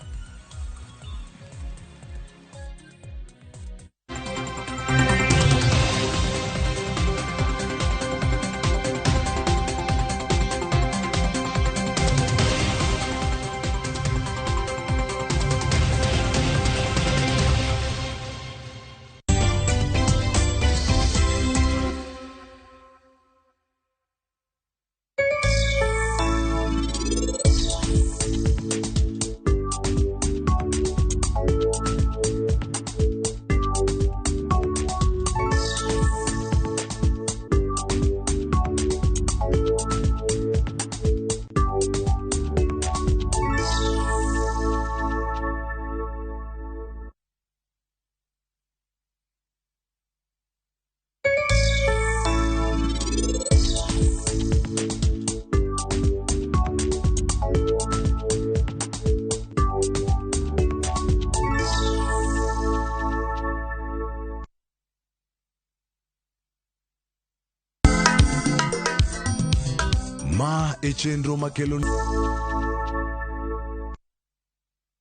Speaker 6: Ma e chenro makelo